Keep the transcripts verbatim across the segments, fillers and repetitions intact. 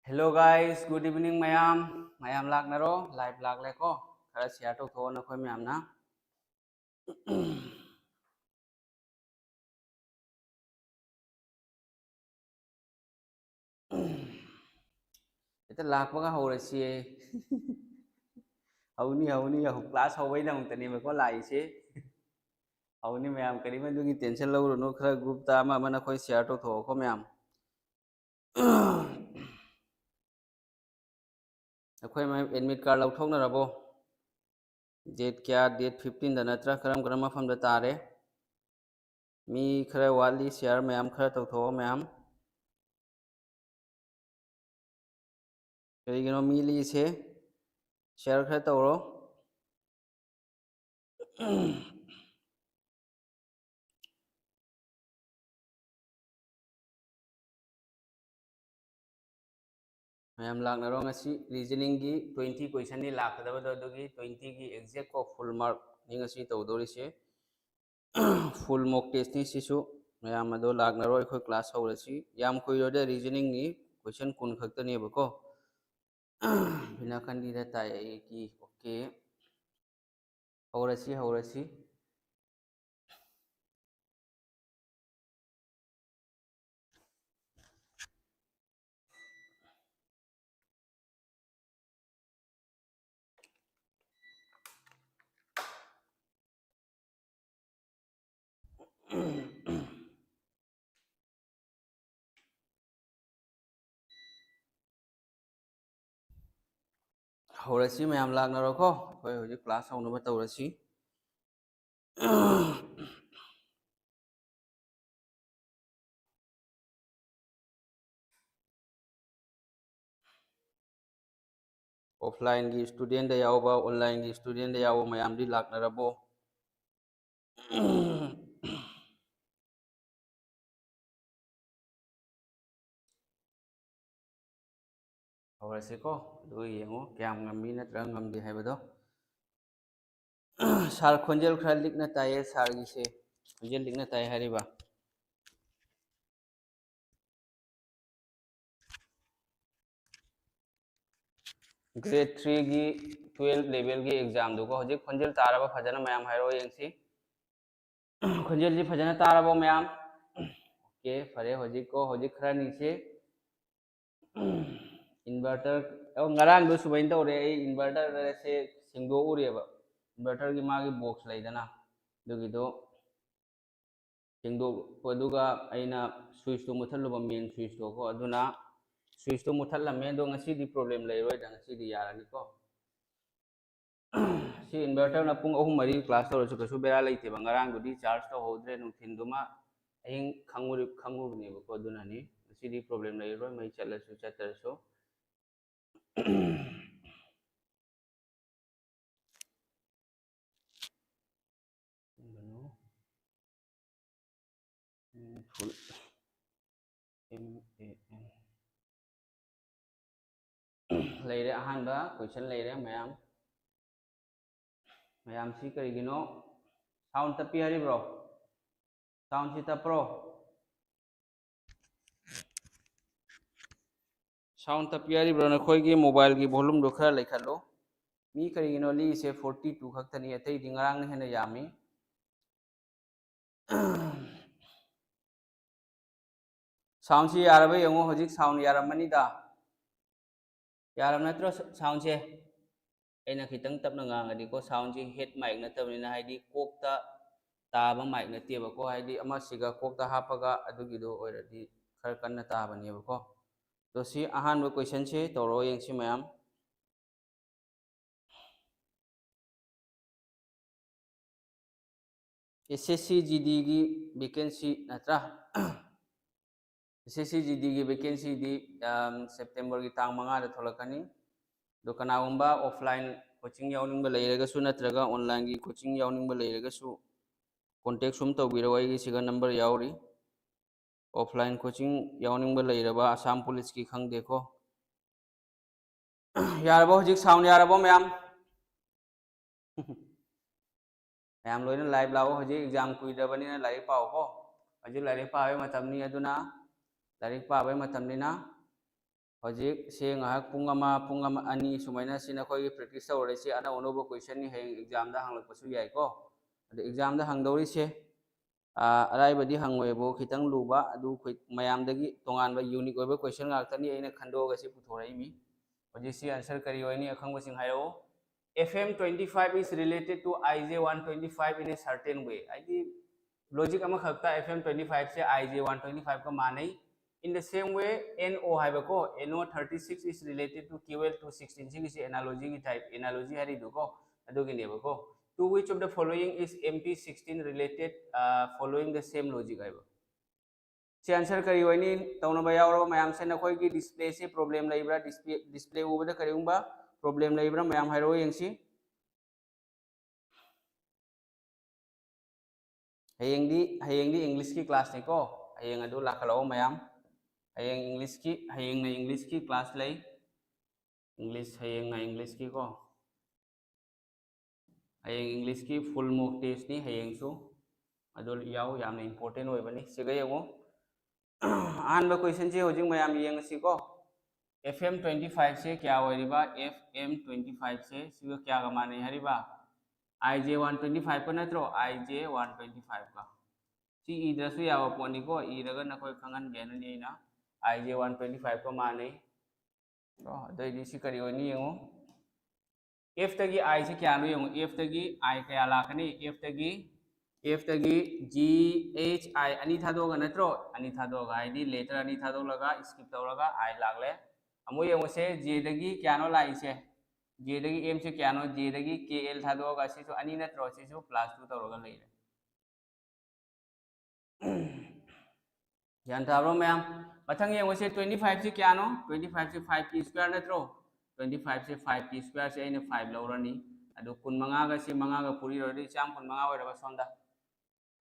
Hello guys, good evening ꯃꯌꯥꯝ꯫ ꯃꯌꯥꯝ ꯂꯥꯛꯅꯔꯣ, live ꯂꯥꯛꯂꯦꯀꯣ꯫ ꯈꯔ share ꯇꯧꯊꯣꯛꯑꯣ ꯅꯈꯣꯏ ꯃꯌꯥꯝꯅ꯫ ꯍꯦꯛꯇ ꯂꯥꯛꯄꯒ ꯍꯧꯔꯁꯤ꯫ ꯍꯧꯅꯤ, ꯍꯧꯅꯤ, ꯍꯧ-, class ꯍꯧꯕꯩꯗꯃꯛꯇꯅꯦꯕꯀꯣ ꯂꯥꯛꯏꯁꯦ꯫ ꯍꯧꯅꯤ ꯃꯌꯥꯝ, ꯀꯔꯤꯝ ꯑꯗꯨꯒꯤ tension ꯂꯧꯔꯨꯅꯨ꯫ ꯈꯔ group ꯇ ꯑꯃ ꯑꯃ ꯅꯈꯣꯏ share ꯇꯧꯊꯣꯛꯑꯣꯀꯣ ꯃꯌꯥꯝ꯫ ꯑꯩꯈꯣꯏ ꯃꯌꯥꯝ admit card ꯂꯧꯊꯣꯛꯅꯔꯕꯣ? Date ꯀꯌꯥ? Date fifteen ꯗ ꯅꯠꯇ꯭ꯔꯥ? ꯀꯔꯝ ꯀꯔꯝꯕ ꯃꯐꯝꯗ ꯇꯥꯔꯦ? ꯃꯤ ꯈꯔ ꯋꯥꯠꯂꯤ, share ꯃꯌꯥꯝ ꯈꯔ ꯇꯧꯊꯣꯛꯑꯣ ꯃꯌꯥꯝ꯫ ꯀꯔꯤꯒꯤꯅꯣ ꯃꯤ ꯂꯤꯁꯦ? Share ꯈꯔ ꯇꯧꯔꯣ꯫ ꯃꯌꯥꯝ ꯂꯥꯛꯅꯔꯣ꯫ ꯉꯁꯤ reasoning ꯒꯤ twenty question ꯅꯤ ꯂꯥꯛꯀꯗꯕꯗꯣ, ꯑꯗꯨꯒꯤ twenty ꯒꯤ exact ꯀꯣ full mark ꯅꯤ ꯉꯁꯤ ꯇꯧꯗꯧꯔꯤꯁꯦ꯫ Full mock test ꯅꯤ ꯁꯤꯁꯨ꯫ ꯃꯌꯥꯝ ꯑꯗꯣ ꯂꯥꯛꯅꯔꯣ, ꯑꯩꯈꯣꯏ class ꯍꯧꯔꯁꯤ꯫ ꯌꯥꯝ ꯀꯨꯏꯔꯣꯏꯗ, reasoning ꯅꯤ, question ꯀꯨꯟ ꯈꯛꯇꯅꯦꯕꯀꯣ꯫ ꯕꯤꯅꯥꯀꯥꯟꯗꯤꯗ ꯇꯥꯏ ꯑꯩꯒꯤ꯫ Okay꯫ ꯍꯧꯔꯁꯤ, ꯍꯧꯔꯁꯤ꯫ ꯍꯧꯔꯁꯤ, ꯃꯌꯥꯝ ꯂꯥꯛꯅꯔꯣꯀꯣ꯫ ꯑꯩꯈꯣꯏ ꯍꯧꯖꯤꯛ class ꯍꯧꯅꯕ ꯇꯧꯔꯁꯤ꯫ Offline ꯒꯤ student ꯗ ꯌꯥꯎꯕ, online ꯒꯤ student ꯗ ꯌꯥꯎꯕ ꯃꯌꯥꯝꯗꯤ ꯂꯥꯛꯅꯔꯕꯣ? ꯇꯧꯔꯁꯤꯀꯣ꯫ ꯑꯗꯨꯒ ꯌꯦꯡꯉꯣ ꯀꯌꯥꯝ ꯉꯝꯃꯤ ꯅꯠꯇ꯭ꯔꯒ ꯉꯝꯗꯦ ꯍꯥꯏꯕꯗꯣ꯫ ꯁꯥꯔ, ꯈꯣꯟꯖꯦꯜ ꯈꯔ ꯂꯤꯛꯅ ꯇꯥꯏꯌꯦ ꯁꯥꯔꯒꯤꯁꯦ꯫ ꯈꯣꯟꯖꯦꯜ ꯂꯤꯛꯅ ꯇꯥꯏ ꯍꯥꯏꯔꯤꯕ꯫ Grade three ꯒꯤ twelve level ꯒꯤ exam ꯗꯨꯀꯣ꯫ ꯍꯧꯖꯤꯛ ꯈꯣꯟꯖꯦꯜ ꯇꯥꯔꯕ ꯐꯖꯅ ꯃꯌꯥꯝ ꯍꯥꯏꯔꯛꯑꯣ ꯌꯦꯡꯁꯤ꯫ ꯈꯣꯟꯖꯦꯜꯁꯤ ꯐꯖꯅ ꯇꯥꯔꯕꯣ ꯃꯌꯥꯝ? Okay, ꯐꯔꯦ꯫ ꯍꯧꯖꯤꯛꯀꯣ, ꯍꯧꯖꯤꯛ ꯈꯔꯅꯤꯁꯦ inverter, ꯑꯣ, ꯉꯔꯥꯡꯗꯣ ꯁꯨꯃꯥꯏꯅ ꯇꯧꯔꯦ, ꯑꯩ inverter ꯁꯦ ꯁꯦꯡꯗꯣꯛꯎꯔꯦꯕ, inverter ꯒꯤ ꯃꯥꯒꯤ box ꯂꯩꯗꯅ, ꯑꯗꯨꯒꯤꯗꯣ ꯁꯦꯡꯗꯣꯛꯄ, ꯑꯗꯨꯒ ꯑꯩꯅ switch ꯇꯣ ꯃꯨꯠꯊꯠꯂꯨꯕ, main switch ꯇꯣ ꯀꯣ, ꯑꯗꯨꯅ switch ꯇꯣ ꯃꯨꯠꯊꯠꯂꯝꯃꯦ꯫ ꯑꯗꯣ ꯉꯁꯤꯗꯤ problem ꯂꯩꯔꯣꯏꯗ, ꯉꯁꯤꯗꯤ ꯌꯥꯔꯅꯤꯀꯣ꯫ ꯁꯤ inverter ꯅ ꯄꯨꯡ ꯑꯍꯨꯝ ꯃꯔꯤ class ꯇꯧꯔꯁꯨ ꯀꯩꯁꯨ ꯕꯦꯔꯥ ꯂꯩꯇꯦꯕ꯫ ꯉꯔꯥꯡꯗꯨꯗꯤ charge ꯇꯧꯍꯧꯗ꯭ꯔꯦ, ꯅꯨꯡꯊꯤꯟꯗꯨꯃ ꯑꯍꯤꯡ ꯈꯪꯉꯨꯔꯤ-, ꯈꯪꯉꯨꯕꯅꯦꯕꯀꯣ꯫ ꯑꯗꯨꯅꯅꯤ, ꯉꯁꯤꯗꯤ problem ꯂꯩꯔꯔꯣꯏ, ꯃꯩ ꯆꯠꯂꯁꯨ ꯆꯠꯇ꯭ꯔꯁꯨ꯫ Full M A N꯫ ꯂꯩꯔꯦ, ꯑꯍꯥꯟꯕ question ꯂꯩꯔꯦ ꯃꯌꯥꯝ꯫ ꯃꯌꯥꯝꯁꯤ ꯀꯔꯤꯒꯤꯅꯣ? Sound ꯇꯞꯄꯤ ꯍꯥꯏꯔꯤꯕ꯭ꯔꯣ? Sound ꯁꯤ ꯇꯞꯄ꯭ꯔꯣ? Sound ꯇꯞꯄꯤ ꯍꯥꯏꯔꯤꯕ꯭ꯔꯣ? ꯅꯈꯣꯏꯒꯤ mobile ꯒꯤ volume ꯗꯣ ꯈꯔ ꯂꯩꯈꯠꯂꯨ꯫ ꯃꯤ ꯀꯔꯤꯒꯤꯅꯣ ꯂꯤꯛꯏꯁꯦ? Forty two ꯈꯛꯇꯅꯤ, ꯑꯇꯩꯗꯤ ꯉꯔꯥꯡꯅ ꯍꯦꯟꯅ ꯌꯥꯝꯃꯤ꯫ Sound ꯁꯤ ꯌꯥꯔꯕ ꯌꯦꯡꯉꯣ, ꯍꯧꯖꯤꯛ sound ꯌꯥꯔꯝꯃꯅꯤꯗ꯫ ꯌꯥꯔꯕ ꯅꯠꯇ꯭ꯔꯣ sound ꯁꯦ? ꯑꯩꯅ ꯈꯤꯇꯪ ꯇꯞꯅ ꯉꯥꯡꯉꯗꯤꯀꯣ, sound ꯁꯤ head mic ꯅꯠꯇꯕꯅꯤꯅ, ꯍꯥꯏꯗꯤ ꯀꯣꯛꯇ ꯇꯥꯕ mic ꯅꯠꯇꯦꯕꯀꯣ, ꯍꯥꯏꯗꯤ ꯑꯃꯁꯤꯒ ꯀꯣꯛꯇ ꯍꯥꯞꯄꯒ ꯑꯗꯨꯒꯤꯗꯣ ꯑꯣꯏꯔꯗꯤ ꯈꯔ ꯀꯟꯅ ꯇꯥꯕꯅꯦꯕꯀꯣ꯫ ꯑꯗꯣ ꯁꯤ ꯑꯍꯥꯟꯕ question ꯁꯦ ꯇꯧꯔꯛꯑꯣ ꯌꯦꯡꯁꯤ ꯃꯌꯥꯝ꯫ S S C G D ꯒꯤ vacancy ꯅꯠꯇ꯭ꯔꯥ? S S C G D ꯒꯤ vacancy ꯗꯤ, ꯑꯝ, September ꯒꯤ ꯇꯥꯡ ꯃꯉꯥꯗ ꯊꯣꯛꯂꯛꯀꯅꯤ꯫ ꯑꯗꯣ ꯀꯅꯥꯒꯨꯝꯕ offline coaching ꯌꯥꯎꯅꯤꯡꯕ ꯂꯩꯔꯒꯁꯨ ꯅꯠꯇ꯭ꯔꯒ online ꯒꯤ coaching ꯌꯥꯎꯅꯤꯡꯕ ꯂꯩꯔꯒꯁꯨ contact ꯁꯨꯝ ꯇꯧꯕꯤꯔꯛꯑꯣ, ꯑꯩꯒꯤ ꯁꯤꯒ number ꯌꯥꯎꯔꯤ꯫ Offline coaching ꯌꯥꯎꯅꯤꯡꯕ ꯂꯩꯔꯕ ꯑꯁꯥꯝ ꯄꯨꯂꯤꯁꯀꯤ ꯈꯪꯗꯦꯀꯣ, ꯌꯥꯔꯕꯣ? ꯍꯧꯖꯤꯛ sound ꯌꯥꯔꯕꯣ ꯃꯌꯥꯝ? ꯃꯌꯥꯝ ꯂꯣꯏꯅ live ꯂꯥꯛꯑꯣ꯫ ꯍꯧꯖꯤꯛ exam ꯀꯨꯏꯗ꯭ꯔꯕꯅꯤꯅ ꯂꯥꯏꯔꯤꯛ ꯄꯥꯎꯀꯣ꯫ ꯍꯧꯖꯤꯛ ꯂꯥꯏꯔꯤꯛ ꯄꯥꯕꯒꯤ ꯃꯇꯝꯅꯤ, ꯑꯗꯨꯅ ꯂꯥꯏꯔꯤꯛ ꯄꯥꯕꯒꯤ ꯃꯇꯝꯅꯤꯅ ꯍꯧꯖꯤꯛ ꯁꯤ ꯉꯥꯏꯍꯥꯛ ꯄꯨꯡ ꯑꯃ, ꯄꯨꯡ ꯑꯃ, ꯑꯅꯤ ꯁꯨꯃꯥꯏꯅ ꯁꯤ ꯅꯈꯣꯏꯒꯤ practice ꯇꯧꯔꯁꯤ꯫ ꯑꯅꯧ ꯑꯅꯧꯕ question ꯅꯤ, ꯍꯌꯦꯡ exam ꯗ ꯍꯪꯂꯛꯄꯁꯨ ꯌꯥꯏꯀꯣ꯫ ꯑꯗꯣ exam ꯗ ꯍꯪꯗꯧꯔꯤꯁꯦ, ꯑꯥ, ꯑꯔꯥꯏꯕꯗꯤ ꯍꯪꯉꯣꯏꯕꯨ, ꯈꯤꯇꯪ ꯂꯨꯕ, ꯑꯗꯨ ꯑꯩꯈꯣꯏ ꯃꯌꯥꯝꯗꯒꯤ ꯇꯣꯉꯥꯟꯕ unique ꯑꯣꯏꯕ question ꯉꯥꯛꯇꯅꯤ ꯑꯩꯅ ꯈꯟꯗꯣꯛꯑꯒ ꯁꯤ ꯄꯨꯊꯣꯔꯛꯏꯃꯤ꯫ ꯍꯧꯖꯤꯛ ꯁꯤ answer ꯀꯔꯤ ꯑꯣꯏꯅꯤ? ꯑꯈꯪꯕꯁꯤꯡ ꯍꯥꯏꯔꯛꯑꯣ꯫ F M twenty five is related to I J one twenty five in a certain way꯫ ꯍꯥꯏꯗꯤ logic ꯑꯃꯈꯛꯇ F M twenty five say I J one twenty five ꯀ ꯃꯥꯟꯅꯩ꯫ In the same way, N O ꯍꯥꯏꯕꯀꯣ, N O thirty six is related to Q L two sixteen, ꯁꯤꯒꯤꯁꯦ analogy ꯒꯤ type, analogy ꯍꯥꯏꯔꯤꯗꯨꯀꯣ, ꯑꯗꯨꯒꯤꯅꯦꯕꯀꯣ꯫ To which of the following is M P sixteen related, uh, following the same logic ꯍꯥꯏꯕ꯫ ꯁꯤ answer ꯀꯔꯤ ꯑꯣꯏꯅꯤ? ꯇꯧꯅꯕ ꯌꯥꯎꯔꯕ ꯃꯌꯥꯝꯁꯦ, ꯅꯈꯣꯏꯒꯤ display ꯁꯦ problem ꯂꯩꯕ꯭ꯔꯥ? Display, display ꯎꯕꯗ ꯀꯔꯤꯒꯨꯝꯕ problem ꯂꯩꯕ꯭ꯔꯥ? ꯃꯌꯥꯝ ꯍꯥꯏꯔꯛꯑꯣ ꯌꯦꯡꯁꯤ꯫ ꯍꯌꯦꯡꯗꯤ, ꯍꯌꯦꯡꯗꯤ English ꯀꯤ class ꯅꯤꯀꯣ꯫ ꯍꯌꯦꯡ ꯑꯗꯨ ꯂꯥꯛꯈꯠꯂꯛꯑꯣ ꯃꯌꯥꯝ꯫ ꯍꯌꯦꯡ English ꯀꯤ, ꯍꯌꯦꯡꯅ English ꯀꯤ class ꯂꯩ꯫ English, ꯍꯌꯦꯡꯅ English ꯀꯤꯀꯣ꯫ ꯍꯌꯦꯡ English ꯀꯤ full mock test ꯅꯤ ꯍꯌꯦꯡꯁꯨ꯫ ꯑꯗꯨ ꯌꯥꯎ, ꯌꯥꯝꯅ important ꯑꯣꯏꯕꯅꯤ꯫ ꯁꯤꯒ ꯌꯦꯡꯉꯨ꯫ ꯑꯍꯥꯟꯕ question ꯁꯦ ꯍꯧꯖꯤꯛ ꯃꯌꯥꯝ ꯌꯦꯡꯉꯁꯤꯀꯣ꯫ F M twenty five ꯁꯦ ꯀꯌꯥ ꯑꯣꯏꯔꯤꯕ? F M twenty five ꯁꯦ ꯁꯤꯒ ꯀꯌꯥꯒ ꯃꯥꯟꯅꯩ ꯍꯥꯏꯔꯤꯕ? I J one twenty five ꯀ ꯅꯠꯇ꯭ꯔꯣ? I J one twenty five ꯀ꯫ ꯁꯤ ꯏꯗ꯭ꯔꯁꯨ ꯌꯥꯕ ꯄꯣꯠꯅꯤꯀꯣ, ꯏꯔꯒ ꯅꯈꯣꯏ ꯈꯪꯍꯟꯒꯦꯅꯅꯤ ꯑꯩꯅ꯫ I J one twenty five ꯀ ꯃꯥꯟꯅꯩ꯫ ꯀꯣ, ꯑꯗꯩꯗꯤ ꯁꯤ ꯀꯔꯤ ꯑꯣꯏꯅꯤ ꯌꯦꯡꯉꯨ꯫ F ꯇꯒꯤ I ꯁꯤ ꯀꯌꯥꯅꯣ ꯌꯦꯡꯉꯨ꯫ F ꯇꯒꯤ I ꯀꯌꯥ ꯂꯥꯛꯀꯅꯤ? F ꯇꯒꯤ, F ꯇꯒꯤ G H I ꯑꯅꯤ ꯊꯥꯗꯣꯛꯑꯒ ꯅꯠꯇ꯭ꯔꯣ? ꯑꯅꯤ ꯊꯥꯗꯣꯛꯑꯒ ꯍꯥꯏꯗꯤ letter ꯑꯅꯤ ꯊꯥꯗꯣꯛꯂꯒ skip ꯇꯧꯔꯒ I ꯂꯥꯛꯂꯦ꯫ ꯑꯃꯨꯛ ꯌꯦꯡꯉꯨꯁꯦ, J ꯗꯒꯤ ꯀꯌꯥꯅꯣ ꯂꯥꯛꯏꯁꯦ? J ꯗꯒꯤ M ꯁꯦ ꯀꯌꯥꯅꯣ? J ꯗꯒꯤ K L ꯊꯥꯗꯣꯛꯑꯒ ꯁꯤꯁꯨ ꯑꯅꯤ ꯅꯠꯇ꯭ꯔꯣ? ꯁꯤꯁꯨ plus two ꯇꯧꯔꯒ ꯂꯩꯔꯦ꯫ ꯒ꯭ꯌꯥꯟ ꯇꯥꯕ꯭ꯔꯣ ꯃꯌꯥꯝ? ꯃꯊꯪ ꯌꯦꯡꯉꯨꯁꯦ, twenty five ꯁꯤ ꯀꯌꯥꯅꯣ? Twenty five ꯁꯤ five ꯀꯤ square ꯅꯠꯇ꯭ꯔꯣ? Twenty five ꯁꯤ five ꯀꯤ square ꯁꯤ ꯑꯩꯅ five ꯂꯧꯔꯅꯤ꯫ ꯑꯗꯨ ꯀꯨꯟꯃꯉꯥꯒ ꯁꯤ ꯃꯉꯥꯒ ꯄꯨꯔꯤꯔꯣꯏꯗꯤ ꯆꯥꯝ ꯀꯨꯟꯃꯉꯥ ꯑꯣꯏꯔꯕ ꯁꯣꯝꯗ꯫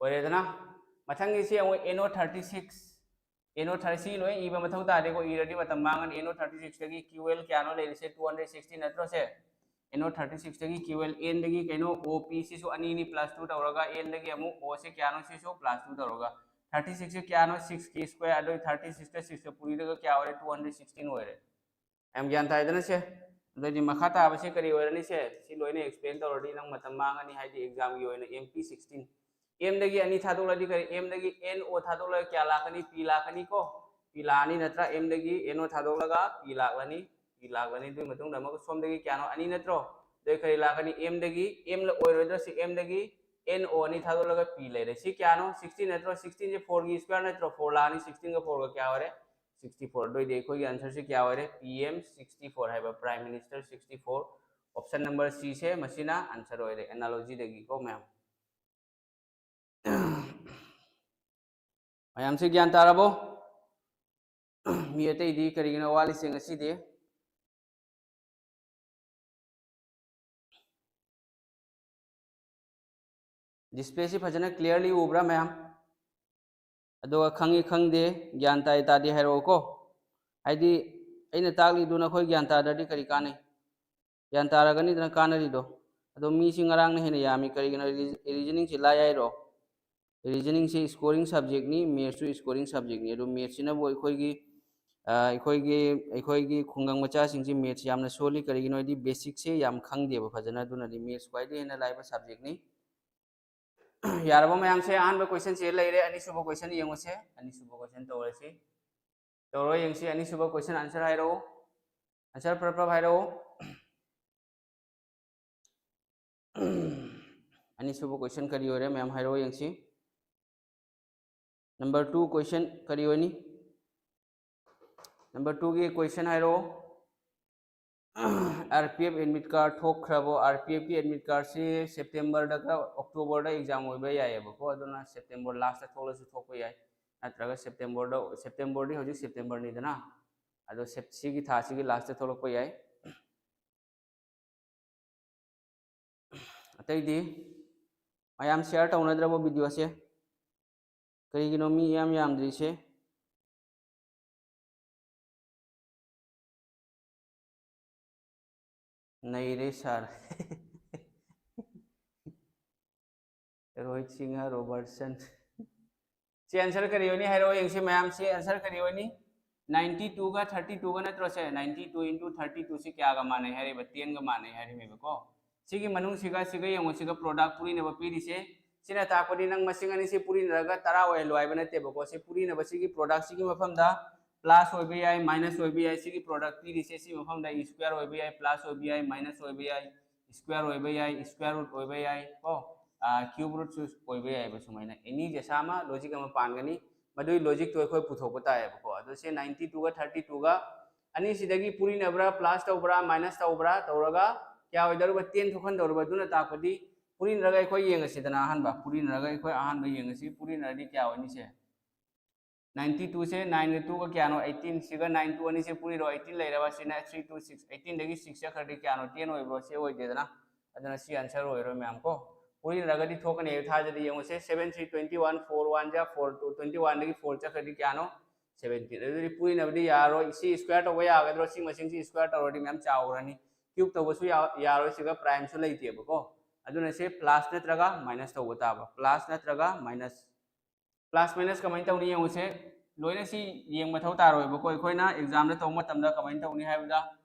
ꯑꯣꯏꯔꯦꯗꯅ? ꯃꯊꯪꯒꯤꯁꯤ ꯌꯦꯡꯉꯨ, N O thirty six꯫ N O thirty ꯁꯤ ꯂꯣꯏ ꯏꯕ ꯃꯊꯧ ꯇꯥꯗꯦꯀꯣ, ꯏꯔꯗꯤ ꯃꯇꯝ ꯃꯥꯡꯉꯅꯤ꯫ ꯑꯦꯟ ꯑꯣ ꯊꯥꯔꯇꯤ ꯁꯤꯛꯁꯇꯒꯤ ꯀ꯭ꯌꯨ ꯑꯦꯜ ꯀꯌꯥꯅꯣ ꯂꯩꯔꯤꯁꯦ? ꯇꯨ ꯍꯟꯗ꯭ꯔꯦꯠ ꯁꯤꯛꯁꯇꯤ ꯅꯠꯇ꯭ꯔꯣ ꯁꯦ? ꯑꯦꯟ ꯑꯣ ꯊꯥꯔꯇꯤ ꯁꯤꯛꯁꯇꯒꯤ ꯀ꯭ꯌꯨ ꯑꯦꯜ ꯑꯦꯟꯗꯒꯤ ꯀꯩꯅꯣ ꯑꯣ ꯄꯤ ꯁꯤꯁꯨ ꯑꯅꯤꯅꯤ ꯄ꯭ꯂꯁ ꯇꯨ ꯇꯧꯔꯒ ꯑꯦꯟꯗꯒꯤ ꯑꯃꯨꯛ ꯑꯣꯁꯦ ꯀꯌꯥꯅꯣ ꯁꯤꯁꯨ ꯄ꯭ꯂꯁ ꯇꯨ ꯇꯧꯔꯒ ꯊꯥꯔꯇꯤ ꯁꯤꯛꯁꯁꯦ ꯀꯌꯥꯅꯣ? ꯁꯤꯛꯁ ꯀꯦ ꯁ꯭ꯀ꯭ꯋꯦꯔ, ꯑꯗꯨꯒꯤ ꯊꯥꯔꯇꯤ ꯁꯤꯛꯁꯇ ꯁꯤꯛꯁꯇ ꯄꯨꯔꯤꯗꯒ ꯀꯌꯥ ꯑꯣꯏꯔꯦ? ꯇꯨ ꯍꯟꯗ꯭ꯔꯦꯠ ꯁꯤꯛꯁꯇꯤꯟ ꯑꯣꯏꯔꯦ꯫ ꯌꯥꯝ ꯒ꯭ꯌꯥꯟ ꯇꯥꯏꯗꯅ ꯁꯦ? ꯑꯗꯩꯗꯤ ꯃꯈꯥ ꯇꯥꯕꯁꯦ ꯀꯔꯤ ꯑꯣꯏꯔꯅꯤ ꯁꯦ? ꯁꯤ ꯂꯣꯏꯅ ꯑꯦꯛꯁꯄ꯭ꯂꯦꯟ ꯇꯧꯔꯗꯤ ꯅꯪ ꯃꯇꯝ ꯃꯥꯡꯉꯅꯤ, ꯍꯥꯏꯗꯤ ꯑꯦꯛꯖꯥꯝꯒꯤ ꯑꯣꯏꯅ ꯑꯦꯝ ꯄꯤ ꯁꯤꯛꯁꯇꯤꯟ꯫ ꯑꯦꯝꯗꯒꯤ ꯑꯅꯤ ꯊꯥꯗꯣꯛꯂꯗꯤ ꯀꯔꯤ? ꯑꯦꯝꯗꯒꯤ ꯑꯦꯟ ꯑꯣ ꯊꯥꯗꯣꯛꯂꯒ ꯀꯌꯥ ꯂꯥꯛꯀꯅꯤ? ꯄꯤ ꯂꯥꯛꯀꯅꯤ ꯀꯣ꯫ ꯄꯤ ꯂꯥꯛꯑꯅꯤ ꯅꯠꯇ꯭ꯔꯥ? ꯑꯦꯝꯗꯒꯤ ꯑꯦꯟ ꯑꯣ ꯊꯥꯗꯣꯛꯂꯒ ꯄꯤ ꯂꯥꯛꯂꯅꯤ꯫ ꯄꯤ ꯂꯥꯛꯂꯅꯤ꯫ ꯑꯗꯨꯒꯤ ꯃꯇꯨꯡꯗ ꯑꯃꯨꯛ ꯁꯣꯝꯗꯒꯤ ꯀꯌꯥꯅꯣ? ꯑꯅꯤ ꯅꯠꯇ꯭ꯔꯣ? ꯑꯗꯨꯒꯤ ꯀꯔꯤ ꯂꯥꯛꯀꯅꯤ? ꯑꯦꯝꯗꯒꯤ, ꯑꯦꯝ ꯑꯣꯏꯔꯣꯏꯗ꯭ꯔꯥ ꯁꯤ? ꯑꯦꯝꯗꯒꯤ ꯑꯦꯟ ꯑꯣ ꯑꯅꯤ ꯊꯥꯗꯣꯛꯂꯒ ꯄꯤ ꯂꯩꯔꯦ꯫ ꯁꯤ ꯀꯌꯥꯅꯣ? ꯁꯤꯛꯁꯇꯤꯟ ꯅꯠꯇ꯭ꯔꯣ? ꯁꯤꯛꯁꯇꯤꯟꯁꯦ ꯐꯣꯔꯒꯤ ꯁ꯭ꯀ꯭ꯋꯦꯔ ꯅꯠꯇ꯭ꯔꯣ? ꯐꯣꯔ ꯂꯥꯛꯑꯅꯤ꯫ ꯁꯤꯛꯁꯇꯤꯟꯒ ꯐꯣꯔꯒ ꯀꯌꯥ ꯑꯣꯏꯔꯦ? Sixty four. ꯑꯗꯨ ꯑꯣꯏꯗꯤ ꯑꯩꯈꯣꯏꯒꯤ ꯑꯟꯁꯔꯁꯤ ꯀꯌꯥ ꯑꯣꯏꯔꯦ? ꯄꯤ ꯑꯦꯝ ꯁꯤꯛꯁꯇꯤ ꯐꯣꯔ ꯍꯥꯏꯕ, Prime Minister sixty four, option number C ꯁꯦ ꯃꯁꯤꯅ ꯑꯟꯁꯔ ꯑꯣꯏꯔꯦ, ꯑꯦꯅꯥꯂꯣꯖꯤꯗꯒꯤꯀꯣ ꯃꯌꯥꯝ꯫ ꯃꯌꯥꯝꯁꯦ ꯒ꯭ꯌꯥꯟ ꯇꯥꯔꯕꯣ? ꯃꯤ ꯑꯇꯩꯗꯤ ꯀꯔꯤꯒꯤꯅꯣ ꯋꯥꯠꯂꯤꯁꯦ ꯉꯁꯤꯗꯤ? ꯗꯤꯁꯄ꯭ꯂꯦꯁꯤ ꯐꯖꯅ ꯀ꯭ꯂꯤꯌꯥꯔꯂꯤ ꯎꯕ꯭ꯔꯥ ꯃꯌꯥꯝ? ꯑꯗꯨꯒ ꯈꯪꯉꯤ ꯈꯪꯗꯦ, ꯒ꯭ꯌꯥꯟ ꯇꯥꯏ ꯇꯥꯗꯦ ꯍꯥꯏꯔꯛꯑꯣꯀꯣ꯫ ꯍꯥꯏꯗꯤ ꯑꯩꯅ ꯇꯥꯛꯂꯤꯗꯨ ꯅꯈꯣꯏ ꯒ꯭ꯌꯥꯟ ꯇꯥꯗ꯭ꯔꯗꯤ ꯀꯔꯤ ꯀꯥꯟꯅꯩ? ꯒ꯭ꯌꯥꯟ ꯇꯥꯔꯒꯅꯤꯗꯅ ꯀꯥꯟꯅꯔꯤꯗꯣ꯫ ꯑꯗꯣ ꯃꯤꯁꯤ ꯉꯔꯥꯡꯅ ꯍꯦꯟꯅ ꯌꯥꯝꯃꯤ꯫ ꯀꯔꯤꯒꯤꯅꯣ? ꯔꯤꯖꯅꯤꯡꯁꯤ ꯂꯥꯏ ꯍꯥꯏꯔꯣ? ꯔꯤꯖꯅꯤꯡꯁꯤ ꯁ꯭ꯀꯣꯔꯤꯡ ꯁꯕꯖꯦꯛꯅꯤ, ꯃꯦꯠꯁꯁꯨ ꯁ꯭ꯀꯣꯔꯤꯡ ꯁꯕꯖꯦꯛꯅꯤ꯫ ꯑꯗꯣ ꯃꯦꯠꯁꯁꯤꯅꯕꯨ ꯑꯩꯈꯣꯏꯒꯤ, ꯑ, ꯑꯩꯈꯣꯏꯒꯤ, ꯑꯩꯈꯣꯏꯒꯤ ꯈꯨꯡꯒꯪ ꯃꯆꯥꯁꯤꯡꯁꯤ ꯃꯦꯠꯁ ꯌꯥꯝꯅ ꯁꯣꯜꯂꯤ꯫ ꯀꯔꯤꯒꯤꯅꯣ ꯍꯥꯏꯗꯤ ꯕꯦꯁꯤꯛꯁꯦ ꯌꯥꯝ ꯈꯪꯗꯦꯕ ꯐꯖꯅ꯫ ꯑꯗꯨꯅꯗꯤ ꯃꯦꯠꯁ ꯈ꯭ꯋꯥꯏꯗꯒꯤ ꯍꯦꯟꯅ ꯂꯥꯏꯕ ꯁꯕꯖꯦꯛꯅꯤ꯫ ꯌꯥꯔꯕ ꯃꯌꯥꯝꯁꯦ? ꯑꯍꯥꯟꯕ ꯀꯣꯏꯁꯟꯁꯦ ꯂꯩꯔꯦ, ꯑꯅꯤꯁꯨꯕ ꯀꯣꯏꯁꯟ ꯌꯦꯡꯉꯨꯁꯦ꯫ ꯑꯅꯤꯁꯨꯕ ꯀꯣꯏꯁꯟ ꯇꯧꯔꯁꯤ꯫ ꯇꯧꯔꯣ ꯌꯦꯡꯁꯤ, ꯑꯅꯤꯁꯨꯕ ꯀꯣꯏꯁꯟ ꯑꯟꯁꯔ ꯍꯥꯏꯔꯛꯑꯣ꯫ ꯑꯟꯁꯔ ꯄ꯭ꯔꯞ ꯄ꯭ꯔꯞ ꯍꯥꯏꯔꯛꯑꯣ꯫ ꯑꯅꯤꯁꯨꯕ ꯀꯣꯏꯁꯟ ꯀꯔꯤ ꯑꯣꯏꯔꯦ ꯃꯌꯥꯝ ꯍꯥꯏꯔꯛꯑꯣ ꯌꯦꯡꯁꯤ꯫ ꯅꯝꯕꯔ ꯇꯨ ꯀꯣꯏꯁꯟ ꯀꯔꯤ ꯑꯣꯏꯅꯤ? ꯅꯝꯕꯔ ꯇꯨꯒꯤ ꯀꯣꯏꯁꯟ ꯍꯥꯏꯔꯛꯑꯣ꯫ R P F admit card ꯊꯣꯛꯈ꯭ꯔꯕꯣ? ꯑꯥꯔ ꯄꯤ ꯑꯦꯐꯀꯤ ꯑꯦꯗꯃꯤꯠ ꯀꯥꯔꯗꯁꯤ ꯁꯦꯞꯇꯦꯝꯕꯔꯗꯒ ꯑꯣꯛꯇꯣꯕꯔꯗ ꯑꯦꯛꯖꯥꯝ ꯑꯣꯏꯕ ꯌꯥꯏꯑꯕꯀꯣ꯫ ꯑꯗꯨꯅ ꯁꯦꯞꯇꯦꯝꯕꯔ ꯂꯥꯁꯇ ꯊꯣꯛꯂꯁꯨ ꯊꯣꯛꯄ ꯌꯥꯏ, ꯅꯠꯇ꯭ꯔꯒ ꯁꯦꯞꯇꯦꯝꯕꯔꯗ, ꯁꯦꯞꯇꯦꯝꯕꯔꯗꯤ ꯍꯧꯖꯤꯛ ꯁꯦꯞꯇꯦꯝꯕꯔꯅꯤꯗꯅ, ꯑꯗꯣ ꯁꯦꯞ-, ꯁꯤꯒꯤ ꯊꯥꯁꯤꯒꯤ ꯂꯥꯁꯇ ꯊꯣꯛꯂꯛꯄ ꯌꯥꯏ꯫ ꯑꯇꯩꯗꯤ ꯃꯌꯥꯝ ꯁꯤꯌꯥꯔ ꯇꯧꯅꯗ꯭ꯔꯕꯣ ꯚꯤꯗꯤꯑꯣꯁꯦ? ꯀꯔꯤꯒꯤꯅꯣ ꯃꯤ ꯏꯌꯥꯝ ꯌꯥꯝꯗ꯭ꯔꯤꯁꯦ? ꯅꯩꯔꯦ ꯁꯥꯔ꯫ ꯔꯣꯍꯤꯠ ꯁꯤꯡꯍ ꯔꯣꯕꯔꯠꯁꯟ꯫ ꯁꯤ ꯑꯟꯁꯔ ꯀꯔꯤ ꯑꯣꯏꯅꯤ ꯍꯥꯏꯔꯛꯑꯣ ꯌꯦꯡꯁꯤ ꯃꯌꯥꯝ꯫ ꯁꯤ ꯑꯟꯁꯔ ꯀꯔꯤ ꯑꯣꯏꯅꯤ? Ninety two ꯒ thirty two ꯒ ꯅꯠꯇ꯭ꯔꯣ ꯁꯦ? Ninety two into thirty two ꯁꯤ ꯀꯌꯥꯒ ꯃꯥꯟꯅꯩ ꯍꯥꯏꯔꯤꯕ? Ten ꯒ ꯃꯥꯟꯅꯩ ꯍꯥꯏꯔꯤꯕꯀꯣ꯫ ꯁꯤꯒꯤ ꯃꯅꯨꯡꯁꯤꯒ ꯁꯤꯒ ꯌꯦꯡꯉꯣ, ꯁꯤꯒ product ꯄꯨꯔꯤꯅꯕ ꯄꯤꯔꯤꯁꯦ꯫ ꯁꯤꯅ ꯇꯥꯛꯄꯗꯤ ꯅꯪ ꯃꯁꯤꯡ ꯑꯅꯤꯁꯤ ꯄꯨꯔꯤꯅꯔꯒ ꯇꯔꯥ ꯑꯣꯏꯍꯜꯂꯣ ꯍꯥꯏꯕ ꯅꯠꯇꯦꯕꯀꯣ꯫ ꯁꯤ ꯄꯨꯔꯤꯅꯕ ꯁꯤꯒꯤ product ꯁꯤꯒꯤ ꯃꯐꯝꯗ plus ꯑꯣꯏꯕ ꯌꯥꯏ, minus ꯑꯣꯏꯕ ꯌꯥꯏ꯫ ꯁꯤꯒꯤ product ꯄꯤꯔꯤꯁꯦ ꯁꯤ ꯃꯐꯝꯗ a square ꯑꯣꯏꯕ ꯌꯥꯏ, plus ꯑꯣꯏꯕ ꯌꯥꯏ, minus ꯑꯣꯏꯕ ꯌꯥꯏ, square ꯑꯣꯏꯕ ꯌꯥꯏ, square root ꯑꯣꯏꯕ ꯌꯥꯏ ꯀꯣ, cube root ꯁꯨ ꯑꯣꯏꯕ ꯌꯥꯏꯕ꯫ ꯁꯨꯃꯥꯏꯅ any ꯖꯦꯁꯥ ꯑꯃ logic ꯑꯃ ꯄꯥꯟꯒꯅꯤ, ꯃꯗꯨꯒꯤ logic ꯇꯣ ꯑꯩꯈꯣꯏ ꯄꯨꯊꯣꯛꯄ ꯇꯥꯏꯌꯦꯕꯀꯣ꯫ ꯑꯗꯣ ꯁꯦ ninety two ꯒ thirty two ꯒ ꯑꯅꯤꯁꯤꯗꯒꯤ ꯄꯨꯔꯤꯅꯕ꯭ꯔꯥ, plus ꯇꯧꯕ꯭ꯔꯥ, minus ꯇꯧꯕ꯭ꯔꯥ ꯇꯧꯔꯒ ꯀꯌꯥ ꯑꯣꯏꯗꯧꯔꯤꯕ? Ten ꯊꯣꯛꯍꯟꯗꯧꯔꯤꯕ꯫ ꯑꯗꯨꯅ ꯇꯥꯛꯄꯗꯤ ꯄꯨꯔꯤꯅꯔꯒ ꯑꯩꯈꯣꯏ ꯌꯦꯡꯉꯁꯤꯗꯅ, ꯑꯍꯥꯟꯕ ꯄꯨꯔꯤꯅꯔꯒ ꯑꯩꯈꯣꯏ ꯑꯍꯥꯟꯕ ꯌꯦꯡꯉꯁꯤ꯫ ꯄꯨꯔꯤꯅꯔꯗꯤ ꯀꯌꯥ ꯑꯣꯏꯅꯤ ꯁꯦ? Ninety two ꯁꯦ nine ꯒ two ꯒ ꯀꯌꯥꯅꯣ? Eighteen꯫ ꯁꯤꯒ nine two ꯑꯅꯤꯁꯦ ꯄꯨꯔꯤꯔꯣ, eighteen ꯂꯩꯔꯕ꯫ ꯁꯤꯅ three two six, eighteen ꯗꯒꯤ six ꯆꯠꯈ꯭ꯔꯗꯤ ꯀꯌꯥꯅꯣ? Ten ꯑꯣꯏꯕ꯭ꯔꯣ? ꯁꯤ ꯑꯣꯏꯗꯦꯗꯅ, ꯑꯗꯨꯅ ꯁꯤ ꯑꯟꯁꯔ ꯑꯣꯏꯔꯣꯏ ꯃꯌꯥꯝ ꯀꯣ꯫ ꯄꯨꯔꯤꯅꯔꯒꯗꯤ ꯊꯣꯛꯀꯅꯤ ꯍꯥꯏꯕ ꯊꯥꯖꯗꯦ꯫ ꯌꯦꯡꯉꯨꯁꯦ, seven three twenty one, four one ꯖꯥ four two, twenty one ꯗꯒꯤ four ꯆꯠꯈ꯭ꯔꯗꯤ ꯀꯌꯥꯅꯣ? Seventeen꯫ ꯑꯗꯨꯗꯤ ꯄꯨꯔꯤꯅꯕꯗꯤ ꯌꯥꯔꯣꯏ꯫ ꯁꯤ square ꯇꯧꯕ ꯌꯥꯒꯗ꯭ꯔꯣ? ꯁꯤ ꯃꯁꯤꯡꯁꯤ square ꯇꯧꯔꯗꯤ ꯃꯌꯥꯝ ꯆꯥꯎꯈ꯭ꯔꯅꯤ꯫ Cube ꯇꯧꯕꯁꯨ ꯌꯥ-, ꯌꯥꯔꯣꯏ, ꯁꯤꯒ prime ꯁꯨ ꯂꯩꯇꯦꯕꯀꯣ꯫ ꯑꯗꯨꯅ ꯁꯤ plus ꯅꯠꯇ꯭ꯔꯒ minus ꯇꯧꯕ ꯇꯥꯕ꯫ Plus ꯅꯠꯇ꯭ꯔꯒ minus꯫ Plus minus ꯀꯃꯥꯏꯅ ꯇꯧꯅꯤ ꯌꯦꯡꯉꯨꯁꯦ꯫ ꯂꯣꯏꯅ ꯁꯤ ꯌꯦꯡꯕ ꯃꯊꯧ ꯇꯥꯔꯣꯏꯕꯀꯣ꯫ ꯑꯩꯈꯣꯏꯅ exam ꯗ ꯇꯧꯕ ꯃꯇꯝꯗ ꯀꯃꯥꯏꯅ ꯇꯧꯅꯤ ꯍꯥꯏꯕꯗ,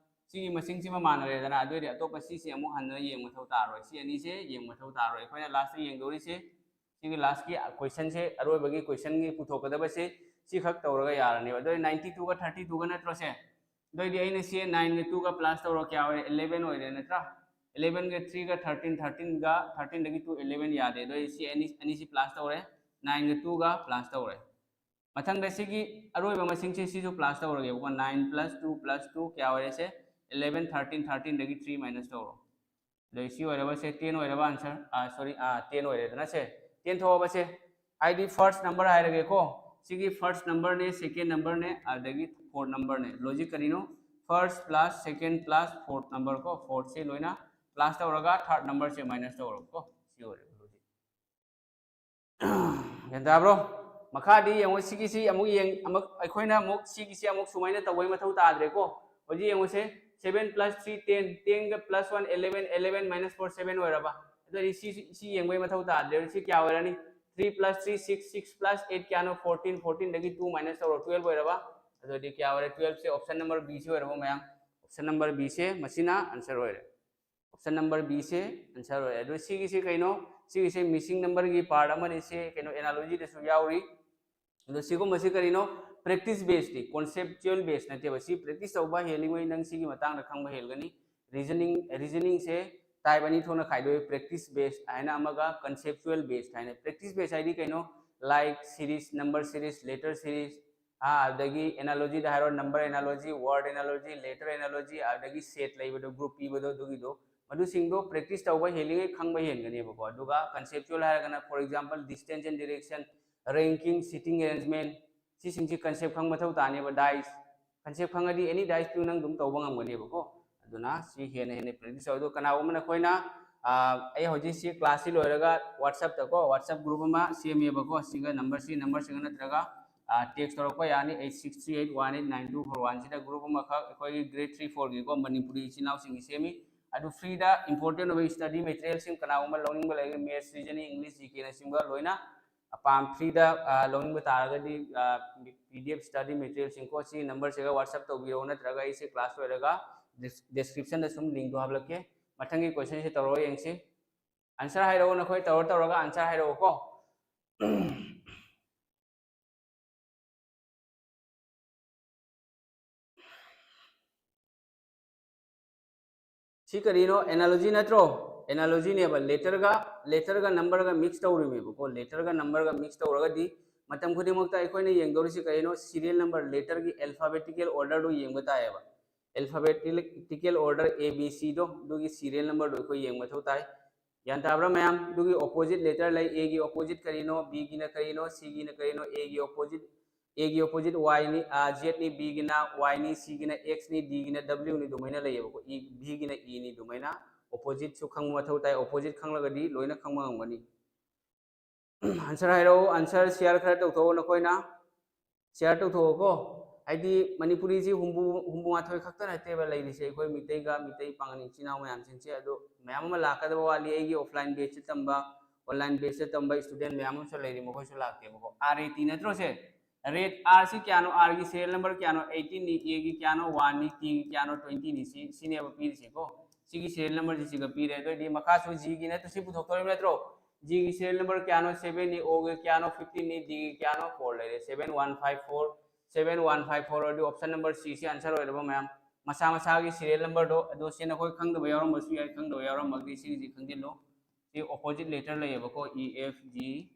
ꯁꯤꯒꯤ ꯃꯁꯤꯡꯁꯤꯃ ꯃꯥꯟꯅꯔꯦꯗꯅ, ꯑꯗꯨ ꯑꯣꯏꯔꯗꯤ ꯑꯇꯣꯞꯄ ꯁꯤꯁꯦ ꯑꯃꯨꯛ ꯍꯟꯅ ꯌꯦꯡꯕ ꯃꯊꯧ ꯇꯥꯔꯣꯏ꯫ ꯁꯤ ꯑꯅꯤꯁꯦ ꯌꯦꯡꯕ ꯃꯊꯧ ꯇꯥꯔꯣꯏ꯫ ꯑꯩꯈꯣꯏꯅ last ꯇ ꯌꯦꯡꯗꯧꯔꯤꯁꯦ ꯁꯤꯒꯤ last ꯀꯤ question ꯁꯦ, ꯑꯔꯣꯏꯕꯒꯤ question ꯒꯤ ꯄꯨꯊꯣꯛꯀꯗꯕꯁꯦ ꯁꯤꯈꯛ ꯇꯧꯔꯒ ꯌꯥꯔꯅꯦꯕ꯫ ꯑꯗꯨ ꯑꯣꯏꯔꯗꯤ ninety two ꯒ thirty two ꯒ ꯅꯠꯇ꯭ꯔꯣ ꯁꯦ? ꯑꯗꯨ ꯑꯣꯏꯔꯗꯤ ꯑꯩꯅ ꯁꯤ nine ꯒ two ꯒ plus ꯇꯧꯔꯣ, ꯀꯌꯥ ꯑꯣꯏꯔꯦ? Eleven ꯑꯣꯏꯔꯦ ꯅꯠꯇ꯭ꯔꯥ? Eleven ꯒ three ꯒ thirteen, thirteen ꯒ thirteen ꯗꯒꯤ two eleven ꯌꯥꯗꯦ꯫ ꯑꯗꯨ ꯑꯣꯏꯔꯗꯤ ꯁꯤ ꯑꯅꯤ, ꯑꯅꯤꯁꯤ plus ꯇꯧꯔꯦ, nine ꯒ two ꯒ plus ꯇꯧꯔꯦ꯫ ꯃꯊꯪꯗ ꯁꯤꯒꯤ ꯑꯔꯣꯏꯕ ꯃꯁꯤꯡꯁꯦ ꯁꯤꯁꯨ plus ꯇꯧꯔꯒꯦꯕꯀꯣ꯫ Nine plus two plus two ꯀꯌꯥ ꯑꯣꯏꯔꯦ ꯁꯦ? Eleven, thirteen, thirteen ꯗꯒꯤ three minus ꯇꯧꯔꯣ꯫ ꯑꯗꯩ ꯁꯤ ꯑꯣꯏꯔꯕ ꯁꯦ? Ten ꯑꯣꯏꯔꯕ answer? ꯑꯥ, sorry, ꯑꯥ, ten ꯑꯣꯏꯔꯦꯗꯅ ꯁꯦ? Ten ꯊꯣꯛꯑꯕ ꯁꯦ? ꯍꯥꯏꯗꯤ first number ꯍꯥꯏꯔꯒꯦꯀꯣ꯫ ꯁꯤꯒꯤ first number ꯅꯦ, second number ꯅꯦ, ꯑꯗꯒꯤ fourth number ꯅꯦ꯫ Logic ꯀꯔꯤꯅꯣ? First plus second plus fourth number ꯀꯣ, fourth ꯁꯦ ꯂꯣꯏꯅ plus ꯇꯧꯔꯒ third number ꯁꯦ minus ꯇꯧꯔꯕꯀꯣ꯫ ꯁꯤ ꯑꯣꯏꯔꯦ logic꯫ ꯒ꯭ꯌꯥꯟ ꯇꯥꯕ꯭ꯔꯣ? ꯃꯈꯥꯗꯤ ꯌꯦꯡꯉꯣ, ꯁꯤꯒꯤꯁꯤ ꯑꯃꯨꯛ ꯌꯦꯡ-, ꯑꯃꯨꯛ ꯑꯩꯈꯣꯏꯅ ꯑꯃꯨꯛ ꯁꯤꯒꯤꯁꯤ ꯑꯃꯨꯛ ꯁꯨꯃꯥꯏꯅ ꯇꯧꯕꯩ ꯃꯊꯧ ꯇꯥꯗ꯭ꯔꯦꯀꯣ꯫ ꯍꯧꯖꯤꯛ ꯌꯦꯡꯉꯨꯁꯦ, seven plus three ten, ten ꯒ plus one eleven, eleven minus four seven ꯑꯣꯏꯔꯕ? ꯑꯗꯨꯗꯤ ꯁꯤ ꯁꯤ ꯌꯦꯡꯕꯒꯤ ꯃꯊꯧ ꯇꯥꯗ꯭ꯔꯦ꯫ ꯁꯤ ꯀꯌꯥ ꯑꯣꯏꯔꯅꯤ? Three plus three six, six plus eight ꯀꯌꯥꯅꯣ? Fourteen, fourteen ꯗꯒꯤ two minus ꯇꯧꯔꯣ, twelve ꯑꯣꯏꯔꯕ? ꯑꯗꯨꯗꯤ ꯀꯌꯥ ꯑꯣꯏꯔꯦ? Twelve ꯁꯦ option number B ꯁꯤ ꯑꯣꯏꯔꯕ ꯃꯌꯥꯝ? Option number B ꯁꯦ ꯃꯁꯤꯅ answer ꯑꯣꯏꯔꯦ꯫ Option number B ꯁꯦ answer ꯑꯣꯏꯔꯦ꯫ ꯑꯗꯨ ꯁꯤꯒꯤꯁꯦ ꯀꯩꯅꯣ? ꯁꯤꯒꯤꯁꯦ missing number ꯒꯤ part ꯑꯃꯅꯤ꯫ ꯁꯤ ꯀꯩꯅꯣ, analogy ꯗꯁꯨ ꯌꯥꯎꯔꯤ꯫ ꯑꯗꯣ ꯁꯤꯒꯨꯝꯕꯁꯤ ꯀꯔꯤꯅꯣ? Practice base ꯅꯤ, conceptual base ꯅꯠꯇꯦꯕ꯫ ꯁꯤ practice ꯇꯧꯕ ꯍꯦꯜꯂꯤꯉꯩ ꯅꯪ ꯁꯤꯒꯤ ꯃꯇꯥꯡꯗ ꯈꯪꯕ ꯍꯦꯜꯒꯅꯤ꯫ Reasoning, reasoning ꯁꯦ type ꯑꯅꯤ ꯊꯣꯛꯅ ꯈꯥꯏꯗꯣꯛꯏ, practice base ꯍꯥꯏꯅ ꯑꯃꯒ conceptual base ꯍꯥꯏꯅ꯫ Practice base ꯍꯥꯏꯗꯤ ꯀꯩꯅꯣ? Like series, number series, letter series, ꯑꯥ, ꯑꯗꯒꯤ analogy ꯗ ꯍꯥꯏꯔꯣ, number analogy, word analogy, letter analogy, ꯑꯗꯒꯤ set ꯂꯩꯕꯗꯣ, group ꯄꯤꯕꯗꯣ, ꯑꯗꯨꯒꯤꯗꯣ, ꯃꯗꯨꯁꯤꯡꯗꯣ practice ꯇꯧꯕ ꯍꯦꯜꯂꯤꯉꯩ ꯈꯪꯕ ꯍꯦꯟꯒꯅꯦꯕꯀꯣ꯫ ꯑꯗꯨꯒ conceptual ꯍꯥꯏꯔꯒꯅ, for example, distance and direction, ranking, seating arrangement, ꯁꯤꯁꯤꯡꯁꯤ concept ꯈꯪꯕ ꯃꯊꯧ ꯇꯥꯅꯦꯕ꯫ Dice concept ꯈꯪꯉꯗꯤ any dice ꯄꯤꯌꯨ ꯅꯪ ꯑꯗꯨꯝ ꯇꯧꯕ ꯉꯝꯒꯅꯦꯕꯀꯣ꯫ ꯑꯗꯨꯅ ꯁꯤ ꯍꯦꯟꯅ ꯍꯦꯟꯅ practice ꯇꯧ꯫ ꯑꯗꯣ ꯀꯅꯥꯒꯨꯝꯕ ꯅꯈꯣꯏꯅ, ꯑꯥ, ꯑꯩ ꯍꯧꯖꯤꯛ ꯁꯤ class ꯁꯤ ꯂꯣꯏꯔꯒ WhatsApp ꯇꯀꯣ, WhatsApp group ꯑꯃ ꯁꯦꯝꯃꯦꯕꯀꯣ꯫ ꯁꯤꯒ number ꯁꯤ, number ꯁꯤꯒ ꯅꯠꯇ꯭ꯔꯒ, ꯑꯥ, text ꯇꯧꯔꯛꯄ ꯌꯥꯅꯤ, eight six three eight one eight nine two four one ꯁꯤꯗ꯫ Group ꯑꯃꯈꯛ ꯑꯩꯈꯣꯏꯒꯤ grade three four ꯒꯤꯀꯣ, ꯃꯅꯤꯄꯨꯔꯤ ꯏꯆꯤꯟ ꯏꯅꯥꯎꯁꯤꯡꯒꯤ ꯁꯦꯝꯃꯤ꯫ ꯑꯗꯨ free ꯗ important ꯑꯣꯏꯕ study material ꯁꯤꯡ ꯀꯅꯥꯒꯨꯝꯕ ꯂꯧꯅꯤꯡꯕ ꯂꯩꯔꯒꯗꯤ, maths, reasoning, English, G K ꯅꯆꯤꯡꯕ ꯂꯣꯏꯅ ꯑꯄꯥꯝ free ꯗ, ꯑꯥ, ꯂꯧꯅꯤꯡꯕ ꯇꯥꯔꯒꯗꯤ, ꯑꯥ, P D F study material ꯁꯤꯡꯀꯣ ꯁꯤ number ꯁꯤꯒ WhatsApp ꯇꯧꯕꯤꯔꯛꯑꯣ, ꯅꯠꯇ꯭ꯔꯒ ꯑꯩꯁꯦ class ꯂꯣꯏꯔꯒ des-, description ꯗ ꯁꯨꯝ link ꯇꯣ ꯍꯥꯞꯂꯛꯀꯦ꯫ ꯃꯊꯪꯒꯤ question ꯁꯦ ꯇꯧꯔꯒ ꯌꯦꯡꯁꯤ꯫ Answer ꯍꯥꯏꯔꯛꯑꯣ, ꯅꯈꯣꯏ ꯇꯧꯔ ꯇꯧꯔꯒ answer ꯍꯥꯏꯔꯛꯑꯣꯀꯣ꯫ ꯁꯤ ꯀꯔꯤꯅꯣ? Analogy ꯅꯠꯇ꯭ꯔꯣ? Analogy ꯅꯦꯕ꯫ Letter ꯒ, letter ꯒ number ꯒ mix ꯇꯧꯔꯤꯃꯦꯕꯀꯣ꯫ Letter ꯒ number ꯒ mix ꯇꯧꯔꯒꯗꯤ ꯃꯇꯝ ꯈꯨꯗꯤꯡꯃꯛꯇ ꯑꯩꯈꯣꯏꯅ ꯌꯦꯡꯗꯧꯔꯤꯁꯤ ꯀꯔꯤꯅꯣ? Serial number, letter ꯒꯤ alphabetical order ꯗꯨ ꯌꯦꯡꯕ ꯇꯥꯏꯌꯦꯕ꯫ Alphabetical order A B C ꯗꯣ, ꯑꯗꯨꯒꯤ serial number ꯗꯣ ꯑꯩꯈꯣꯏ ꯌꯦꯡꯕ ꯃꯊꯧ ꯇꯥꯏ꯫ ꯒ꯭ꯌꯥꯟ ꯇꯥꯕ꯭ꯔꯥ ꯃꯌꯥꯝ? ꯑꯗꯨꯒꯤ opposite letter ꯂꯩ꯫ A ꯒꯤ opposite ꯀꯔꯤꯅꯣ? B ꯒꯤꯅ ꯀꯔꯤꯅꯣ? C ꯒꯤꯅ ꯀꯔꯤꯅꯣ? A ꯒꯤ opposite, A ꯒꯤ opposite Y ꯅꯤ, ꯑꯥ, Z ꯅꯤ, B ꯒꯤꯅ Y ꯅꯤ, C ꯒꯤꯅ X ꯅꯤ, D ꯒꯤꯅ W ꯅꯤ, ꯑꯗꯨꯃꯥꯏꯅ ꯂꯩꯌꯦꯕꯀꯣ꯫ E, B ꯒꯤꯅ E ꯅꯤ, ꯑꯗꯨꯃꯥꯏꯅ opposite ꯁꯨ ꯈꯪꯕ ꯃꯊꯧ ꯇꯥꯏ꯫ Opposite ꯈꯪꯂꯒꯗꯤ ꯂꯣꯏꯅ ꯈꯪꯕ ꯉꯝꯒꯅꯤ꯫ Answer ꯍꯥꯏꯔꯛꯑꯣ, answer share ꯈꯔ ꯇꯧꯊꯣꯛꯑꯣ ꯅꯈꯣꯏꯅ꯫ Share ꯇꯧꯊꯣꯛꯑꯣꯀꯣ꯫ ꯍꯥꯏꯗꯤ ꯃꯅꯤꯄꯨꯔꯤꯁꯤ ꯍꯨꯝꯐꯨ ꯍꯨꯝꯐꯨ ꯃꯥꯊꯣꯏ ꯈꯛꯇ ꯅꯠꯇꯦꯕ ꯂꯩꯔꯤꯁꯦ, ꯑꯩꯈꯣꯏ ꯃꯤꯇꯩꯒ ꯃꯤꯇꯩ ꯄꯥꯉꯜ ꯏꯆꯤꯟ ꯏꯅꯥꯎ ꯃꯌꯥꯝꯁꯤꯡꯁꯦ꯫ ꯑꯗꯣ ꯃꯌꯥꯝ ꯑꯃ ꯂꯥꯛꯀꯗꯕ ꯋꯥꯠꯂꯤ꯫ ꯑꯩꯒꯤ offline batchꯇ ꯇꯝꯕ, online batchꯇ ꯇꯝꯕ student ꯃꯌꯥꯝ ꯑꯃꯁꯨ ꯂꯩꯔꯤ, ꯃꯈꯣꯏꯁꯨ ꯂꯥꯛꯇꯦꯕꯀꯣ꯫ R A T ꯅꯠꯇ꯭ꯔꯣ ꯁꯦ? Rate R ꯁꯤ ꯀꯌꯥꯅꯣ? R ꯒꯤ serial number ꯀꯌꯥꯅꯣ? Eighteen ꯅꯤ, A ꯒꯤ ꯀꯌꯥꯅꯣ? One ꯅꯤ, T ꯒꯤ ꯀꯌꯥꯅꯣ? Twenty ꯅꯤ꯫ ꯁꯤ, ꯁꯤꯅꯦꯕ ꯄꯤꯔꯤꯁꯦꯀꯣ꯫ ꯁꯤꯒꯤ serial numberꯁꯤ ꯁꯤꯒ ꯄꯤꯔꯦ꯫ ꯑꯗꯨ ꯑꯣꯏꯗꯤ ꯃꯈꯥꯁꯨ G ꯒꯤ ꯅꯠꯇ꯭ꯔꯣ? ꯁꯤ ꯄꯨꯊꯣꯛꯇꯣꯔꯤꯕ ꯅꯠꯇ꯭ꯔꯣ? G ꯒꯤ serial number ꯀꯌꯥꯅꯣ? Seven ꯅꯤ, O ꯒꯤ ꯀꯌꯥꯅꯣ? Fifteen ꯅꯤ, D ꯒꯤ ꯀꯌꯥꯅꯣ? Four ꯂꯩꯔꯦ꯫ Seven one five four, seven one five four ꯑꯗꯨ option number C ꯁꯤ answer ꯑꯣꯏꯔꯕ ꯃꯌꯥꯝ꯫ ꯃꯁꯥ ꯃꯁꯥꯒꯤ serial numberꯗꯣ ꯑꯗꯣ ꯁꯤ ꯅꯈꯣꯏ ꯈꯪꯗꯕ ꯌꯥꯎꯔꯝꯕꯁꯨ ꯌꯥꯏ, ꯈꯪꯗꯕ ꯌꯥꯎꯔꯝꯃꯒꯗꯤ ꯁꯤꯒꯤꯁꯤ ꯈꯪꯖꯤꯜꯂꯨ꯫ ꯁꯤ opposite letter ꯂꯩꯌꯦꯕꯀꯣ, E, F, G,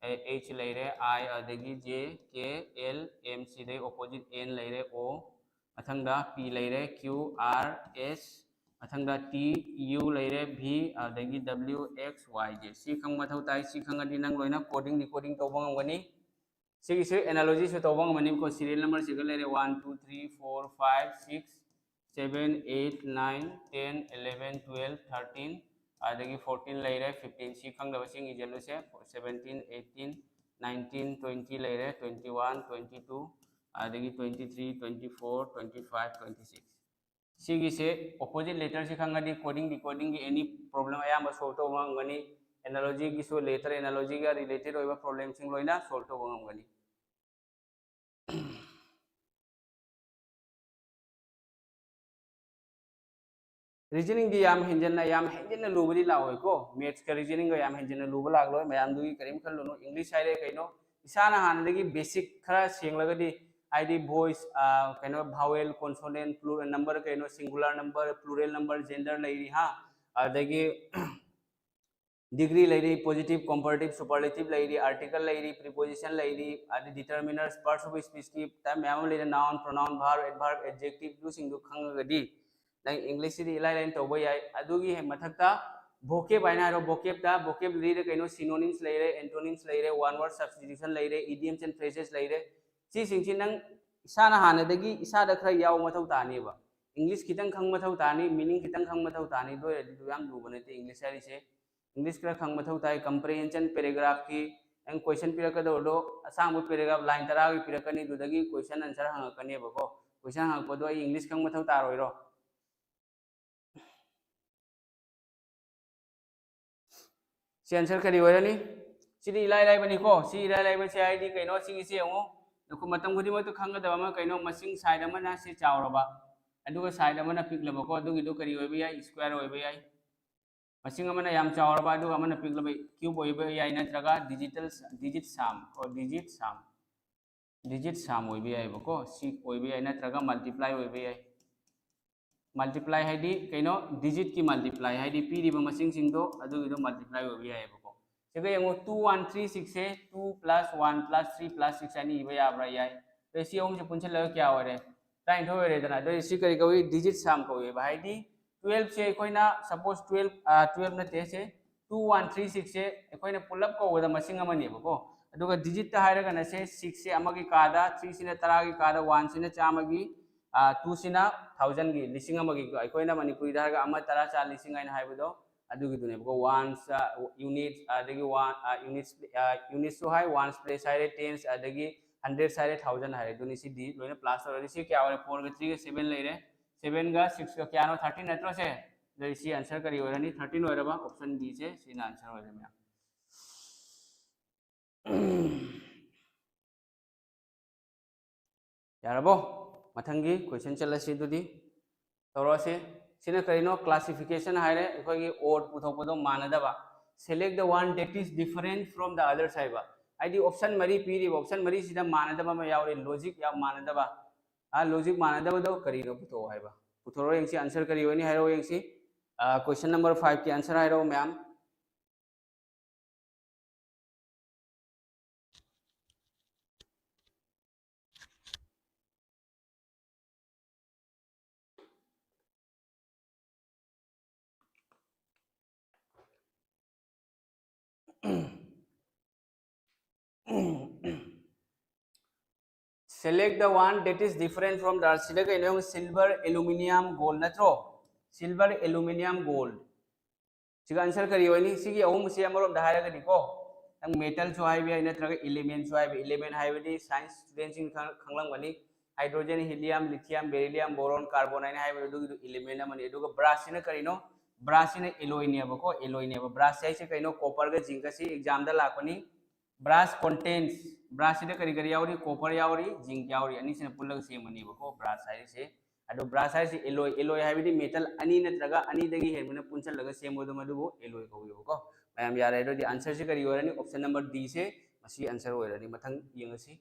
H ꯂꯩꯔꯦ, I, ꯑꯗꯒꯤ J, K, L, M, ꯁꯤꯗꯩ opposite N ꯂꯩꯔꯦ, O, ꯃꯊꯪꯗ P ꯂꯩꯔꯦ, Q, R, S, ꯃꯊꯪꯗ T, U ꯂꯩꯔꯦ, V, ꯑꯗꯒꯤ W, X, Y, Z꯫ ꯁꯤ ꯈꯪꯕ ꯃꯊꯧ ꯇꯥꯏ꯫ ꯁꯤ ꯈꯪꯉꯗꯤ ꯅꯪ ꯂꯣꯏꯅ coding decoding ꯇꯧꯕ ꯉꯝꯒꯅꯤ꯫ ꯁꯤꯒꯤꯁꯨ analogyꯁꯨ ꯇꯧꯕ ꯉꯝꯒꯅꯤꯀꯣ꯫ Serial numberꯁꯤꯒ ꯂꯩꯔꯦ, one, two, three, four, five, six, seven, eight, nine, ten, eleven, twelve, thirteen, ꯑꯗꯒꯤ fourteen ꯂꯩꯔꯦ, fifteen꯫ ꯁꯤ ꯈꯪꯗꯕꯁꯤꯡ ꯏꯖꯜꯂꯨꯁꯦ꯫ Seventeen, eighteen, nineteen, twenty ꯂꯩꯔꯦ, twenty one, twenty two, ꯑꯗꯒꯤ twenty three, twenty four, twenty five, twenty six꯫ ꯁꯤꯒꯤꯁꯦ opposite letterꯁꯤ ꯈꯪꯉꯗꯤ coding decodingꯒꯤ any problem ꯑꯌꯥꯝꯕ solve ꯇꯧꯕ ꯉꯝꯒꯅꯤ꯫ Analogyꯒꯤꯁꯨ letter analogyꯒ related ꯑꯣꯏꯕ problemꯁꯤꯡ ꯂꯣꯏꯅ solve ꯇꯧꯕ ꯉꯝꯒꯅꯤ꯫ Reasoningꯗꯤ ꯌꯥꯝ ꯍꯦꯟꯖꯟꯅ, ꯌꯥꯝ ꯍꯦꯟꯖꯟꯅ ꯂꯨꯕꯗꯤ ꯂꯥꯛꯑꯣꯏꯀꯣ꯫ Mathsꯀ reasoningꯒ ꯌꯥꯝ ꯍꯦꯟꯖꯟꯅ ꯂꯨꯕ ꯂꯥꯛꯂꯣꯏ꯫ ꯃꯌꯥꯝꯗꯨꯒꯤ ꯀꯔꯤꯝ ꯈꯜꯂꯨꯅꯨ꯫ English ꯍꯥꯏꯔꯦ ꯀꯩꯅꯣ, ꯏꯁꯥꯅ ꯍꯥꯟꯅꯗꯒꯤ basic ꯈꯔ ꯁꯦꯡꯂꯒꯗꯤ, ꯍꯥꯏꯗꯤ voice, ꯑ, ꯀꯩꯅꯣ, vowel, consonant, plural number, ꯀꯩꯅꯣ, singular number, gender ꯂꯩꯔꯤ ꯍꯥ, ꯑꯗꯒꯤ degree ꯂꯩꯔꯤ, positive, comparative, superlative ꯂꯩꯔꯤ, article ꯂꯩꯔꯤ, preposition ꯂꯩꯔꯤ, ꯑꯗꯩ determiners, parts of speechꯀꯤ type ꯃꯌꯥꯝ ꯑꯃ ꯂꯩꯔꯦ, noun, pronoun, verb, adverb, adjectiveꯗꯨꯁꯤꯡꯗꯨ ꯈꯪꯉꯒꯗꯤ ꯅꯪ Englishꯁꯤꯗꯤ ꯏꯂꯥꯏ ꯂꯥꯏꯅ ꯇꯧꯕ ꯌꯥꯏ꯫ ꯑꯗꯨꯒꯤ ꯍꯦꯛ ꯃꯊꯛꯇ vocab ꯍꯥꯏꯅ ꯍꯥꯏꯔꯣ, vocabꯇ vocabularyꯗ ꯀꯩꯅꯣ, synonyms ꯂꯩꯔꯦ, antonyms ꯂꯩꯔꯦ, one word substitution ꯂꯩꯔꯦ, idioms and phrases ꯂꯩꯔꯦ꯫ ꯁꯤꯁꯤꯡꯁꯤ ꯅꯪ ꯏꯁꯥꯅ ꯍꯥꯟꯅꯗꯒꯤ ꯏꯁꯥꯗ ꯈꯔ ꯌꯥꯎꯕ ꯃꯊꯧ ꯇꯥꯅꯦꯕ꯫ English ꯈꯤꯇꯪ ꯈꯪꯕ ꯃꯊꯧ ꯇꯥꯅꯤ, meaning ꯈꯤꯇꯪ ꯈꯪꯕ ꯃꯊꯧ ꯇꯥꯅꯤ꯫ ꯑꯗꯨ ꯑꯣꯏꯔꯗꯤ ꯑꯗꯨ ꯌꯥꯝ ꯂꯨꯕ ꯅꯠꯇꯦ English ꯍꯥꯏꯔꯤꯁꯦ꯫ English ꯈꯔ ꯈꯪꯕ ꯃꯊꯧ ꯇꯥꯏ꯫ Comprehension, paragraphꯀꯤ ꯅꯪ question ꯄꯤꯔꯛꯀꯗꯧꯕꯗꯣ ꯑꯁꯥꯡꯕ paragraph line ꯇꯔꯥꯒꯤ ꯄꯤꯔꯛꯀꯅꯤ, ꯑꯗꯨꯗꯒꯤ question answer ꯍꯪꯉꯛꯀꯅꯦꯕꯀꯣ꯫ Question ꯍꯪꯉꯛꯄꯗꯣ ꯑꯩ English ꯈꯪꯕ ꯃꯊꯧ ꯇꯥꯔꯣꯏꯔꯣ? ꯁꯤ answer ꯀꯔꯤ ꯑꯣꯏꯔꯅꯤ? ꯁꯤꯗꯤ ꯏꯂꯥꯏ ꯂꯥꯏꯕꯅꯤꯀꯣ꯫ ꯁꯤ ꯏꯂꯥꯏ ꯂꯥꯏꯕꯁꯦ ꯍꯥꯏꯗꯤ ꯀꯩꯅꯣ, ꯁꯤꯒꯤꯁꯦ ꯌꯦꯡꯉꯣ, ꯅꯈꯣꯏ ꯃꯇꯝ ꯈꯨꯗꯤꯡꯃꯛꯇ ꯈꯪꯒꯗꯕ ꯑꯃ ꯀꯩꯅꯣ, ꯃꯁꯤꯡ side ꯑꯃꯅ ꯁꯤ ꯆꯥꯎꯔꯕ, ꯑꯗꯨꯒ side ꯑꯃꯅ ꯄꯤꯛꯂꯕꯀꯣ, ꯑꯗꯨꯒꯤꯗꯣ ꯀꯔꯤ ꯑꯣꯏꯕ ꯌꯥꯏ? Square ꯑꯣꯏꯕ ꯌꯥꯏ꯫ ꯃꯁꯤꯡ ꯑꯃꯅ ꯌꯥꯝ ꯆꯥꯎꯔꯕ ꯑꯗꯨꯒ ꯑꯃꯅ ꯄꯤꯛꯂꯕ cube ꯑꯣꯏꯕ ꯌꯥꯏ, ꯅꯠꯇ꯭ꯔꯒ digital digit sum or digit sum, digit sum ꯑꯣꯏꯕ ꯌꯥꯏꯑꯕꯀꯣ꯫ ꯁꯤ ꯑꯣꯏꯕ ꯌꯥꯏ, ꯅꯠꯇ꯭ꯔꯒ multiply ꯑꯣꯏꯕ ꯌꯥꯏ꯫ Multiply ꯍꯥꯏꯗꯤ ꯀꯩꯅꯣ, digitꯀꯤ multiply ꯍꯥꯏꯗꯤ ꯄꯤꯔꯤꯕ ꯃꯁꯤꯡꯁꯤꯡꯗꯣ ꯑꯗꯨꯒꯤꯗꯣ multiply ꯑꯣꯏꯕ ꯌꯥꯏꯑꯕꯀꯣ꯫ ꯁꯤꯒ ꯌꯦꯡꯉꯣ, two one three sixꯁꯦ two plus one plus three plus six ꯍꯥꯏꯅ ꯏꯕ ꯌꯥꯕ꯭ꯔꯥ? ꯌꯥꯏ꯫ ꯑꯗꯣ ꯁꯤ ꯑꯍꯨꯝꯁꯦ ꯄꯨꯟꯁꯤꯜꯂꯒ ꯀꯌꯥ ꯑꯣꯏꯔꯦ? ꯇꯔꯥꯅꯤꯊꯣꯏ ꯑꯣꯏꯔꯦꯗꯅ꯫ ꯑꯗꯣ ꯁꯤ ꯀꯔꯤ ꯀꯧꯏ? Digit sum ꯀꯧꯏꯕ꯫ ꯍꯥꯏꯗꯤ twelveꯁꯦ ꯑꯩꯈꯣꯏꯅ, suppose twelve, twelve ꯅꯠꯇꯦ, ꯁꯦ two one three sixꯁꯦ ꯑꯩꯈꯣꯏꯅ ꯄꯨꯂꯞ ꯀꯧꯕꯗ ꯃꯁꯤꯡ ꯑꯃꯅꯦꯕꯀꯣ꯫ ꯑꯗꯨꯒ digitꯇ ꯍꯥꯏꯔꯒꯅ ꯁꯦ sixꯁꯦ ꯑꯃꯒꯤ ꯀꯥꯗ, threeꯁꯤꯅ ꯇꯔꯥꯒꯤ ꯀꯥꯗ, oneꯁꯤꯅ ꯆꯥꯝꯃꯒꯤ, twoꯁꯤꯅ thousandꯒꯤ, ꯂꯤꯁꯤꯡ ꯑꯃꯒꯤ, ꯑꯩꯈꯣꯏꯅ ꯃꯅꯤꯄꯨꯔꯤꯗ ꯍꯥꯏꯔꯒ ꯑꯃ, ꯇꯔꯥ, ꯆꯥ, ꯂꯤꯁꯤꯡ ꯍꯥꯏꯅ ꯍꯥꯏꯕꯗꯣ ꯑꯗꯨꯒꯤꯗꯨꯅꯦꯕꯀꯣ꯫ Ones, units, ꯑꯗꯒꯤ one, units, unitsꯁꯨ ꯍꯥꯏ, ones place ꯍꯥꯏꯔꯦ, tens, ꯑꯗꯒꯤ hundreds ꯍꯥꯏꯔꯦ, thousand ꯍꯥꯏꯔꯦ꯫ ꯑꯗꯨꯅꯤ ꯁꯤ D ꯂꯣꯏꯅ plus ꯇꯧꯔꯗꯤ ꯁꯤ ꯀꯌꯥ ꯑꯣꯏꯔꯦ? Fourꯒ threeꯒ seven ꯂꯩꯔꯦ꯫ Sevenꯒ sixꯀ ꯀꯌꯥꯅꯣ? Thirteen ꯅꯠꯇ꯭ꯔꯣ ꯁꯦ? ꯑꯗꯨꯗꯤ ꯁꯤ answer ꯀꯔꯤ ꯑꯣꯏꯔꯅꯤ? Thirteen ꯑꯣꯏꯔꯕ꯫ Option D ꯁꯦ ꯁꯤꯅ answer ꯑꯣꯏꯔꯦ ꯃꯌꯥꯝ꯫ ꯌꯥꯔꯕꯣ? ꯃꯊꯪꯒꯤ question ꯆꯠꯂꯁꯤ ꯑꯗꯨꯗꯤ꯫ ꯇꯧꯔꯛꯑꯁꯤ꯫ ꯁꯤꯅ ꯀꯔꯤꯅꯣ? Classification ꯍꯥꯏꯔꯦ, ꯑꯩꯈꯣꯏꯒꯤ odd ꯄꯨꯊꯣꯛꯄꯗꯣ ꯃꯥꯟꯅꯗꯕ꯫ Select the one that is different from the others ꯍꯥꯏꯕ꯫ ꯍꯥꯏꯗꯤ option ꯃꯔꯤ ꯄꯤꯔꯤꯕ, option ꯃꯔꯤꯁꯤꯗ ꯃꯥꯟꯅꯗꯕ ꯑꯃ ꯌꯥꯎꯔꯤ, logic ꯌꯥꯝ ꯃꯥꯟꯅꯗꯕ꯫ ꯑꯥ, logic ꯃꯥꯟꯅꯗꯕꯗꯣ ꯀꯔꯤꯅꯣ ꯄꯨꯊꯣꯛꯑꯣ ꯍꯥꯏꯕ꯫ ꯄꯨꯊꯣꯔꯛꯑꯣ ꯌꯦꯡꯁꯤ, answer ꯀꯔꯤ ꯑꯣꯏꯅꯤ ꯍꯥꯏꯔꯛꯑꯣ ꯌꯦꯡꯁꯤ꯫ Question number fiveꯀꯤ answer ꯍꯥꯏꯔꯛꯑꯣ ꯃꯌꯥꯝ꯫ Select the one that is different from the, ꯁꯤꯗ ꯀꯩꯅꯣ ꯌꯦꯡꯉꯨ, silver, aluminium, gold ꯅꯠꯇ꯭ꯔꯣ? Silver, aluminium, gold꯫ ꯁꯤꯒ answer ꯀꯔꯤ ꯑꯣꯏꯅꯤ? ꯁꯤꯒꯤ ꯑꯍꯨꯝꯁꯦ ꯑꯃꯔꯣꯝꯗ ꯍꯥꯏꯔꯒꯗꯤꯀꯣ, ꯅꯪ metalꯁꯨ ꯍꯥꯏꯕ ꯌꯥꯏ, ꯅꯠꯇ꯭ꯔꯒ elementꯁꯨ ꯍꯥꯏꯕ ꯌꯥꯏ꯫ Element ꯍꯥꯏꯕꯗꯤ science studentꯁꯤꯡ ꯈꯪ-, ꯈꯪꯂꯝꯒꯅꯤ꯫ Hydrogen, helium, lithium, beryllium, boron, carbon ꯍꯥꯏꯅ ꯍꯥꯏꯕꯗꯣ ꯑꯗꯨꯒꯤꯗꯣ element ꯑꯃꯅꯤ꯫ ꯑꯗꯨꯒ brassꯁꯤꯅ ꯀꯔꯤꯅꯣ? Brassꯁꯤꯅ alloyꯅꯦꯕꯀꯣ, alloyꯅꯦꯕ꯫ Brass ꯍꯥꯏꯁꯦ ꯀꯩꯅꯣ? Copperꯒ zincꯀꯁꯤ examꯗ ꯂꯥꯛꯄꯅꯤ꯫ Brass contents, brassꯁꯤꯗ ꯀꯔꯤ ꯀꯔꯤ ꯌꯥꯎꯔꯤ? Copper ꯌꯥꯎꯔꯤ, zinc ꯌꯥꯎꯔꯤ, ꯑꯅꯤꯁꯤꯅ ꯄꯨꯜꯂꯒ ꯁꯦꯝꯕꯅꯦꯕꯀꯣ brass ꯍꯥꯏꯔꯤꯁꯦ꯫ ꯑꯗꯣ brass ꯍꯥꯏꯔꯤꯁꯦ alloy, alloy ꯍꯥꯏꯕꯗꯤ metal ꯑꯅꯤ ꯅꯠꯇ꯭ꯔꯒ ꯑꯅꯤꯗꯒꯤ ꯍꯦꯟꯕꯅ ꯄꯨꯟꯁꯤꯜꯂꯒ ꯁꯦꯝꯕꯗꯣ ꯃꯗꯨꯕꯨ alloy ꯀꯧꯋꯦꯕꯀꯣ꯫ ꯃꯌꯥꯝ ꯌꯥꯔꯦ, ꯑꯗꯨꯗꯤ answerꯁꯤ ꯀꯔꯤ ꯑꯣꯏꯔꯅꯤ? Option number Dꯁꯦ ꯃꯁꯤ answer ꯑꯣꯏꯔꯅꯤ꯫ ꯃꯊꯪ ꯌꯦꯡꯉꯁꯤ꯫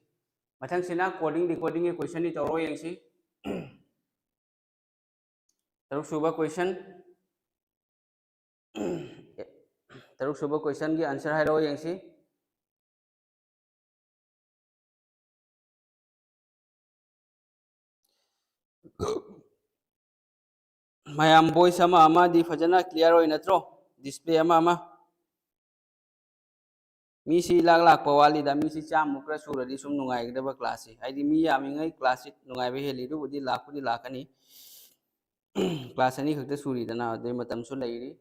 ꯃꯊꯪꯁꯤꯅ coding decodingꯒꯤ questionꯅꯤ, ꯇꯧꯔꯣ ꯌꯦꯡꯁꯤ꯫ ꯇꯔꯨꯛ ꯁꯨꯕ question, ꯇꯔꯨꯛ ꯁꯨꯕ questionꯒꯤ answer ꯍꯥꯏꯔꯛꯑꯣ ꯌꯦꯡꯁꯤ꯫ ꯃꯌꯥꯝ voice ꯑꯃ ꯑꯃꯗꯤ ꯐꯖꯅ clear ꯑꯣꯏ ꯅꯠꯇ꯭ꯔꯣ? Display ꯑꯃ ꯑꯃ꯫ ꯃꯤꯁꯤ ꯏꯂꯥꯛ ꯂꯥꯛꯄ ꯋꯥꯠꯂꯤꯗ, ꯃꯤꯁꯤ ꯆꯥꯝꯃꯨꯛ ꯈꯔ ꯁꯨꯔꯗꯤ ꯁꯨꯝ ꯅꯨꯡꯉꯥꯏꯒꯗꯕ classꯁꯤ꯫ ꯍꯥꯏꯗꯤ ꯃꯤ ꯌꯥꯝꯃꯤꯉꯩ classꯁꯤ ꯅꯨꯡꯉꯥꯏꯕ ꯍꯦꯜꯂꯤ, ꯑꯗꯨꯕꯨꯗꯤ ꯂꯥꯛꯄꯨꯗꯤ ꯂꯥꯛꯀꯅꯤ꯫ Class ꯑꯅꯤ ꯈꯛꯇ ꯁꯨꯔꯤꯗꯅ, ꯑꯗꯨꯏ ꯃꯇꯝꯁꯨ ꯂꯩꯔꯤ꯫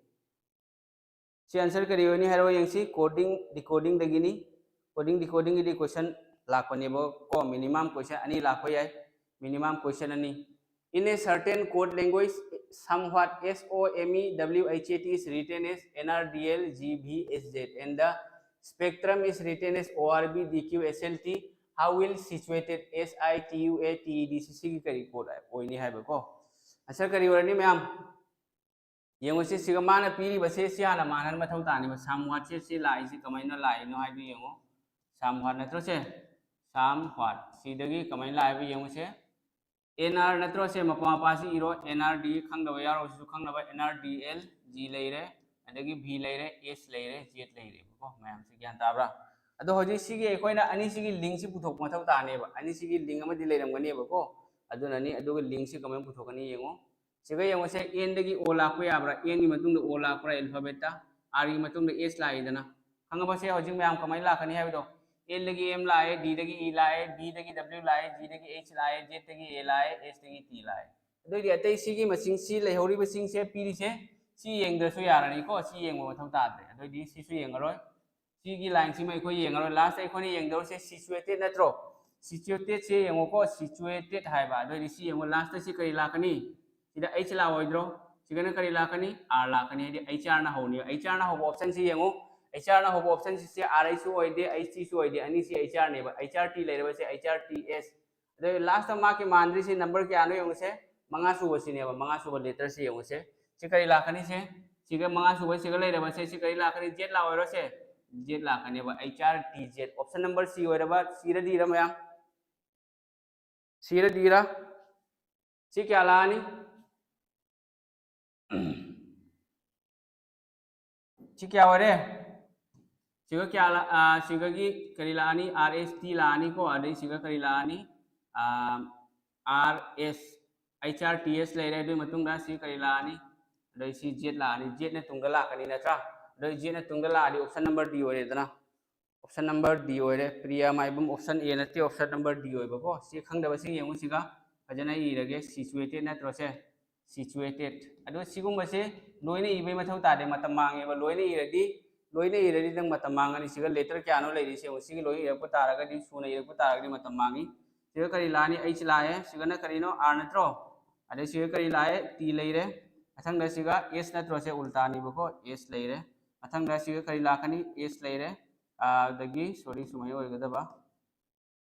ꯁꯤ answer ꯀꯔꯤ ꯑꯣꯏꯅꯤ ꯍꯥꯏꯔꯣ ꯌꯦꯡꯁꯤ, coding decodingꯗꯒꯤꯅꯤ꯫ Coding decodingꯒꯤꯗꯤ question ꯂꯥꯛꯄꯅꯦꯕꯀꯣ, minimum question ꯑꯅꯤ ꯂꯥꯛꯄ ꯌꯥꯏ, minimum question ꯑꯅꯤ꯫ In a certain code language, somewhat, S O M E W H A T is written as N R D L G V H Z, and the spectrum is written as O R B D Q S L T. How will situated S I T U A T E D C ꯁꯤꯒꯤ ꯀꯔꯤ code ꯑꯣꯏꯅꯤ ꯍꯥꯏꯕꯀꯣ? Answer ꯀꯔꯤ ꯑꯣꯏꯔꯅꯤ ꯃꯌꯥꯝ? ꯌꯦꯡꯉꯨꯁꯤ, ꯁꯤꯒ ꯃꯥꯅ ꯄꯤꯔꯤꯕꯁꯦ ꯁꯤ ꯍꯥꯟꯅ ꯃꯥꯟꯅꯍꯟ ꯃꯊꯧ ꯇꯥꯅꯦꯕ꯫ Somewhat ꯁꯦ ꯁꯤ ꯂꯥꯛꯏꯁꯤ ꯀꯃꯥꯏꯅ ꯂꯥꯛꯏꯅꯣ ꯍꯥꯏꯗꯨ ꯌꯦꯡꯉꯣ꯫ Somewhat ꯅꯠꯇ꯭ꯔꯣ ꯁꯦ? Somewhat꯫ ꯁꯤꯗꯒꯤ ꯀꯃꯥꯏꯅ ꯂꯥꯛꯏꯕ ꯌꯦꯡꯉꯨꯁꯦ꯫ N R ꯅꯠꯇ꯭ꯔꯣ ꯁꯦ? ꯃꯄꯥ ꯃꯄꯥꯁꯤ ꯏꯔꯣ꯫ N R D ꯈꯪꯗꯕ ꯌꯥꯎꯔꯒꯁꯨ ꯈꯪꯅꯕ, N R D L G ꯂꯩꯔꯦ, ꯑꯗꯒꯤ V ꯂꯩꯔꯦ, H ꯂꯩꯔꯦ, Z ꯂꯩꯔꯦꯕꯀꯣ꯫ ꯃꯌꯥꯝꯁꯤ ꯒ꯭ꯌꯥꯟ ꯇꯥꯕ꯭ꯔꯥ? ꯑꯗꯣ ꯍꯧꯖꯤꯛ ꯁꯤꯒꯤ ꯑꯩꯈꯣꯏꯅ ꯑꯅꯤꯁꯤꯒꯤ linkꯁꯤ ꯄꯨꯊꯣꯛꯄ ꯃꯊꯧ ꯇꯥꯅꯦꯕ꯫ ꯑꯅꯤꯁꯤꯒꯤ link ꯑꯃꯗꯤ ꯂꯩꯔꯝꯒꯅꯦꯕꯀꯣ꯫ ꯑꯗꯨꯅꯅꯤ꯫ ꯑꯗꯨꯒ linkꯁꯤ ꯀꯃꯥꯏꯅ ꯄꯨꯊꯣꯛꯀꯅꯤ ꯌꯦꯡꯉꯣ꯫ ꯁꯤꯒ ꯌꯦꯡꯉꯨꯁꯦ, Nꯗꯒꯤ O ꯂꯥꯛꯄ ꯌꯥꯕ꯭ꯔꯥ? Nꯒꯤ ꯃꯇꯨꯡꯗ O ꯂꯥꯛꯄ꯭ꯔꯥ alphabetꯇ? Rꯒꯤ ꯃꯇꯨꯡꯗ H ꯂꯥꯛꯏꯗꯅ꯫ ꯈꯪꯉꯕꯁꯦ ꯍꯧꯖꯤꯛ ꯃꯌꯥꯝ ꯀꯃꯥꯏꯅ ꯂꯥꯛꯀꯅꯤ ꯍꯥꯏꯕꯗꯣ? Nꯗꯒꯤ M ꯂꯥꯛꯑꯦ, Dꯗꯒꯤ E ꯂꯥꯛꯑꯦ, Bꯗꯒꯤ W ꯂꯥꯛꯑꯦ, Gꯗꯒꯤ H ꯂꯥꯛꯑꯦ, Zꯗꯒꯤ A ꯂꯥꯛꯑꯦ, Hꯗꯒꯤ T ꯂꯥꯛꯑꯦ꯫ ꯑꯗꯨꯑꯣꯏꯗꯤ ꯑꯇꯩ ꯁꯤꯒꯤ ꯃꯁꯤꯡ, ꯁꯤ ꯂꯩꯍꯧꯔꯤꯕꯁꯤꯡꯁꯦ ꯄꯤꯔꯤꯁꯦ, ꯁꯤ ꯌꯦꯡꯗ꯭ꯔꯁꯨ ꯌꯥꯔꯅꯤꯀꯣ, ꯁꯤ ꯌꯦꯡꯕ ꯃꯊꯧ ꯇꯥꯗ꯭ꯔꯦ꯫ ꯑꯗꯨꯑꯣꯏꯗꯤ ꯁꯤꯁꯨ ꯌꯦꯡꯉꯔꯣꯏ꯫ ꯁꯤꯒꯤ ꯂꯥꯏꯟꯁꯤꯃ ꯑꯩꯈꯣꯏ ꯌꯦꯡꯉꯔꯣꯏ꯫ ꯂꯥꯁꯇ ꯑꯩꯈꯣꯏꯅ ꯌꯦꯡꯗꯧꯔꯤꯁꯦ ꯁꯤꯆꯨꯋꯦꯇꯦꯠ ꯅꯠꯇ꯭ꯔꯣ? ꯁꯤꯆꯨꯋꯦꯇꯦꯠꯁꯦ ꯌꯦꯡꯉꯣꯀꯣ, ꯁꯤꯆꯨꯋꯦꯇꯦꯠ ꯍꯥꯏꯕ꯫ ꯑꯗꯨꯑꯣꯏꯗꯤ ꯁꯤ ꯌꯦꯡꯉꯣ, ꯂꯥꯁꯇ ꯁꯤ ꯀꯔꯤ ꯂꯥꯛꯀꯅꯤ? ꯁꯤꯗ ꯑꯩꯆ ꯂꯥꯛꯑꯣꯏꯗ꯭ꯔꯣ? ꯁꯤꯒꯅ ꯀꯔꯤ ꯂꯥꯛꯀꯅꯤ? ꯑꯥꯔ ꯂꯥꯛꯀꯅꯤ꯫ ꯍꯥꯏꯗꯤ ꯑꯩꯆ ꯑꯥꯔꯅ ꯍꯧꯅꯤ꯫ ꯑꯩꯆ ꯑꯥꯔꯅ ꯍꯧꯕ ꯑꯣꯞꯁꯟꯁꯤ ꯌꯦꯡꯉꯣ, ꯑꯩꯆ ꯑꯥꯔꯅ ꯍꯧꯕ ꯑꯣꯞꯁꯟꯁꯤ ꯑꯥꯔ ꯑꯩꯆꯁꯨ ꯑꯣꯏꯗꯦ, ꯑꯩꯆ ꯇꯤꯁꯨ ꯑꯣꯏꯗꯦ, ꯑꯅꯤꯁꯤ ꯑꯩꯆ ꯑꯥꯔꯅꯦꯕ꯫ ꯑꯩꯆ ꯑꯥꯔ ꯇꯤ ꯂꯩꯔꯕꯁꯦ ꯑꯩꯆ ꯑꯥꯔ ꯇꯤ ꯑꯦꯁ꯫ ꯑꯗꯩ ꯂꯥꯁꯇ ꯃꯥꯒꯤ ꯃꯥꯟꯗ꯭ꯔꯤꯁꯤ ꯅꯝꯕꯔ ꯀꯌꯥꯅꯣ ꯌꯦꯡꯉꯨꯁꯦ, ꯃꯉꯥ ꯁꯨꯕꯁꯤꯅꯦꯕ꯫ ꯃꯉꯥ ꯁꯨꯕ ꯂꯦꯇꯔꯁꯤ ꯌꯦꯡꯉꯨꯁꯦ꯫ ꯁꯤ ꯀꯔꯤ ꯂꯥꯛꯀꯅꯤ? ꯁꯦ ꯁꯤꯒ ꯃꯉꯥ ꯁꯨꯕꯁꯤꯒ ꯂꯩꯔꯕꯁꯦ ꯁꯤ ꯀꯔꯤ ꯂꯥꯛꯀꯅꯤ? ꯖꯦꯠ ꯂꯥꯛꯑꯣꯏꯔꯣ? ꯁꯦ ꯖꯦꯠ ꯂꯥꯛꯀꯅꯦꯕ꯫ H R T Z. Option number ꯁꯤ ꯑꯣꯏꯔꯕ, ꯁꯤꯔ ꯗꯤꯔ ꯃꯌꯥꯝ? ꯁꯤꯔ ꯗꯤꯔ? ꯁꯤ ꯀꯌꯥ ꯂꯥꯛꯑꯅꯤ? ꯁꯤ ꯀꯌꯥ ꯑꯣꯏꯔꯦ? ꯁꯤꯒ ꯀꯌꯥ ꯂꯥ-, ꯑ, ꯁꯤꯒꯒꯤ ꯀꯔꯤ ꯂꯥꯛꯑꯅꯤ? ꯑꯥꯔ ꯑꯦꯁ ꯇꯤ ꯂꯥꯛꯑꯅꯤꯀꯣ꯫ ꯑꯗꯩ ꯁꯤꯒ ꯀꯔꯤ ꯂꯥꯛꯑꯅꯤ? ꯑꯥꯔ ꯑꯦꯁ, ꯑꯩꯆ ꯑꯥꯔ ꯇꯤ ꯑꯦꯁ ꯂꯩꯔꯦ꯫ ꯑꯗꯨꯒꯤ ꯃꯇꯨꯡꯗ ꯁꯤ ꯀꯔꯤ ꯂꯥꯛꯑꯅꯤ? ꯑꯗꯩ ꯁꯤ ꯖꯦꯠ ꯂꯥꯛꯑꯅꯤ꯫ ꯖꯦꯠꯅ ꯇꯨꯡꯗ ꯂꯥꯛꯀꯅꯤ ꯅꯠꯇ꯭ꯔꯥ? ꯑꯗꯩ ꯖꯦꯠꯅ ꯇꯨꯡꯗ ꯂꯥꯛꯑꯗꯤ option number D ꯑꯣꯏꯔꯦꯗꯅ꯫ Option number D ꯑꯣꯏꯔꯦ꯫ ꯄ꯭ꯔꯤꯌꯥ ꯃꯥꯏꯕꯝ ꯑꯣꯞꯁꯟ ꯑꯦ ꯅꯠꯇꯦ, ꯑꯣꯞꯁꯟ ꯅꯝꯕꯔ ꯗꯤ ꯑꯣꯏꯕꯀꯣ꯫ ꯁꯤ ꯈꯪꯗꯕꯁꯤꯡ ꯌꯦꯡꯉꯨ, ꯁꯤꯒ ꯐꯖꯅ ꯏꯔꯒꯦ꯫ ꯁꯤꯆꯨꯋꯦꯇꯦꯠ ꯅꯠꯇ꯭ꯔꯣ ꯁꯦ? ꯁꯤꯆꯨꯋꯦꯇꯦꯠ꯫ ꯑꯗꯣ ꯁꯤꯒꯨꯝꯕꯁꯦ ꯂꯣꯏꯅ ꯏꯕꯩ ꯃꯊꯧ ꯇꯥꯗꯦ, ꯃꯇꯝ ꯃꯥꯡꯉꯦꯕ꯫ ꯂꯣꯏꯅ ꯏꯔꯗꯤ, ꯂꯣꯏꯅ ꯏꯔꯗꯤ ꯅꯪ ꯃꯇꯝ ꯃꯥꯡꯉꯅꯤ꯫ ꯁꯤꯒ ꯂꯦꯇꯔ ꯀꯌꯥꯅꯣ ꯂꯩꯔꯤꯁꯦ ꯌꯦꯡꯉꯨ꯫ ꯁꯤꯒꯤ ꯂꯣꯏꯅ ꯏꯔꯛꯄ ꯇꯥꯔꯒꯗꯤ, ꯁꯨꯅ ꯏꯔꯛꯄ ꯇꯥꯔꯒꯗꯤ ꯃꯇꯝ ꯃꯥꯡꯉꯤ꯫ ꯁꯤꯒ ꯀꯔꯤ ꯂꯥꯛꯑꯅꯤ? ꯑꯩꯆ ꯂꯥꯛꯑꯦ꯫ ꯁꯤꯒꯅ ꯀꯔꯤꯅꯣ? ꯑꯥꯔ ꯅꯠꯇ꯭ꯔꯣ? ꯑꯗꯩ ꯁꯤꯒ ꯀꯔꯤ ꯂꯥꯛꯑꯦ? ꯇꯤ ꯂꯩꯔꯦ꯫ ꯃꯊꯪꯗ ꯁꯤꯒ ꯑꯦꯁ ꯅꯠꯇ꯭ꯔꯣ? ꯁꯦ ꯎꯜꯇꯥꯅꯤꯕꯀꯣ, ꯑꯦꯁ ꯂꯩꯔꯦ꯫ ꯃꯊꯪꯗ ꯁꯤꯒ ꯀꯔꯤ ꯂꯥꯛꯀꯅꯤ? ꯑꯦꯁ ꯂꯩꯔꯦ꯫ ꯑꯗꯒꯤ, ꯁꯣꯔꯤ, ꯁꯨꯃꯥꯏꯅ ꯑꯣꯏꯒꯗꯕ,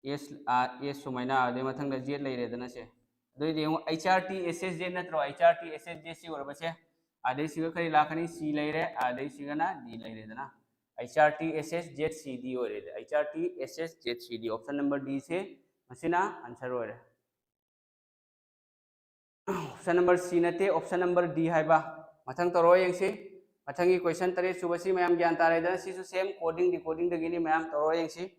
ꯑꯦꯁ, ꯑꯦꯁ ꯁꯨꯃꯥꯏꯅ, ꯑꯗꯩ ꯃꯊꯪꯗ ꯖꯦꯠ ꯂꯩꯔꯦꯗꯅ ꯁꯦ꯫ ꯑꯗꯨꯏꯗꯤ ꯌꯦꯡꯉꯨ, ꯑꯩꯆ ꯑꯥꯔ ꯇꯤ ꯑꯦꯁ ꯑꯦꯁ ꯖꯦꯠ ꯅꯠꯇ꯭ꯔꯣ? ꯑꯩꯆ ꯑꯥꯔ ꯇꯤ ꯑꯦꯁ ꯑꯦꯁ ꯖꯦꯠ ꯁꯤ ꯑꯣꯏꯔꯕꯁꯦ꯫ ꯑꯗꯩ ꯁꯤꯒ ꯀꯔꯤ ꯂꯥꯛꯀꯅꯤ? ꯁꯤ ꯂꯩꯔꯦ꯫ ꯑꯗꯩ ꯁꯤꯒꯅ ꯗꯤ ꯂꯩꯔꯦꯗꯅ꯫ ꯑꯩꯆ ꯑꯥꯔ ꯇꯤ ꯑꯦꯁ ꯑꯦꯁ ꯖꯦꯠ ꯁꯤ ꯗꯤ ꯑꯣꯏꯔꯦ꯫ ꯑꯩꯆ ꯑꯥꯔ ꯇꯤ ꯑꯦꯁ ꯑꯦꯁ ꯖꯦꯠ ꯁꯤ ꯗꯤ, ꯑꯣꯞꯁꯟ ꯅꯝꯕꯔ ꯗꯤ ꯁꯦ ꯃꯁꯤꯅ ꯑꯟꯁꯔ ꯑꯣꯏꯔꯦ꯫ ꯑꯣꯞꯁꯟ ꯅꯝꯕꯔ ꯁꯤ ꯅꯠꯇꯦ, ꯑꯣꯞꯁꯟ ꯅꯝꯕꯔ ꯗꯤ ꯍꯥꯏꯕ꯫ ꯃꯊꯪ ꯇꯧꯔꯛꯑꯣ ꯌꯦꯡꯁꯤ꯫ ꯃꯊꯪꯒꯤ ꯀꯣꯏꯁꯟ ꯇꯔꯦꯠ ꯁꯨꯕꯁꯤ ꯃꯌꯥꯝ ꯒ꯭ꯌꯥꯟ ꯇꯥꯔꯦꯗꯅ꯫ ꯁꯤꯁꯨ ꯁꯦꯝ ꯀꯣꯗꯤꯡ ꯗꯤꯀꯣꯗꯤꯡꯗꯒꯤꯅꯤ꯫ ꯃꯌꯥꯝ ꯇꯧꯔꯛꯑꯣ ꯌꯦꯡꯁꯤ꯫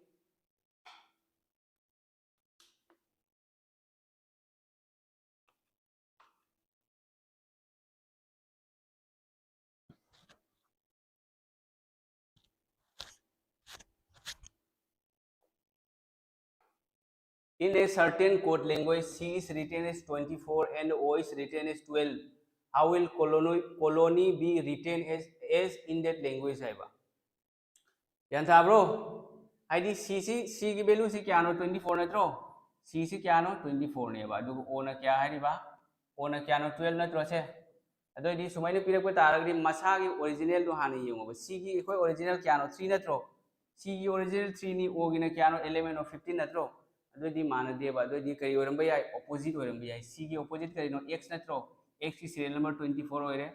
In a certain code language, C is written as twenty-four and O is written as twelve. How will colony, colony be written as, as in that language ꯍꯥꯏꯕ? ꯒ꯭ꯌꯥꯟ ꯇꯥꯕ꯭ꯔꯣ? ꯍꯥꯏꯗꯤ ꯁꯤꯁꯤ, ꯁꯤꯒꯤ ꯚꯦꯂꯨꯁꯤ ꯀꯌꯥꯅꯣ? Twenty four ꯅꯠꯇ꯭ꯔꯣ? ꯁꯤꯁꯤ ꯀꯌꯥꯅꯣ? Twenty four ꯅꯦꯕ꯫ ꯑꯗꯨꯒ ꯑꯣꯅ ꯀꯌꯥ ꯍꯥꯏꯔꯤꯕ? ꯑꯣꯅ ꯀꯌꯥꯅꯣ? Twelve ꯅꯠꯇ꯭ꯔꯣ ꯁꯦ? ꯑꯗꯨꯑꯣꯏꯗꯤ ꯁꯨꯃꯥꯏꯅ ꯄꯤꯔꯛꯄ ꯇꯥꯔꯒꯗꯤ ꯃꯁꯥꯒꯤ ꯑꯣꯔꯤꯖꯤꯅꯦꯜꯗꯣ ꯍꯥꯟꯅ ꯌꯦꯡꯉꯣꯕ꯫ ꯁꯤꯒꯤ ꯑꯩꯈꯣꯏ ꯑꯣꯔꯤꯖꯤꯅꯦꯜ ꯀꯌꯥꯅꯣ? Three ꯅꯠꯇ꯭ꯔꯣ? ꯁꯤꯒꯤ ꯑꯣꯔꯤꯖꯤꯅꯦꯜ three ꯅꯤ, ꯑꯣꯒꯤꯅ ꯀꯌꯥꯅꯣ? Eleven or fifteen ꯅꯠꯇ꯭ꯔꯣ? ꯑꯗꯨꯑꯣꯏꯗꯤ ꯃꯥꯟꯅꯗꯦꯕ꯫ ꯑꯗꯨꯑꯣꯏꯗꯤ ꯀꯔꯤ ꯑꯣꯏꯔꯝꯕ ꯌꯥꯏ? ꯑꯣꯄꯣꯖꯤꯠ ꯑꯣꯏꯔꯝꯕ ꯌꯥꯏ꯫ ꯁꯤꯒꯤ ꯑꯣꯄꯣꯖꯤꯠ ꯀꯔꯤꯅꯣ? X ꯅꯠꯇ꯭ꯔꯣ? X ꯀꯤ serial number twenty four ꯑꯣꯏꯔꯦ꯫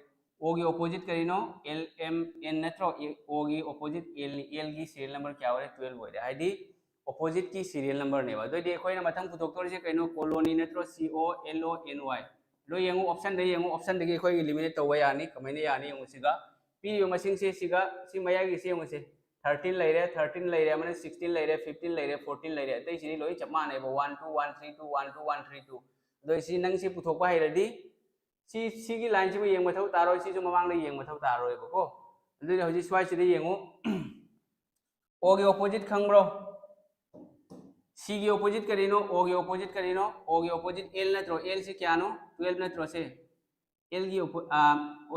ꯑꯣꯒꯤ ꯑꯣꯄꯣꯖꯤꯠ ꯀꯔꯤꯅꯣ? L M N ꯅꯠꯇ꯭ꯔꯣ? ꯑꯣꯒꯤ ꯑꯣꯄꯣꯖꯤꯠ L ꯅꯤ꯫ L ꯒꯤ serial number ꯀꯌꯥ ꯑꯣꯏꯔꯦ? Twelve ꯑꯣꯏꯔꯦ꯫ ꯍꯥꯏꯗꯤ ꯑꯣꯄꯣꯖꯤꯠꯀꯤ serial number ꯅꯦꯕ꯫ ꯑꯗꯨꯑꯣꯏꯗꯤ ꯑꯩꯈꯣꯏꯅ ꯃꯊꯪ ꯄꯨꯊꯣꯛꯇꯣꯔꯤꯁꯦ ꯀꯩꯅꯣ? ꯀꯣꯂꯣꯅꯤ ꯅꯠꯇ꯭ꯔꯣ? C O L O N Y꯫ ꯂꯣꯏ ꯌꯦꯡꯉꯨ, ꯑꯣꯞꯁꯟꯗ ꯌꯦꯡꯉꯨ꯫ ꯑꯣꯞꯁꯟꯗꯒꯤ ꯑꯩꯈꯣꯏꯒꯤ ꯏꯂꯤꯃꯤꯅꯦꯠ ꯇꯧꯕ ꯌꯥꯅꯤ꯫ ꯀꯃꯥꯏꯅ ꯌꯥꯅꯤ ꯌꯦꯡꯉꯨ꯫ ꯁꯤꯒ ꯄꯤꯔꯤꯕ ꯃꯁꯤꯡꯁꯦ, ꯁꯤꯒ ꯁꯤ ꯃꯌꯥꯏꯒꯤꯁꯦ ꯌꯦꯡꯉꯨꯁꯦ꯫ Thirteen ꯂꯩꯔꯦ, thirteen ꯂꯩꯔꯦ, ꯑꯃꯅ sixteen ꯂꯩꯔꯦ, fifteen ꯂꯩꯔꯦ, fourteen ꯂꯩꯔꯦ꯫ ꯑꯇꯩꯁꯤꯗꯤ ꯂꯣꯏ ꯆꯞ ꯃꯥꯟꯅꯩꯕ꯫ One two, one three two, one two, one three two꯫ ꯑꯗꯣ ꯁꯤ ꯅꯪ ꯁꯤ ꯄꯨꯊꯣꯛꯄ ꯍꯩꯔꯗꯤ ꯁꯤ, ꯁꯤꯒꯤ ꯂꯥꯏꯟꯁꯤꯃ ꯌꯦꯡꯕ ꯃꯊꯧ ꯇꯥꯔꯣꯏ, ꯁꯤꯁꯨ ꯃꯃꯥꯡꯗ ꯌꯦꯡꯕ ꯃꯊꯧ ꯇꯥꯔꯣꯏꯕꯀꯣ꯫ ꯑꯗꯨꯗꯤ ꯍꯧꯖꯤꯛ ꯁ꯭ꯋꯥꯏꯁꯤꯗ ꯌꯦꯡꯉꯨ꯫ ꯑꯣꯒꯤ ꯑꯣꯄꯣꯖꯤꯠ ꯈꯪꯕ꯭ꯔꯣ? ꯁꯤꯒꯤ ꯑꯣꯄꯣꯖꯤꯠ ꯀꯔꯤꯅꯣ? ꯑꯣꯒꯤ ꯑꯣꯄꯣꯖꯤꯠ ꯀꯔꯤꯅꯣ? ꯑꯣꯒꯤ ꯑꯣꯄꯣꯖꯤꯠ L ꯅꯠꯇ꯭ꯔꯣ? L ꯁꯤ ꯀꯌꯥꯅꯣ? Twelve ꯅꯠꯇ꯭ꯔꯣ ꯁꯦ? L ꯒꯤ ꯑꯣꯄꯣ-, ꯑ,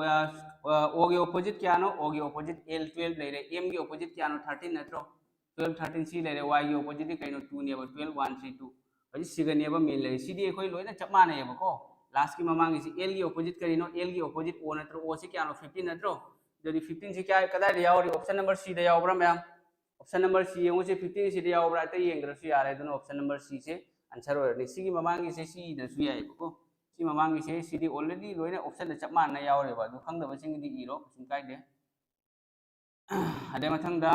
ꯑ, ꯑ, ꯑꯣꯒꯤ ꯑꯣꯄꯣꯖꯤꯠ ꯀꯌꯥꯅꯣ? ꯑꯣꯒꯤ ꯑꯣꯄꯣꯖꯤꯠ L twelve ꯂꯩꯔꯦ꯫ M ꯒꯤ ꯑꯣꯄꯣꯖꯤꯠ ꯀꯌꯥꯅꯣ? Thirteen ꯅꯠꯇ꯭ꯔꯣ? Twelve, thirteen꯫ C ꯂꯩꯔꯦ꯫ Y ꯒꯤ ꯑꯣꯄꯣꯖꯤꯠꯇꯤ ꯀꯩꯅꯣ? Two ꯅꯦꯕ꯫ Twelve, one three two꯫ ꯍꯧꯖꯤꯛ ꯁꯤꯒꯅꯦꯕ ꯃꯦꯟ ꯂꯩꯔꯦ꯫ ꯁꯤꯗꯤ ꯑꯩꯈꯣꯏ ꯂꯣꯏꯅ ꯆꯞ ꯃꯥꯟꯅꯩꯌꯦꯕꯀꯣ꯫ ꯂꯥꯁꯀꯤ ꯃꯃꯥꯡꯒꯤꯁꯤ L ꯒꯤ ꯑꯣꯄꯣꯖꯤꯠ ꯀꯔꯤꯅꯣ? L ꯒꯤ ꯑꯣꯄꯣꯖꯤꯠ O ꯅꯠꯇ꯭ꯔꯣ? O ꯁꯤ ꯀꯌꯥꯅꯣ? Fifteen ꯅꯠꯇ꯭ꯔꯣ? ꯑꯗꯨꯗꯤ fifteen ꯁꯤ ꯀꯌꯥ, ꯀꯗꯥꯏꯗ ꯌꯥꯎꯔꯤ? ꯑꯣꯞꯁꯟ ꯅꯝꯕꯔ C ꯗ ꯌꯥꯎꯕ꯭ꯔꯥ ꯃꯌꯥꯝ? ꯑꯣꯞꯁꯟ ꯅꯝꯕꯔ C ꯌꯦꯡꯉꯨꯁꯦ, fifteen ꯁꯤꯗ ꯌꯥꯎꯕ꯭ꯔꯥ? ꯑꯇꯩ ꯌꯦꯡꯗ꯭ꯔꯁꯨ ꯌꯥꯔꯦ꯫ ꯑꯗꯨꯅ ꯑꯣꯞꯁꯟ ꯅꯝꯕꯔ C ꯁꯦ ꯑꯟꯁꯔ ꯑꯣꯏꯔꯅꯤ꯫ ꯁꯤꯒꯤ ꯃꯃꯥꯡꯒꯤꯁꯦ C ꯏꯗ꯭ꯔꯁꯨ ꯌꯥꯏꯌꯦꯕꯀꯣ꯫ ꯁꯤ ꯃꯃꯥꯡꯒꯤꯁꯦ, ꯁꯤꯗꯤ already ꯂꯣꯏꯅ ꯑꯣꯞꯁꯟꯗ ꯆꯞ ꯃꯥꯟꯅꯅ ꯌꯥꯎꯔꯦꯕ꯫ ꯑꯗꯨ ꯈꯪꯗꯕꯁꯤꯡꯒꯤꯗꯤ ꯏꯔꯣ, ꯀꯩꯁꯨꯝ ꯀꯥꯏꯗꯦ꯫ ꯑꯗꯩ ꯃꯊꯪꯗ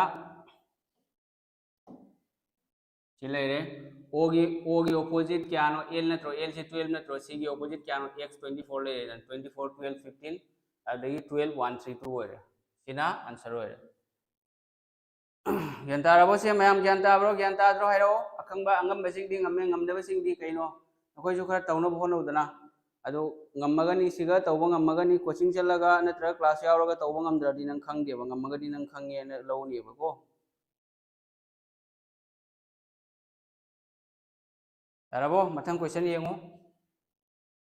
ꯁꯤ ꯂꯩꯔꯦ꯫ ꯑꯣꯒꯤ, ꯑꯣꯒꯤ ꯑꯣꯄꯣꯖꯤꯠ ꯀꯌꯥꯅꯣ? L ꯅꯠꯇ꯭ꯔꯣ? L ꯁꯦ twelve ꯅꯠꯇ꯭ꯔꯣ? ꯁꯤꯒꯤ ꯑꯣꯄꯣꯖꯤꯠ ꯀꯌꯥꯅꯣ? X twenty four ꯂꯩꯔꯦꯗꯅ, twenty four, twelve, fifteen, ꯑꯗꯒꯤ twelve, one three two ꯑꯣꯏꯔꯦ꯫ ꯁꯤꯅ ꯑꯟꯁꯔ ꯑꯣꯏꯔꯦ꯫ ꯒ꯭ꯌꯥꯟ ꯇꯥꯔꯕꯣ? ꯁꯦ ꯃꯌꯥꯝ ꯒ꯭ꯌꯥꯟ ꯇꯥꯕ꯭ꯔꯣ? ꯒ꯭ꯌꯥꯟ ꯇꯥꯗ꯭ꯔꯣ ꯍꯥꯏꯔꯛꯑꯣ꯫ ꯑꯈꯪꯕ, ꯑꯉꯝꯕꯁꯤꯡꯗꯤ ꯉꯝꯃꯦ, ꯉꯝꯗꯕꯁꯤꯡꯗꯤ ꯀꯩꯅꯣ? ꯅꯈꯣꯏꯁꯨ ꯈꯔ ꯇꯧꯅꯕ ꯍꯣꯠꯅꯧꯗꯅ꯫ ꯑꯗꯨ ꯉꯝꯃꯒꯅꯤ, ꯁꯤꯒ ꯇꯧꯕ ꯉꯝꯃꯒꯅꯤ꯫ ꯀꯣꯆꯤꯡ ꯆꯠꯂꯒ ꯅꯠꯇ꯭ꯔꯒ ꯀ꯭ꯂꯥꯁ ꯌꯥꯎꯔꯒ ꯇꯧꯕ ꯉꯝꯗ꯭ꯔꯗꯤ ꯅꯪ ꯈꯪꯗꯦꯕ, ꯉꯝꯃꯒꯗꯤ ꯅꯪ ꯈꯪꯉꯦꯅ ꯂꯧꯅꯦꯕꯀꯣ꯫ ꯌꯥꯔꯕꯣ? ꯃꯊꯪ ꯀꯣꯏꯁꯟ ꯌꯦꯡꯉꯨ꯫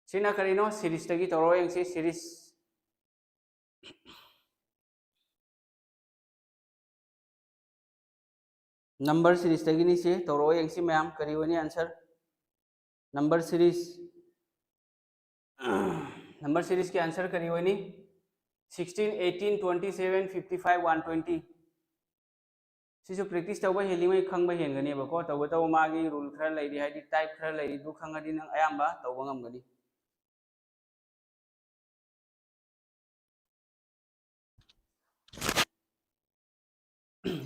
ꯁꯤꯅ ꯀꯔꯤꯅꯣ? ꯁꯤꯔꯤꯁꯇꯒꯤ ꯇꯧꯔꯣ ꯌꯦꯡꯁꯤ, ꯁꯤꯔꯤꯁ꯫ Number series ꯇꯒꯤꯅꯤ ꯁꯤ꯫ ꯇꯧꯔꯛꯑꯣ ꯌꯦꯡꯁꯤ ꯃꯌꯥꯝ, ꯀꯔꯤ ꯑꯣꯏꯅꯤ answer? Number series, number series ꯀꯤ answer ꯀꯔꯤ ꯑꯣꯏꯅꯤ? Sixteen, eighteen, twenty seven, fifty five, one twenty꯫ ꯁꯤꯁꯨ practice ꯇꯧꯕ ꯍꯦꯜꯂꯤꯉꯩ ꯈꯪꯕ ꯍꯦꯟꯒꯅꯦꯕꯀꯣ꯫ ꯇꯧꯕꯇꯕꯨ ꯃꯥꯒꯤ rule ꯈꯔ ꯂꯩꯔꯤ, ꯍꯥꯏꯗꯤ type ꯈꯔ ꯂꯩꯔꯤ, ꯑꯗꯨ ꯈꯪꯉꯗꯤ ꯅꯪ ꯑꯌꯥꯝꯕ ꯇꯧꯕ ꯉꯝꯒꯅꯤ꯫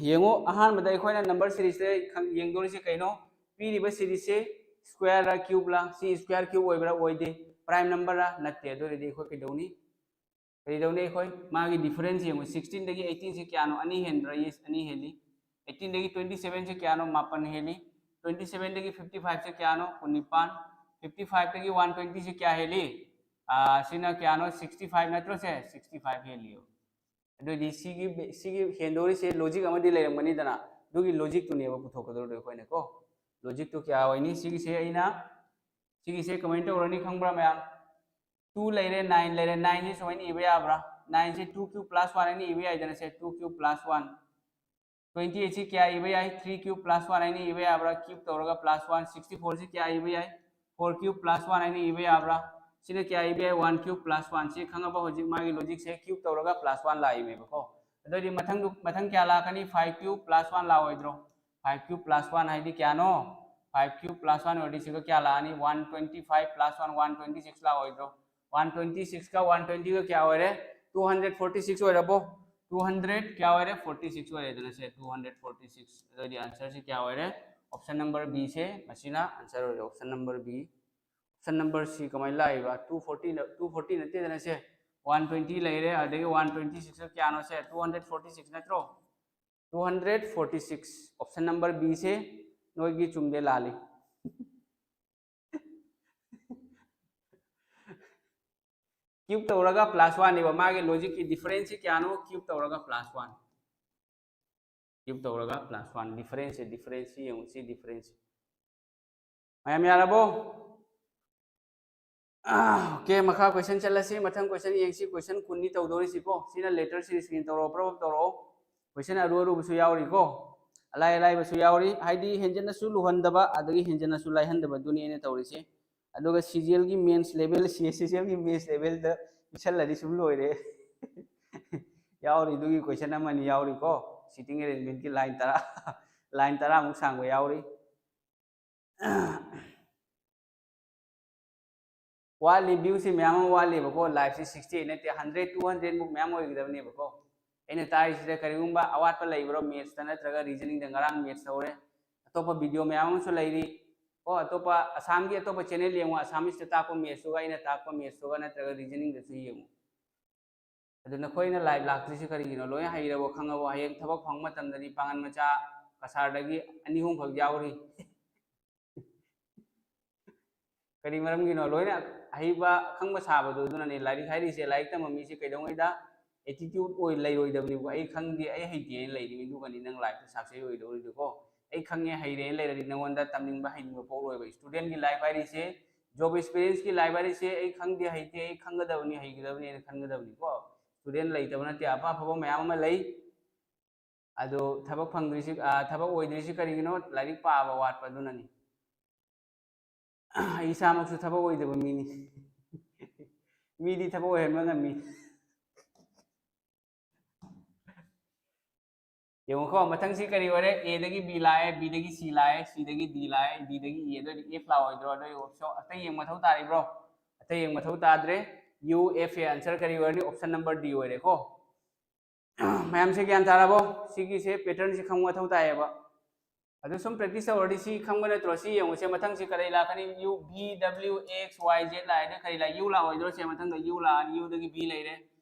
ꯌꯦꯡꯉꯨ, ꯑꯍꯥꯟꯕꯗ ꯑꯩꯈꯣꯏꯅ number series ꯇ ꯈꯪ-, ꯌꯦꯡꯗꯣꯔꯤꯁꯦ ꯀꯩꯅꯣ? ꯄꯤꯔꯤꯕ series ꯁꯦ square ꯔ cube ꯂ? ꯁꯤ square cube ꯑꯣꯏꯕ꯭ꯔꯥ? ꯑꯣꯏꯗꯦ꯫ Prime number ꯔ? ꯅꯠꯇꯦ꯫ ꯑꯗꯨ ꯑꯣꯏꯔꯗꯤ ꯑꯩꯈꯣꯏ ꯀꯩꯗꯧꯅꯤ? ꯀꯔꯤꯗꯧꯅꯤ ꯑꯩꯈꯣꯏ? ꯃꯥꯒꯤ difference ꯌꯦꯡꯉꯨ꯫ Sixteen ꯗꯒꯤ eighteen ꯁꯦ ꯀꯌꯥꯅꯣ? ꯑꯅꯤ ꯍꯦꯟꯕ꯭ꯔꯥ? Yes, ꯑꯅꯤ ꯍꯦꯜꯂꯤ꯫ Eighteen ꯗꯒꯤ twenty seven ꯁꯦ ꯀꯌꯥꯅꯣ? ꯃꯥꯄꯟ ꯍꯦꯜꯂꯤ꯫ Twenty seven ꯗꯒꯤ fifty five ꯁꯦ ꯀꯌꯥꯅꯣ? ꯀꯨꯟꯅꯤꯄꯥꯟ꯫ Fifty five ꯗꯒꯤ one twenty ꯁꯦ ꯀꯌꯥ ꯍꯦꯜꯂꯤ? ꯑꯥ, ꯁꯤꯅ ꯀꯌꯥꯅꯣ? Sixty five ꯅꯠꯇ꯭ꯔꯣ ꯁꯦ? Sixty five ꯍꯦꯜꯂꯤ꯫ ꯑꯗꯨꯗꯤ ꯁꯤꯒꯤ, ꯁꯤꯒꯤ ꯍꯦꯟꯗꯣꯔꯤꯁꯦ logic ꯑꯃꯗꯤ ꯂꯩꯔꯝꯒꯅꯤꯗꯅ, ꯑꯗꯨꯒꯤ logic ꯇꯨꯅꯦꯕ ꯄꯨꯊꯣꯛꯀꯗꯧꯔꯤꯗꯣ ꯑꯩꯈꯣꯏꯅ ꯀꯣ꯫ Logic ꯇꯨ ꯀꯌꯥ ꯑꯣꯏꯅꯤ? ꯁꯤꯒꯤꯁꯦ ꯑꯩꯅ, ꯁꯤꯒꯤꯁꯦ ꯀꯃꯥꯏꯅ ꯇꯧꯔꯅꯤ ꯈꯪꯕ꯭ꯔꯥ ꯃꯌꯥꯝ? Two ꯂꯩꯔꯦ, nine ꯂꯩꯔꯦ꯫ Nine ꯁꯦ ꯁꯨꯃꯥꯏꯅ ꯏꯕ ꯌꯥꯕ꯭ꯔꯥ? Nine ꯁꯦ two cube plus one ꯍꯥꯏꯅ ꯏꯕ ꯌꯥꯏꯗꯅ ꯁꯦ, two cube plus one꯫ Twenty eight ꯁꯤ ꯀꯌꯥ ꯏꯕ ꯌꯥꯏ? Three cube plus one ꯍꯥꯏꯅ ꯏꯕ ꯌꯥꯕ꯭ꯔꯥ? Cube ꯇꯧꯔꯒ plus one꯫ Sixty four ꯁꯤ ꯀꯌꯥ ꯏꯕ ꯌꯥꯏ? Four cube plus one ꯍꯥꯏꯅ ꯏꯕ ꯌꯥꯕ꯭ꯔꯥ? ꯁꯤꯅ ꯀꯌꯥ ꯏꯕ ꯌꯥꯏ? One cube plus one꯫ ꯁꯤ ꯈꯪꯉꯕ? ꯍꯧꯖꯤꯛ ꯃꯥꯒꯤ logic ꯁꯦ cube ꯇꯧꯔꯒ plus one ꯂꯥꯛꯏꯅꯦꯕꯀꯣ꯫ ꯑꯗꯨꯑꯣꯏꯗꯤ ꯃꯊꯪꯗꯨ, ꯃꯊꯪ ꯀꯌꯥ ꯂꯥꯛꯀꯅꯤ? Five cube plus one ꯂꯥꯛꯑꯣꯏꯗ꯭ꯔꯣ? Five cube plus one ꯍꯥꯏꯗꯤ ꯀꯌꯥꯅꯣ? Five cube plus one ꯑꯣꯏꯔꯗꯤ ꯁꯤꯒ ꯀꯌꯥ ꯂꯥꯛꯑꯅꯤ? One twenty five plus one, one twenty six ꯂꯥꯛꯑꯣꯏꯗ꯭ꯔꯣ? One twenty six ꯀ one twenty ꯒ ꯀꯌꯥ ꯑꯣꯏꯔꯦ? Two hundred forty six ꯑꯣꯏꯔꯕꯣ? Two hundred ꯀꯌꯥ ꯑꯣꯏꯔꯦ? Forty six ꯑꯣꯏꯔꯦꯗꯅ ꯁꯦ, two hundred forty six꯫ ꯑꯗꯨꯑꯣꯏꯗꯤ answer ꯁꯤ ꯀꯌꯥ ꯑꯣꯏꯔꯦ? Option number B ꯁꯦ ꯃꯁꯤꯅ answer ꯑꯣꯏꯔꯦ, option number B꯫ Option number C ꯀꯃꯥꯏꯅ ꯂꯥꯛꯏꯕ? Two forty ꯅ-, two forty ꯅꯠꯇꯦꯗꯅ ꯁꯦ, one twenty ꯂꯩꯔꯦ, ꯑꯗꯒꯤ one twenty six ꯀꯌꯥꯅꯣ ꯁꯦ? Two hundred forty six ꯅꯠꯇ꯭ꯔꯣ? Two hundred forty six꯫ Option number B ꯁꯦ ꯅꯣꯏꯒꯤ ꯆꯨꯝꯗꯦ, ꯂꯥꯜꯂꯤ꯫ Cube ꯇꯧꯔꯒ plus one ꯅꯦꯕ ꯃꯥꯒꯤ logic ꯀꯤ꯫ Difference ꯁꯤ ꯀꯌꯥꯅꯣ? Cube ꯇꯧꯔꯒ plus one꯫ Cube ꯇꯧꯔꯒ plus one꯫ Difference ꯁꯦ, difference ꯁꯤ ꯌꯦꯡꯉꯨ, ꯁꯤ difference꯫ ꯃꯌꯥꯝ ꯌꯥꯔꯕꯣ? ꯑꯥ, okay, ꯃꯈꯥ question ꯆꯠꯂꯁꯤ꯫ ꯃꯊꯪ question ꯌꯦꯡꯁꯤ꯫ Question ꯀꯨꯟꯅꯤ ꯇꯧꯗꯧꯔꯤꯁꯤꯀꯣ꯫ ꯁꯤꯅ letter series ꯀꯤ ꯇꯧꯔꯛꯑꯣ, ꯄ꯭ꯔꯞ ꯄ꯭ꯔꯞ ꯇꯧꯔꯛꯑꯣ꯫ Question ꯑꯔꯨ ꯑꯔꯨꯕꯁꯨ ꯌꯥꯎꯔꯤꯀꯣ꯫ ꯑꯂꯥꯏ ꯑꯂꯥꯏꯕꯁꯨ ꯌꯥꯎꯔꯤ, ꯍꯥꯏꯗꯤ ꯍꯦꯟꯖꯟꯅꯁꯨ ꯂꯨꯍꯟꯗꯕ ꯑꯗꯒꯤ ꯍꯦꯟꯖꯟꯅꯁꯨ ꯂꯥꯏꯍꯟꯗꯕꯗꯨꯅꯤ ꯑꯩꯅ ꯇꯧꯔꯤꯁꯦ꯫ ꯑꯗꯨꯒ ꯁꯤꯖꯦꯜꯒꯤ ꯃꯦꯟꯁ level, C S C G ꯑꯦꯜꯒꯤ ꯃꯦꯟꯁ ꯂꯦꯚꯦꯜꯗ ꯄꯤꯁꯜꯂꯗꯤ ꯁꯨꯝ ꯂꯣꯏꯔꯦ꯫ ꯌꯥꯎꯔꯤ, ꯑꯗꯨꯒꯤ ꯀꯣꯏꯁꯟ ꯑꯃꯅꯤ ꯌꯥꯎꯔꯤꯀꯣ꯫ ꯁꯤꯇꯤꯡ ꯑꯦꯔꯦꯟꯖꯃꯦꯟꯠꯀꯤ ꯂꯥꯏꯟ ꯇꯔꯥ, ꯂꯥꯏꯟ ꯇꯔꯥꯃꯨꯛ ꯁꯥꯡꯕ ꯌꯥꯎꯔꯤ꯫ ꯋꯥꯠꯂꯤ, ꯚ꯭ꯌꯨꯁꯤ ꯃꯌꯥꯝ ꯑꯃ ꯋꯥꯠꯂꯤꯕꯀꯣ꯫ ꯂꯥꯏꯐꯁꯤ ꯁꯤꯛꯁꯇꯤ ꯑꯩꯠ ꯅꯠꯇꯦ, ꯍꯟꯗ꯭ꯔꯦꯠ, ꯇꯨ ꯍꯟꯗ꯭ꯔꯦꯠ ꯃꯨꯛ ꯃꯌꯥꯝ ꯑꯣꯏꯒꯗꯕꯅꯦꯕꯀꯣ꯫ ꯑꯩꯅ ꯇꯥꯛꯏꯁꯤꯗ ꯀꯔꯤꯒꯨꯝꯕ ꯑꯋꯥꯠꯄ ꯂꯩꯕ꯭ꯔꯣ ꯃꯦꯠꯁꯇ ꯅꯠꯇ꯭ꯔꯒ ꯔꯤꯖꯅꯤꯡꯗ? ꯉꯔꯥꯡ ꯃꯦꯠꯁ ꯇꯧꯔꯦ, ꯑꯇꯣꯞꯄ ꯚꯤꯗꯤꯑꯣ ꯃꯌꯥꯝ ꯑꯃꯁꯨ ꯂꯩꯔꯤ ꯀꯣ꯫ ꯑꯇꯣꯞꯄ ꯑꯁꯥꯝꯒꯤ ꯑꯇꯣꯞꯄ ꯆꯦꯅꯦꯜ ꯌꯦꯡꯉꯨ, ꯑꯁꯥꯃꯤꯁꯇ ꯇꯥꯛꯄ ꯃꯦꯠꯁꯇꯨꯒ ꯑꯩꯅ ꯇꯥꯛꯄ ꯃꯦꯠꯁꯇꯨꯒ ꯅꯠꯇ꯭ꯔꯒ ꯔꯤꯖꯅꯤꯡꯗꯁꯨ ꯌꯦꯡꯉꯨ꯫ ꯑꯗꯨ ꯅꯈꯣꯏꯅ ꯂꯥꯏꯚ ꯂꯥꯛꯇ꯭ꯔꯤꯁꯤ ꯀꯔꯤꯒꯤꯅꯣ? ꯂꯣꯏꯅ ꯍꯩꯔꯕꯣ, ꯈꯪꯉꯕꯣ? ꯍꯌꯦꯡ ꯊꯕꯛ ꯐꯪꯕ ꯃꯇꯝꯗꯗꯤ ꯄꯥꯡꯒꯟ ꯃꯆꯥ ꯀꯁꯥꯔꯗꯒꯤ ꯑꯅꯤ ꯑꯍꯨꯝꯈꯛ ꯌꯥꯎꯔꯤ꯫ ꯀꯔꯤ ꯃꯔꯝꯒꯤꯅꯣ? ꯂꯣꯏꯅ ꯑꯍꯩꯕ ꯑꯈꯪꯕ ꯁꯥꯕꯗꯣ ꯑꯗꯨꯅꯅꯦ꯫ ꯂꯥꯏꯔꯤꯛ ꯍꯥꯏꯔꯤꯁꯦ, ꯂꯥꯏꯔꯤꯛ ꯇꯝꯕ ꯃꯤꯁꯦ ꯀꯩꯗꯧꯉꯩꯗ ꯑꯦꯇꯤꯇ꯭ꯌꯨꯠ ꯑꯣꯏ ꯂꯩꯔꯣꯏꯗꯕꯅꯤꯀꯣ꯫ "ꯑꯩ ꯈꯪꯗꯦ, ꯑꯩ ꯍꯩꯇꯦ" ꯍꯥꯏꯅ ꯂꯩꯔꯤꯅꯤ, ꯑꯗꯨꯒꯅꯤ ꯅꯪ ꯂꯥꯏꯐꯇ ꯁꯛꯁꯦꯁ ꯑꯣꯏꯗꯧꯔꯤꯗꯣꯀꯣ꯫ "ꯑꯩ ꯈꯪꯉꯦ, ꯍꯩꯔꯦꯅ" ꯂꯩꯔꯗꯤ ꯅꯉꯣꯟꯗ ꯇꯝꯅꯤꯡꯕ, ꯍꯩꯅꯤꯡꯕ ꯄꯣꯛꯂꯣꯏꯕ꯫ ꯁ꯭ꯇꯨꯗꯦꯟꯒꯤ ꯂꯥꯏꯐ ꯍꯥꯏꯔꯤꯁꯦ, ꯖꯣꯕ ꯑꯦꯛꯁꯄꯤꯔꯤꯌꯦꯟꯁꯀꯤ ꯂꯥꯏꯐ ꯍꯥꯏꯔꯤꯁꯦ, "ꯑꯩ ꯈꯪꯗꯦ, ꯍꯩꯇꯦ, ꯑꯩ ꯈꯪꯒꯗꯕꯅꯤ, ꯍꯩꯒꯗꯕꯅꯤ" ꯍꯥꯏꯅ ꯈꯟꯒꯗꯕꯅꯤꯀꯣ꯫ ꯁ꯭ꯇꯨꯗꯦꯟ ꯂꯩꯇꯕ ꯅꯠꯇꯦ, ꯑꯐ ꯑꯐꯕ ꯃꯌꯥꯝ ꯑꯃ ꯂꯩ꯫ ꯑꯗꯣ ꯊꯕꯛ ꯐꯪꯗ꯭ꯔꯤꯁꯤ, ꯑ, ꯊꯕꯛ ꯑꯣꯏꯗ꯭ꯔꯤꯁꯤ ꯀꯔꯤꯒꯤꯅꯣ? ꯂꯥꯏꯔꯤꯛ ꯄꯥꯕ ꯋꯥꯠꯄ ꯑꯗꯨꯅꯅꯤ꯫ ꯑꯩ ꯏꯁꯥꯃꯛꯁꯨ ꯊꯕꯛ ꯑꯣꯏꯗꯕ ꯃꯤꯅꯤ꯫ ꯃꯤꯗꯤ ꯊꯕꯛ ꯑꯣꯏꯍꯟꯕ ꯉꯝꯃꯤ꯫ ꯌꯦꯡꯉꯨꯀꯣ, ꯃꯊꯪꯁꯤ ꯀꯔꯤ ꯑꯣꯏꯔꯦ? ꯑꯦꯗꯒꯤ ꯕꯤ ꯂꯥꯛꯑꯦ, ꯕꯤꯗꯒꯤ ꯁꯤ ꯂꯥꯛꯑꯦ, ꯁꯤꯗꯒꯤ ꯗꯤ ꯂꯥꯛꯑꯦ, ꯗꯤꯗꯒꯤ ꯏ, ꯑꯗꯨ ꯑꯣꯏꯔꯗꯤ ꯑꯦꯐ ꯂꯥꯛꯑꯣꯏꯗ꯭ꯔꯣ? ꯑꯗꯨ ꯑꯣꯏꯔꯗꯤ ꯑꯣꯞꯁꯟ ꯑꯇꯩ ꯌꯦꯡꯕ ꯃꯊꯧ ꯇꯥꯔꯤꯕ꯭ꯔꯣ? ꯑꯇꯩ ꯌꯦꯡꯕ ꯃꯊꯧ ꯇꯥꯗ꯭ꯔꯦ꯫ ꯌꯨ ꯑꯦꯐ ꯑꯦ ꯑꯟꯁꯔ ꯀꯔꯤ ꯑꯣꯏꯔꯅꯤ? ꯑꯣꯞꯁꯟ ꯅꯝꯕꯔ ꯗꯤ ꯑꯣꯏꯔꯦꯀꯣ꯫ ꯃꯌꯥꯝꯁꯦ ꯒ꯭ꯌꯥꯟ ꯇꯥꯔꯕꯣ? ꯁꯤꯒꯤꯁꯦ ꯄꯦꯇꯔꯟꯁꯦ ꯈꯪꯕ ꯃꯊꯧ ꯇꯥꯏꯌꯦꯕ꯫ ꯑꯗꯨ ꯁꯨꯝ ꯄ꯭ꯔꯦꯛꯇꯤꯁ ꯇꯧꯔꯗꯤ ꯁꯤ ꯈꯪꯕ ꯅꯠꯇ꯭ꯔꯣ? ꯁꯤ ꯌꯦꯡꯉꯨꯁꯦ, ꯃꯊꯪꯁꯤ ꯀꯔꯤ ꯂꯥꯛꯀꯅꯤ? U V W X Y Z ꯂꯥꯛꯑꯦꯅ ꯀꯔꯤ ꯂꯥꯛꯑꯦ? ꯌꯨ ꯂꯥꯛꯑꯣꯏꯗ꯭ꯔꯣ? ꯁꯦ ꯃꯊꯪꯗ ꯌꯨ ꯂꯥꯛꯑꯅꯤ, ꯌꯨꯗꯒꯤ ꯚꯤ ꯂꯩꯔꯦ,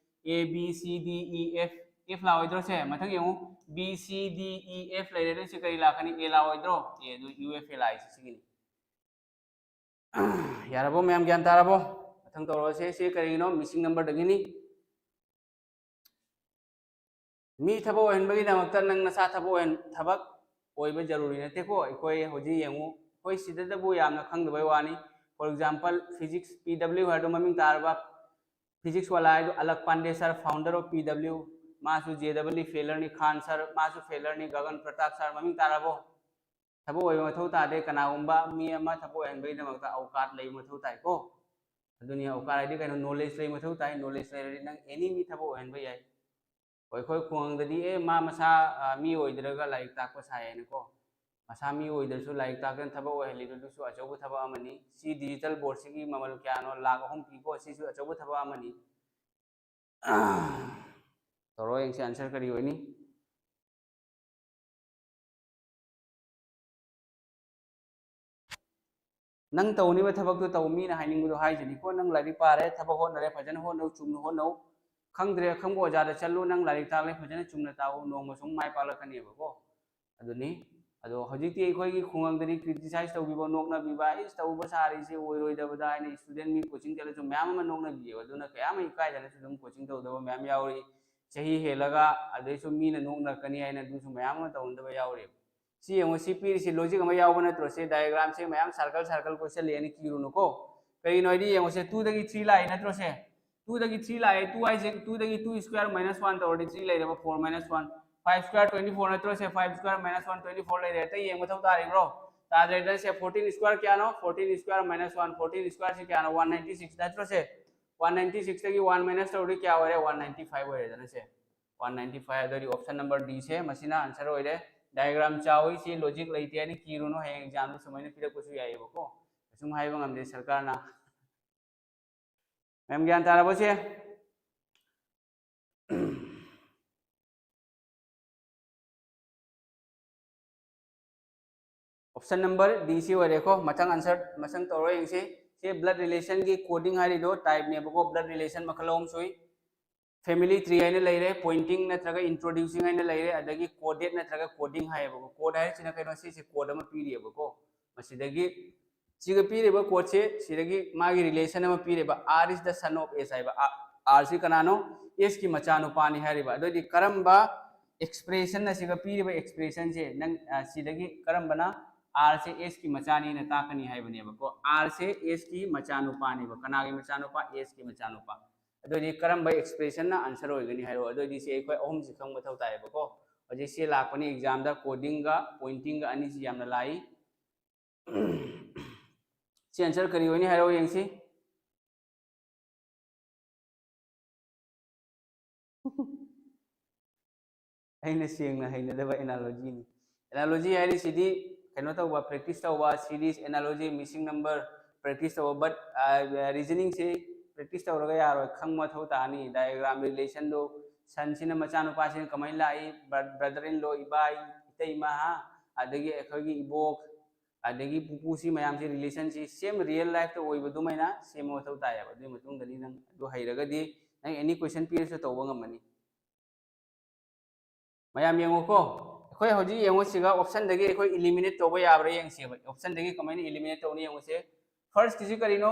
A B C D E F, F ꯂꯥꯛꯑꯣꯏꯗ꯭ꯔꯣ? ꯁꯦ ꯃꯊꯪ ꯌꯦꯡꯉꯨ, B C D E F ꯂꯩꯔꯦ, ꯑꯗꯨ ꯁꯤ ꯀꯔꯤ ꯂꯥꯛꯀꯅꯤ? ꯑꯦ ꯂꯥꯛꯑꯣꯏꯗ꯭ꯔꯣ? ꯑꯦ, ꯑꯗꯨ ꯌꯨ ꯑꯦꯐ ꯑꯦ ꯂꯥꯛꯏꯁꯤ ꯁꯤꯒꯤꯅꯤ꯫ ꯌꯥꯔꯕꯣ ꯃꯌꯥꯝ? ꯒ꯭ꯌꯥꯟ ꯇꯥꯔꯕꯣ? ꯃꯊꯪ ꯇꯧꯔꯁꯦ꯫ ꯁꯤ ꯀꯔꯤꯒꯤꯅꯣ? ꯃꯤꯁꯤꯡ ꯅꯝꯕꯔꯗꯒꯤꯅꯤ꯫ ꯃꯤ ꯊꯕꯛ ꯑꯣꯏꯍꯟꯕꯒꯤꯗꯃꯛꯇ ꯅꯪ ꯅꯁꯥ ꯊꯕꯛ ꯑꯣꯏꯍꯟ-, ꯊꯕꯛ ꯑꯣꯏꯕ ꯖꯔꯨꯔꯤ ꯅꯠꯇꯦꯀꯣ꯫ ꯑꯩꯈꯣꯏ ꯍꯧꯖꯤꯛ ꯌꯦꯡꯉꯨ, ꯑꯩꯈꯣꯏ ꯁꯤꯗꯇꯕꯨ ꯌꯥꯝꯅ ꯈꯪꯗꯕꯩ ꯋꯥꯅꯤ꯫ For example, physics P W ꯍꯥꯏꯗꯣ ꯃꯃꯤꯡ ꯇꯥꯔꯕ physics ꯋꯥꯂꯥ ꯍꯥꯏꯗꯣ ꯑꯂꯛ ꯄꯥꯟꯗꯦ sir, founder of P W, ꯃꯥꯁꯨ ꯖꯦ ꯗꯕꯜ ꯏ ꯐꯦꯂꯔꯅꯤ, ꯈꯥꯟ ꯁꯥꯔ ꯃꯥꯁꯨ ꯐꯦꯂꯔꯅꯤ, ꯒꯒꯟ ꯄ꯭ꯔꯇꯥꯞ ꯁꯥꯔ ꯃꯃꯤꯡ ꯇꯥꯔꯕꯣ? ꯊꯕꯛ ꯑꯣꯏꯕ ꯃꯊꯧ ꯇꯥꯗꯦ꯫ ꯀꯅꯥꯒꯨꯝꯕ ꯃꯤ ꯑꯃ ꯊꯕꯛ ꯑꯣꯏꯍꯟꯕꯒꯤꯗꯃꯛꯇ ꯑꯧꯀꯥꯠ ꯂꯩꯕ ꯃꯊꯧ ꯇꯥꯏꯀꯣ꯫ ꯑꯗꯨꯅꯤ ꯑꯧꯀꯥꯠ ꯍꯥꯏꯗꯤ ꯀꯩꯅꯣ? ꯅꯣꯂꯦꯖ ꯂꯩꯕ ꯃꯊꯧ ꯇꯥꯏ꯫ ꯅꯣꯂꯦꯖ ꯂꯩꯔꯗꯤ ꯅꯪ ꯑꯦꯅꯤ ꯃꯤ ꯊꯕꯛ ꯑꯣꯏꯍꯟꯕ ꯌꯥꯏ꯫ ꯍꯣꯏ, ꯑꯩꯈꯣꯏ ꯈꯨꯡꯒꯪꯗꯗꯤ ꯑꯦ ꯃꯥ ꯃꯁꯥ ꯃꯤ ꯑꯣꯏꯗ꯭ꯔꯒ ꯂꯥꯏꯔꯤꯛ ꯇꯥꯛꯄ ꯁꯥꯏ ꯍꯥꯏꯅꯀꯣ, ꯃꯁꯥ ꯃꯤ ꯑꯣꯏꯗ꯭ꯔꯁꯨ ꯂꯥꯏꯔꯤꯛ ꯇꯥꯛꯇꯅ ꯊꯕꯛ ꯑꯣꯏꯍꯜꯂꯤꯕꯗꯨꯁꯨ ꯑꯆꯧꯕ ꯊꯕꯛ ꯑꯃꯅꯤ꯫ ꯁꯤ ꯗꯤꯖꯤꯇꯦꯜ ꯕꯣꯔꯗꯁꯤꯒꯤ ꯃꯃꯜ ꯀꯌꯥꯅꯣ? ꯂꯥꯛ ꯑꯍꯨꯝ ꯄꯤꯀꯣ꯫ ꯁꯤꯁꯨ ꯑꯆꯧꯕ ꯊꯕꯛ ꯑꯃꯅꯤ꯫ ꯇꯧꯔꯣ ꯌꯦꯡꯁꯤ, ꯑꯟꯁꯔ ꯀꯔꯤ ꯑꯣꯏꯅꯤ? ꯅꯪ ꯇꯧꯅꯤꯕ ꯊꯕꯛꯇꯨ ꯇꯧ, ꯃꯤꯅ ꯍꯥꯏꯅꯤꯡꯕꯗꯣ ꯍꯥꯏꯖꯅꯤꯀꯣ꯫ ꯅꯪ ꯂꯥꯏꯔꯤꯛ ꯄꯥꯔꯦ, ꯊꯕꯛ ꯍꯣꯠꯅꯔꯦ, ꯐꯖꯅ ꯍꯣꯠꯅꯧ, ꯆꯨꯝꯅ ꯍꯣꯠꯅꯧ꯫ ꯈꯪꯗ꯭ꯔꯦ, ꯑꯈꯪꯕ ꯑꯣꯖꯥꯗ ꯆꯠꯂꯨ, ꯅꯪ ꯂꯥꯏꯔꯤꯛ ꯇꯥꯛꯂꯦ, ꯐꯖꯅ ꯆꯨꯝꯅ ꯇꯥꯛꯎ, ꯅꯣꯡꯃ ꯁꯨꯝ ꯃꯥꯏ ꯄꯥꯛꯂꯛꯀꯅꯦꯕꯀꯣ꯫ ꯑꯗꯨꯅꯤ꯫ ꯑꯗꯣ ꯍꯧꯖꯤꯛꯇꯤ ꯑꯩꯈꯣꯏꯒꯤ ꯈꯨꯡꯒꯪꯗꯗꯤ ꯀ꯭ꯔꯤꯇꯤꯁꯥꯏꯁ ꯇꯧꯕꯤꯕ, ꯅꯣꯛꯅꯕꯤꯕ, "ꯏꯁ, ꯇꯧꯕ ꯁꯥꯔꯤꯁꯦ ꯑꯣꯏꯔꯣꯏꯗꯕꯗ" ꯍꯥꯏꯅ ꯏꯁꯇꯨꯗꯦꯟ ꯃꯤ ꯀꯣꯆꯤꯡ ꯆꯠꯂꯁꯨ ꯃꯌꯥꯝ ꯑꯃ ꯅꯣꯛꯅꯕꯤꯌꯦꯕ꯫ ꯑꯗꯨꯅ ꯀꯌꯥ ꯑꯃ ꯏꯀꯥꯏꯗꯅꯁꯨ ꯑꯗꯨꯝ ꯀꯣꯆꯤꯡ ꯇꯧꯗꯕ ꯃꯌꯥꯝ ꯌꯥꯎꯔꯤ꯫ ꯆꯍꯤ ꯍꯦꯜꯂꯒ ꯑꯗꯩꯁꯨ ꯃꯤꯅ ꯅꯣꯛꯅꯔꯛꯀꯅꯤ ꯍꯥꯏꯅ ꯑꯗꯨꯁꯨ ꯃꯌꯥꯝ ꯑꯃ ꯇꯧꯅꯗꯕ ꯌꯥꯎꯔꯤꯕ꯫ ꯁꯤ ꯌꯦꯡꯉꯣ, ꯁꯤ ꯄꯤꯔꯤꯁꯤ ꯂꯣꯖꯤꯛ ꯑꯃ ꯌꯥꯎꯕ ꯅꯠꯇ꯭ꯔꯣ? ꯁꯤ ꯗꯥꯏꯒ꯭ꯔꯥꯝꯁꯦ ꯃꯌꯥꯝ ꯁꯥꯔꯀꯜ ꯁꯥꯔꯀꯜ ꯀꯣꯏꯁꯜꯂꯛꯑꯦꯅ ꯀꯤꯔꯨꯅꯨꯀꯣ꯫ ꯀꯔꯤꯅꯣ ꯍꯥꯏꯗꯤ ꯌꯦꯡꯉꯣꯁꯦ, ꯇꯨꯗꯒꯤ ꯊ꯭ꯔꯤ ꯂꯥꯛꯏ ꯅꯠꯇ꯭ꯔꯣ ꯁꯦ? ꯇꯨꯗꯒꯤ ꯊ꯭ꯔꯤ ꯂꯥꯛꯑꯦ꯫ ꯇꯨ ꯍꯥꯏꯁꯦ, ꯇꯨꯗꯒꯤ ꯇꯨ ꯁ꯭ꯀ꯭ꯋꯥꯔ ꯃꯥꯏꯅꯁ ꯋꯥꯟ ꯇꯧꯔꯗꯤ ꯊ꯭ꯔꯤ ꯂꯩꯔꯦꯕ, four minus one. Five square twenty four ꯅꯠꯇ꯭ꯔꯣ ꯁꯦ? Five square minus one twenty four ꯂꯩꯔꯦ꯫ ꯑꯇꯩ ꯌꯦꯡ ꯃꯊꯧ ꯇꯥꯔꯤꯕ꯭ꯔꯣ? ꯇꯥꯗ꯭ꯔꯦꯗꯅ ꯁꯦ꯫ ꯐꯣꯔꯇꯤꯟ ꯁ꯭ꯀ꯭ꯋꯥꯔ ꯀꯌꯥꯅꯣ? Fourteen square minus one. Fourteen ꯁ꯭ꯀ꯭ꯋꯥꯔꯁꯤ ꯀꯌꯥꯅꯣ? ꯋꯥꯟ ꯅꯥꯏꯟꯇꯤ ꯁꯤꯛꯁ ꯅꯠꯇ꯭ꯔꯣ ꯁꯦ? ꯋꯥꯟ ꯅꯥꯏꯟꯇꯤ ꯁꯤꯛꯁꯇꯒꯤ ꯋꯥꯟ ꯃꯥꯏꯅꯁ ꯇꯧꯔꯗꯤ ꯀꯌꯥ ꯑꯣꯏꯔꯦ? ꯋꯥꯟ ꯅꯥꯏꯟꯇꯤ ꯐꯥꯏꯚ ꯑꯣꯏꯔꯦꯗꯅ ꯁꯦ꯫ One ninety five. ꯑꯗꯨꯗꯤ option number D ꯁꯦ ꯃꯁꯤꯅ ꯑꯟꯁꯔ ꯑꯣꯏꯔꯦ꯫ ꯗꯥꯏꯒ꯭ꯔꯥꯝ ꯆꯥꯎꯏ, ꯁꯤ ꯂꯣꯖꯤꯛ ꯂꯩꯇꯦ ꯍꯥꯏꯅ ꯀꯤꯔꯨꯅꯨ, ꯍꯌꯦꯡ ꯑꯦꯛꯖꯥꯝꯗ ꯁꯨꯃꯥꯏꯅ ꯄꯤꯔꯛꯄꯁꯨ ꯌꯥꯏꯑꯕꯀꯣ꯫ ꯀꯩꯁꯨꯝ ꯍꯥꯏꯕ ꯉꯝꯗꯦ ꯁꯔꯀꯥꯔꯅ꯫ ꯃꯌꯥꯝ ꯒ꯭ꯌꯥꯟ ꯇꯥꯔꯕꯣ ꯁꯦ? Option number D ꯁꯤ ꯑꯣꯏꯔꯦꯀꯣ꯫ ꯃꯊꯪ ꯑꯟꯁꯔ ꯃꯊꯪ ꯇꯧꯔ ꯌꯦꯡꯁꯤ꯫ ꯁꯤ ꯕ꯭ꯂꯗ ꯔꯤꯂꯦꯁꯟꯒꯤ ꯀꯣꯗꯤꯡ ꯍꯥꯏꯔꯤꯗꯣ ꯇꯥꯏꯞꯅꯦꯕꯀꯣ꯫ ꯕ꯭ꯂꯗ ꯔꯤꯂꯦꯁꯟ ꯃꯈꯜ ꯑꯍꯨꯝ ꯁꯨꯏ꯫ ꯐꯦꯃꯤꯂꯤ ꯇ꯭ꯔꯤ ꯍꯥꯏꯅ ꯂꯩꯔꯦ, ꯄꯣꯏꯟꯇꯤꯡ ꯅꯠꯇ꯭ꯔꯒ ꯏꯟꯇ꯭ꯔꯣꯗ꯭ꯌꯨꯁꯤꯡ ꯍꯥꯏꯅ ꯂꯩꯔꯦ, ꯑꯗꯒꯤ ꯀꯣꯗꯦꯠ ꯅꯠꯇ꯭ꯔꯒ ꯀꯣꯗꯤꯡ ꯍꯥꯏꯌꯦꯕꯀꯣ꯫ ꯀꯣꯗ ꯍꯥꯏꯔꯤꯁꯤꯅ ꯀꯩꯅꯣ? ꯁꯤꯁꯦ ꯀꯣꯗ ꯑꯃ ꯄꯤꯔꯤꯑꯕꯀꯣ꯫ ꯃꯁꯤꯗꯒꯤ ꯁꯤꯒ ꯄꯤꯔꯤꯕ ꯀꯣꯗꯁꯦ ꯁꯤꯗꯒꯤ ꯃꯥꯒꯤ ꯔꯤꯂꯦꯁꯟ ꯑꯃ ꯄꯤꯔꯦꯕ, "R is the son of S" ꯍꯥꯏꯕ꯫ ꯑꯥꯔꯁꯤ ꯀꯅꯥꯅꯣ? ꯑꯦꯁꯀꯤ ꯃꯆꯥꯅꯨꯄꯥꯅꯤ ꯍꯥꯏꯔꯤꯕ꯫ ꯑꯗꯨꯑꯣꯏꯗꯤ ꯀꯔꯝꯕ ꯑꯦꯛꯁꯄ꯭ꯔꯦꯁꯟꯅ, ꯁꯤꯒ ꯄꯤꯔꯤꯕ ꯑꯦꯛꯁꯄ꯭ꯔꯦꯁꯟꯁꯦ ꯅꯪ, ꯑ, ꯁꯤꯗꯒꯤ ꯀꯔꯝꯕꯅ ꯑꯥꯔꯁꯦ ꯑꯦꯁꯀꯤ ꯃꯆꯥꯅꯤꯅ ꯇꯥꯛꯀꯅꯤ ꯍꯥꯏꯕꯅꯦꯕꯀꯣ? ꯑꯥꯔꯁꯦ ꯑꯦꯁꯀꯤ ꯃꯆꯥꯅꯨꯄꯥꯅꯦꯕ꯫ ꯀꯅꯥꯒꯤ ꯃꯆꯥꯅꯨꯄꯥ? ꯑꯦꯁꯀꯤ ꯃꯆꯥꯅꯨꯄꯥ꯫ ꯑꯗꯨꯑꯣꯏꯗꯤ ꯀꯔꯝꯕ expression ꯅ answer ꯑꯣꯏꯒꯅꯤ ꯍꯥꯏꯔꯣ? ꯑꯗꯨꯑꯣꯏꯗꯤ ꯁꯤ ꯑꯩꯈꯣꯏ ꯑꯍꯨꯝꯁꯤ ꯈꯪꯕ ꯃꯊꯧ ꯇꯥꯏꯌꯦꯕꯀꯣ꯫ ꯍꯧꯖꯤꯛ ꯁꯤ ꯂꯥꯛꯄꯅꯤ exam ꯗ, coding ꯒ pointing ꯒ ꯑꯅꯤꯁꯤ ꯌꯥꯝꯅ ꯂꯥꯛꯏ꯫ ꯁꯤ answer ꯀꯔꯤ ꯑꯣꯏꯅꯤ ꯍꯥꯏꯔꯣ ꯌꯦꯡꯁꯤ꯫ ꯑꯩꯅ ꯁꯦꯡꯅ ꯍꯩꯅꯗꯕ analogy ꯅꯤ꯫ Analogy ꯍꯥꯏꯔꯤꯁꯤꯗꯤ ꯀꯩꯅꯣ ꯇꯧꯕ, practice ꯇꯧꯕ, series, analogy, missing number practice ꯇꯧꯕ, but reasoning ꯁꯤ practice ꯇꯧꯔꯒ ꯌꯥꯔꯣꯏ, ꯈꯪꯕ ꯃꯊꯧ ꯇꯥꯅꯤ꯫ Diagram relation ꯗꯣ, ꯁꯟꯁꯤꯅ ꯃꯆꯥꯅꯨꯄꯥꯁꯤꯅ ꯀꯃꯥꯏꯅ ꯂꯥꯛꯏ, brother in law, ꯏꯕꯥꯏ, ꯏꯇꯩꯃ, ꯑꯗꯒꯤ ꯑꯩꯈꯣꯏꯒꯤ ꯏꯕꯣꯛ, ꯑꯗꯒꯤ ꯄꯨꯄꯨꯁꯤ ꯃꯌꯥꯝꯁꯤ relation ꯁꯤ same real life ꯇ ꯑꯣꯏꯕ ꯑꯗꯨꯃꯥꯏꯅ ꯁꯦꯝꯕ ꯃꯊꯧ ꯇꯥꯏꯌꯦꯕ꯫ ꯑꯗꯨꯒꯤ ꯃꯇꯨꯡꯗꯗꯤ ꯅꯪ ꯑꯗꯨ ꯍꯩꯔꯒꯗꯤ ꯅꯪ any question ꯄꯤꯔꯁꯨ ꯇꯧꯕ ꯉꯝꯃꯅꯤ꯫ ꯃꯌꯥꯝ ꯌꯦꯡꯉꯨꯀꯣ, ꯑꯩꯈꯣꯏ ꯍꯧꯖꯤꯛ ꯌꯦꯡꯉꯨ, ꯁꯤꯒ option ꯗꯒꯤ ꯑꯩꯈꯣꯏ eliminate ꯇꯧꯕ ꯌꯥꯕ꯭ꯔꯥ ꯌꯦꯡꯁꯦꯕ꯫ Option ꯗꯒꯤ ꯀꯃꯥꯏꯅ eliminate ꯇꯧꯅꯤ ꯌꯦꯡꯉꯨꯁꯦ꯫ First ꯀꯤꯁꯤ ꯀꯔꯤꯅꯣ?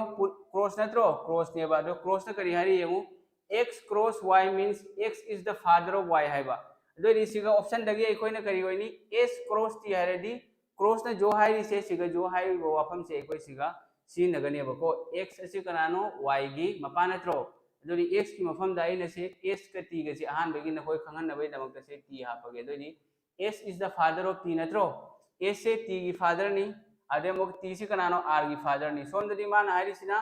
Cross ꯅꯠꯇ꯭ꯔꯣ? Cross ꯅꯦꯕ꯫ ꯑꯗꯣ cross ꯅ ꯀꯔꯤ ꯍꯥꯏꯔꯤ ꯌꯦꯡꯉꯨ, X cross Y means X is the father of Y ꯍꯥꯏꯕ꯫ ꯑꯗꯨ ꯑꯣꯏꯔꯗꯤ ꯁꯤꯒ option ꯗꯒꯤ ꯑꯩꯈꯣꯏꯅ ꯀꯔꯤ ꯑꯣꯏꯅꯤ? S cross T ꯍꯥꯏꯔꯗꯤ cross ꯅ ꯖꯣ ꯍꯥꯏꯔꯤꯁꯦ, ꯁꯤꯒ ꯖꯣ ꯍꯥꯏꯔꯤꯕ ꯋꯥꯐꯝꯁꯦ ꯑꯩꯈꯣꯏ ꯁꯤꯒ ꯁꯤꯖꯤꯟꯅꯒꯅꯦꯕꯀꯣ꯫ X ꯑꯁꯤ ꯀꯅꯥꯅꯣ? Y ꯒꯤ ꯃꯄꯥ ꯅꯠꯇ꯭ꯔꯣ? ꯑꯗꯨꯗꯤ X ꯀꯤ ꯃꯐꯝꯗ ꯑꯩꯅ ꯁꯤ S ꯀ T ꯒꯁꯤ ꯑꯍꯥꯟꯕꯒꯤ ꯅꯈꯣꯏ ꯈꯪꯍꯟꯅꯕꯒꯤꯗꯃꯛꯇ ꯁꯤ T ꯍꯥꯞꯄꯒꯦ꯫ ꯑꯗꯨꯑꯣꯏꯗꯤ S is the father of T ꯅꯠꯇ꯭ꯔꯣ? S ꯁꯦ T ꯒꯤ father ꯅꯤ꯫ ꯑꯗꯩ ꯑꯃꯨꯛ T ꯁꯤ ꯀꯅꯥꯅꯣ? R ꯒꯤ father ꯅꯤ꯫ ꯁꯣꯝꯗꯗꯤ ꯃꯥꯅ ꯍꯥꯏꯔꯤꯁꯤꯅ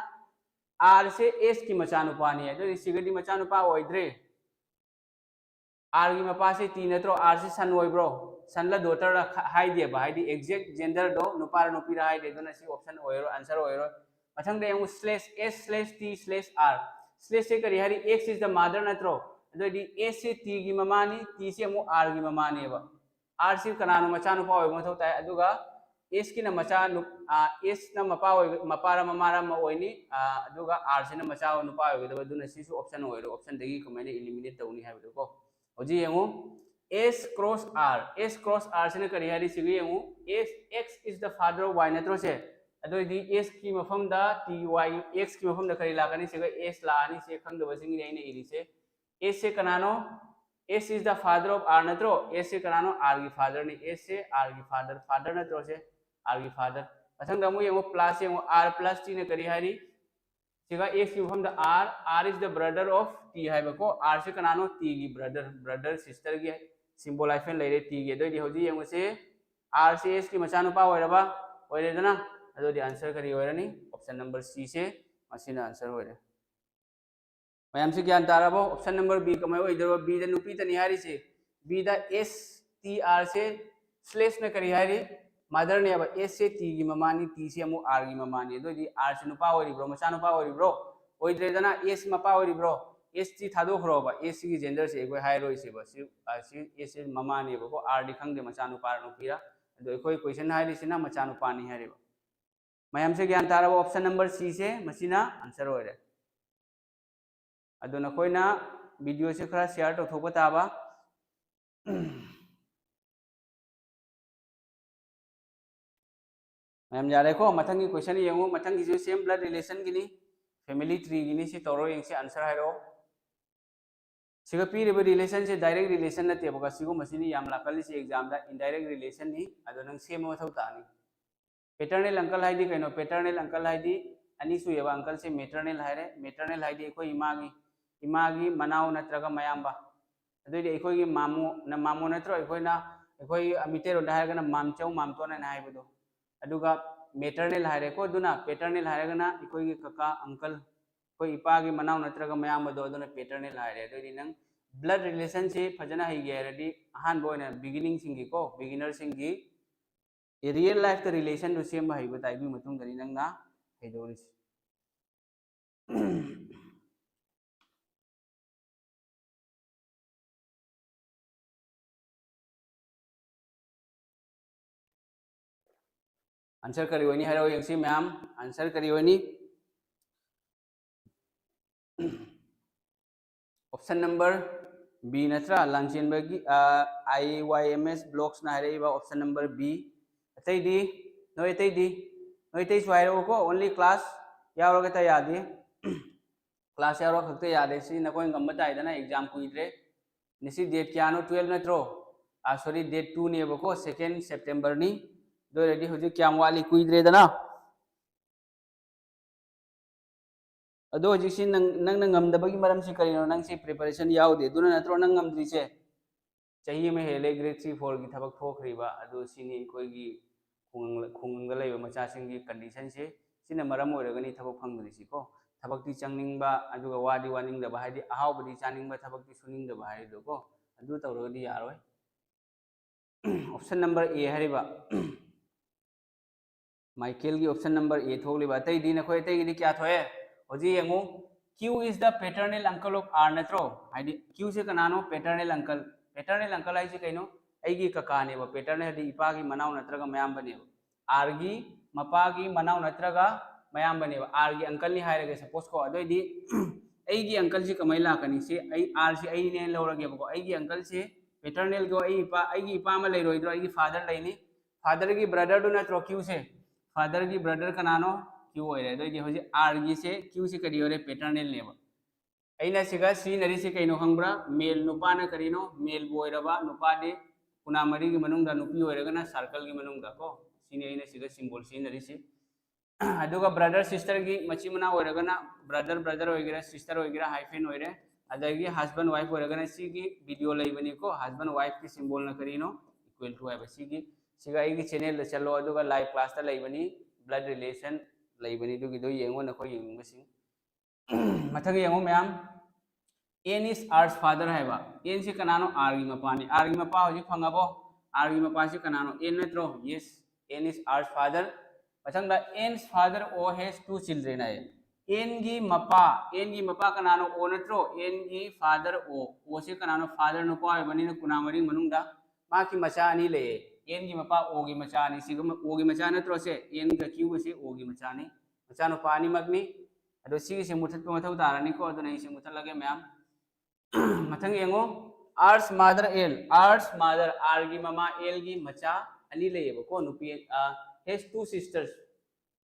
R ꯁꯦ S ꯀꯤ ꯃꯆꯥꯅꯨꯄꯥꯅꯤ꯫ ꯑꯗꯨꯗꯤ ꯁꯤꯒꯗꯤ ꯃꯆꯥꯅꯨꯄꯥ ꯑꯣꯏꯗ꯭ꯔꯦ꯫ R ꯒꯤ ꯃꯄꯥꯁꯦ T ꯅꯠꯇ꯭ꯔꯣ? R ꯁꯤ son ꯑꯣꯏꯕ꯭ꯔꯣ? Son ꯂ daughter ꯂ ꯈ-, ꯍꯥꯏꯗꯦꯕ, ꯍꯥꯏꯗꯤ exact gender ꯗꯣ ꯅꯨꯄꯥꯔ ꯅꯨꯄꯤꯔ ꯍꯥꯏꯗꯦ꯫ ꯑꯗꯨꯅ ꯁꯤ option ꯑꯣꯏꯔꯣꯏ, answer ꯑꯣꯏꯔꯣꯏ꯫ ꯃꯊꯪꯗ ꯌꯦꯡꯉꯨ, slash S slash T slash R꯫ Slash ꯁꯦ ꯀꯔꯤ ꯍꯥꯏꯔꯤ? X is the mother ꯅꯠꯇ꯭ꯔꯣ? ꯑꯗꯨ ꯑꯣꯏꯗꯤ S ꯁꯦ T ꯒꯤ ꯃꯃꯥꯅꯤ, T ꯁꯦ ꯑꯃꯨꯛ R ꯒꯤ ꯃꯃꯥꯅꯦꯕ꯫ R ꯁꯤ ꯀꯅꯥꯅꯣ? ꯃꯆꯥꯅꯨꯄꯥ ꯑꯣꯏꯕ ꯃꯊꯧ ꯇꯥꯏ꯫ ꯑꯗꯨꯒ S ꯀꯤꯅ ꯃꯆꯥ ꯅꯨ-, ꯑ, S ꯅ ꯃꯄꯥ ꯑꯣꯏ-, ꯃꯄꯥꯔ ꯃꯃꯥꯔ ꯑꯃ ꯑꯣꯏꯅꯤ꯫ ꯑ, ꯑꯗꯨꯒ R ꯁꯤꯅ ꯃꯆꯥ ꯅꯨꯄꯥ ꯑꯣꯏꯒꯗꯕ꯫ ꯑꯗꯨꯅ ꯁꯤꯁꯨ option ꯑꯣꯏꯔꯣꯏ꯫ Option ꯗꯒꯤ ꯀꯃꯥꯏꯅ eliminate ꯇꯧꯅꯤ ꯍꯥꯏꯕꯗꯣ ꯀꯣ꯫ ꯍꯧꯖꯤꯛ ꯌꯦꯡꯉꯨ, S cross R꯫ S cross R ꯁꯤꯅ ꯀꯔꯤ ꯍꯥꯏꯔꯤ? ꯁꯤꯒ ꯌꯦꯡꯉꯨ, S, X is the father of Y ꯅꯠꯇ꯭ꯔꯣ ꯁꯦ? ꯑꯗꯨ ꯑꯣꯏꯗꯤ S ꯀꯤ ꯃꯐꯝꯗ T Y, X ꯀꯤ ꯃꯐꯝꯗ ꯀꯔꯤ ꯂꯥꯛꯀꯅꯤ? ꯁꯤꯒ S ꯂꯥꯛꯑꯅꯤ꯫ ꯁꯤ ꯈꯪꯗꯕꯁꯤꯡꯒꯤꯅꯤ ꯑꯩꯅ ꯏꯔꯤꯁꯦ꯫ S ꯁꯦ ꯀꯅꯥꯅꯣ? S is the father of R ꯅꯠꯇ꯭ꯔꯣ? S ꯁꯦ ꯀꯅꯥꯅꯣ? R ꯒꯤ father ꯅꯤ꯫ S ꯁꯦ R ꯒꯤ father, father ꯅꯠꯇ꯭ꯔꯣ ꯁꯦ? R ꯒꯤ father꯫ ꯃꯊꯪꯗ ꯑꯃꯨꯛ ꯌꯦꯡꯉꯨ, plus ꯌꯦꯡꯉꯨ, R plus T ꯅ ꯀꯔꯤ ꯍꯥꯏꯔꯤ? ꯁꯤꯒ X ꯀꯤ ꯃꯐꯝꯗ R, R is the brother of T ꯍꯥꯏꯕꯀꯣ꯫ R ꯁꯤ ꯀꯅꯥꯅꯣ? T ꯒꯤ brother, brother sister ꯒꯤ symbol hyphen ꯂꯩꯔꯦ T ꯒꯤ꯫ ꯑꯗꯨꯑꯣꯏꯗꯤ ꯍꯧꯖꯤꯛ ꯌꯦꯡꯉꯨꯁꯦ, R ꯁꯤ S ꯀꯤ ꯃꯆꯥꯅꯨꯄꯥ ꯑꯣꯏꯔꯕ? ꯑꯣꯏꯔꯦꯗꯅ꯫ ꯑꯗꯨꯗꯤ answer ꯀꯔꯤ ꯑꯣꯏꯔꯅꯤ? Option number C ꯁꯦ ꯃꯁꯤꯅ answer ꯑꯣꯏꯔꯦ꯫ ꯃꯌꯥꯝꯁꯤ ꯒ꯭ꯌꯥꯟ ꯇꯥꯔꯕꯣ? Option number B ꯀꯃꯥꯏ ꯑꯣꯏꯗꯣꯏꯔꯣ? B ꯗ ꯅꯨꯄꯤꯇꯅꯤ ꯍꯥꯏꯔꯤꯁꯦ꯫ B ꯗ S T R ꯁꯦ slash ꯅ ꯀꯔꯤ ꯍꯥꯏꯔꯤ? Mother ꯅꯦꯕ꯫ S ꯁꯦ T ꯒꯤ ꯃꯃꯥꯅꯤ, T ꯁꯦ ꯑꯃꯨꯛ R ꯒꯤ ꯃꯃꯥꯅꯤ꯫ ꯑꯗꯨ ꯑꯣꯏꯗꯤ R ꯁꯦ ꯅꯨꯄꯥ ꯑꯣꯏꯔꯤꯕ꯭ꯔꯣ, ꯃꯆꯥꯅꯨꯄꯥ ꯑꯣꯏꯔꯤꯕ꯭ꯔꯣ? ꯑꯣꯏꯗ꯭ꯔꯦꯗꯅ꯫ S ꯃꯄꯥ ꯑꯣꯏꯔꯤꯕ꯭ꯔꯣ? S ꯇꯤ ꯊꯥꯗꯣꯛꯈ꯭ꯔꯣꯕ꯫ S ꯁꯤꯒꯤ gender ꯁꯦ ꯑꯩꯈꯣꯏ ꯍꯥꯏꯔꯣꯏꯁꯦꯕ꯫ ꯁꯤ, ꯑ, ꯁꯤ S ꯁꯦ ꯃꯃꯥꯅꯦꯕꯀꯣ꯫ R ꯗꯤ ꯈꯪꯗꯦ ꯃꯆꯥꯅꯨꯄꯥꯔ ꯅꯨꯄꯤꯔ꯫ ꯑꯗꯣ ꯑꯩꯈꯣꯏ question ꯍꯥꯏꯔꯤꯁꯤꯅ ꯃꯆꯥꯅꯨꯄꯥꯅꯤ ꯍꯥꯏꯔꯤꯕ꯫ ꯃꯌꯥꯝꯁꯦ ꯒ꯭ꯌꯥꯟ ꯇꯥꯔꯕ? Option number C ꯁꯦ ꯃꯁꯤꯅ answer ꯑꯣꯏꯔꯦ꯫ ꯑꯗꯣ ꯅꯈꯣꯏꯅ video ꯁꯦ ꯈꯔ share ꯇꯧꯊꯣꯛꯄ ꯇꯥꯕ꯫ ꯃꯌꯥꯝ ꯌꯥꯔꯦꯀꯣ? ꯃꯊꯪꯒꯤ question ꯌꯦꯡꯉꯨ꯫ ꯃꯊꯪꯒꯤꯁꯨ same blood relation Guinea, family tree Guinea. ꯁꯤ ꯇꯧꯔꯣ ꯌꯦꯡꯁꯤ, answer ꯍꯥꯏꯔꯛꯑꯣ꯫ ꯁꯤꯒ ꯄꯤꯔꯤꯕ relation ꯁꯦ direct relation ꯅꯠꯇꯦꯕꯀꯣ꯫ ꯁꯤꯒꯨꯝꯕꯁꯤꯅꯤ ꯌꯥꯝ ꯂꯥꯛꯀꯜꯂꯤꯁꯤ exam ꯗ, indirect relation ꯅꯤ꯫ ꯑꯗꯣ ꯅꯪ ꯁꯦꯝꯕ ꯃꯊꯧ ꯇꯥꯅꯤ꯫ Paternal uncle ꯍꯥꯏꯗꯤ ꯀꯩꯅꯣ? Paternal uncle ꯍꯥꯏꯗꯤ ꯑꯅꯤ ꯁꯨꯏꯌꯦꯕ꯫ Uncle ꯁꯦ maternal ꯍꯥꯏꯔꯦ꯫ Maternal ꯍꯥꯏꯗꯤ ꯑꯩꯈꯣꯏ ꯏꯃꯥꯒꯤ, ꯏꯃꯥꯒꯤ ꯃꯅꯥꯎ ꯅꯠꯇ꯭ꯔꯒ ꯃꯌꯥꯝꯕ꯫ ꯑꯗꯨꯏꯗꯤ ꯑꯩꯈꯣꯏꯒꯤ ꯃꯥꯃꯣ, ꯅ-, ꯃꯥꯃꯣ ꯅꯠꯇ꯭ꯔꯣ? ꯑꯩꯈꯣꯏꯅ, ꯑꯩꯈꯣꯏ ꯃꯤꯇꯩꯔꯣꯟꯗ ꯍꯥꯏꯔꯒꯅ ꯃꯥꯝꯆꯧ, ꯃꯥꯝꯇꯣꯟ ꯍꯥꯏꯅ ꯍꯥꯏꯕꯗꯣ꯫ ꯑꯗꯨꯒ maternal ꯍꯥꯏꯔꯦꯀꯣ꯫ ꯑꯗꯨꯅ paternal ꯍꯥꯏꯔꯒꯅ ꯑꯩꯈꯣꯏꯒꯤ ꯀꯀꯥ, uncle, ꯑꯩꯈꯣꯏ ꯏꯄꯥꯒꯤ ꯃꯅꯥꯎ ꯅꯠꯇ꯭ꯔꯒ ꯃꯌꯥꯝꯕꯗꯣ, ꯑꯗꯨꯅ paternal ꯍꯥꯏꯔꯦ꯫ ꯑꯗꯨꯏꯗꯤ ꯅꯪ blood relation ꯁꯤ ꯐꯖꯅ ꯍꯩꯒꯦ ꯍꯥꯏꯔꯗꯤ ꯑꯍꯥꯟꯕ ꯑꯣꯏꯅ beginning ꯁꯤꯡꯒꯤꯀꯣ, beginner ꯁꯤꯡꯒꯤ real life ꯇ relation ꯗꯨ ꯁꯦꯝꯕ ꯍꯩꯕ ꯇꯥꯏ꯫ ꯑꯗꯨꯒꯤ ꯃꯇꯨꯡꯗꯅꯤ ꯅꯪꯅ ꯍꯩꯗꯧꯔꯤꯁꯤ꯫ Answer ꯀꯔꯤ ꯑꯣꯏꯅꯤ ꯍꯥꯏꯔꯛꯑꯣ ꯌꯦꯡꯁꯤ ꯃꯌꯥꯝ꯫ Answer ꯀꯔꯤ ꯑꯣꯏꯅꯤ? Option number B ꯅꯠꯇ꯭ꯔꯥ? ꯂꯥꯡꯆꯦꯟꯕꯒꯤ, ꯑ, I Y M S Vlogs ꯅ ꯍꯥꯏꯔꯛꯏꯕ option number B꯫ ꯑꯇꯩꯗꯤ? ꯅꯣꯏ ꯑꯇꯩꯗꯤ? ꯅꯣꯏ ꯑꯇꯩꯁꯨ ꯍꯥꯏꯔꯛꯎꯀꯣ꯫ Only class ꯌꯥꯎꯔꯒꯇ ꯌꯥꯗꯦ꯫ Class ꯌꯥꯎꯔ ꯈꯛꯇ ꯌꯥꯗꯦ꯫ ꯁꯤ ꯅꯈꯣꯏ ꯉꯝꯕ ꯇꯥꯏꯗꯅ, exam ꯀꯨꯏꯗ꯭ꯔꯦ꯫ ꯉꯁꯤ date ꯀꯌꯥꯅꯣ? Twelve ꯅꯠꯇ꯭ꯔꯣ? ꯑ, sorry, date two ꯅꯦꯕꯀꯣ, second September ꯅꯤ꯫ ꯑꯗꯨ ꯑꯣꯏꯔꯗꯤ ꯍꯧꯖꯤꯛ ꯀꯌꯥꯝ ꯋꯥꯠꯂꯤ? ꯀꯨꯏꯗ꯭ꯔꯦꯗꯅ꯫ ꯑꯗꯣ ꯍꯧꯖꯤꯛꯁꯤ ꯅꯪ ꯅꯪꯅ ꯉꯝꯗꯕꯒꯤ ꯃꯔꯝꯁꯤ ꯀꯔꯤꯅꯣ? ꯅꯪꯁꯤ preparation ꯌꯥꯎꯗꯦ, ꯑꯗꯨꯅ ꯅꯠꯇ꯭ꯔꯣ ꯅꯪ ꯉꯝꯗ꯭ꯔꯤꯁꯦ? ꯆꯍꯤ ꯑꯃ ꯍꯦꯜꯂꯦ grade three fourꯒꯤ ꯊꯕꯛ ꯊꯣꯛꯈ꯭ꯔꯤꯕ꯫ ꯑꯗꯨ ꯁꯤꯅꯤ ꯑꯩꯈꯣꯏꯒꯤ ꯈꯨꯡꯒꯪ ꯈꯨꯡꯒꯪꯗ ꯂꯩꯕ ꯃꯆꯥꯁꯤꯡꯒꯤ conditionꯁꯦ꯫ ꯁꯤꯅ ꯃꯔꯝ ꯑꯣꯏꯔꯒꯅꯤ ꯊꯕꯛ ꯐꯪꯗ꯭ꯔꯤꯁꯤꯀꯣ꯫ ꯊꯕꯛꯇꯤ ꯆꯪꯅꯤꯡꯕ, ꯑꯗꯨꯒ ꯋꯥꯗꯤ ꯋꯥꯅꯤꯡꯗꯕ, ꯍꯥꯏꯗꯤ ꯑꯍꯥꯎꯕꯗꯤ ꯆꯥꯅꯤꯡꯕ, ꯊꯕꯛꯇꯤ ꯁꯨꯅꯤꯡꯗꯕ ꯍꯥꯏꯔꯤꯗꯣꯀꯣ꯫ ꯑꯗꯨ ꯇꯧꯔꯒꯗꯤ ꯌꯥꯔꯣꯏ꯫ Option number A ꯍꯥꯏꯔꯤꯕ, ꯃꯥꯏꯀꯦꯜꯒꯤ option number A ꯊꯣꯛꯂꯤꯕ꯫ ꯑꯇꯩꯗꯤ ꯅꯈꯣꯏ ꯑꯇꯩꯒꯤꯗꯤ ꯀꯌꯥ ꯊꯣꯛꯑꯦ? ꯍꯧꯖꯤꯛ ꯌꯦꯡꯉꯨ, Q is the paternal uncle of R ꯅꯠꯇ꯭ꯔꯣ? ꯍꯥꯏꯗꯤ Qꯁꯦ ꯀꯅꯥꯅꯣ? Paternal uncle꯫ Paternal uncle ꯍꯥꯏꯁꯦ ꯀꯩꯅꯣ? ꯑꯩꯒꯤ ꯀꯀꯥꯅꯦꯕ꯫ Paternal ꯍꯥꯏꯗꯤ ꯏꯄꯥꯒꯤ ꯃꯅꯥꯎ ꯅꯠꯇ꯭ꯔꯒ ꯃꯌꯥꯝꯕꯅꯦꯕ꯫ Rꯒꯤ ꯃꯄꯥꯒꯤ ꯃꯅꯥꯎ ꯅꯠꯇ꯭ꯔꯒ ꯃꯌꯥꯝꯕꯅꯦꯕ꯫ Rꯒꯤ uncleꯅꯤ ꯍꯥꯏꯔꯒꯦ suppose ꯀꯣ꯫ ꯑꯗꯨꯑꯣꯏꯗꯤ ꯑꯩꯒꯤ uncleꯁꯤ ꯀꯃꯥꯏꯅ ꯂꯥꯛꯀꯅꯤ? ꯁꯤ ꯑꯩ Rꯁꯤ ꯑꯩꯅꯦꯅ ꯂꯧꯔꯒꯦꯕꯀꯣ꯫ ꯑꯩꯒꯤ uncleꯁꯦ paternalꯒꯤ ꯑꯩ ꯏꯄꯥ, ꯑꯩꯒꯤ ꯏꯄꯥ ꯑꯃ ꯂꯩꯔꯣꯏꯗ꯭ꯔꯣ? ꯑꯩꯒꯤ father ꯂꯩꯅꯤ꯫ Fatherꯒꯤ brotherꯗꯨ ꯅꯠꯇ꯭ꯔꯣ Qꯁꯦ? Fatherꯒꯤ brother ꯀꯅꯥꯅꯣ? Q ꯑꯣꯏꯔꯦ꯫ ꯑꯗꯨꯑꯣꯏꯗꯤ ꯍꯧꯖꯤꯛ Rꯒꯤꯁꯦ, Qꯁꯦ ꯀꯔꯤ ꯑꯣꯏꯔꯦ? Paternalꯅꯦꯕ꯫ ꯑꯩꯅ ꯁꯤꯒ ꯁꯤꯖꯤꯟꯅꯔꯤꯁꯤ ꯀꯩꯅꯣ ꯈꯪꯕ꯭ꯔꯥ? Male ꯅꯨꯄꯥꯅ ꯀꯔꯤꯅꯣ? Maleꯕꯨ ꯑꯣꯏꯔꯕ, ꯅꯨꯄꯥꯗꯤ ꯀꯨꯟꯃꯔꯤꯒꯤ ꯃꯅꯨꯡꯗ, ꯅꯨꯄꯤ ꯑꯣꯏꯔꯒꯅ circleꯒꯤ ꯃꯅꯨꯡꯗ ꯀꯣ꯫ ꯁꯤꯅꯤ ꯑꯩꯅ ꯁꯤꯒ symbol ꯁꯤꯖꯤꯟꯅꯔꯤꯁꯤ꯫ ꯑꯗꯨꯒ brother sisterꯒꯤ ꯃꯆꯤꯟ ꯃꯅꯥꯎ ꯑꯣꯏꯔꯒꯅ brother brother ꯑꯣꯏꯒꯦꯔꯥ, sister ꯑꯣꯏꯒꯦꯔꯥ, hyphen ꯑꯣꯏꯔꯦ꯫ ꯑꯗꯒꯤ husband wife ꯑꯣꯏꯔꯒꯅ ꯁꯤꯒꯤ video ꯂꯩꯕꯅꯤꯀꯣ, husband wifeꯀꯤ symbolꯅ ꯀꯔꯤꯅꯣ? Equal to ꯍꯥꯏꯕ꯫ ꯁꯤꯒꯤ, ꯁꯤꯒ ꯑꯩꯒꯤ channelꯗ ꯆꯠꯂꯣ, ꯑꯗꯨꯒ live classꯇ ꯂꯩꯕꯅꯤ, blood relation ꯂꯩꯕꯅꯤ, ꯑꯗꯨꯒꯤꯗꯣ ꯌꯦꯡꯉꯣ ꯅꯈꯣꯏ ꯌꯦꯡꯅꯤꯡꯕꯁꯤꯡ꯫ ꯃꯊꯪ ꯌꯦꯡꯉꯣ ꯃꯌꯥꯝ, N is R's father ꯍꯥꯏꯕ꯫ Nꯁꯤ ꯀꯅꯥꯅꯣ? Rꯒꯤ ꯃꯄꯥꯅꯤ꯫ Rꯒꯤ ꯃꯄꯥ ꯍꯧꯖꯤꯛ ꯐꯪꯉꯕꯣ? Rꯒꯤ ꯃꯄꯥꯁꯤ ꯀꯅꯥꯅꯣ? N ꯅꯠꯇ꯭ꯔꯣ? Yes, N is R's father꯫ ꯃꯊꯪꯗ, N's father O has two children ꯍꯥꯏ꯫ Nꯒꯤ ꯃꯄꯥ, Nꯒꯤ ꯃꯄꯥ ꯀꯅꯥꯅꯣ? O ꯅꯠꯇ꯭ꯔꯣ? Nꯒꯤ father O, Oꯁꯤ ꯀꯅꯥꯅꯣ? Father ꯅꯨꯄꯥ ꯑꯣꯏꯕꯅꯤꯅ ꯀꯨꯟꯃꯔꯤ ꯃꯅꯨꯡꯗ ꯃꯥꯒꯤ ꯃꯆꯥ ꯑꯅꯤ ꯂꯩꯌꯦ꯫ Nꯒꯤ ꯃꯄꯥ Oꯒꯤ ꯃꯆꯥ ꯑꯅꯤ, ꯁꯤꯒ Oꯒꯤ ꯃꯆꯥ ꯅꯠꯇ꯭ꯔꯣ ꯁꯦ? Nꯒ Qꯒꯁꯦ Oꯒꯤ ꯃꯆꯥꯅꯤ, ꯃꯆꯥꯅꯨꯄꯥ ꯑꯅꯤꯃꯛꯅꯤ꯫ ꯑꯗꯣ ꯁꯤꯒꯤꯁꯦ ꯃꯨꯊꯠꯄ ꯃꯊꯧ ꯇꯥꯔꯅꯤꯀꯣ, ꯑꯗꯨꯅ ꯑꯩꯁꯦ ꯃꯨꯊꯠꯂꯒꯦ ꯃꯌꯥꯝ꯫ ꯃꯊꯪ ꯌꯦꯡꯉꯣ, R's mother L, R's mother, Rꯒꯤ ꯃꯃꯥ Lꯒꯤ ꯃꯆꯥ ꯑꯅꯤ ꯂꯩꯌꯦꯕꯀꯣ, ꯅꯨꯄꯤ, ꯑ, has two sisters,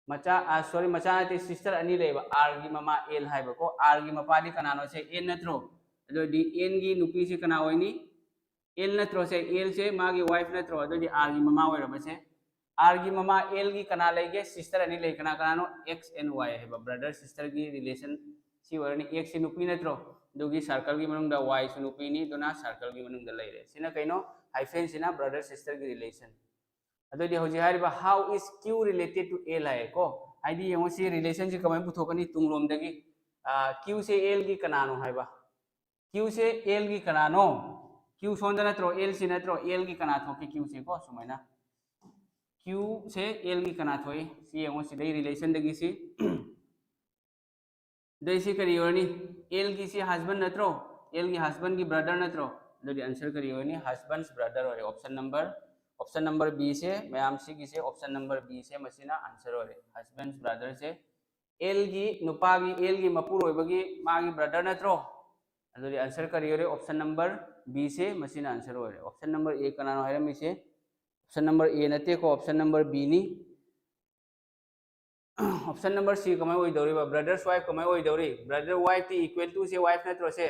ꯃꯆꯥ, ꯑ, sorry, ꯃꯆꯥ ꯅꯠꯇꯦ, sister ꯑꯅꯤ ꯂꯩꯌꯦꯕ꯫ Rꯒꯤ ꯃꯃꯥ L ꯍꯥꯏꯕꯀꯣ, Rꯒꯤ ꯃꯄꯥꯗꯤ ꯀꯅꯥꯅꯣ ꯁꯦ? N ꯅꯠꯇ꯭ꯔꯣ? ꯑꯗꯨ ꯑꯣꯏꯗꯤ Nꯒꯤ ꯅꯨꯄꯤꯁꯤ ꯀꯅꯥ ꯑꯣꯏꯅꯤ? L ꯅꯠꯇ꯭ꯔꯣ ꯁꯦ? Lꯁꯦ ꯃꯥꯒꯤ wife ꯅꯠꯇ꯭ꯔꯣ? ꯑꯗꯨ ꯑꯣꯏꯗꯤ Rꯒꯤ ꯃꯃꯥ ꯑꯣꯏꯔꯕꯁꯦ꯫ R ꯒꯤ ꯃꯃꯥ L ꯒꯤ ꯀꯅꯥ ꯂꯩꯒꯦ? Sister ꯑꯅꯤ ꯂꯩ꯫ ꯀꯅꯥ ꯀꯅꯥꯅꯣ? X and Y ꯍꯥꯏꯕ brother sister ꯒꯤ relation ꯁꯤ ꯑꯣꯏꯔꯅꯤ꯫ X ꯁꯤ ꯅꯨꯄꯤ ꯅꯠꯇ꯭ꯔꯣ? ꯑꯗꯨꯒꯤ circle ꯒꯤ ꯃꯅꯨꯡꯗ Y ꯁꯨ ꯅꯨꯄꯤꯅꯤ, ꯑꯗꯨꯅ circle ꯒꯤ ꯃꯅꯨꯡꯗ ꯂꯩꯔꯦ꯫ ꯁꯤꯅ ꯀꯩꯅꯣ? Hyphen ꯁꯤꯅ brother sister ꯒꯤ relation꯫ ꯑꯗꯨꯗꯤ ꯍꯧꯖꯤꯛ ꯍꯥꯏꯔꯤꯕ "How is Q related to L?" ꯍꯥꯏꯌꯦꯀꯣ꯫ ꯍꯥꯏꯗꯤ ꯌꯦꯡꯉꯣ, ꯁꯤ relation ꯁꯤ ꯀꯃꯥꯏꯅ ꯄꯨꯊꯣꯛꯀꯅꯤ? ꯇꯨꯡꯂꯣꯝꯗꯒꯤ꯫ ꯑꯥ, Q ꯁꯦ L ꯒꯤ ꯀꯅꯥꯅꯣ ꯍꯥꯏꯕ? Q ꯁꯦ L ꯒꯤ ꯀꯅꯥꯅꯣ? Q ꯁꯣꯝꯗ ꯅꯠꯇ꯭ꯔꯣ? L ꯁꯤ ꯅꯠꯇ꯭ꯔꯣ? L ꯒꯤ ꯀꯅꯥ ꯊꯣꯛꯀꯦ? Q ꯁꯦ ꯀꯣ, ꯁꯨꯃꯥꯏꯅ꯫ Q ꯁꯦ L ꯒꯤ ꯀꯅꯥ ꯊꯣꯛꯏ? ꯁꯤ ꯌꯦꯡꯉꯣ, ꯁꯤꯗꯩ relation ꯗꯒꯤ ꯁꯤ꯫ ꯑꯗꯩ ꯁꯤ ꯀꯔꯤ ꯑꯣꯏꯔꯅꯤ? L ꯒꯤ ꯁꯤ husband ꯅꯠꯇ꯭ꯔꯣ? L ꯒꯤ husband ꯒꯤ brother ꯅꯠꯇ꯭ꯔꯣ? ꯑꯗꯨꯗꯤ answer ꯀꯔꯤ ꯑꯣꯏꯔꯅꯤ? Husband's brother ꯑꯣꯏꯔꯦ꯫ Option number, option number B ꯁꯦ, ꯃꯌꯥꯝ ꯁꯤꯒꯤꯁꯦ option number B ꯁꯦ, ꯃꯁꯤꯅ answer ꯑꯣꯏꯔꯦ꯫ Husband's brother ꯁꯦ L ꯒꯤ ꯅꯨꯄꯥꯒꯤ, L ꯒꯤ ꯃꯄꯨꯔꯣꯏꯕꯒꯤ ꯃꯥꯒꯤ brother ꯅꯠꯇ꯭ꯔꯣ? ꯑꯗꯨꯗꯤ answer ꯀꯔꯤ ꯑꯣꯏꯔꯦ? Option number B ꯁꯦ, ꯃꯁꯤꯅ answer ꯑꯣꯏꯔꯦ꯫ Option number A ꯀꯅꯥꯅꯣ ꯍꯥꯏꯔꯝꯃꯤꯁꯦ? Option number A ꯅꯠꯇꯦꯀꯣ, option number B ꯅꯤ꯫ Option number C ꯀꯃꯥꯏ ꯑꯣꯏꯗꯧꯔꯤꯕ? Brother's wife ꯀꯃꯥꯏ ꯑꯣꯏꯗꯧꯔꯤ? Brother wife T equal to say wife ꯅꯠꯇ꯭ꯔꯣ ꯁꯦ?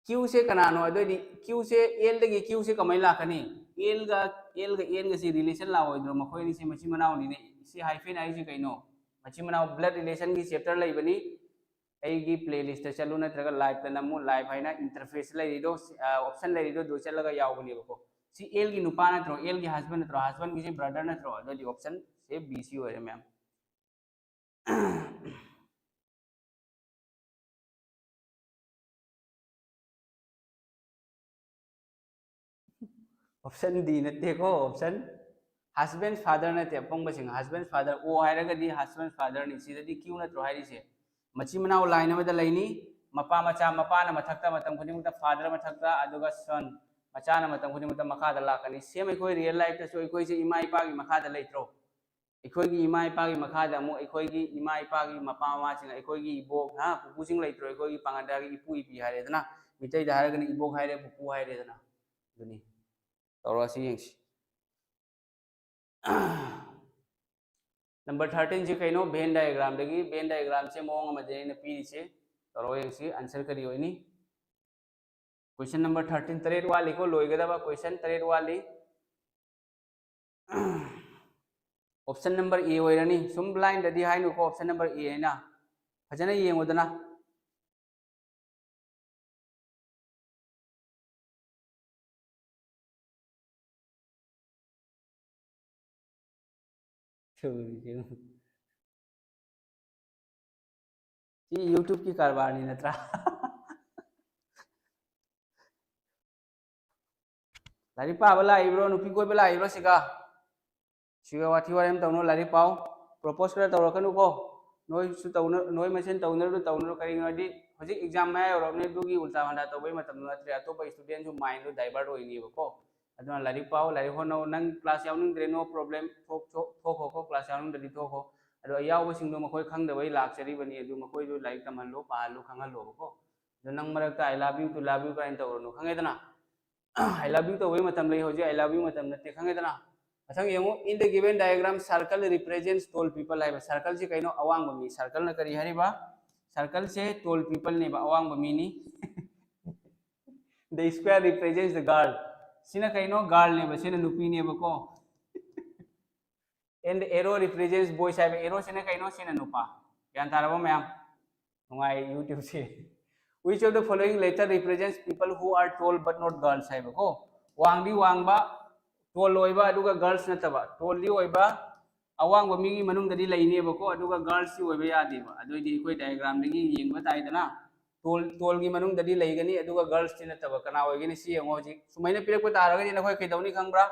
Q ꯁꯦ ꯀꯅꯥꯅꯣ? ꯑꯗꯨꯑꯣꯏꯗꯤ Q ꯁꯦ, L ꯗꯒꯤ Q ꯁꯦ ꯀꯃꯥꯏ ꯂꯥꯛꯀꯅꯤ? L ꯒ, L ꯒ N ꯒꯁꯤ relation ꯂꯥꯛꯑꯣꯏꯗ꯭ꯔꯣ? ꯃꯈꯣꯏ ꯑꯅꯤꯁꯦ ꯃꯆꯤꯟ ꯃꯅꯥꯎꯅꯤꯅꯦ꯫ ꯁꯤ hyphen ꯍꯥꯏꯁꯤ ꯀꯩꯅꯣ? ꯃꯆꯤꯟ ꯃꯅꯥꯎ blood relation ꯒꯤ chapter ꯂꯩꯕꯅꯤ꯫ ꯑꯩꯒꯤ playlist ꯇ ꯆꯠꯂꯨ ꯅꯠꯇ꯭ꯔꯒ live ꯇ ꯅꯝꯃꯨ꯫ Live ꯍꯥꯏꯅ interface ꯂꯩꯔꯤꯗꯣ, ꯑ, option ꯂꯩꯔꯤꯗꯣ, ꯑꯗꯨ ꯆꯠꯂꯒ ꯌꯥꯎꯕꯅꯦꯕꯀꯣ꯫ ꯁꯤ L ꯒꯤ ꯅꯨꯄꯥ ꯅꯠꯇ꯭ꯔꯣ? L ꯒꯤ husband ꯅꯠꯇ꯭ꯔꯣ? Husband ꯒꯤꯁꯦ brother ꯅꯠꯇ꯭ꯔꯣ? ꯑꯗꯨꯗꯤ option ꯁꯦ B C ꯑꯣꯏꯔꯦ, ꯃꯌꯥꯝ꯫ Option D ꯅꯠꯇꯦꯀꯣ, option husband's father ꯅꯠꯇꯦ, ꯑꯄꯪꯕꯁꯤꯡ꯫ Husband's father, O ꯍꯥꯏꯔꯒꯗꯤ husband's father ꯅꯤ꯫ ꯁꯤꯗꯗꯤ Q ꯅꯠꯇ꯭ꯔꯣ ꯍꯥꯏꯔꯤꯁꯦ? ꯃꯆꯤꯟ ꯃꯅꯥꯎ line ꯑꯃꯗ ꯂꯩꯅꯤ, ꯃꯄꯥ ꯃꯆꯥ, ꯃꯄꯥꯅ ꯃꯊꯛꯇ ꯃꯇꯝ ꯈꯨꯗꯤꯡꯃꯛꯇ father ꯃꯊꯛꯇ, ꯑꯗꯨꯒ son, ꯃꯆꯥꯅ ꯃꯇꯝ ꯈꯨꯗꯤꯡꯃꯛꯇ ꯃꯈꯥꯗ ꯂꯥꯛꯀꯅꯤ꯫ Same ꯑꯩꯈꯣꯏ real life ꯇꯁꯨ ꯑꯩꯈꯣꯏꯁꯦ ꯏꯃꯥ ꯏꯄꯥꯒꯤ ꯃꯈꯥꯗ ꯂꯩꯇ꯭ꯔꯣ? ꯑꯩꯈꯣꯏꯒꯤ ꯏꯃꯥ ꯏꯄꯥꯒꯤ ꯃꯈꯥꯗ ꯑꯃꯨꯛ ꯑꯩꯈꯣꯏꯒꯤ ꯏꯃꯥ ꯏꯄꯥꯒꯤ ꯃꯄꯥ ꯃꯃꯥꯁꯤꯡ, ꯑꯩꯈꯣꯏꯒꯤ ꯏꯕꯣꯛ, ꯍꯥ, ꯄꯨꯄꯨꯁꯤꯡ ꯂꯩꯇ꯭ꯔꯣ? ꯑꯩꯈꯣꯏꯒꯤ ꯄꯥꯉꯟꯗ ꯍꯥꯏꯔꯒ ꯏꯄꯨ ꯏꯄꯤ ꯍꯥꯏꯔꯦꯗꯅ, ꯃꯤꯇꯩꯗ ꯍꯥꯏꯔꯒꯅ ꯏꯕꯣꯛ ꯍꯥꯏꯔꯦ, ꯄꯨꯄꯨ ꯍꯥꯏꯔꯦꯗꯅ꯫ ꯑꯗꯨꯅꯤ꯫ ꯇꯧꯔꯛꯑꯁꯤ ꯌꯦꯡꯁꯤ꯫ Number thirteen ꯁꯤ ꯀꯩꯅꯣ? Venn diagram ꯗꯒꯤ꯫ Venn diagram ꯁꯦ ꯃꯑꯣꯡ ꯑꯃꯗꯤ ꯑꯩꯅ ꯄꯤꯔꯤꯁꯦ꯫ ꯇꯧꯔꯛꯑꯣ ꯌꯦꯡꯁꯤ, answer ꯀꯔꯤ ꯑꯣꯏꯅꯤ? Question number thirteen, ꯇꯔꯦꯠ ꯋꯥꯠꯂꯤꯀꯣ ꯂꯣꯏꯒꯗꯕ, question ꯇꯔꯦꯠ ꯋꯥꯠꯂꯤ꯫ Option number A ꯑꯣꯏꯔꯅꯤ꯫ ꯁꯨꯝ blindꯗꯗꯤ ꯍꯥꯏꯅꯨꯀꯣ, option number A ꯍꯥꯏꯅ꯫ ꯐꯖꯅ ꯌꯦꯡꯉꯨꯗꯅ꯫ ꯁꯤ YouTubeꯀꯤ ꯀꯔꯕꯥꯔꯅꯤ ꯅꯠꯇ꯭ꯔꯥ? ꯂꯥꯏꯔꯤꯛ ꯄꯥꯕ ꯂꯥꯛꯏꯕ꯭ꯔꯣ? ꯅꯨꯄꯤ ꯀꯣꯏꯕ ꯂꯥꯛꯏꯕ꯭ꯔꯣ ꯁꯤꯒ? ꯁꯤꯒ ꯋꯥꯊꯤ ꯋꯥꯔꯦꯝ ꯇꯧꯅꯨ, ꯂꯥꯏꯔꯤꯛ ꯄꯥꯎ꯫ Propose ꯈꯔ ꯇꯧꯔꯛꯀꯅꯨꯀꯣ꯫ ꯅꯣꯏꯁꯨ ꯇꯧꯅ-, ꯅꯣꯏ ꯃꯁꯦꯟ ꯇꯧꯅꯔꯨ, ꯇꯧꯅꯔꯨ꯫ ꯀꯔꯤꯒꯤꯅꯣ ꯍꯥꯏꯗꯤ ꯍꯧꯖꯤꯛ exam ꯃꯌꯥ ꯌꯧꯔꯕꯅꯤ, ꯑꯗꯨꯒꯤ ꯎꯜꯇꯥ ꯐꯟꯗꯥ ꯇꯧꯕꯩ ꯃꯇꯝꯗꯨ ꯅꯠꯇ꯭ꯔꯦ꯫ ꯑꯇꯣꯞꯄ studentꯁꯨ mindꯗꯨ divert ꯑꯣꯏꯅꯤꯕꯀꯣ꯫ ꯑꯗꯨꯅ ꯂꯥꯏꯔꯤꯛ ꯄꯥꯎ, ꯂꯥꯏꯔꯤꯛ ꯍꯣꯠꯅꯧ꯫ ꯅꯪ class ꯌꯥꯎꯅꯤꯡꯗ꯭ꯔꯦ, no problem, ꯊꯣꯛ-, ꯊꯣꯛ-, ꯊꯣꯛꯈꯣꯀꯣ, class ꯌꯥꯎꯅꯤꯡꯗ꯭ꯔꯗꯤ ꯊꯣꯛꯈꯣ꯫ ꯑꯗꯣ ꯌꯥꯎꯕꯁꯤꯡꯗꯣ ꯃꯈꯣꯏ ꯈꯪꯗꯕꯩ ꯂꯥꯛꯆꯔꯤꯕꯅꯤ, ꯑꯗꯨ ꯃꯈꯣꯏꯗꯨ ꯂꯥꯏꯔꯤꯛ ꯇꯝꯍꯜꯂꯣ, ꯄꯥꯍꯜꯂꯣ, ꯈꯪꯍꯜꯂꯣꯕꯀꯣ꯫ ꯑꯗꯣ ꯅꯪ ꯃꯔꯛꯇ "I love you" to "love you" ꯀꯥꯏꯅ ꯇꯧꯔꯨꯅꯨ, ꯈꯪꯉꯦꯗꯅ? "I love you" ꯇꯧꯕꯩ ꯃꯇꯝ ꯂꯩ, ꯍꯧꯖꯤꯛ "I love you" ꯃꯇꯝ ꯅꯠꯇꯦ, ꯈꯪꯉꯦꯗꯅ? ꯃꯊꯪ ꯌꯦꯡꯉꯨ, "In the given diagram, circle represents tall people" ꯍꯥꯏꯕ꯫ Circleꯁꯤ ꯀꯩꯅꯣ? ꯑꯋꯥꯡꯕ ꯃꯤ꯫ Circleꯅ ꯀꯔꯤ ꯍꯥꯏꯔꯤꯕ? Circleꯁꯦ tall peopleꯅꯦꯕ, ꯑꯋꯥꯡꯕ ꯃꯤꯅꯤ꯫ "The square represents the girl." ꯁꯤꯅ ꯀꯩꯅꯣ? Girlꯅꯦꯕ, ꯁꯤꯅ ꯅꯨꯄꯤꯅꯦꯕꯀꯣ꯫ "And the arrow represents boys" ꯍꯥꯏꯕ꯫ Arrowꯁꯤꯅ ꯀꯩꯅꯣ? ꯁꯤꯅ ꯅꯨꯄꯥ꯫ ꯒ꯭ꯌꯥꯟ ꯇꯥꯔꯕ ꯃꯌꯥꯝ? ꯅꯨꯡꯉꯥꯏ YouTubeꯁꯦ꯫ "Which of the following letter represents people who are tall but not girls" ꯍꯥꯏꯕꯀꯣ꯫ ꯋꯥꯡꯗꯤ ꯋꯥꯡꯕ, tall ꯑꯣꯏꯕ, ꯑꯗꯨꯒ girls ꯅꯠꯇꯕ꯫ Tallꯗꯤ ꯑꯣꯏꯕ, ꯑꯋꯥꯡꯕ ꯃꯤꯒꯤ ꯃꯅꯨꯡꯗꯗꯤ ꯂꯩꯅꯦꯕꯀꯣ, ꯑꯗꯨꯒ girlsꯇꯤ ꯑꯣꯏꯕ ꯌꯥꯗꯦꯕ꯫ ꯑꯗꯨꯑꯣꯏꯗꯤ ꯑꯩꯈꯣꯏ diagramꯗꯒꯤ ꯌꯦꯡꯕ ꯇꯥꯏꯗꯅ꯫ Tall, tallꯒꯤ ꯃꯅꯨꯡꯗꯗꯤ ꯂꯩꯒꯅꯤ, ꯑꯗꯨꯒ girlsꯇꯤ ꯅꯠꯇꯕ꯫ ꯀꯅꯥ ꯑꯣꯏꯒꯅꯤ? ꯁꯤ ꯌꯦꯡꯉꯣ ꯍꯧꯖꯤꯛ꯫ ꯁꯨꯃꯥꯏꯅ ꯄꯤꯔꯛꯄ ꯇꯥꯔꯒꯗꯤ ꯅꯈꯣꯏ ꯀꯩꯗꯧꯅꯤ ꯈꯪꯕ꯭ꯔꯥ?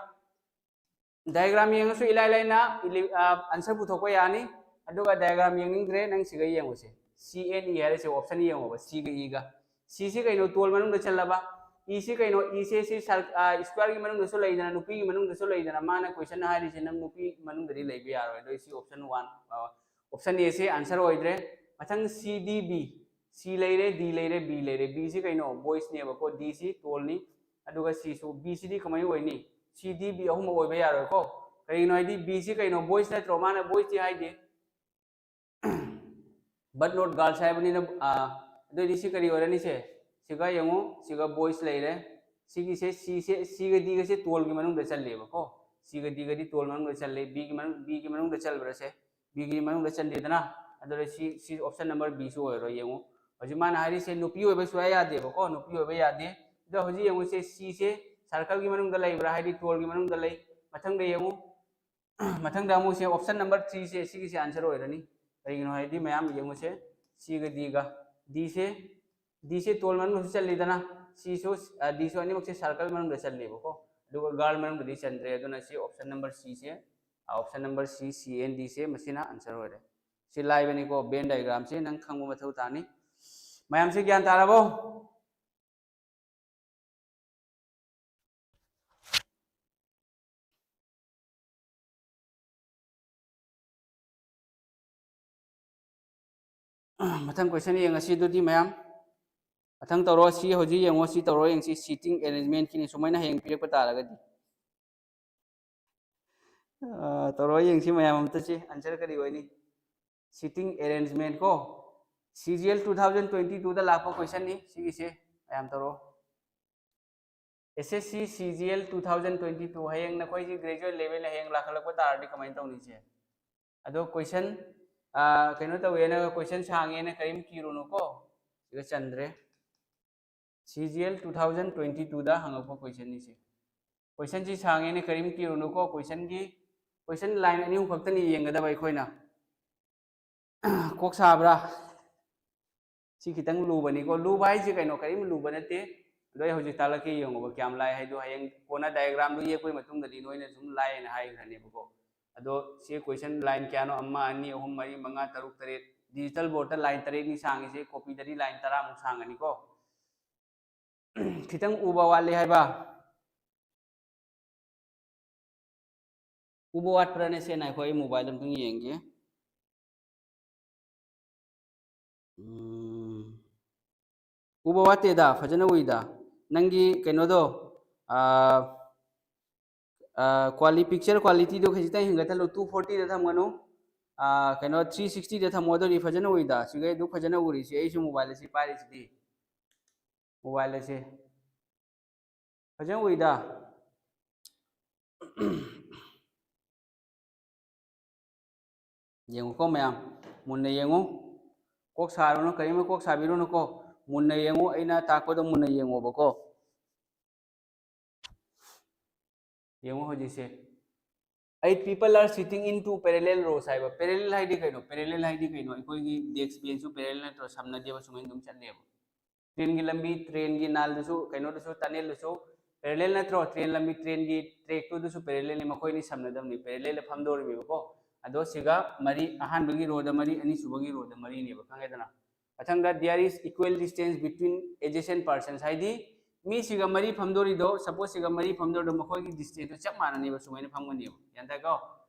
Diagram ꯌꯦꯡꯉꯁꯨ ꯏꯂꯥꯏ ꯂꯥꯏꯅ ꯏꯂꯤ-, ꯑ, answer ꯄꯨꯊꯣꯛꯄ ꯌꯥꯅꯤ꯫ ꯑꯗꯨꯒ diagram ꯌꯦꯡꯅꯤꯡꯗ꯭ꯔꯦ, ꯅꯪ ꯁꯤꯒ ꯌꯦꯡꯉꯨꯁꯦ꯫ C and E ꯍꯥꯏꯔꯤꯁꯦ option ꯌꯦꯡꯉꯣꯕ, Cꯒ Eꯒ꯫ Cꯁꯤ ꯀꯩꯅꯣ? Tall ꯃꯅꯨꯡꯗ ꯆꯜꯂꯕ? Eꯁꯤ ꯀꯩꯅꯣ? Eꯁꯦ ꯁꯤ ꯁꯔ-, ꯑ, squareꯒꯤ ꯃꯅꯨꯡꯗꯁꯨ ꯂꯩꯗꯅ, ꯅꯨꯄꯤꯒꯤ ꯃꯅꯨꯡꯗꯁꯨ ꯂꯩꯗꯅ꯫ ꯃꯥꯅ question ꯍꯥꯏꯔꯤꯁꯦ ꯅꯪ ꯅꯨꯄꯤ ꯃꯅꯨꯡꯗꯗꯤ ꯂꯩꯕ ꯌꯥꯔꯣꯏ꯫ ꯑꯗꯣ ꯁꯤ option one, ꯑ, option Aꯁꯦ answer ꯑꯣꯏꯗ꯭ꯔꯦ꯫ ꯃꯊꯪ C, D, B꯫ C ꯂꯩꯔꯦ, D ꯂꯩꯔꯦ, B ꯂꯩꯔꯦ꯫ Bꯁꯤ ꯀꯩꯅꯣ? Boysꯅꯦꯕꯀꯣ꯫ Dꯁꯤ tallꯅꯤ꯫ ꯑꯗꯨꯒ Cꯁꯨ, Bꯁꯤꯗꯤ ꯀꯃꯥꯏꯅ ꯑꯣꯏꯅꯤ? C, D, B ꯑꯍꯨꯝꯃꯛ ꯑꯣꯏꯕ ꯌꯥꯔꯣꯏꯀꯣ꯫ ꯀꯔꯤꯒꯤꯅꯣ ꯍꯥꯏꯗꯤ Bꯁꯤ ꯀꯩꯅꯣ? Boys ꯅꯠꯇ꯭ꯔꯣ? ꯃꯥꯅ boysꯇꯤ ꯍꯥꯏꯗꯦ꯫ But not girls ꯍꯥꯏꯕꯅꯤꯅ, ꯑꯥ, ꯑꯗꯨꯑꯣꯏꯗꯤ ꯁꯤ ꯀꯔꯤ ꯑꯣꯏꯔꯅꯤ ꯁꯦ? ꯁꯤꯒ ꯌꯦꯡꯉꯨ, ꯁꯤꯒ boys ꯂꯩꯔꯦ꯫ ꯁꯤꯒꯤꯁꯦ, Cꯁꯦ, Cꯒ Dꯒꯁꯦ tallꯒꯤ ꯃꯅꯨꯡꯗ ꯆꯜꯂꯦꯕꯀꯣ꯫ ꯁꯤꯒ ꯗꯤꯒꯗꯤ ꯇꯣꯜ ꯃꯅꯨꯡꯗ ꯆꯜꯂꯤ꯫ ꯕꯤꯒꯤ ꯃꯅꯨꯡ ꯕꯤꯒꯤ ꯃꯅꯨꯡꯗ ꯆꯜꯕ꯭ꯔꯁꯦ? ꯕꯤꯒꯤ ꯃꯅꯨꯡꯗ ꯆꯟꯗꯦꯗꯅ꯫ ꯑꯗꯨꯗ ꯁꯤ ꯁꯤ ꯑꯣꯞꯁꯟ ꯅꯝꯕꯔ ꯕꯤꯁꯨ ꯑꯣꯏꯔꯣꯏ꯫ ꯌꯦꯡꯉꯨ, ꯍꯧꯖꯤꯛ ꯃꯥꯅ ꯍꯥꯏꯔꯤꯁꯦ ꯅꯨꯄꯤ ꯑꯣꯏꯕ ꯁꯨꯡꯌꯥ ꯌꯥꯗꯦꯕꯀꯣ, ꯅꯨꯄꯤ ꯑꯣꯏꯕ ꯌꯥꯗꯦ꯫ ꯑꯗꯣ ꯍꯧꯖꯤꯛ ꯌꯦꯡꯉꯨꯁꯦ, ꯁꯤꯁꯦ ꯁꯥꯔꯀꯜꯒꯤ ꯃꯅꯨꯡꯗ ꯂꯩꯕ꯭ꯔꯥ? ꯍꯥꯏꯗꯤ ꯇꯣꯜꯒꯤ ꯃꯅꯨꯡꯗ ꯂꯩ꯫ ꯃꯊꯪꯗ ꯌꯦꯡꯉꯨ, ꯃꯊꯪꯗ ꯑꯃꯨꯛꯁꯦ ꯑꯣꯞꯁꯟ ꯅꯝꯕꯔ ꯊ꯭ꯔꯤꯁꯦ, ꯁꯤꯒꯤꯁꯦ ꯑꯟꯁꯔ ꯑꯣꯏꯔꯅꯤ꯫ ꯀꯔꯤꯒꯤꯅꯣ ꯍꯥꯏꯗꯤ, ꯃꯌꯥꯝ ꯌꯦꯡꯉꯨꯁꯦ, ꯁꯤꯒ ꯗꯤꯒ, ꯗꯤꯁꯦ ꯗꯤꯁꯦ ꯇꯣꯜ ꯃꯅꯨꯡꯗꯁꯨ ꯆꯜꯂꯤꯗꯅ, ꯁꯤꯁꯨ, ꯑ, ꯗꯤꯁꯨ ꯑꯅꯤꯃꯛꯁꯦ ꯁꯥꯔꯀꯜ ꯃꯅꯨꯡꯗ ꯆꯜꯂꯦꯕꯀꯣ꯫ ꯑꯗꯨꯒ ꯒꯥꯔꯜ ꯃꯅꯨꯡꯗꯗꯤ ꯆꯟꯗ꯭ꯔꯦ꯫ ꯑꯗꯨꯅ ꯁꯤ ꯑꯣꯞꯁꯟ ꯅꯝꯕꯔ ꯁꯤꯁꯦ, ꯑ, ꯑꯣꯞꯁꯟ ꯅꯝꯕꯔ ꯁꯤ, ꯁꯤ ꯑꯦꯟ ꯗꯤꯁꯦ, ꯃꯁꯤꯅ ꯑꯟꯁꯔ ꯑꯣꯏꯔꯦ꯫ ꯁꯤ ꯂꯥꯏꯕꯅꯤꯀꯣ, ꯕꯦꯟ ꯗꯥꯏꯒ꯭ꯔꯥꯝꯁꯦ ꯅꯪ ꯈꯪꯕ ꯃꯊꯧ ꯇꯥꯅꯤ꯫ ꯃꯌꯥꯝꯁꯦ ꯒ꯭ꯌꯥꯟ ꯇꯥꯔꯕꯣ? ꯃꯊꯪ ꯀꯣꯏꯁꯟ ꯌꯦꯡꯉꯁꯤ ꯑꯗꯨꯗꯤ ꯃꯌꯥꯝ꯫ ꯃꯊꯪ ꯇꯧꯔꯣ, ꯁꯤ ꯍꯧꯖꯤꯛ ꯌꯦꯡꯉꯣ, ꯁꯤ ꯇꯧꯔꯣ ꯌꯦꯡꯁꯤ, ꯁꯤꯇꯤꯡ ꯑꯦꯔꯦꯟꯖꯃꯦꯟꯀꯤꯅꯤ꯫ ꯁꯨꯃꯥꯏꯅ ꯍꯌꯦꯡ ꯄꯤꯔꯛꯄ ꯇꯥꯔꯒꯗꯤ꯫ ꯑ, ꯇꯧꯔꯣ ꯌꯦꯡꯁꯤ ꯃꯌꯥꯝ ꯑꯝꯇ ꯁꯤ ꯑꯟꯁꯔ ꯀꯔꯤ ꯑꯣꯏꯅꯤ? ꯁꯤꯇꯤꯡ ꯑꯦꯔꯦꯟꯖꯃꯦꯟ ꯀꯣ, C G L two thousand twenty twoꯗ ꯂꯥꯛꯄ ꯀꯣꯏꯁꯟꯅꯤ ꯁꯤꯒꯤꯁꯦ꯫ ꯃꯌꯥꯝ ꯇꯧꯔꯣ꯫ S S C C G L two thousand twenty two, ꯍꯌꯦꯡ ꯅꯈꯣꯏꯒꯤ ꯒ꯭ꯔꯦꯖꯨꯑꯦꯠ ꯂꯦꯚꯦꯜ ꯍꯌꯦꯡ ꯂꯥꯛꯈꯠꯂꯛꯄ ꯇꯥꯔꯗꯤ ꯀꯃꯥꯏꯅ ꯇꯧꯅꯤ ꯁꯦ? ꯑꯗꯣ ꯀꯣꯏꯁꯟ, ꯑ, ꯀꯩꯅꯣ ꯇꯧꯋꯦꯅ, ꯀꯣꯏꯁꯟ ꯁꯥꯡꯉꯦꯅ ꯀꯔꯤꯝ ꯀꯤꯔꯨꯅꯨꯀꯣ, ꯁꯤꯒ ꯆꯟꯗ꯭ꯔꯦ꯫ C G L two thousand twenty twoꯗ ꯍꯪꯉꯛꯄ ꯀꯣꯏꯁꯟꯅꯤ ꯁꯦ꯫ ꯀꯣꯏꯁꯟꯁꯤ ꯁꯥꯡꯉꯦꯅ ꯀꯔꯤꯝ ꯀꯤꯔꯨꯅꯨꯀꯣ, ꯀꯣꯏꯁꯟꯒꯤ, ꯀꯣꯏꯁꯟ ꯂꯥꯏꯟ ꯑꯅꯤ ꯑꯍꯨꯝ ꯈꯛꯇꯅꯤ ꯌꯦꯡꯒꯗꯕ ꯑꯩꯈꯣꯏꯅ꯫ ꯀꯣꯛ ꯁꯥꯕ꯭ꯔꯥ? ꯁꯤ ꯈꯤꯇꯪ ꯂꯨꯕꯅꯤꯀꯣ꯫ ꯂꯨꯕ ꯍꯥꯏꯁꯦ ꯀꯩꯅꯣ? ꯀꯔꯤꯝ ꯂꯨꯕ ꯅꯠꯇꯦ꯫ ꯑꯗꯣ ꯑꯩ ꯍꯧꯖꯤꯛ ꯇꯥꯛꯂꯛꯀꯦ, ꯌꯦꯡꯉꯣꯕ ꯀꯌꯥꯝ ꯂꯥꯏ ꯍꯥꯏꯗꯣ꯫ ꯍꯌꯦꯡ ꯀꯣꯟꯅ ꯗꯥꯏꯒ꯭ꯔꯥꯝꯗꯣ ꯌꯦꯛꯄꯒꯤ ꯃꯇꯨꯡꯗꯗꯤ ꯅꯣꯏꯅ ꯁꯨꯝ ꯂꯥꯏꯅ ꯍꯥꯏꯈ꯭ꯔꯅꯦꯕꯀꯣ꯫ ꯑꯗꯣ ꯁꯤ ꯀꯣꯏꯁꯟ ꯂꯥꯏꯟ ꯀꯌꯥꯅꯣ? ꯑꯃ, ꯑꯅꯤ, ꯑꯍꯨꯝ, ꯃꯔꯤ, ꯃꯉꯥ, ꯇꯔꯨꯛ, ꯇꯔꯦꯠ꯫ ꯗꯤꯖꯤꯇꯦꯜ ꯕꯣꯔꯗꯇ ꯂꯥꯏꯟ ꯇꯔꯦꯠꯅꯤ ꯁꯥꯡꯉꯤꯁꯦ, ꯀꯣꯄꯤꯗꯗꯤ ꯂꯥꯏꯟ ꯇꯔꯥꯃꯨꯛ ꯁꯥꯡꯒꯅꯤꯀꯣ꯫ ꯈꯤꯇꯪ ꯎꯕ ꯋꯥꯠꯂꯤ ꯍꯥꯏꯕ? ꯎꯕ ꯋꯥꯠꯄ꯭ꯔꯥꯅꯦ? ꯁꯦ, ꯉꯥꯏꯈꯣ, ꯑꯩ ꯃꯣꯕꯥꯏꯜ ꯑꯝꯇꯪ ꯌꯦꯡꯒꯦ꯫ ꯎꯝ꯫ ꯎꯕ ꯋꯥꯠꯇꯦꯗ, ꯐꯖꯅ ꯎꯏꯗ꯫ ꯅꯪꯒꯤ ꯀꯩꯅꯣꯗꯣ, ꯑꯥ, ꯑꯥ, ꯀ꯭ꯋꯥꯂꯤ-, ꯄꯤꯛꯆꯔ ꯀ꯭ꯋꯥꯂꯤꯇꯤꯗꯣ ꯈꯖꯤꯛꯇꯪ ꯍꯦꯟꯒꯠꯍꯜꯂꯨ, two fortyꯗ ꯊꯝꯒꯅꯨ꯫ ꯑꯥ, ꯀꯩꯅꯣ, three sixtyꯗ ꯊꯝꯃꯣ, ꯑꯗꯨꯗꯤ ꯐꯖꯅ ꯎꯏꯗ꯫ ꯁꯤꯒꯩ ꯑꯗꯨꯛ ꯐꯖꯅ ꯎꯔꯤꯁꯤ, ꯑꯩꯁꯨ ꯃꯣꯕꯥꯏꯜ ꯑꯁꯤ ꯄꯥꯏꯔꯤꯁꯤꯗꯤ꯫ ꯃꯣꯕꯥꯏꯜ ꯑꯁꯦ ꯐꯖꯅ ꯎꯏꯗ꯫ ꯌꯦꯡꯉꯨꯀꯣ ꯃꯌꯥꯝ, ꯃꯨꯟꯅ ꯌꯦꯡꯉꯨ꯫ ꯀꯣꯛ ꯁꯥꯔꯨꯅꯨ, ꯀꯔꯤꯝꯇ ꯀꯣꯛ ꯁꯥꯕꯤꯔꯨꯅꯨꯀꯣ꯫ ꯃꯨꯟꯅ ꯌꯦꯡꯉꯨ, ꯑꯩꯅ ꯇꯥꯛꯄꯗꯣ ꯃꯨꯟꯅ ꯌꯦꯡꯉꯣꯕꯀꯣ꯫ ꯌꯦꯡꯉꯨ ꯍꯧꯖꯤꯛꯁꯦ, eight people are sitting in two parallel rows ꯍꯥꯏꯕ꯫ Parallel ꯍꯥꯏꯗꯤ ꯀꯩꯅꯣ? Parallel ꯍꯥꯏꯗꯤ ꯀꯩꯅꯣ? ꯑꯩꯈꯣꯏꯒꯤ desk benchꯁꯨ parallel ꯅꯠꯇ꯭ꯔꯣ? ꯁꯝꯅꯗꯦꯕ, ꯁꯨꯃꯥꯏꯅ ꯑꯗꯨꯝ ꯆꯠꯂꯦꯕ꯫ ꯇ꯭ꯔꯦꯟꯒꯤ ꯂꯝꯕꯤ, ꯇ꯭ꯔꯦꯟꯒꯤ ꯅꯥꯜꯗꯨꯁꯨ, ꯀꯩꯅꯣꯗꯨꯁꯨ, tunnelꯗꯨꯁꯨ parallel ꯅꯠꯇ꯭ꯔꯣ? ꯇ꯭ꯔꯦꯟ ꯂꯝꯕꯤ, ꯇ꯭ꯔꯦꯟꯒꯤ trackꯇꯨꯗꯁꯨ parallelꯅꯤ, ꯃꯈꯣꯏꯅꯤ ꯁꯝꯅꯗꯕꯅꯤ, parallelꯗ ꯐꯝꯗꯧꯔꯤꯕꯀꯣ꯫ ꯑꯗꯣ ꯁꯤꯒ ꯃꯔꯤ, ꯑꯍꯥꯟꯕꯒꯤ rowꯗ ꯃꯔꯤ, ꯑꯅꯤꯁꯨꯕꯒꯤ rowꯗ ꯃꯔꯤꯅꯦꯕ, ꯈꯪꯉꯦꯗꯅ? ꯃꯊꯪꯗ, there is equal distance between adjacent persons ꯍꯥꯏꯗꯤ ꯃꯤꯁꯤꯒ ꯃꯔꯤ ꯐꯝꯗꯣꯔꯤꯗꯣ, supposeꯁꯤꯒ ꯃꯔꯤ ꯐꯝꯗꯣꯔꯤꯗꯣ, ꯃꯈꯣꯏꯒꯤ distanceꯇꯣ ꯆꯞ ꯃꯥꯟꯅꯅꯦꯕ, ꯁꯨꯃꯥꯏꯅ ꯐꯝꯒꯅꯦꯕ꯫ ꯒ꯭ꯌꯥꯟ ꯇꯥꯏꯀꯣ?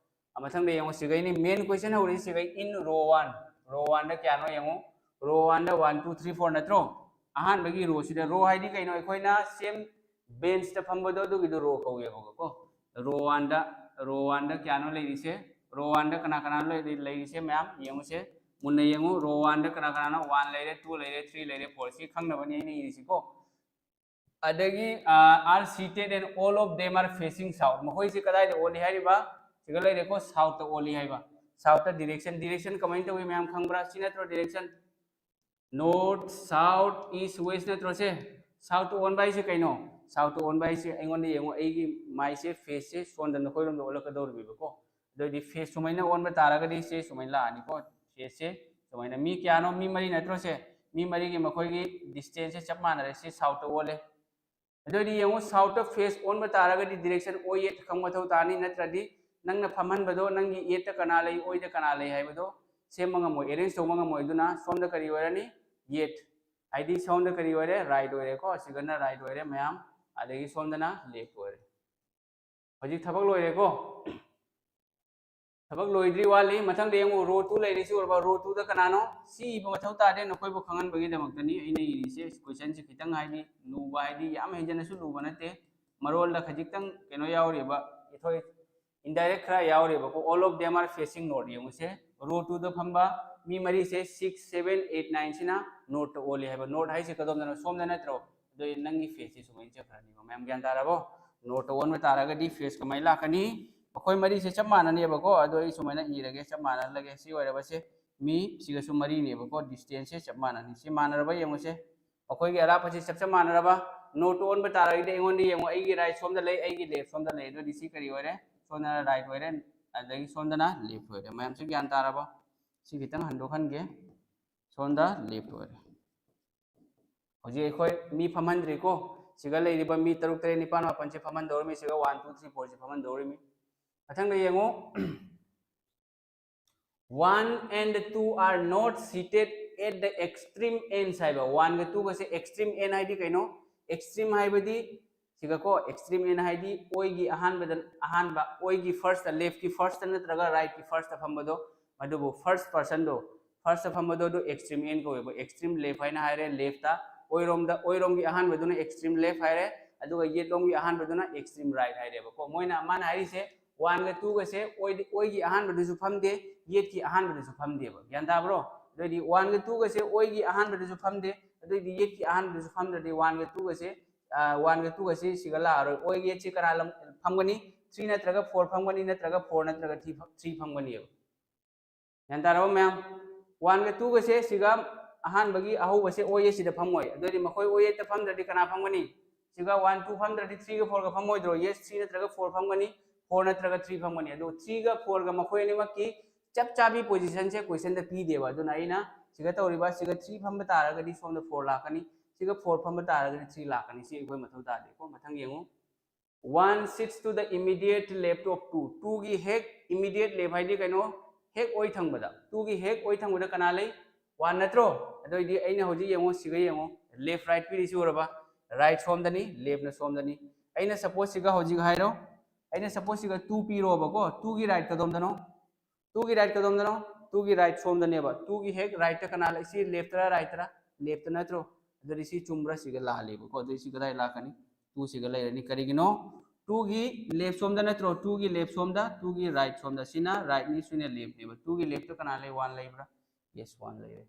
ꯑ, ꯃꯊꯪꯗ ꯌꯦꯡꯉꯣ, ꯁꯤꯒꯩꯅꯤ main question ꯍꯧꯔꯤꯁꯤ ꯁꯤꯒꯩ꯫ In row one, row oneꯗ ꯀꯌꯥꯅꯣ ꯌꯦꯡꯉꯣ, row oneꯗ one two three four ꯅꯠꯇ꯭ꯔꯣ? ꯑꯍꯥꯟꯕꯒꯤ rowꯁꯤꯗ, row ꯍꯥꯏꯗꯤ ꯀꯩꯅꯣ? ꯑꯩꯈꯣꯏꯅ same benchꯇ ꯐꯝꯕꯗꯣ, ꯑꯗꯨꯒꯤꯗꯣ row ꯀꯧꯋꯦꯕꯀꯣ꯫ Row oneꯗ, row oneꯗ ꯀꯌꯥꯅꯣ ꯂꯩꯔꯤꯁꯦ? Row oneꯗ ꯀꯅꯥ ꯀꯅꯥꯅꯣ ꯂꯩꯔꯤ-, ꯂꯩꯔꯤꯁꯦ ꯃꯌꯥꯝ ꯌꯦꯡꯉꯨꯁꯦ, ꯃꯨꯟꯅ ꯌꯦꯡꯉꯨ꯫ Row oneꯗ ꯀꯅꯥ ꯀꯅꯥꯅꯣ? One ꯂꯩꯔꯦ, two ꯂꯩꯔꯦ, three ꯂꯩꯔꯦ, four꯫ ꯁꯤ ꯈꯪꯅꯕꯅꯤ ꯑꯩꯅ ꯏꯔꯤꯁꯤꯀꯣ꯫ ꯑꯗꯒꯤ, ꯑ, are seated and all of them are facing south꯫ ꯃꯈꯣꯏꯁꯤ ꯀꯗꯥꯏꯗ ꯑꯣꯜꯂꯤ ꯍꯥꯏꯔꯤꯕ? ꯁꯤꯒ ꯂꯩꯔꯦꯀꯣ, southꯇ ꯑꯣꯜꯂꯤ ꯍꯥꯏꯕ꯫ Southꯇ direction, direction ꯀꯃꯥꯏꯅ ꯇꯧꯏ ꯃꯌꯥꯝ ꯈꯪꯕ꯭ꯔꯥ? ꯁꯤ ꯅꯠꯇ꯭ꯔꯣ direction? North, south, east, west ꯅꯠꯇ꯭ꯔꯣ ꯁꯦ? Southꯇ ꯑꯣꯟꯕ ꯍꯥꯏꯁꯦ ꯀꯩꯅꯣ? Southꯇ ꯑꯣꯟꯕ ꯍꯥꯏꯁꯦ, ꯑꯩꯉꯣꯟꯗ ꯌꯦꯡꯉꯣ, ꯑꯩꯒꯤ ꯃꯥꯏꯁꯦ, faceꯁꯦ ꯁꯣꯝꯗ ꯅꯈꯣꯏꯔꯣꯝꯗ ꯑꯣꯜꯂꯛꯀꯗꯧꯔꯤꯕꯀꯣ꯫ ꯑꯗꯨꯑꯣꯏꯗꯤ face ꯁꯨꯃꯥꯏꯅ ꯑꯣꯟꯕ ꯇꯥꯔꯒꯗꯤ ꯁꯦ ꯁꯨꯃꯥꯏꯅ ꯂꯥꯛꯑꯅꯤꯀꯣ꯫ Faceꯁꯦ ꯁꯨꯃꯥꯏꯅ, ꯃꯤ ꯀꯌꯥꯅꯣ? ꯃꯤ ꯃꯔꯤ ꯅꯠꯇ꯭ꯔꯣ ꯁꯦ? ꯃꯤ ꯃꯔꯤꯒꯤ ꯃꯈꯣꯏꯒꯤ distanceꯁꯦ ꯆꯞ ꯃꯥꯟꯅꯔꯦ, ꯁꯤ southꯇ ꯑꯣꯜꯂꯦ꯫ ꯑꯗꯨꯑꯣꯏꯗꯤ ꯌꯦꯡꯉꯨ, southꯇ face ꯑꯣꯟꯕ ꯇꯥꯔꯒꯗꯤ direction ꯑꯣꯏ ꯌꯦꯠ ꯈꯪꯕ ꯃꯊꯧ ꯇꯥꯅꯤ, ꯅꯠꯇ꯭ꯔꯗꯤ ꯅꯪꯅ ꯐꯝꯍꯟꯕꯗꯣ ꯅꯪꯒꯤ ꯌꯦꯠꯇ ꯀꯅꯥ ꯂꯩ, ꯑꯣꯏꯗ ꯀꯅꯥ ꯂꯩ ꯍꯥꯏꯕꯗꯣ ꯁꯦꯝꯕ ꯉꯝꯃꯣꯏ, arrange ꯇꯧꯕ ꯉꯝꯃꯣꯏ꯫ ꯑꯗꯨꯅ ꯁꯣꯝꯗ ꯀꯔꯤ ꯑꯣꯏꯔꯅꯤ? ꯌꯦꯠ, ꯍꯥꯏꯗꯤ ꯁꯣꯝꯗ ꯀꯔꯤ ꯑꯣꯏꯔꯦ? Right ꯑꯣꯏꯔꯦꯀꯣ, ꯑꯁꯤꯒꯅ right ꯑꯣꯏꯔꯦ ꯃꯌꯥꯝ, ꯑꯗꯒꯤ ꯁꯣꯝꯗꯅ left ꯑꯣꯏꯔꯦ꯫ ꯍꯧꯖꯤꯛ ꯊꯕꯛ ꯂꯣꯏꯔꯦꯀꯣ? ꯊꯕꯛ ꯂꯣꯏꯗ꯭ꯔꯤ, ꯋꯥꯠꯂꯤ꯫ ꯃꯊꯪꯗ ꯌꯦꯡꯉꯨ, row two ꯂꯩꯔꯤꯁꯤ ꯎꯔꯕ? Row twoꯗ ꯀꯅꯥꯅꯣ? ꯁꯤ ꯏꯕ ꯃꯊꯧ ꯇꯥꯗꯦ, ꯅꯈꯣꯏꯕꯨ ꯈꯪꯍꯟꯕꯒꯤꯗꯃꯛꯇꯅꯤ ꯑꯩꯅ ꯏꯔꯤꯁꯦ꯫ Questionꯁꯦ ꯈꯤꯇꯪ ꯍꯥꯏꯗꯤ ꯂꯨꯕ, ꯍꯥꯏꯗꯤ ꯌꯥꯝ ꯍꯦꯟꯖꯟꯅꯁꯨ ꯂꯨꯕ ꯅꯠꯇꯦ, ꯃꯔꯣꯜꯗ ꯈꯖꯤꯛꯇꯪ ꯀꯩꯅꯣ ꯌꯥꯎꯔꯤꯕ, ꯑꯩꯈꯣꯏ indirect ꯈꯔ ꯌꯥꯎꯔꯤꯕꯀꯣ꯫ All of them are facing north꯫ ꯌꯦꯡꯉꯨꯁꯦ, row twoꯗ ꯐꯝꯕ ꯃꯤ ꯃꯔꯤꯁꯦ six, seven, eight, nineꯁꯤꯅ northꯇ ꯑꯣꯜꯂꯤ ꯍꯥꯏꯕ꯫ North ꯍꯥꯏꯁꯦ ꯀꯗꯣꯝꯗꯅꯣ? ꯁꯣꯝꯗ ꯅꯠꯇ꯭ꯔꯣ? ꯑꯗꯨ ꯅꯪꯒꯤ faceꯁꯦ ꯁꯨꯃꯥꯏꯅ ꯆꯠꯈ꯭ꯔꯅꯤꯕ꯫ ꯃꯌꯥꯝ ꯒ꯭ꯌꯥꯟ ꯇꯥꯔꯕꯣ? Northꯇ ꯑꯣꯟꯕ ꯇꯥꯔꯒꯗꯤ face ꯀꯃꯥꯏꯅ ꯂꯥꯛꯀꯅꯤ? ꯑꯩꯈꯣꯏ ꯃꯔꯤꯁꯦ ꯆꯞ ꯃꯥꯟꯅꯅꯦꯕꯀꯣ꯫ ꯑꯗꯣ ꯑꯩ ꯁꯨꯃꯥꯏꯅ ꯏꯔꯒꯦ, ꯆꯞ ꯃꯥꯟꯅꯍꯜꯂꯒꯦ꯫ ꯁꯤ ꯑꯣꯏꯔꯕꯁꯦ ꯃꯤ ꯁꯤꯒꯁꯨ ꯃꯔꯤꯅꯦꯕꯀꯣ, distance ꯁꯦ ꯆꯞ ꯃꯥꯟꯅꯅꯤ꯫ ꯁꯤ ꯃꯥꯟꯅꯔꯕ ꯌꯦꯡꯉꯨꯁꯦ꯫ ꯑꯩꯈꯣꯏꯒꯤ ꯑꯔꯥꯞꯄꯁꯤ ꯆꯞ ꯆꯞ ꯃꯥꯟꯅꯔꯕ꯫ Note ꯇꯨ ꯑꯣꯟꯕ ꯇꯥꯔꯒꯗꯤ ꯑꯩꯉꯣꯟꯗ ꯌꯦꯡꯉꯨ, ꯑꯩꯒꯤ right ꯁꯣꯝꯗ ꯂꯩ, ꯑꯩꯒꯤ left ꯁꯣꯝꯗ ꯂꯩ꯫ ꯑꯗꯨꯗꯤ ꯁꯤ ꯀꯔꯤ ꯑꯣꯏꯔꯦ? ꯁꯣꯝꯗꯅ right ꯑꯣꯏꯔꯦ, ꯑꯗꯒꯤ ꯁꯣꯝꯗꯅ left ꯑꯣꯏꯔꯦ꯫ ꯃꯌꯥꯝꯁꯨ ꯒ꯭ꯌꯥꯟ ꯇꯥꯔꯕꯣ? ꯁꯤ ꯈꯤꯇꯪ ꯍꯟꯗꯣꯛꯍꯟꯒꯦ꯫ ꯁꯣꯝꯗ left ꯑꯣꯏꯔꯦ꯫ ꯍꯧꯖꯤꯛ ꯑꯩꯈꯣꯏ ꯃꯤ ꯐꯝꯍꯟꯗ꯭ꯔꯤꯀꯣ꯫ ꯁꯤꯒ ꯂꯩꯔꯤꯕ ꯃꯤ ꯇꯔꯨꯛ, ꯇꯔꯦꯠ, ꯅꯤꯄꯥꯜ, ꯃꯥꯄꯜꯁꯦ ꯐꯝꯍꯟꯗꯧꯔꯤꯃꯤ꯫ ꯁꯤꯒ one, two, three, four ꯁꯦ ꯐꯝꯍꯟꯗꯧꯔꯤꯃꯤ꯫ ꯃꯊꯪꯗ ꯌꯦꯡꯉꯨ꯫ One and two are not seated at the extreme ends ꯍꯥꯏꯕ꯫ One ꯒ two ꯒꯁꯦ extreme end ꯍꯥꯏꯗꯤ ꯀꯩꯅꯣ? Extreme ꯍꯥꯏꯕꯗꯤ ꯁꯤꯒꯀꯣ, extreme end ꯍꯥꯏꯗꯤ ꯑꯣꯏꯒꯤ ꯑꯍꯥꯟꯕꯗ, ꯑꯍꯥꯟꯕ ꯑꯣꯏꯒꯤ first, left ꯀꯤ first ꯅꯠꯇ꯭ꯔꯒ right ꯀꯤ first ꯐꯝꯕꯗꯣ, ꯃꯗꯨꯕꯨ first person ꯗꯣ, first ꯐꯝꯕꯗꯣ ꯑꯗꯨ extreme end ꯀꯧꯋꯦꯕ꯫ Extreme left ꯍꯥꯏꯅ ꯍꯥꯏꯔꯦ, left ꯇ꯫ ꯑꯣꯏꯔꯣꯝꯗ, ꯑꯣꯏꯔꯣꯝꯒꯤ ꯑꯍꯥꯟꯕꯗꯨꯅ extreme left ꯍꯥꯏꯔꯦ, ꯑꯗꯨꯒ ꯌꯦꯠꯂꯣꯝꯒꯤ ꯑꯍꯥꯟꯕꯗꯨꯅ extreme right ꯍꯥꯏꯔꯦꯕꯀꯣ꯫ ꯃꯣꯏꯅ, ꯃꯥꯅ ꯍꯥꯏꯔꯤꯁꯦ one ꯒ two ꯒꯁꯦ ꯑꯣꯏ-, ꯑꯣꯏꯒꯤ ꯑꯍꯥꯟꯕꯗꯁꯨ ꯐꯝꯗꯦ, ꯌꯦꯠꯀꯤ ꯑꯍꯥꯟꯕꯗꯁꯨ ꯐꯝꯗꯦꯕ꯫ ꯒ꯭ꯌꯥꯟ ꯇꯥꯕ꯭ꯔꯣ? ꯑꯗꯨꯑꯣꯏꯗꯤ one ꯒ two ꯒꯁꯦ ꯑꯣꯏꯒꯤ ꯑꯍꯥꯟꯕꯗꯁꯨ ꯐꯝꯗꯦ, ꯑꯗꯨꯑꯣꯏꯗꯤ ꯌꯦꯠꯀꯤ ꯑꯍꯥꯟꯕꯗꯁꯨ ꯐꯝꯗ꯭ꯔꯗꯤ one ꯒ two ꯒꯁꯦ, ꯑ, one ꯒ two ꯒꯁꯦ ꯁꯤꯒ ꯂꯥꯛꯑꯔꯣꯏ꯫ ꯑꯣꯏ ꯌꯦꯠꯁꯦ ꯀꯅꯥ ꯂꯝ-, ꯐꯝꯒꯅꯤ? Three ꯅꯠꯇ꯭ꯔꯒ four ꯐꯝꯒꯅꯤ, ꯅꯠꯇ꯭ꯔꯒ four ꯅꯠꯇ꯭ꯔꯒ three ꯐꯝ-, three ꯐꯝꯒꯅꯤꯕ꯫ ꯒ꯭ꯌꯥꯟ ꯇꯥꯔꯕ ꯃꯌꯥꯝ? One ꯒ two ꯒꯁꯦ ꯁꯤꯒ ꯑꯍꯥꯟꯕꯒꯤ ꯑꯍꯧꯕꯁꯦ ꯑꯣꯏ ꯌꯦꯠꯁꯤꯗ ꯐꯝꯃꯣꯏ꯫ ꯑꯗꯨꯑꯣꯏꯗꯤ ꯃꯈꯣꯏ ꯑꯣꯏ ꯌꯦꯠꯇ ꯐꯝꯗ꯭ꯔꯗꯤ ꯀꯅꯥ ꯐꯝꯒꯅꯤ? ꯁꯤꯒ one, two ꯐꯝꯗ꯭ꯔꯗꯤ three ꯒ four ꯒ ꯐꯝꯃꯣꯏꯗ꯭ꯔꯣ? Yes, three ꯅꯠꯇ꯭ꯔꯒ four ꯐꯝꯒꯅꯤ, four ꯅꯠꯇ꯭ꯔꯒ three ꯐꯝꯒꯅꯤ꯫ ꯑꯗꯣ three ꯒ four ꯒ ꯃꯈꯣꯏ ꯑꯅꯤꯃꯛꯀꯤ ꯆꯞ ꯆꯥꯕꯤ position ꯁꯦ question ꯗ ꯄꯤꯗꯦꯕ꯫ ꯑꯗꯨꯅ ꯑꯩꯅ ꯁꯤꯒ ꯇꯧꯔꯤꯕ, ꯁꯤꯒ three ꯐꯝꯕ ꯇꯥꯔꯒꯗꯤ ꯁꯣꯝꯗ four ꯂꯥꯛꯀꯅꯤ, ꯁꯤꯒ four ꯐꯝꯕ ꯇꯥꯔꯒꯗꯤ three ꯂꯥꯛꯀꯅꯤ꯫ ꯁꯤ ꯑꯩꯈꯣꯏ ꯃꯊꯧ ꯇꯥꯗꯦꯀꯣ꯫ ꯃꯊꯪ ꯌꯦꯡꯉꯨ꯫ One sits to the immediate left of two. Two ꯒꯤ ꯍꯦꯛ immediate left ꯍꯥꯏꯗꯤ ꯀꯩꯅꯣ? ꯍꯦꯛ ꯑꯣꯏ ꯊꯪꯕꯗ꯫ Two ꯒꯤ ꯍꯦꯛ ꯑꯣꯏ ꯊꯪꯕꯗ ꯀꯅꯥ ꯂꯩ? One ꯅꯠꯇ꯭ꯔꯣ? ꯑꯗꯨꯑꯣꯏꯗꯤ ꯑꯩꯅ ꯍꯧꯖꯤꯛ ꯌꯦꯡꯉꯣ, ꯁꯤꯒ ꯌꯦꯡꯉꯣ, left right ꯄꯤꯔꯤꯁꯤ ꯎꯔꯕ? Right ꯁꯣꯝꯗꯅꯤ, left ꯅ ꯁꯣꯝꯗꯅꯤ꯫ ꯑꯩꯅ suppose ꯁꯤꯒ ꯍꯧꯖꯤꯛ ꯍꯥꯏꯔꯣ, ꯑꯩꯅ suppose ꯁꯤꯒ two ꯄꯤꯔꯣꯕꯀꯣ, two ꯒꯤ right ꯀꯗꯣꯝꯗꯅꯣ? Two ꯒꯤ right ꯀꯗꯣꯝꯗꯅꯣ? Two ꯒꯤ right ꯁꯣꯝꯗꯅꯦꯕ꯫ Two ꯒꯤ ꯍꯦꯛ right ꯇ ꯀꯅꯥ ꯂꯩ? ꯁꯤ left ꯔ right ꯔ? Left ꯅꯠꯇ꯭ꯔꯣ? ꯑꯗꯨꯗꯤ ꯁꯤ ꯆꯨꯝꯕ꯭ꯔꯥ? ꯁꯤꯒ ꯂꯥꯜꯂꯦꯕꯀꯣ꯫ ꯑꯗꯨꯗꯤ ꯁꯤ ꯀꯗꯥꯏ ꯂꯥꯛꯀꯅꯤ? Two ꯁꯤꯒ ꯂꯩꯔꯅꯤ꯫ ꯀꯔꯤꯒꯤꯅꯣ? Two ꯒꯤ left ꯁꯣꯝꯗ ꯅꯠꯇ꯭ꯔꯣ? Two ꯒꯤ left ꯁꯣꯝꯗ, two ꯒꯤ right ꯁꯣꯝꯗ꯫ ꯁꯤꯅ right ꯅꯤ, ꯁꯤꯅ left ꯅꯦꯕ꯫ Two ꯒꯤ left ꯇ ꯀꯅꯥ ꯂꯩ? One ꯂꯩꯕ꯭ꯔꯥ? Yes, one ꯂꯩꯔꯦ꯫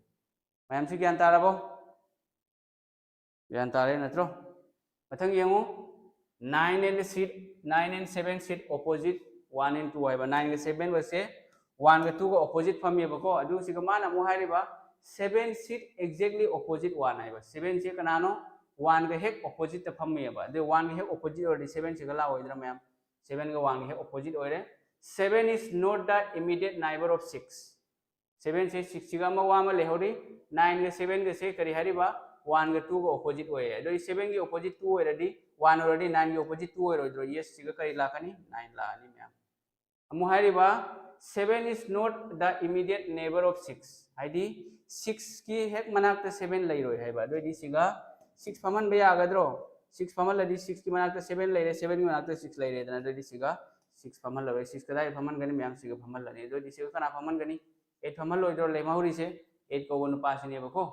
ꯃꯌꯥꯝꯁꯨ ꯒ꯭ꯌꯥꯟ ꯇꯥꯔꯕꯣ? ꯒ꯭ꯌꯥꯟ ꯇꯥꯔꯦ ꯅꯠꯇ꯭ꯔꯣ? ꯃꯊꯪ ꯌꯦꯡꯉꯨ꯫ Nine and sit, nine and seven sit opposite One and two ꯍꯥꯏꯕ, nine ꯒ seven ꯒꯁꯦ one ꯒ two ꯒ opposite ꯐꯝꯃꯦꯕꯀꯣ꯫ ꯑꯗꯨ ꯁꯤꯒ ꯃꯥꯅ ꯑꯃꯨꯛ ꯍꯥꯏꯔꯤꯕ seven sit exactly opposite one ꯍꯥꯏꯕ, seven ꯁꯦ ꯀꯅꯥꯅꯣ? One ꯒ ꯍꯦꯛ opposite ꯇ ꯐꯝꯃꯦꯕ꯫ ꯑꯗꯨ one ꯒ ꯍꯦꯛ opposite ꯑꯣꯏꯔꯗꯤ seven ꯁꯤꯒ ꯂꯥꯛꯑꯣꯏꯗ꯭ꯔꯥ ꯃꯌꯥꯝ? Seven ꯒ one ꯒ ꯍꯦꯛ opposite ꯑꯣꯏꯔꯦ꯫ Seven is not the immediate neighbor of six. Seven say six ꯁꯤꯒ ꯑꯃ ꯋꯥ ꯑꯃ ꯂꯩꯍꯧꯔꯤ꯫ Nine ꯒ seven ꯒꯁꯦ ꯀꯔꯤ ꯍꯥꯏꯔꯤꯕ? One ꯒ two ꯒ opposite ꯑꯣꯏꯌꯦ꯫ ꯑꯗꯨꯗꯤ seven ꯒꯤ opposite two ꯑꯣꯏꯔꯗꯤ, one ꯑꯣꯏꯔꯗꯤ nine ꯒꯤ opposite two ꯑꯣꯏꯔꯣꯏꯗ꯭ꯔꯣ? Yes ꯁꯤꯒ ꯀꯔꯤ ꯂꯥꯛꯀꯅꯤ? Nine ꯂꯥꯛꯑꯅꯤ ꯃꯌꯥꯝ꯫ ꯑꯃꯨꯛ ꯍꯥꯏꯔꯤꯕ seven is not the immediate neighbor of six, ꯍꯥꯏꯗꯤ six ꯀꯤ ꯍꯦꯛ ꯃꯅꯥꯛꯇ seven ꯂꯩꯔꯣꯏ ꯍꯥꯏꯕ꯫ ꯑꯗꯨꯑꯣꯏꯗꯤ ꯁꯤꯒ six ꯐꯝꯍꯟꯕ ꯌꯥꯒꯗ꯭ꯔꯣ? Six ꯐꯝꯍꯜꯂꯗꯤ six ꯀꯤ ꯃꯅꯥꯛꯇ seven ꯂꯩꯔꯦ, seven ꯒꯤ ꯃꯅꯥꯛꯇ six ꯂꯩꯔꯦꯗꯅ꯫ ꯑꯗꯨꯑꯣꯏꯗꯤ ꯁꯤꯒ six ꯐꯝꯍꯜꯂꯔꯣꯏ꯫ Six ꯀꯗꯥꯏ ꯐꯝꯍꯟꯒꯅꯤ? ꯃꯌꯥꯝ ꯁꯤꯒ ꯐꯝꯍꯜꯂꯅꯤ꯫ ꯑꯗꯨꯑꯣꯏꯗꯤ ꯁꯤꯒ ꯀꯅꯥ ꯐꯝꯍꯟꯒꯅꯤ? Eight ꯐꯝꯍꯜꯂꯣꯏꯗ꯭ꯔꯣ ꯂꯦꯝꯍꯧꯔꯤꯁꯦ? Eight ꯀꯧꯕ ꯅꯨꯄꯥꯁꯤꯅꯦꯕꯀꯣ꯫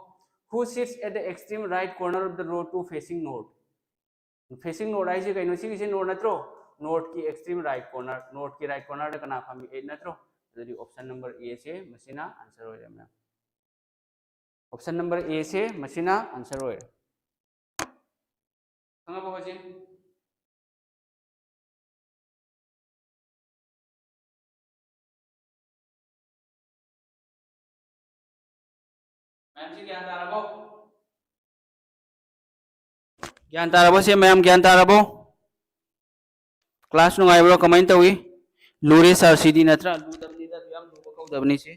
Who sits at the extreme right corner of the row two facing north? Facing north ꯍꯥꯏꯁꯦ ꯀꯩꯅꯣ? ꯁꯤꯒꯤꯁꯦ north ꯅꯠꯇ꯭ꯔꯣ? North ꯀꯤ extreme right corner, north ꯀꯤ right corner ꯗ ꯀꯅꯥ ꯐꯝꯃꯤ? Eight ꯅꯠꯇ꯭ꯔꯣ? ꯑꯗꯨꯗꯤ option number A ꯁꯦ ꯃꯁꯤꯅ answer ꯑꯣꯏꯔꯦ ꯃꯌꯥꯝ꯫ Option number A ꯁꯦ ꯃꯁꯤꯅ answer ꯑꯣꯏꯔꯦ꯫ ꯈꯪꯉꯕꯣ ꯍꯧꯖꯤꯛ? ꯃꯌꯥꯝꯁꯤ ꯒ꯭ꯌꯥꯟ ꯇꯥꯔꯕꯣ? ꯒ꯭ꯌꯥꯟ ꯇꯥꯔꯕꯣ? ꯁꯦ ꯃꯌꯥꯝ ꯒ꯭ꯌꯥꯟ ꯇꯥꯔꯕꯣ? Class ꯅꯨꯡꯉꯥꯏꯕ꯭ꯔꯣ? ꯀꯃꯥꯏꯅ ꯇꯧꯏ? ꯂꯨꯔꯦ sir, ꯁꯤꯗꯤ ꯅꯠꯇ꯭ꯔꯥ? ꯂꯨꯗꯕꯅꯤꯗ, ꯑꯗꯨ ꯌꯥꯝ ꯂꯨꯕ ꯀꯧꯗꯕꯅꯤ ꯁꯤ꯫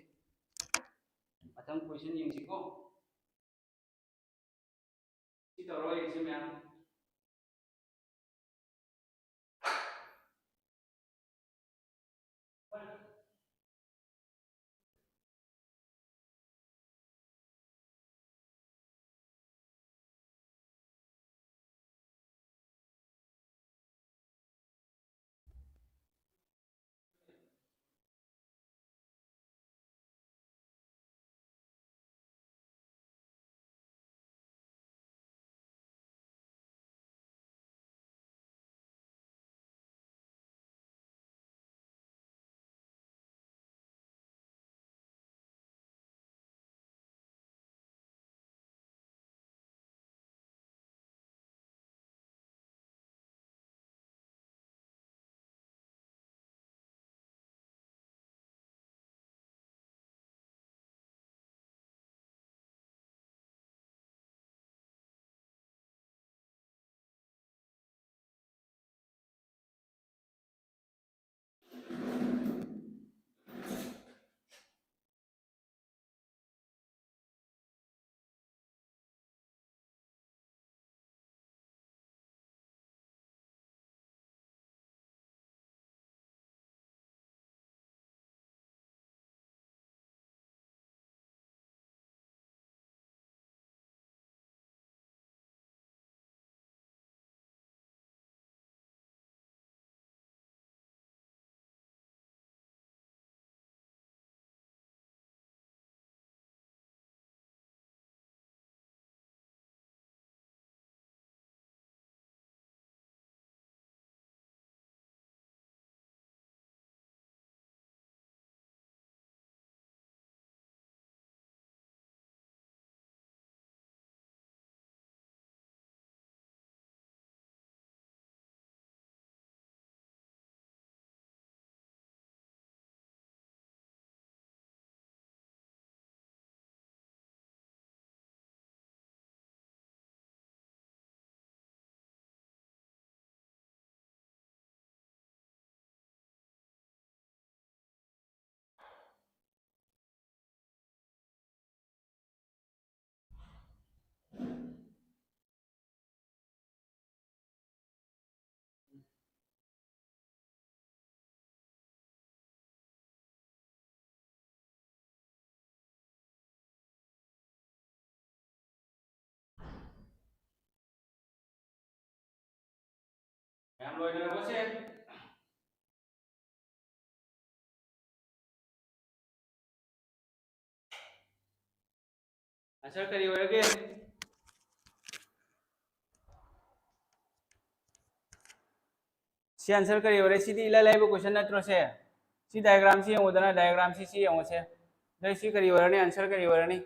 ꯃꯊꯪ question ꯌꯦꯡꯁꯤꯀꯣ꯫ ꯁꯤ ꯇꯧꯔꯣ, ꯌꯦꯡꯁꯤ ꯃꯌꯥꯝ꯫ ꯃꯌꯥꯝ ꯂꯣꯏꯅꯔꯕꯣꯁꯦ? Answer ꯀꯔꯤ ꯑꯣꯏꯔꯒꯦ? ꯁꯤ answer ꯀꯔꯤ ꯑꯣꯏꯔꯦ? ꯁꯤꯗꯤ ꯏꯂꯥꯏ ꯂꯥꯏꯕ question ꯅꯠꯇ꯭ꯔꯣ ꯁꯦ? ꯁꯤ diagram ꯁꯤ ꯌꯦꯡꯉꯨꯗꯅ, diagram ꯁꯤ, ꯁꯤ ꯌꯦꯡꯉꯨꯁꯦ꯫ ꯑꯗꯩ ꯁꯤ ꯀꯔꯤ ꯑꯣꯏꯔꯅꯤ? Answer ꯀꯔꯤ ꯑꯣꯏꯔꯅꯤ?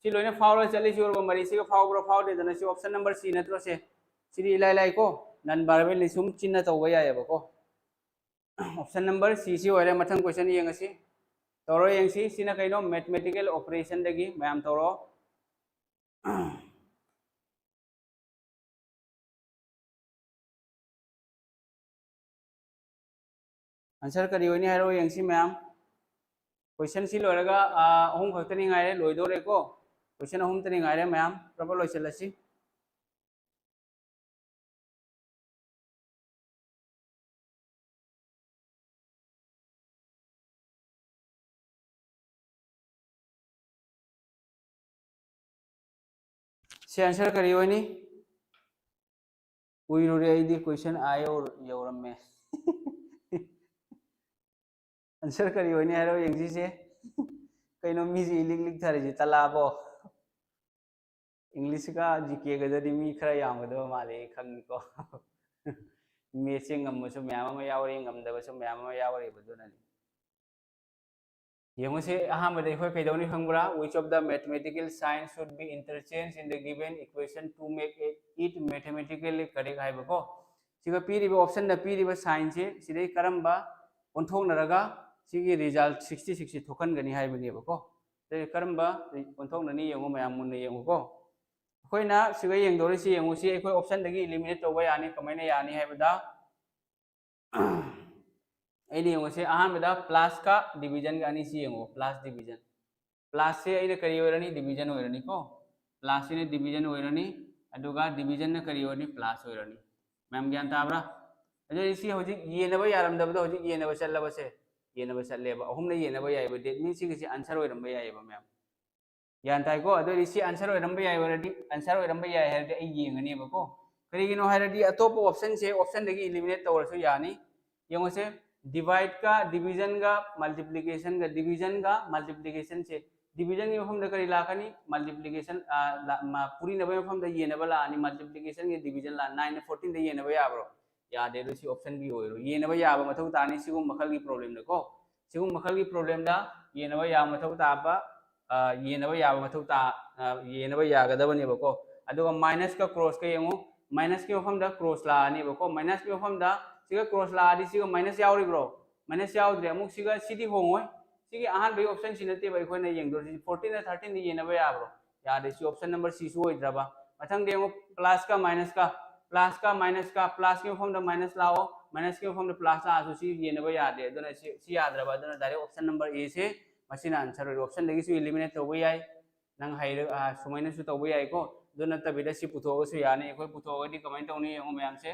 ꯁꯤ ꯂꯣꯏꯅ ꯐꯥꯎꯔ ꯆꯠꯂꯤꯁꯤ ꯑꯣꯏꯔꯕ ꯃꯔꯤꯁꯤꯒ ꯐꯥꯎꯕ꯭ꯔꯣ? ꯐꯥꯎꯗꯦꯗꯅ꯫ ꯁꯤ option number C ꯅꯠꯇ꯭ꯔꯣ ꯁꯦ? ꯁꯤꯗꯤ ꯏꯂꯥꯏ ꯂꯥꯏꯀꯣ, non verbal ꯅꯤ, ꯁꯨꯝ ꯆꯤꯟꯅ ꯇꯧꯕ ꯌꯥꯏꯑꯕꯀꯣ꯫ Option number C ꯁꯤ ꯑꯣꯏꯔꯦ꯫ ꯃꯊꯪ question ꯌꯦꯡꯉꯁꯤ꯫ ꯇꯧꯔꯣ ꯌꯦꯡꯁꯤ꯫ ꯁꯤꯅ ꯀꯩꯅꯣ? Mathematical operation ꯗꯒꯤ꯫ ꯃꯌꯥꯝ ꯇꯧꯔꯣ꯫ Answer ꯀꯔꯤ ꯑꯣꯏꯅꯤ ꯍꯥꯏꯔꯣ ꯌꯦꯡꯁꯤ ꯃꯌꯥꯝ꯫ Question ꯁꯤ ꯂꯣꯏꯔꯒ, ꯑꯥ, ꯑꯍꯨꯝ ꯈꯛꯇꯅꯤ ꯉꯥꯏꯔꯦ, ꯂꯣꯏꯗꯣꯔꯦꯀꯣ꯫ Question ꯑꯍꯨꯝꯇꯅꯤ ꯉꯥꯏꯔꯦ ꯃꯌꯥꯝ, ꯄ꯭ꯔꯕ ꯂꯣꯏꯁꯤꯜꯂꯁꯤ꯫ ꯁꯤ answer ꯀꯔꯤ ꯑꯣꯏꯅꯤ? ꯎꯏꯔꯨꯔꯦ ꯑꯩꯗꯤ, question ꯑꯥ ꯌꯧꯔ-, ꯌꯧꯔꯝꯃꯦ꯫ Answer ꯀꯔꯤ ꯑꯣꯏꯅꯤ ꯍꯥꯏꯔꯣ ꯌꯦꯡꯁꯤꯁꯦ꯫ ꯀꯩꯅꯣ ꯃꯤꯁꯦ ꯏꯂꯤꯛ ꯂꯤꯛ ꯊꯥꯔꯤꯁꯦ, ꯇꯂꯥꯕꯣ? English ꯀ G K ꯒꯗꯗꯤ ꯃꯤ ꯈꯔ ꯌꯥꯝꯒꯗꯕ ꯃꯥꯜꯂꯦ, ꯑꯩ ꯈꯪꯉꯤꯀꯣ꯫ Maths ꯁꯦ ꯉꯝꯕꯁꯨ ꯃꯌꯥꯝ ꯑꯃ ꯌꯥꯎꯔꯤ, ꯉꯝꯗꯕꯁꯨ ꯃꯌꯥꯝ ꯑꯃ ꯌꯥꯎꯔꯤꯕ, ꯑꯗꯨꯅꯅꯤ꯫ ꯌꯦꯡꯉꯨꯁꯦ, ꯑꯍꯥꯟꯕꯗ ꯑꯩꯈꯣꯏ ꯀꯩꯗꯧꯅꯤ ꯈꯪꯕ꯭ꯔꯥ? Which of the mathematical signs should be interchanged in the given equation to make it mathematically correct ꯍꯥꯏꯕꯀꯣ꯫ ꯁꯤꯒ ꯄꯤꯔꯤꯕ option ꯗ ꯄꯤꯔꯤꯕ sign ꯁꯦ ꯁꯤꯗꯩ ꯀꯔꯝꯕ ꯑꯣꯟꯊꯣꯛꯅꯔꯒ ꯁꯤꯒꯤ result sixty six ꯁꯤ ꯊꯣꯛꯍꯟꯒꯅꯤ ꯍꯥꯏꯕꯅꯦꯕꯀꯣ꯫ ꯑꯗꯩ ꯀꯔꯝꯕ ꯑꯣꯟꯊꯣꯛꯅꯅꯤ ꯌꯦꯡꯉꯨ, ꯃꯌꯥꯝ ꯃꯨꯟꯅ ꯌꯦꯡꯉꯨꯀꯣ꯫ ꯑꯩꯈꯣꯏꯅ ꯁꯤꯒ ꯌꯦꯡꯗꯧꯔꯤꯁꯤ ꯌꯦꯡꯉꯨ, ꯁꯤ ꯑꯩꯈꯣꯏ option ꯗꯒꯤ eliminate ꯇꯧꯕ ꯌꯥꯅꯤ꯫ ꯀꯃꯥꯏꯅ ꯌꯥꯅꯤ ꯍꯥꯏꯕꯗ, ꯑꯩꯅ ꯌꯦꯡꯉꯨꯁꯦ, ꯑꯍꯥꯟꯕꯗ plus ꯀ division ꯒ ꯑꯅꯤꯁꯤ ꯌꯦꯡꯉꯨ, plus division꯫ Plus ꯁꯦ ꯑꯩꯅ ꯀꯔꯤ ꯑꯣꯏꯔꯅꯤ? Division ꯑꯣꯏꯔꯅꯤꯀꯣ꯫ ꯄ꯭ꯂꯁꯁꯤꯅ ꯗꯤꯕꯤꯖꯟ ꯑꯣꯏꯔꯅꯤ, ꯑꯗꯨꯒ ꯗꯤꯕꯤꯖꯟꯅ ꯀꯔꯤ ꯑꯣꯏꯔꯅꯤ? ꯄ꯭ꯂꯁ ꯑꯣꯏꯔꯅꯤ꯫ ꯃꯌꯥꯝ ꯒ꯭ꯌꯥꯟ ꯇꯥꯕ꯭ꯔꯥ? ꯑꯗꯨꯗꯤ ꯁꯤ ꯍꯧꯖꯤꯛ ꯌꯦꯟꯅꯕ ꯌꯥꯔꯝꯗꯕꯗꯣ ꯍꯧꯖꯤꯛ ꯌꯦꯟꯅꯕ ꯆꯠꯂꯕꯁꯦ, ꯌꯦꯟꯅꯕ ꯆꯠꯂꯦꯕ꯫ ꯑꯍꯨꯝꯅ ꯌꯦꯟꯅꯕ ꯌꯥꯏꯑꯕ꯫ That means ꯁꯤꯒꯤꯁꯤ ꯑꯟꯁꯔ ꯑꯣꯏꯔꯝꯕ ꯌꯥꯏꯑꯕ ꯃꯌꯥꯝ꯫ ꯒ꯭ꯌꯥꯟ ꯇꯥꯏꯀꯣ? ꯑꯗꯨ ꯑꯣꯏꯔꯗꯤ ꯁꯤ ꯑꯟꯁꯔ ꯑꯣꯏꯔꯝꯕ ꯌꯥꯏ ꯑꯣꯏꯔꯗꯤ, ꯑꯟꯁꯔ ꯑꯣꯏꯔꯝꯕ ꯌꯥꯏ ꯍꯥꯏꯔꯗꯤ ꯑꯩ ꯌꯦꯡꯉꯅꯦꯕꯀꯣ꯫ ꯀꯔꯤꯒꯤꯅꯣ ꯍꯥꯏꯔꯗꯤ ꯑꯇꯣꯞꯄ ꯑꯣꯞꯁꯟꯁꯦ ꯑꯣꯞꯁꯟꯗꯒꯤ ꯏꯂꯤꯃꯤꯅꯦꯠ ꯇꯧꯔꯁꯨ ꯌꯥꯅꯤ꯫ ꯌꯦꯡꯉꯨꯁꯦ, ꯗꯤꯚꯥꯏꯗꯀ ꯗꯤꯕꯤꯖꯟꯒ ꯃꯜꯇꯤꯄ꯭ꯂꯤꯀꯦꯁꯟꯒ, ꯗꯤꯕꯤꯖꯟꯒ ꯃꯜꯇꯤꯄ꯭ꯂꯤꯀꯦꯁꯟꯁꯦ, ꯗꯤꯕꯤꯖꯟꯒꯤ ꯃꯐꯝꯗ ꯀꯔꯤ ꯂꯥꯛꯀꯅꯤ? ꯃꯜꯇꯤꯄ꯭ꯂꯤꯀꯦꯁꯟ, ꯄꯨꯔꯤꯅꯕꯒꯤ ꯃꯐꯝꯗ ꯌꯦꯟꯅꯕ ꯂꯥꯛꯑꯅꯤ, ꯃꯜꯇꯤꯄ꯭ꯂꯤꯀꯦꯁꯟꯒꯤ ꯗꯤꯕꯤꯖꯟ ꯂꯥꯛ, ꯅꯥꯏꯟꯅ ꯐꯣꯔꯇꯤꯟꯗ ꯌꯦꯟꯅꯕ ꯌꯥꯕ꯭ꯔꯣ? ꯌꯥꯗꯦ꯫ ꯑꯗꯨ ꯁꯤ ꯑꯣꯞꯁꯟ ꯕꯤ ꯑꯣꯏꯔꯣ꯫ ꯌꯦꯟꯅꯕ ꯌꯥꯕ ꯃꯊꯧ ꯇꯥꯅꯤ ꯁꯤꯒꯨꯝꯕ ꯃꯈꯜꯒꯤ ꯄ꯭ꯔꯣꯕ꯭ꯂꯦꯝꯗꯀꯣ꯫ ꯁꯤꯒꯨꯝꯕ ꯃꯈꯜꯒꯤ ꯄ꯭ꯔꯣꯕ꯭ꯂꯦꯝꯗ ꯌꯦꯟꯅꯕ ꯌꯥꯕ ꯃꯊꯧ ꯇꯥꯕ, ꯌꯦꯟꯅꯕ ꯌꯥꯕ ꯃꯊꯧ ꯇꯥ, ꯌꯦꯟꯅꯕ ꯌꯥꯒꯗꯕꯅꯦꯕꯀꯣ꯫ ꯑꯗꯨꯒ ꯃꯥꯏꯅꯁꯀ ꯀ꯭ꯔꯣꯁꯀ ꯌꯦꯡꯉꯨ, ꯃꯥꯏꯅꯁꯀꯤ ꯃꯐꯝꯗ ꯀ꯭ꯔꯣꯁ ꯂꯥꯛꯑꯅꯦꯕꯀꯣ꯫ ꯃꯥꯏꯅꯁꯀꯤ ꯃꯐꯝꯗ ꯁꯤꯒ ꯀ꯭ꯔꯣꯁ ꯂꯥꯛꯑꯗꯤ ꯁꯤꯒ ꯃꯥꯏꯅꯁ ꯌꯥꯎꯔꯤꯕ꯭ꯔꯣ? ꯃꯥꯏꯅꯁ ꯌꯥꯎꯗ꯭ꯔꯦ꯫ ꯑꯃꯨꯛ ꯁꯤꯒ ꯁꯤꯗꯤ ꯍꯣꯡꯉꯣꯏ꯫ ꯁꯤꯒꯤ ꯑꯍꯥꯟꯕꯒꯤ ꯑꯣꯞꯁꯟꯁꯤ ꯅꯠꯇꯦꯕ ꯑꯩꯈꯣꯏꯅ ꯌꯦꯡꯗꯣꯏꯁꯤ꯫ ꯐꯣꯔꯇꯤꯟꯅ ꯊꯥꯔꯇꯤꯟꯗ ꯌꯦꯟꯅꯕ ꯌꯥꯕ꯭ꯔꯣ? ꯌꯥꯗꯦ꯫ ꯁꯤ ꯑꯣꯞꯁꯟ ꯅꯝꯕꯔ ꯁꯤꯁꯨ ꯑꯣꯏꯗ꯭ꯔꯕ꯫ ꯃꯊꯪꯗ ꯌꯦꯡꯉꯨ, ꯄ꯭ꯂꯁꯀ ꯃꯥꯏꯅꯁꯀ, ꯄ꯭ꯂꯁꯀ ꯃꯥꯏꯅꯁꯀ, ꯄ꯭ꯂꯁꯀꯤ ꯃꯐꯝꯗ ꯃꯥꯏꯅꯁ ꯂꯥꯛꯑꯣ, ꯃꯥꯏꯅꯁꯀꯤ ꯃꯐꯝꯗ ꯄ꯭ꯂꯁ ꯂꯥꯛꯑꯁꯨ ꯁꯤ ꯌꯦꯟꯅꯕ ꯌꯥꯗꯦ꯫ ꯑꯗꯨꯅ ꯁꯤ, ꯁꯤ ꯌꯥꯗ꯭ꯔꯕ꯫ ꯑꯗꯨꯅ ꯗꯥꯏꯔꯦꯛ ꯑꯣꯞꯁꯟ ꯅꯝꯕꯔ ꯑꯦꯁꯦ ꯃꯁꯤꯅ ꯑꯟꯁꯔ ꯑꯣꯏꯔꯦ꯫ ꯑꯣꯞꯁꯟꯗꯒꯤꯁꯨ ꯏꯂꯤꯃꯤꯅꯦꯠ ꯇꯧꯕ ꯌꯥꯏ꯫ ꯅꯪ ꯍꯩꯔ, ꯁꯨꯃꯥꯏꯅꯁꯨ ꯇꯧꯕ ꯌꯥꯏꯀꯣ꯫ ꯑꯗꯨ ꯅꯠꯇꯕꯤꯗ ꯁꯤ ꯄꯨꯊꯣꯛꯑꯒꯁꯨ ꯌꯥꯅꯤ꯫ ꯑꯩꯈꯣꯏ ꯄꯨꯊꯣꯛꯑꯒꯗꯤ ꯀꯃꯥꯏꯅ ꯇꯧꯅꯤ ꯌꯦꯡꯉꯨ ꯃꯌꯥꯝꯁꯦ꯫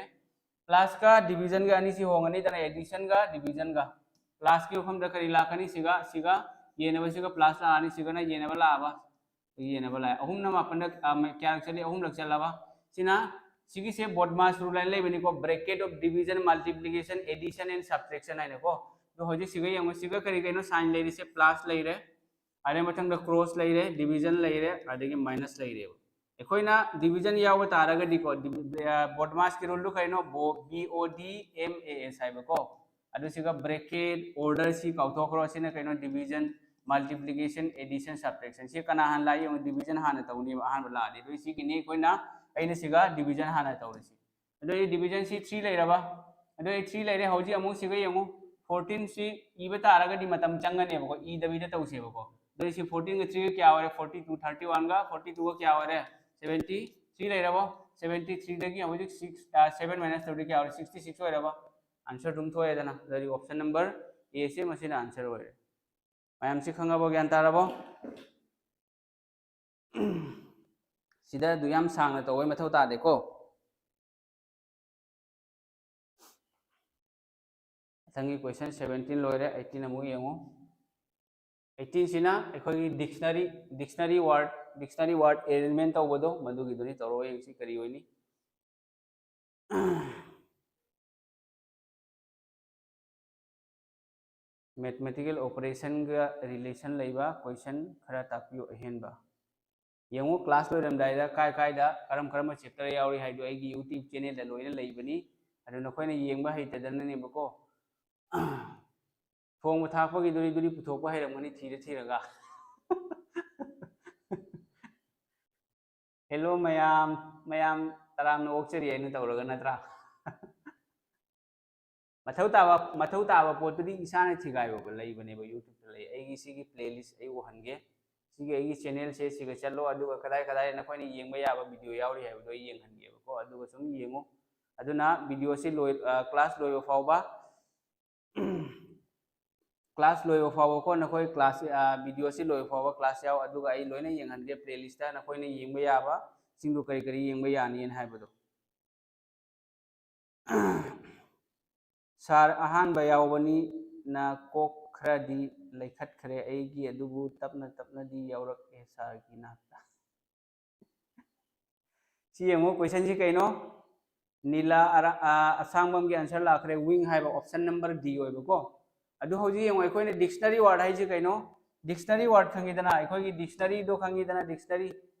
ꯄ꯭ꯂꯁꯀ ꯗꯤꯕꯤꯖꯟꯒ ꯑꯅꯤꯁꯤ ꯍꯣꯡꯉꯅꯤꯗꯅ, ꯑꯦꯗꯤꯁꯟꯒ ꯗꯤꯕꯤꯖꯟꯒ꯫ ꯄ꯭ꯂꯁꯀꯤ ꯃꯐꯝꯗ ꯀꯔꯤ ꯂꯥꯛꯀꯅꯤ? ꯁꯤꯒ, ꯁꯤꯒ ꯌꯦꯟꯅꯕꯁꯤꯒ ꯄ꯭ꯂꯁ ꯂꯥꯛꯑꯅꯤ, ꯁꯤꯒꯅ ꯌꯦꯟꯅꯕ ꯂꯥꯛꯑꯕ, ꯌꯦꯟꯅꯕ ꯂꯥꯛꯑꯦ꯫ ꯑꯍꯨꯝꯅ ꯃꯥꯄꯟꯗ, ꯑ, ꯀꯌꯥꯔꯛ ꯆꯠꯂꯤ? ꯑꯍꯨꯝꯂꯛ ꯆꯠꯂꯕ꯫ ꯁꯤꯅ, ꯁꯤꯒꯤꯁꯦ ꯕꯣꯗꯃꯥꯁ ꯔꯨꯜ ꯍꯥꯏꯅ ꯂꯩꯕꯅꯤꯀꯣ, bracket of division, multiplication, addition and subtraction ꯍꯥꯏꯅꯀꯣ꯫ ꯑꯗꯣ ꯍꯧꯖꯤꯛ ꯁꯤꯒ ꯌꯦꯡꯉꯣ, ꯁꯤꯒ ꯀꯔꯤ ꯀꯩꯅꯣ ꯁꯥꯏꯟ ꯂꯩꯔꯤꯁꯦ? ꯄ꯭ꯂꯁ ꯂꯩꯔꯦ, ꯑꯗꯩ ꯃꯊꯪꯗ ꯀ꯭ꯔꯣꯁ ꯂꯩꯔꯦ, ꯗꯤꯕꯤꯖꯟ ꯂꯩꯔꯦ, ꯑꯗꯒꯤ ꯃꯥꯏꯅꯁ ꯂꯩꯔꯦꯕ꯫ ꯑꯩꯈꯣꯏꯅ ꯗꯤꯕꯤꯖꯟ ꯌꯥꯎꯕ ꯇꯥꯔꯒꯗꯤꯀꯣ, ꯕꯣꯗꯃꯥꯁꯀꯤ ꯔꯨꯜꯗꯨ ꯀꯩꯅꯣ? ꯕꯣ, ꯕꯤ ꯑꯣ ꯗꯤ ꯑꯦꯝ ꯑꯦ ꯑꯦꯁ ꯍꯥꯏꯕꯀꯣ꯫ ꯑꯗꯨ ꯁꯤꯒ ꯕ꯭ꯔꯦꯀꯦꯠ, ꯑꯣꯔꯗꯔ ꯁꯤ ꯀꯥꯎꯊꯣꯛꯈ꯭ꯔꯣ꯫ ꯁꯤꯅ ꯀꯩꯅꯣ? Division, multiplication, addition, subtraction. ꯁꯤ ꯀꯅꯥ ꯍꯥꯟꯅ ꯂꯥꯛꯏ ꯌꯦꯡꯉꯣ, ꯗꯤꯕꯤꯖꯟ ꯍꯥꯟꯅ ꯇꯧꯅꯦꯕ ꯑꯍꯥꯟꯕ ꯂꯥꯛꯑꯗꯤ꯫ ꯑꯗꯨ ꯁꯤꯒꯤꯅꯤ ꯑꯩꯈꯣꯏꯅ, ꯑꯩꯅ ꯁꯤꯒ ꯗꯤꯕꯤꯖꯟ ꯍꯥꯟꯅ ꯇꯧꯔꯤꯁꯤ꯫ ꯑꯗꯨ ꯑꯩ ꯗꯤꯕꯤꯖꯟꯁꯤ ꯊ꯭ꯔꯤ ꯂꯩꯔꯕ? ꯑꯗꯨ ꯑꯩ ꯊ꯭ꯔꯤ ꯂꯩꯔꯦ꯫ ꯍꯧꯖꯤꯛ ꯑꯃꯨꯛ ꯁꯤꯒ ꯌꯦꯡꯉꯨ, ꯐꯣꯔꯇꯤꯟꯁꯤ ꯏꯕ ꯇꯥꯔꯒꯗꯤ ꯃꯇꯝ ꯆꯪꯒꯅꯦꯕꯀꯣ, ꯏꯗꯕꯤꯗ ꯇꯧꯁꯦꯕꯀꯣ꯫ ꯑꯗꯨ ꯁꯤ ꯐꯣꯔꯇꯤꯟꯒ ꯊ꯭ꯔꯤꯒ ꯀꯌꯥ ꯑꯣꯏꯔꯦ? ꯐꯣꯔꯇꯤ ꯇꯨ, ꯊꯥꯔꯇꯤ ꯋꯥꯟꯒ ꯐꯣꯔꯇꯤ ꯇꯨꯒ ꯀꯌꯥ ꯑꯣꯏꯔꯦ? ꯁꯕꯦꯟꯇꯤ ꯊ꯭ꯔꯤ ꯂꯩꯔꯕꯣ? ꯁꯕꯦꯟꯇꯤ ꯊ꯭ꯔꯤꯗꯒꯤ ꯍꯧꯖꯤꯛ ꯁꯤꯛꯁ, ꯁꯕꯦꯟ ꯃꯥꯏꯅꯁ ꯇꯧꯔꯗꯤ ꯀꯌꯥ ꯑꯣꯏꯔꯦ? ꯁꯤꯛꯁꯇꯤ ꯁꯤꯛꯁ ꯑꯣꯏꯔꯕ? ꯑꯟꯁꯔ ꯑꯗꯨꯝ ꯊꯣꯛꯑꯦꯗꯅ꯫ ꯑꯗꯨꯗꯤ ꯑꯣꯞꯁꯟ ꯅꯝꯕꯔ ꯑꯦꯁꯦ ꯃꯁꯤꯅ ꯑꯟꯁꯔ ꯑꯣꯏꯔꯦ꯫ ꯃꯌꯥꯝꯁꯤ ꯈꯪꯉꯕꯣ? ꯒ꯭ꯌꯥꯟ ꯇꯥꯔꯕꯣ? ꯁꯤꯗ ꯑꯗꯨ ꯌꯥꯝ ꯁꯥꯡꯅ ꯇꯧꯕꯩ ꯃꯊꯧ ꯇꯥꯗꯦꯀꯣ꯫ ꯃꯊꯪꯒꯤ question seventeen ꯂꯣꯏꯔꯦ, eighteen ꯑꯃꯨꯛ ꯌꯦꯡꯉꯨ꯫ Eighteen ꯁꯤꯅ ꯑꯩꯈꯣꯏꯒꯤ dictionary, dictionary word, dictionary word arrangement ꯇꯧꯕꯗꯣ, ꯃꯗꯨꯒꯤꯗꯨꯅꯤ꯫ ꯇꯧꯔꯒ ꯌꯦꯡꯁꯤ ꯀꯔꯤ ꯑꯣꯏꯅꯤ꯫ Mathematical operation ꯒ relation ꯂꯩꯕ question ꯈꯔ ꯇꯥꯛꯄꯤꯌꯨ꯫ ꯑꯍꯦꯟꯕ ꯌꯦꯡꯉꯨ, class ꯂꯣꯏꯔꯝꯗꯥꯏꯗ ꯀꯥꯏ ꯀꯥꯏꯗ ꯀꯔꯝ ꯀꯔꯝꯕ chapter ꯌꯥꯎꯔꯤ ꯍꯥꯏꯗꯣ ꯑꯩꯒꯤ YouTube channel ꯗ ꯂꯣꯏꯅ ꯂꯩꯕꯅꯤ꯫ ꯑꯗꯨ ꯅꯈꯣꯏꯅ ꯌꯦꯡꯕ ꯍꯩꯇꯗꯅꯅꯦꯕꯀꯣ꯫ ꯊꯣꯡꯕ ꯊꯥꯛꯄꯒꯤꯗꯨꯔꯤꯗꯨꯔꯤ ꯄꯨꯊꯣꯛꯄ ꯍꯩꯔꯝꯒꯅꯤ ꯊꯤꯔ ꯊꯤꯔꯒ꯫ Hello ꯃꯌꯥꯝ, ꯃꯌꯥꯝ ꯇꯔꯥꯝꯅ ꯑꯣꯛꯆꯔꯤ ꯍꯥꯏꯅ ꯇꯧꯔꯒ ꯅꯠꯇ꯭ꯔꯥ? ꯃꯊꯧ ꯇꯥꯕ, ꯃꯊꯧ ꯇꯥꯕ ꯄꯣꯠꯇꯨꯗꯤ ꯏꯁꯥꯅ ꯊꯤꯒꯥꯏꯕ ꯂꯩꯕꯅꯦꯕ, YouTube ꯇ ꯂꯩ꯫ ꯑꯩꯒꯤ ꯁꯤꯒꯤ playlist ꯑꯩ ꯎꯍꯟꯒꯦ꯫ ꯁꯤꯒꯤ ꯑꯩꯒꯤ channel ꯁꯦ ꯁꯤꯒ ꯆꯠꯂꯣ, ꯑꯗꯨꯒ ꯀꯗꯥꯏ ꯀꯗꯥꯏ ꯅꯈꯣꯏꯅ ꯌꯦꯡꯕ ꯌꯥꯕ video ꯌꯥꯎꯔꯤ ꯍꯥꯏꯕꯗꯣ ꯑꯩ ꯌꯦꯡꯍꯟꯒꯦꯕꯀꯣ꯫ ꯑꯗꯨꯒ ꯁꯨꯝ ꯌꯦꯡꯉꯨ꯫ ꯑꯗꯨꯅ video ꯁꯤ ꯂꯣꯏ-, ꯑ, class ꯂꯣꯏꯕ ꯐꯥꯎꯕ, class ꯂꯣꯏꯕ ꯐꯥꯎꯕꯀꯣ, ꯅꯈꯣꯏ class, ꯑ, video ꯁꯤ ꯂꯣꯏꯕ ꯐꯥꯎꯕ class ꯌꯥꯎ, ꯑꯗꯨꯒ ꯑꯩ ꯂꯣꯏꯅ ꯌꯦꯡꯍꯟꯒꯦ playlist ꯇ ꯅꯈꯣꯏꯅ ꯌꯦꯡꯕ ꯌꯥꯕꯁꯤꯡꯗꯨ ꯀꯔꯤ ꯀꯔꯤ ꯌꯦꯡꯕ ꯌꯥꯅꯤꯅ ꯍꯥꯏꯕꯗꯣ꯫ Sir, ꯑꯍꯥꯟꯕ ꯌꯥꯎꯕꯅꯤꯅ ꯀꯣꯛ ꯈꯔꯗꯤ ꯂꯩꯈꯠꯈ꯭ꯔꯦ ꯑꯩꯒꯤ, ꯑꯗꯨꯕꯨ ꯇꯞꯅ ꯇꯞꯅꯗꯤ ꯌꯥꯎꯔꯛꯑꯦ sir ꯒꯤ ꯅꯥꯛꯇ꯫ ꯁꯤ ꯌꯦꯡꯉꯨ, question ꯁꯤ ꯀꯩꯅꯣ? ꯅꯤꯂꯥ ꯑꯔꯥ-, ꯑ, ꯑꯁꯥꯡꯕꯝꯒꯤ answer ꯂꯥꯛꯈ꯭ꯔꯦ, wing ꯍꯥꯏꯕ, option number D ꯑꯣꯏꯕꯀꯣ꯫ ꯑꯗꯨ ꯍꯧꯖꯤꯛ ꯌꯦꯡꯉꯨ, ꯑꯩꯈꯣꯏꯅ dictionary word ꯍꯥꯏꯁꯤ ꯀꯩꯅꯣ? Dictionary word ꯈꯪꯉꯤꯗꯅ, ꯑꯩꯈꯣꯏꯒꯤ dictionary ꯗꯣ ꯈꯪꯉꯤꯗꯅ, dictionary,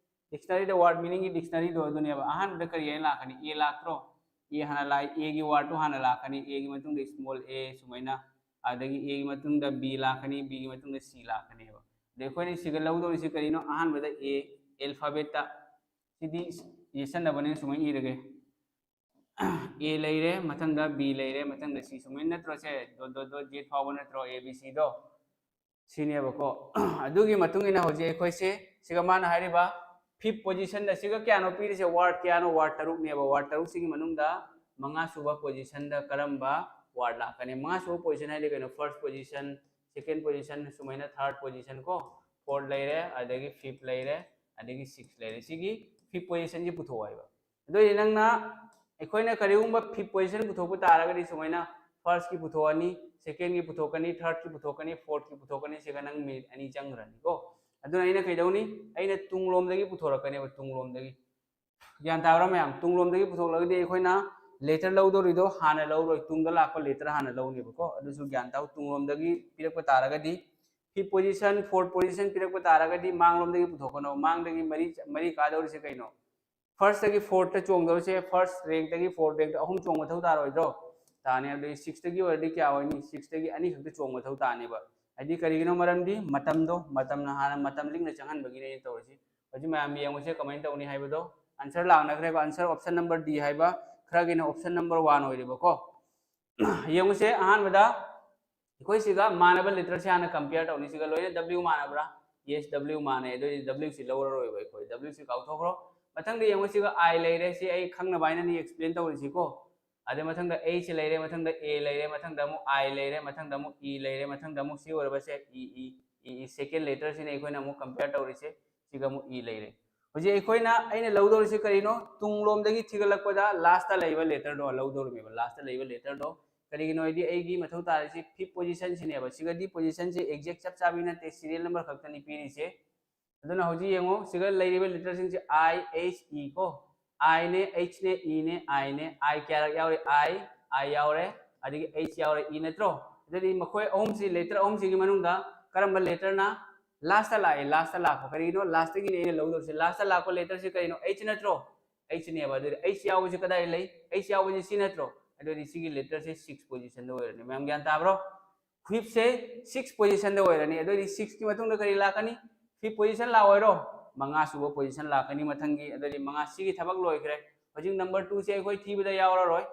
dictionary ꯗ word meaning ꯒꯤ dictionary ꯗꯣ ꯑꯗꯨꯅꯦꯕ꯫ ꯑꯍꯥꯟꯕꯗ ꯀꯔꯤ ꯍꯥꯏꯅ ꯂꯥꯛꯀꯅꯤ? A ꯂꯥꯛꯇ꯭ꯔꯣ? A ꯍꯥꯟꯅ ꯂꯥꯛꯏ, A ꯒꯤ word ꯇꯨ ꯍꯥꯟꯅ ꯂꯥꯛꯀꯅꯤ, A ꯒꯤ ꯃꯇꯨꯡꯗ small a ꯁꯨꯃꯥꯏꯅ, ꯑꯗꯒꯤ A ꯒꯤ ꯃꯇꯨꯡꯗ B ꯂꯥꯛꯀꯅꯤ, B ꯒꯤ ꯃꯇꯨꯡꯗ C ꯂꯥꯛꯀꯅꯦꯕ꯫ ꯑꯗꯩ ꯑꯩꯈꯣꯏꯅ ꯁꯤꯒ ꯂꯧꯗꯧꯔꯤꯁꯤ ꯀꯔꯤꯅꯣ? ꯑꯍꯥꯟꯕꯗ A, alphabet ꯇ, ꯁꯤꯗꯤ ꯌꯦꯠꯁꯟꯅꯕꯅꯤꯅ ꯁꯨꯃꯥꯏꯅ ꯏꯔꯒꯦ꯫ A ꯂꯩꯔꯦ, ꯃꯊꯪꯗ B ꯂꯩꯔꯦ, ꯃꯊꯪꯗ C, ꯁꯨꯃꯥꯏꯅ ꯅꯠꯇ꯭ꯔꯣ ꯁꯦ? Dot, dot, dot, Z ꯐꯥꯎꯕ ꯅꯠꯇ꯭ꯔꯣ A B C ꯗꯣ? ꯁꯤꯅꯦꯕꯀꯣ꯫ ꯑꯗꯨꯒꯤ ꯃꯇꯨꯡ ꯏꯟꯅ ꯍꯧꯖꯤꯛ ꯑꯩꯈꯣꯏꯁꯦ ꯁꯤꯒ ꯃꯥꯅ ꯍꯥꯏꯔꯤꯕ fifth position ꯗ ꯁꯤꯒ ꯀꯌꯥꯅꯣ ꯄꯤꯔꯤꯁꯦ? Word ꯀꯌꯥꯅꯣ? Word ꯇꯔꯨꯛꯅꯦꯕ꯫ Word ꯇꯔꯨꯛꯁꯤꯒꯤ ꯃꯅꯨꯡꯗ ꯃꯉꯥ ꯁꯨꯕ position ꯗ ꯀꯔꯝꯕ word ꯂꯥꯛꯀꯅꯤ? ꯃꯉꯥ ꯁꯨꯕ position ꯍꯥꯏꯗꯤ ꯀꯩꯅꯣ? First position, second position, ꯁꯨꯃꯥꯏꯅ third position ꯀꯣ, fourth ꯂꯩꯔꯦ, ꯑꯗꯒꯤ fifth ꯂꯩꯔꯦ, ꯑꯗꯒꯤ sixth ꯂꯩꯔꯦ꯫ ꯁꯤꯒꯤ fifth position ꯁꯤ ꯄꯨꯊꯣꯛꯑꯣ ꯍꯥꯏꯕ꯫ ꯑꯗꯨ ꯑꯣꯏꯔꯗꯤ ꯅꯪꯅ, ꯑꯩꯈꯣꯏꯅ ꯀꯔꯤꯒꯨꯝꯕ fifth position ꯄꯨꯊꯣꯛꯄ ꯇꯥꯔꯒꯗꯤ ꯁꯨꯃꯥꯏꯅ first ꯀꯤ ꯄꯨꯊꯣꯛꯑꯅꯤ, second ꯀꯤ ꯄꯨꯊꯣꯛꯀꯅꯤ, third ꯀꯤ ꯄꯨꯊꯣꯛꯀꯅꯤ, fourth ꯀꯤ ꯄꯨꯊꯣꯛꯀꯅꯤ꯫ ꯁꯤꯒ ꯅꯪ ꯃꯤꯅꯤꯠ ꯑꯅꯤ ꯆꯪꯈ꯭ꯔꯅꯤꯀꯣ꯫ ꯑꯗꯨꯅ ꯑꯩꯅ ꯀꯩꯗꯧꯅꯤ? ꯑꯩꯅ ꯇꯨꯡꯂꯣꯝꯗꯒꯤ ꯄꯨꯊꯣꯔꯛꯀꯅꯦꯕ, ꯇꯨꯡꯂꯣꯝꯗꯒꯤ꯫ ꯒ꯭ꯌꯥꯟ ꯇꯥꯕ꯭ꯔꯥ ꯃꯌꯥꯝ? ꯇꯨꯡꯂꯣꯝꯗꯒꯤ ꯄꯨꯊꯣꯛꯂꯒꯗꯤ ꯑꯩꯈꯣꯏꯅ letter ꯂꯧꯗꯧꯔꯤꯗꯣ ꯍꯥꯟꯅ ꯂꯧꯔꯣꯏ, ꯇꯨꯡꯗ ꯂꯥꯛꯄ letter ꯍꯥꯟꯅ ꯂꯧꯅꯦꯕꯀꯣ꯫ ꯑꯗꯨꯁꯨ ꯒ꯭ꯌꯥꯟ ꯇꯥꯎ, ꯇꯨꯡꯂꯣꯝꯗꯒꯤ ꯄꯤꯔꯛꯄ ꯇꯥꯔꯒꯗꯤ, fifth position, fourth position ꯄꯤꯔꯛꯄ ꯇꯥꯔꯒꯗꯤ ꯃꯥꯡꯂꯣꯝꯗꯒꯤ ꯄꯨꯊꯣꯛꯀꯅꯣ꯫ ꯃꯥꯡꯗꯒꯤ ꯃꯔꯤ, ꯃꯔꯤ ꯀꯥꯗꯧꯔꯤꯁꯦ ꯀꯩꯅꯣ? First ꯇꯒꯤ fourth ꯇ ꯆꯣꯡꯗꯧꯔꯤꯁꯦ, first rank ꯇꯒꯤ fourth rank ꯇ ꯑꯍꯨꯝ ꯆꯣꯡ ꯃꯊꯧ ꯇꯥꯔꯣꯏꯗ꯭ꯔꯣ? ꯇꯥꯅꯤ꯫ ꯑꯗꯨꯗꯤ six ꯇꯒꯤ ꯑꯣꯏꯔꯗꯤ ꯀꯌꯥ ꯑꯣꯏꯅꯤ? Six ꯇꯒꯤ ꯑꯅꯤꯈꯛꯇ ꯆꯣꯡ ꯃꯊꯧ ꯇꯥꯅꯦꯕ꯫ ꯍꯥꯏꯗꯤ ꯀꯔꯤꯒꯤꯅꯣ? ꯃꯔꯝꯗꯤ ꯃꯇꯝꯗꯣ, ꯃꯇꯝꯅ ꯍꯥꯟꯅ, ꯃꯇꯝ ꯂꯤꯛꯅ ꯆꯪꯍꯟꯕꯒꯤꯅꯦ ꯑꯩꯅ ꯇꯧꯔꯤꯁꯤ꯫ ꯍꯧꯖꯤꯛ ꯃꯌꯥꯝ ꯌꯦꯡꯉꯨꯁꯦ ꯀꯃꯥꯏꯅ ꯇꯧꯅꯤ ꯍꯥꯏꯕꯗꯣ꯫ Answer ꯂꯥꯛꯅꯈ꯭ꯔꯦꯕ, answer option number D ꯍꯥꯏꯕ, ꯈꯔꯒꯤꯅ option number one ꯑꯣꯏꯔꯦꯕꯀꯣ꯫ ꯌꯦꯡꯉꯨꯁꯦ, ꯑꯍꯥꯟꯕꯗ ꯑꯩꯈꯣꯏ ꯁꯤꯒ ꯃꯥꯟꯅꯕ letter ꯁꯦ ꯍꯥꯟꯅ compare ꯇꯧꯅꯤ꯫ ꯁꯤꯒ ꯂꯣꯏꯅ W ꯃꯥꯟꯅꯕ꯭ꯔꯥ? Yes, W ꯃꯥꯟꯅꯩ꯫ ꯑꯗꯨ ꯑꯣꯏꯗꯤ W ꯁꯤ ꯂꯧꯔꯔꯣꯏꯕ ꯑꯩꯈꯣꯏ, W ꯁꯤ ꯀꯥꯎꯊꯣꯛꯈ꯭ꯔꯣ꯫ ꯃꯊꯪꯗ ꯌꯦꯡꯉꯨ, ꯁꯤꯒ I ꯂꯩꯔꯦ, ꯁꯤ ꯑꯩ ꯈꯪꯅꯕ ꯍꯥꯏꯅꯅꯤ explain ꯇꯧꯔꯤꯁꯤꯀꯣ꯫ ꯑꯗꯩ ꯃꯊꯪꯗ H ꯂꯩꯔꯦ, ꯃꯊꯪꯗ A ꯂꯩꯔꯦ, ꯃꯊꯪꯗ ꯑꯃꯨꯛ I ꯂꯩꯔꯦ, ꯃꯊꯪꯗ ꯑꯃꯨꯛ E ꯂꯩꯔꯦ, ꯃꯊꯪꯗ ꯑꯃꯨꯛ ꯁꯤ ꯑꯣꯏꯔꯕꯁꯦ E, E, E, E, second letter ꯁꯤꯅ ꯑꯩꯈꯣꯏꯅ ꯑꯃꯨꯛ compare ꯇꯧꯔꯤꯁꯦ꯫ ꯁꯤꯒ ꯑꯃꯨꯛ E ꯂꯩꯔꯦ꯫ ꯍꯧꯖꯤꯛ ꯑꯩꯈꯣꯏꯅ, ꯑꯩꯅ ꯂꯧꯗꯧꯔꯤꯁꯦ ꯀꯔꯤꯅꯣ? ꯇꯨꯡꯂꯣꯝꯗꯒꯤ ꯊꯤꯒꯠꯂꯛꯄꯗ last ꯂꯩꯕ letter ꯗꯣ ꯂꯧꯗꯧꯔꯤꯕꯅꯦꯕ, last ꯂꯩꯕ letter ꯗꯣ꯫ ꯀꯔꯤꯒꯤꯅꯣ ꯍꯥꯏꯗꯤ ꯑꯩꯒꯤ ꯃꯊꯧ ꯇꯥꯔꯤꯁꯤ fifth position ꯁꯤꯅꯦꯕ꯫ ꯁꯤꯒꯗꯤ position ꯁꯦ exact ꯆꯞ ꯆꯥꯕꯤ ꯅꯠꯇꯦ, serial number ꯈꯛꯇꯅꯤ ꯄꯤꯔꯤꯁꯦ꯫ ꯑꯗꯨꯅ ꯍꯧꯖꯤꯛ ꯌꯦꯡꯉꯣ, ꯁꯤꯒ ꯂꯩꯔꯤꯕ letter ꯁꯤꯡꯁꯦ I, H, E ꯀꯣ꯫ I ꯅꯦ, H ꯅꯦ, E ꯅꯦ, I ꯅꯦ꯫ I ꯀꯌꯥꯔꯛ ꯌꯥꯎꯔꯤ? I, I ꯌꯥꯎꯔꯦ, ꯑꯗꯒꯤ H ꯌꯥꯎꯔꯦ, E ꯅꯠꯇ꯭ꯔꯣ? ꯑꯗꯨꯗꯤ ꯃꯈꯣꯏ ꯑꯍꯨꯝꯁꯤ, letter ꯑꯍꯨꯝꯁꯤꯒꯤ ꯃꯅꯨꯡꯗ ꯀꯔꯝꯕ letter ꯅ last ꯂꯥꯛꯑꯦ? Last ꯂꯥꯛꯄ꯫ ꯀꯔꯤꯒꯤꯅꯣ? Last ꯀꯤꯅꯦ ꯑꯩꯅ ꯂꯧꯗꯧꯔꯤꯁꯦ꯫ Last ꯂꯥꯛꯄ letter ꯁꯤ ꯀꯔꯤꯅꯣ? H ꯅꯠꯇ꯭ꯔꯣ? H ꯅꯦꯕ꯫ ꯑꯗꯨꯗꯤ H ꯌꯥꯎꯕꯁꯤ ꯀꯗꯥꯏ ꯂꯩ? H ꯌꯥꯎꯕꯁꯤ ꯁꯤ ꯅꯠꯇ꯭ꯔꯣ? ꯑꯗꯨꯗꯤ ꯁꯤꯒꯤ letter ꯁꯦ six position ꯗ ꯑꯣꯏꯔꯅꯤ꯫ ꯃꯌꯥꯝ ꯒ꯭ꯌꯥꯟ ꯇꯥꯕ꯭ꯔꯣ? Fifth ꯁꯦ six position ꯗ ꯑꯣꯏꯔꯅꯤ꯫ ꯑꯗꯨꯑꯣꯏꯗꯤ six ꯀꯤ ꯃꯇꯨꯡꯗ ꯀꯔꯤ ꯂꯥꯛꯀꯅꯤ? Fifth position ꯂꯥꯛꯑꯣꯏꯔꯣ? ꯃꯉꯥ ꯁꯨꯕ position ꯂꯥꯛꯀꯅꯤ ꯃꯊꯪꯒꯤ꯫ ꯑꯗꯨꯑꯣꯏꯗꯤ ꯃꯉꯥ, ꯁꯤꯒꯤ ꯊꯕꯛ ꯂꯣꯏꯈ꯭ꯔꯦ꯫ ꯍꯧꯖꯤꯛ number two ꯁꯦ ꯑꯩꯈꯣꯏ ꯊꯤꯕꯗ ꯌꯥꯎꯔꯔꯣꯏ꯫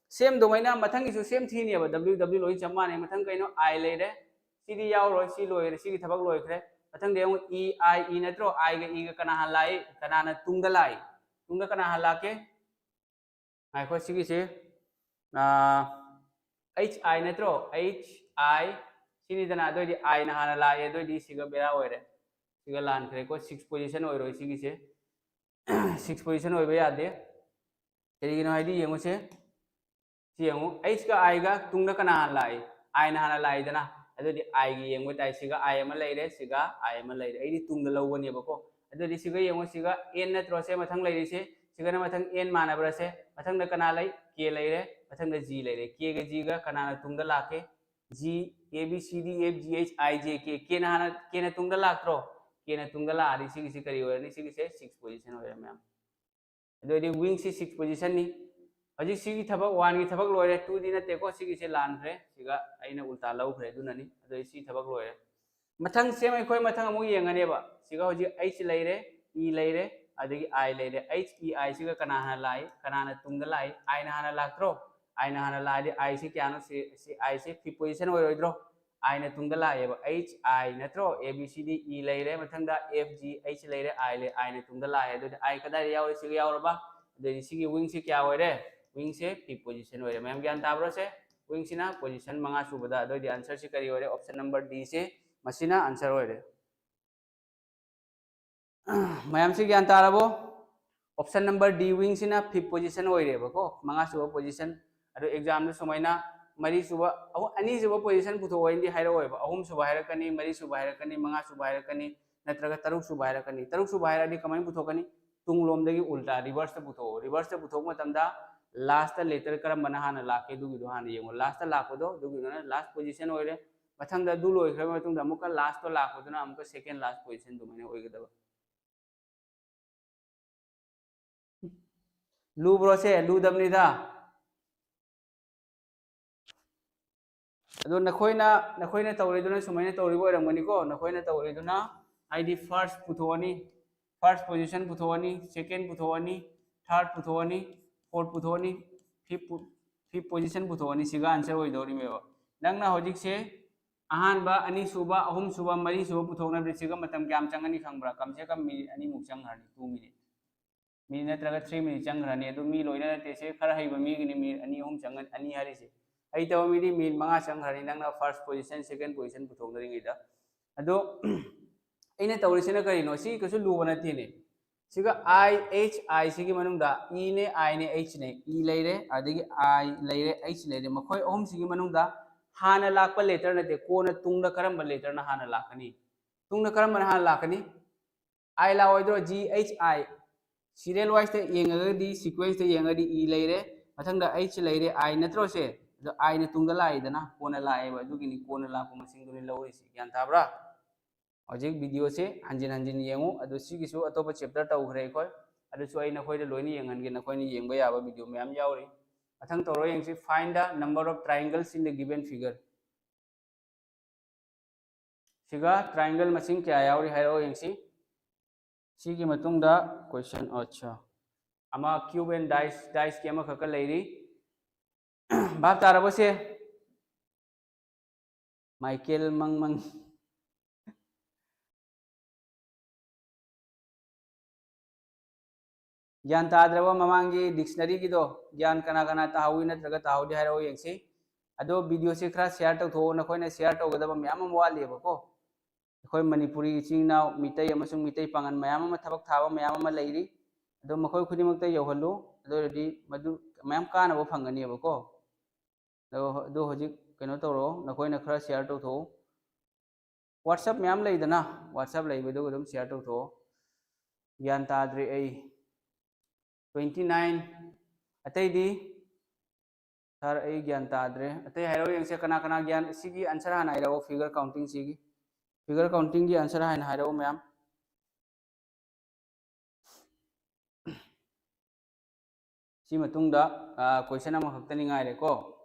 Same ꯑꯗꯨꯃꯥꯏꯅ ꯃꯊꯪꯒꯤꯁꯨ same ꯊꯤꯅꯦꯕ, W, W ꯂꯣꯏ ꯆꯞ ꯃꯥꯟꯅꯩ꯫ ꯃꯊꯪ ꯀꯩꯅꯣ? I ꯂꯩꯔꯦ꯫ ꯁꯤꯗꯤ ꯌꯥꯎꯔꯣꯏ, ꯁꯤ ꯂꯣꯏꯈ꯭ꯔꯦ, ꯁꯤꯒꯤ ꯊꯕꯛ ꯂꯣꯏꯈ꯭ꯔꯦ꯫ ꯃꯊꯪꯗ ꯑꯃꯨꯛ E, I, E ꯅꯠꯇ꯭ꯔꯣ? I ꯒ E ꯒ ꯀꯅꯥ ꯍꯥꯟꯅ ꯂꯥꯛꯏ? ꯀꯅꯥꯅ ꯇꯨꯡꯗ ꯂꯥꯛꯏ? ꯇꯨꯡꯗ ꯀꯅꯥ ꯍꯥꯟꯅ ꯂꯥꯛꯀꯦ? ꯉꯥꯏꯈꯣ, ꯁꯤꯒꯤꯁꯦ, ꯑꯥ, H I ꯅꯠꯇ꯭ꯔꯣ? H I ꯁꯤꯅꯤꯗꯅ꯫ ꯑꯗꯨꯑꯣꯏꯗꯤ I ꯅ ꯍꯥꯟꯅ ꯂꯥꯛꯑꯦ, ꯑꯗꯨꯑꯣꯏꯗꯤ ꯁꯤꯒ ꯕꯦꯔꯥ ꯑꯣꯏꯔꯦ, ꯁꯤꯒ ꯂꯥꯟꯈ꯭ꯔꯦꯀꯣ꯫ Six position ꯑꯣꯏꯔꯣꯏ ꯁꯤꯒꯤꯁꯦ꯫ ꯁꯤꯛꯁ ꯄꯣꯖꯤꯁꯟ ꯑꯣꯏꯕ ꯌꯥꯗꯦ꯫ ꯀꯔꯤꯒꯤꯅꯣ ꯍꯥꯏꯗꯤ ꯌꯦꯡꯉꯨꯁꯦ, ꯁꯤ ꯌꯦꯡꯉꯨ, ꯑꯩꯆꯀ ꯑꯥꯏꯒ ꯇꯨꯡꯗ ꯀꯅꯥ ꯍꯥꯟꯅ ꯂꯥꯛꯏ? ꯑꯥꯏꯅ ꯍꯥꯟꯅ ꯂꯥꯛꯏꯗꯅ꯫ ꯑꯗꯨꯗꯤ ꯑꯥꯏꯒꯤ ꯌꯦꯡꯕ ꯇꯥꯏ꯫ ꯁꯤꯒ ꯑꯥꯏ ꯑꯃ ꯂꯩꯔꯦ, ꯁꯤꯒ ꯑꯥꯏ ꯑꯃ ꯂꯩꯔꯦ꯫ ꯑꯩꯗꯤ ꯇꯨꯡꯗ ꯂꯧꯒꯅꯦꯕꯀꯣ꯫ ꯑꯗꯨꯗꯤ ꯁꯤꯒ ꯌꯦꯡꯉꯨ, ꯁꯤꯒ ꯑꯦꯟ ꯅꯠꯇ꯭ꯔꯣ ꯁꯦ ꯃꯊꯪ ꯂꯩꯔꯤꯁꯦ? ꯁꯤꯒꯅ ꯃꯊꯪ ꯑꯦꯟ ꯃꯥꯟꯅꯕ꯭ꯔꯥ ꯁꯦ? ꯃꯊꯪꯗ ꯀꯅꯥ ꯂꯩ? ꯀꯦ ꯂꯩꯔꯦ, ꯃꯊꯪꯗ ꯖꯤ ꯂꯩꯔꯦ꯫ ꯀꯦꯒ ꯖꯤꯒ ꯀꯅꯥꯅ ꯇꯨꯡꯗ ꯂꯥꯛꯀꯦ? ꯖꯤ, ꯑꯦ B C D F G H ꯑꯥꯏ ꯖꯦ ꯀꯦ꯫ ꯀꯦꯅ ꯍꯥꯟꯅ, ꯀꯦꯅ ꯇꯨꯡꯗ ꯂꯥꯛꯇ꯭ꯔꯣ? ꯀꯦꯅ ꯇꯨꯡꯗ ꯂꯥꯛꯑꯗꯤ ꯁꯤꯒꯤꯁꯦ ꯀꯔꯤ ꯑꯣꯏꯔꯅꯤ? ꯁꯤꯒꯤꯁꯦ ꯁꯤꯛꯁ ꯄꯣꯖꯤꯁꯟ ꯑꯣꯏꯔꯦ ꯃꯌꯥꯝ꯫ ꯑꯗꯨ ꯑꯣꯏꯔꯗꯤ ꯋꯤꯡꯁꯤ ꯁꯤꯛꯁ ꯄꯣꯖꯤꯁꯟꯅꯤ꯫ ꯍꯧꯖꯤꯛ ꯁꯤꯒꯤ ꯊꯕꯛ, ꯋꯥꯟꯒꯤ ꯊꯕꯛ ꯂꯣꯏꯔꯦ, ꯇꯨꯗꯤ ꯅꯠꯇꯦꯀꯣ, ꯁꯤꯒꯤꯁꯦ ꯂꯥꯟꯈ꯭ꯔꯦ, ꯁꯤꯒ ꯑꯩꯅ ꯎꯜꯇꯥ ꯂꯧꯈ꯭ꯔꯦ, ꯑꯗꯨꯅꯅꯤ꯫ ꯑꯗꯨ ꯑꯣꯏꯔꯗꯤ ꯁꯤ ꯊꯕꯛ ꯂꯣꯏꯔꯦ꯫ ꯃꯊꯪ ꯁꯦꯝ ꯑꯩꯈꯣꯏ ꯃꯊꯪ ꯑꯃꯨꯛ ꯌꯦꯡꯉꯅꯦꯕ꯫ ꯁꯤꯒ ꯍꯧꯖꯤꯛ ꯑꯩꯆ ꯂꯩꯔꯦ, ꯏ ꯂꯩꯔꯦ, ꯑꯗꯒꯤ ꯑꯥꯏ ꯂꯩꯔꯦ꯫ ꯑꯩꯆ, ꯏ, ꯑꯥꯏ ꯁꯤꯒ ꯀꯅꯥ ꯍꯥꯟꯅ ꯂꯥꯛꯏ? ꯀꯅꯥꯅ ꯇꯨꯡꯗ ꯂꯥꯛꯏ? ꯑꯥꯏꯅ ꯍꯥꯟꯅ ꯂꯥꯛꯇ꯭ꯔꯣ? ꯑꯥꯏꯅ ꯍꯥꯟꯅ ꯂꯥꯛꯑꯗꯤ ꯑꯥꯏꯁꯤ ꯀꯌꯥꯅꯣ? ꯁꯤ, ꯁꯤ ꯑꯥꯏꯁꯤ ꯐꯤꯐ ꯄꯣꯖꯤꯁꯟ ꯑꯣꯏꯔꯣꯏꯗ꯭ꯔꯣ? ꯑꯥꯏꯅ ꯇꯨꯡꯗ ꯂꯥꯛꯑꯦꯕ꯫ ꯑꯩꯆ, ꯑꯥꯏ ꯅꯠꯇ꯭ꯔꯣ? ꯑꯦ ꯕꯤ ꯁꯤ ꯗꯤ ꯏ ꯂꯩꯔꯦ, ꯃꯊꯪꯗ ꯑꯦꯐ ꯖꯤ ꯑꯩꯆ ꯂꯩꯔꯦ, ꯑꯥꯏ ꯂꯩ, ꯑꯥꯏꯅ ꯇꯨꯡꯗ ꯂꯥꯛꯑꯦ꯫ ꯑꯗꯨꯗꯤ ꯑꯥꯏ ꯀꯗꯥꯏꯗ ꯌꯥꯎꯔꯤ? ꯁꯤꯒ ꯌꯥꯎꯔꯕ? ꯑꯗꯨꯗꯤ ꯁꯤꯒꯤ ꯋꯤꯡꯁꯤ ꯀꯌꯥ ꯑꯣꯏꯔꯦ? ꯋꯤꯡꯁꯦ ꯐꯤꯐ ꯄꯣꯖꯤꯁꯟ ꯑꯣꯏꯔꯦ꯫ ꯃꯌꯥꯝ ꯒ꯭ꯌꯥꯟ ꯇꯥꯕ꯭ꯔꯣ ꯁꯦ? ꯋꯤꯡꯁꯤꯅ ꯄꯣꯖꯤꯁꯟ ꯃꯉꯥ ꯁꯨꯕꯗ꯫ ꯑꯗꯨꯑꯣꯏꯗꯤ ꯑꯟꯁꯔꯁꯤ ꯀꯔꯤ ꯑꯣꯏꯔꯦ? ꯑꯣꯞꯁꯟ ꯅꯝꯕꯔ ꯗꯤ ꯁꯦ, ꯃꯁꯤꯅ ꯑꯟꯁꯔ ꯑꯣꯏꯔꯦ꯫ ꯃꯌꯥꯝꯁꯤ ꯒ꯭ꯌꯥꯟ ꯇꯥꯔꯕꯣ? Option number D, ꯋꯤꯡꯁꯤꯅ fifth position ꯑꯣꯏꯔꯦꯕꯀꯣ, ꯃꯉꯥ ꯁꯨꯕ ꯄꯣꯖꯤꯁꯟ꯫ ꯑꯗꯣ ꯑꯦꯛꯖꯥꯝꯗ ꯁꯨꯃꯥꯏꯅ ꯃꯔꯤ ꯁꯨꯕ, ꯑꯍꯨꯝ, ꯑꯅꯤ ꯁꯨꯕ ꯄꯣꯖꯤꯁꯟ ꯄꯨꯊꯣꯛꯑꯣ ꯍꯥꯏꯅꯗꯤ ꯍꯥꯏꯔꯛꯑꯣꯏꯕ, ꯑꯍꯨꯝ ꯁꯨꯕ ꯍꯥꯏꯔꯛꯀꯅꯤ, ꯃꯔꯤ ꯁꯨꯕ ꯍꯥꯏꯔꯛꯀꯅꯤ, ꯃꯉꯥ ꯁꯨꯕ ꯍꯥꯏꯔꯛꯀꯅꯤ, ꯅꯠꯇ꯭ꯔꯒ ꯇꯔꯨꯛ ꯁꯨꯕ ꯍꯥꯏꯔꯛꯀꯅꯤ꯫ ꯇꯔꯨꯛ ꯁꯨꯕ ꯍꯥꯏꯔꯛꯑꯗꯤ ꯀꯃꯥꯏꯅ ꯄꯨꯊꯣꯛꯀꯅꯤ? ꯇꯨꯡꯂꯣꯝꯗꯒꯤ ꯎꯜꯇꯥ, ꯔꯤꯚꯔꯁꯇ ꯄꯨꯊꯣꯛꯑꯣ꯫ ꯔꯤꯚꯔꯁꯇ ꯄꯨꯊꯣꯛꯄ ꯃꯇꯝꯗ ꯂꯥꯁꯇ ꯂꯦꯇꯔ ꯀꯔꯝꯕꯅ ꯍꯥꯟꯅ ꯂꯥꯛꯀꯦ, ꯑꯗꯨꯒꯤꯗꯣ ꯍꯥꯟꯅ ꯌꯦꯡꯉꯣ꯫ ꯂꯥꯁꯇ ꯂꯥꯛꯄꯗꯣ, ꯑꯗꯨꯒꯤꯗꯨꯅ ꯂꯥꯁ ꯄꯣꯖꯤꯁꯟ ꯑꯣꯏꯔꯦ꯫ ꯃꯊꯪꯗ ꯑꯗꯨ ꯂꯣꯏꯈ꯭ꯔꯕ ꯃꯇꯨꯡꯗ ꯑꯃꯨꯛꯀ ꯂꯥꯁꯇꯣ ꯂꯥꯛꯄꯗꯨꯅ ꯑꯃꯨꯛꯀ ꯁꯦꯀꯦꯟ ꯂꯥꯁ ꯄꯣꯖꯤꯁꯟ ꯑꯗꯨꯃꯥꯏꯅ ꯑꯣꯏꯒꯗꯕ꯫ ꯂꯨꯕ꯭ꯔꯣ ꯁꯦ? ꯂꯨꯗꯕꯅꯤꯗ꯫ ꯑꯗꯣ ꯅꯈꯣꯏꯅ, ꯅꯈꯣꯏꯅ ꯇꯧꯔꯤꯗꯨꯅ ꯁꯨꯃꯥꯏꯅ ꯇꯧꯔꯤꯕ ꯑꯣꯏꯔꯝꯒꯅꯤꯀꯣ꯫ ꯅꯈꯣꯏꯅ ꯇꯧꯔꯤꯗꯨꯅ ꯍꯥꯏꯗꯤ ꯐꯥꯔꯁ ꯄꯨꯊꯣꯛꯑꯅꯤ, ꯐꯥꯔꯁ ꯄꯣꯖꯤꯁꯟ ꯄꯨꯊꯣꯛꯑꯅꯤ, ꯁꯦꯀꯦꯟ ꯄꯨꯊꯣꯛꯑꯅꯤ, ꯊꯥꯔꯠ ꯄꯨꯊꯣꯛꯑꯅꯤ, ꯐꯣꯔꯠ ꯄꯨꯊꯣꯛꯑꯅꯤ, ꯐꯤꯐ, ꯐꯤꯐ ꯄꯣꯖꯤꯁꯟ ꯄꯨꯊꯣꯛꯑꯅꯤ꯫ ꯁꯤꯒ ꯑꯟꯁꯔ ꯑꯣꯏꯗꯧꯔꯤꯃꯦꯕ꯫ ꯅꯪꯅ ꯍꯧꯖꯤꯛꯁꯦ ꯑꯍꯥꯟꯕ, ꯑꯅꯤꯁꯨꯕ, ꯑꯍꯨꯝꯁꯨꯕ, ꯃꯔꯤꯁꯨꯕ ꯄꯨꯊꯣꯛꯅꯕꯗ ꯁꯤꯒ ꯃꯇꯝ ꯀꯌꯥꯝ ꯆꯪꯒꯅꯤ ꯈꯪꯕ꯭ꯔꯥ? ꯀꯝꯁꯦ ꯀꯝ ꯃꯤꯅꯤꯠ ꯑꯅꯤꯃꯨꯛ ꯆꯪꯈ꯭ꯔꯅꯤ, ꯇꯨ ꯃꯤꯅꯤꯠ꯫ ꯃꯤꯅꯤꯠ ꯅꯠꯇ꯭ꯔꯒ ꯊ꯭ꯔꯤ ꯃꯤꯅꯤꯠ ꯆꯪꯈ꯭ꯔꯅꯤ꯫ ꯑꯗꯨ ꯃꯤ ꯂꯣꯏꯅ ꯅꯠꯇꯦ, ꯁꯦ ꯈꯔ ꯍꯩꯕ ꯃꯤꯒꯤꯅꯤ ꯃꯤꯅꯤꯠ ꯑꯅꯤ ꯑꯍꯨꯝ ꯆꯪꯉ-, ꯑꯅꯤ ꯍꯥꯏꯔꯤꯁꯦ꯫ ꯍꯩꯇꯕ ꯃꯤꯗꯤ ꯃꯤꯅꯤꯠ ꯃꯉꯥ ꯆꯪꯈ꯭ꯔꯅꯤ, ꯅꯪꯅ ꯐꯥꯔꯁ ꯄꯣꯖꯤꯁꯟ, ꯁꯦꯀꯦꯟ ꯄꯣꯖꯤꯁꯟ ꯄꯨꯊꯣꯛꯅꯔꯤꯉꯩꯗ꯫ ꯑꯗꯣ ꯑꯩꯅ ꯇꯧꯔꯤꯁꯤꯅ ꯀꯔꯤꯅꯣ? ꯁꯤ ꯀꯩꯁꯨ ꯂꯨꯕ ꯅꯠꯇꯦꯅꯦ꯫ ꯁꯤꯒ I, H, I ꯁꯤꯒꯤ ꯃꯅꯨꯡꯗ E ꯅꯦ, I ꯅꯦ, H ꯅꯦ꯫ E ꯂꯩꯔꯦ, ꯑꯗꯒꯤ I ꯂꯩꯔꯦ, H ꯂꯩꯔꯦ꯫ ꯃꯈꯣꯏ ꯑꯍꯨꯝꯁꯤꯒꯤ ꯃꯅꯨꯡꯗ ꯍꯥꯟꯅ ꯂꯥꯛꯄ letter ꯅꯠꯇꯦ, ꯀꯣꯟꯅ ꯇꯨꯡꯗ ꯀꯔꯝꯕ letter ꯅ ꯍꯥꯟꯅ ꯂꯥꯛꯀꯅꯤ? ꯇꯨꯡꯗ ꯀꯔꯝꯕꯅ ꯍꯥꯟꯅ ꯂꯥꯛꯀꯅꯤ? I ꯂꯥꯛꯑꯣꯏꯗ꯭ꯔꯣ? G H I꯫ Serial wise ꯇ ꯌꯦꯡꯉꯒꯗꯤ, sequence ꯇ ꯌꯦꯡꯉꯒꯗꯤ E ꯂꯩꯔꯦ, ꯃꯊꯪꯗ H ꯂꯩꯔꯦ, I ꯅꯠꯇ꯭ꯔꯣ ꯁꯦ? ꯑꯗꯣ I ꯅ ꯇꯨꯡꯗ ꯂꯥꯛꯏꯗꯅ, ꯀꯣꯟꯅ ꯂꯥꯛꯑꯦꯕ, ꯑꯗꯨꯒꯤꯅꯤ ꯀꯣꯟꯅ ꯂꯥꯛꯄ ꯃꯁꯤꯡꯗꯨꯅꯤ ꯂꯧꯔꯤꯁꯤ꯫ ꯒ꯭ꯌꯥꯟ ꯇꯥꯕ꯭ꯔꯥ? ꯍꯧꯖꯤꯛ video ꯁꯦ ꯍꯟꯖꯤꯟ ꯍꯟꯖꯤꯟ ꯌꯦꯡꯉꯨ, ꯑꯗꯨ ꯁꯤꯒꯤꯁꯨ ꯑꯇꯣꯞꯄ chapter ꯇꯧꯈ꯭ꯔꯦ ꯑꯩꯈꯣꯏ, ꯑꯗꯨꯁꯨ ꯑꯩ ꯅꯈꯣꯏꯗ ꯂꯣꯏꯅ ꯌꯦꯡꯍꯟꯒꯦ, ꯅꯈꯣꯏꯅ ꯌꯦꯡꯕ ꯌꯥꯕ video ꯃꯌꯥꯝ ꯌꯥꯎꯔꯤ꯫ ꯃꯊꯪ ꯇꯧꯔꯣ ꯌꯦꯡꯁꯤ, find the number of triangles in the given figure꯫ ꯁꯤꯒ triangle ꯃꯁꯤꯡ ꯀꯌꯥ ꯌꯥꯎꯔꯤ ꯍꯥꯏꯔꯛꯑꯣ ꯌꯦꯡꯁꯤ꯫ ꯁꯤꯒꯤ ꯃꯇꯨꯡꯗ question, ꯑꯠꯆꯥ, ꯑꯃ cube and dice, dice ꯀꯤ ꯑꯃꯈꯛꯀ ꯂꯩꯔꯤ꯫ ꯚꯥꯞ ꯇꯥꯔꯕꯣ ꯁꯦ? ꯃꯥꯏꯀꯦꯜ ꯃꯪ ꯃꯪ꯫ ꯒ꯭ꯌꯥꯟ ꯇꯥꯗ꯭ꯔꯕ ꯃꯃꯥꯡꯒꯤ dictionary ꯒꯤꯗꯣ? ꯒ꯭ꯌꯥꯟ ꯀꯅꯥ ꯀꯅꯥ ꯇꯥꯍꯧꯏ ꯅꯠꯇ꯭ꯔꯒ ꯇꯥꯍꯧꯗꯦ ꯍꯥꯏꯔꯛꯑꯣ ꯌꯦꯡꯁꯤ꯫ ꯑꯗꯣ video ꯁꯦ ꯈꯔ share ꯇꯧꯊꯣꯛꯑꯣ, ꯅꯈꯣꯏꯅ share ꯇꯧꯒꯗꯕ ꯃꯌꯥꯝ ꯑꯃ ꯋꯥꯠꯂꯤꯕꯀꯣ꯫ ꯑꯩꯈꯣꯏ ꯃꯅꯤꯄꯨꯔꯤ ꯏꯆꯤꯟ ꯏꯅꯥꯎ ꯃꯤꯇꯩ ꯑꯃꯁꯨꯡ ꯃꯤꯇꯩ ꯄꯥꯉꯜ ꯃꯌꯥꯝ ꯑꯃ ꯊꯕꯛ ꯊꯥꯕ ꯃꯌꯥꯝ ꯑꯃ ꯂꯩꯔꯤ꯫ ꯑꯗꯣ ꯃꯈꯣꯏ ꯈꯨꯗꯤꯡꯃꯛꯇ ꯌꯧꯍꯜꯂꯨ, ꯑꯗꯨ ꯑꯣꯏꯔꯗꯤ ꯃꯗꯨ ꯃꯌꯥꯝ ꯀꯥꯟꯅꯕ ꯐꯪꯒꯅꯦꯕꯀꯣ꯫ ꯑꯗꯣ, ꯑꯗꯣ ꯍꯧꯖꯤꯛ ꯀꯩꯅꯣ ꯇꯧꯔꯣ, ꯅꯈꯣꯏꯅ ꯈꯔ share ꯇꯧꯊꯣꯛꯎ꯫ WhatsApp ꯃꯌꯥꯝ ꯂꯩꯗꯅ, WhatsApp ꯂꯩꯕꯗꯨꯒ ꯑꯗꯨꯝ share ꯇꯧꯊꯣꯛꯑꯣ꯫ ꯒ꯭ꯌꯥꯟ ꯇꯥꯗ꯭ꯔꯦ ꯑꯩ꯫ Twenty nine꯫ ꯑꯇꯩꯗꯤ? Sir, ꯑꯩ ꯒ꯭ꯌꯥꯟ ꯇꯥꯗ꯭ꯔꯦ꯫ ꯑꯇꯩ ꯍꯥꯏꯔꯛꯑꯣ ꯌꯦꯡꯁꯦ, ꯀꯅꯥ ꯀꯅꯥ ꯒ꯭ꯌꯥꯟ, ꯁꯤꯒꯤ answer ꯍꯥꯟꯅ ꯍꯥꯏꯔꯛꯑꯣ, figure counting ꯁꯤꯒꯤ꯫ Figure counting ꯒꯤ answer ꯍꯥꯟꯅ ꯍꯥꯏꯔꯛꯑꯣ ꯃꯌꯥꯝ꯫ ꯁꯤ ꯃꯇꯨꯡꯗ, ꯑ, question ꯑꯃꯈꯛꯇꯅꯤ ꯉꯥꯏꯔꯦꯀꯣ,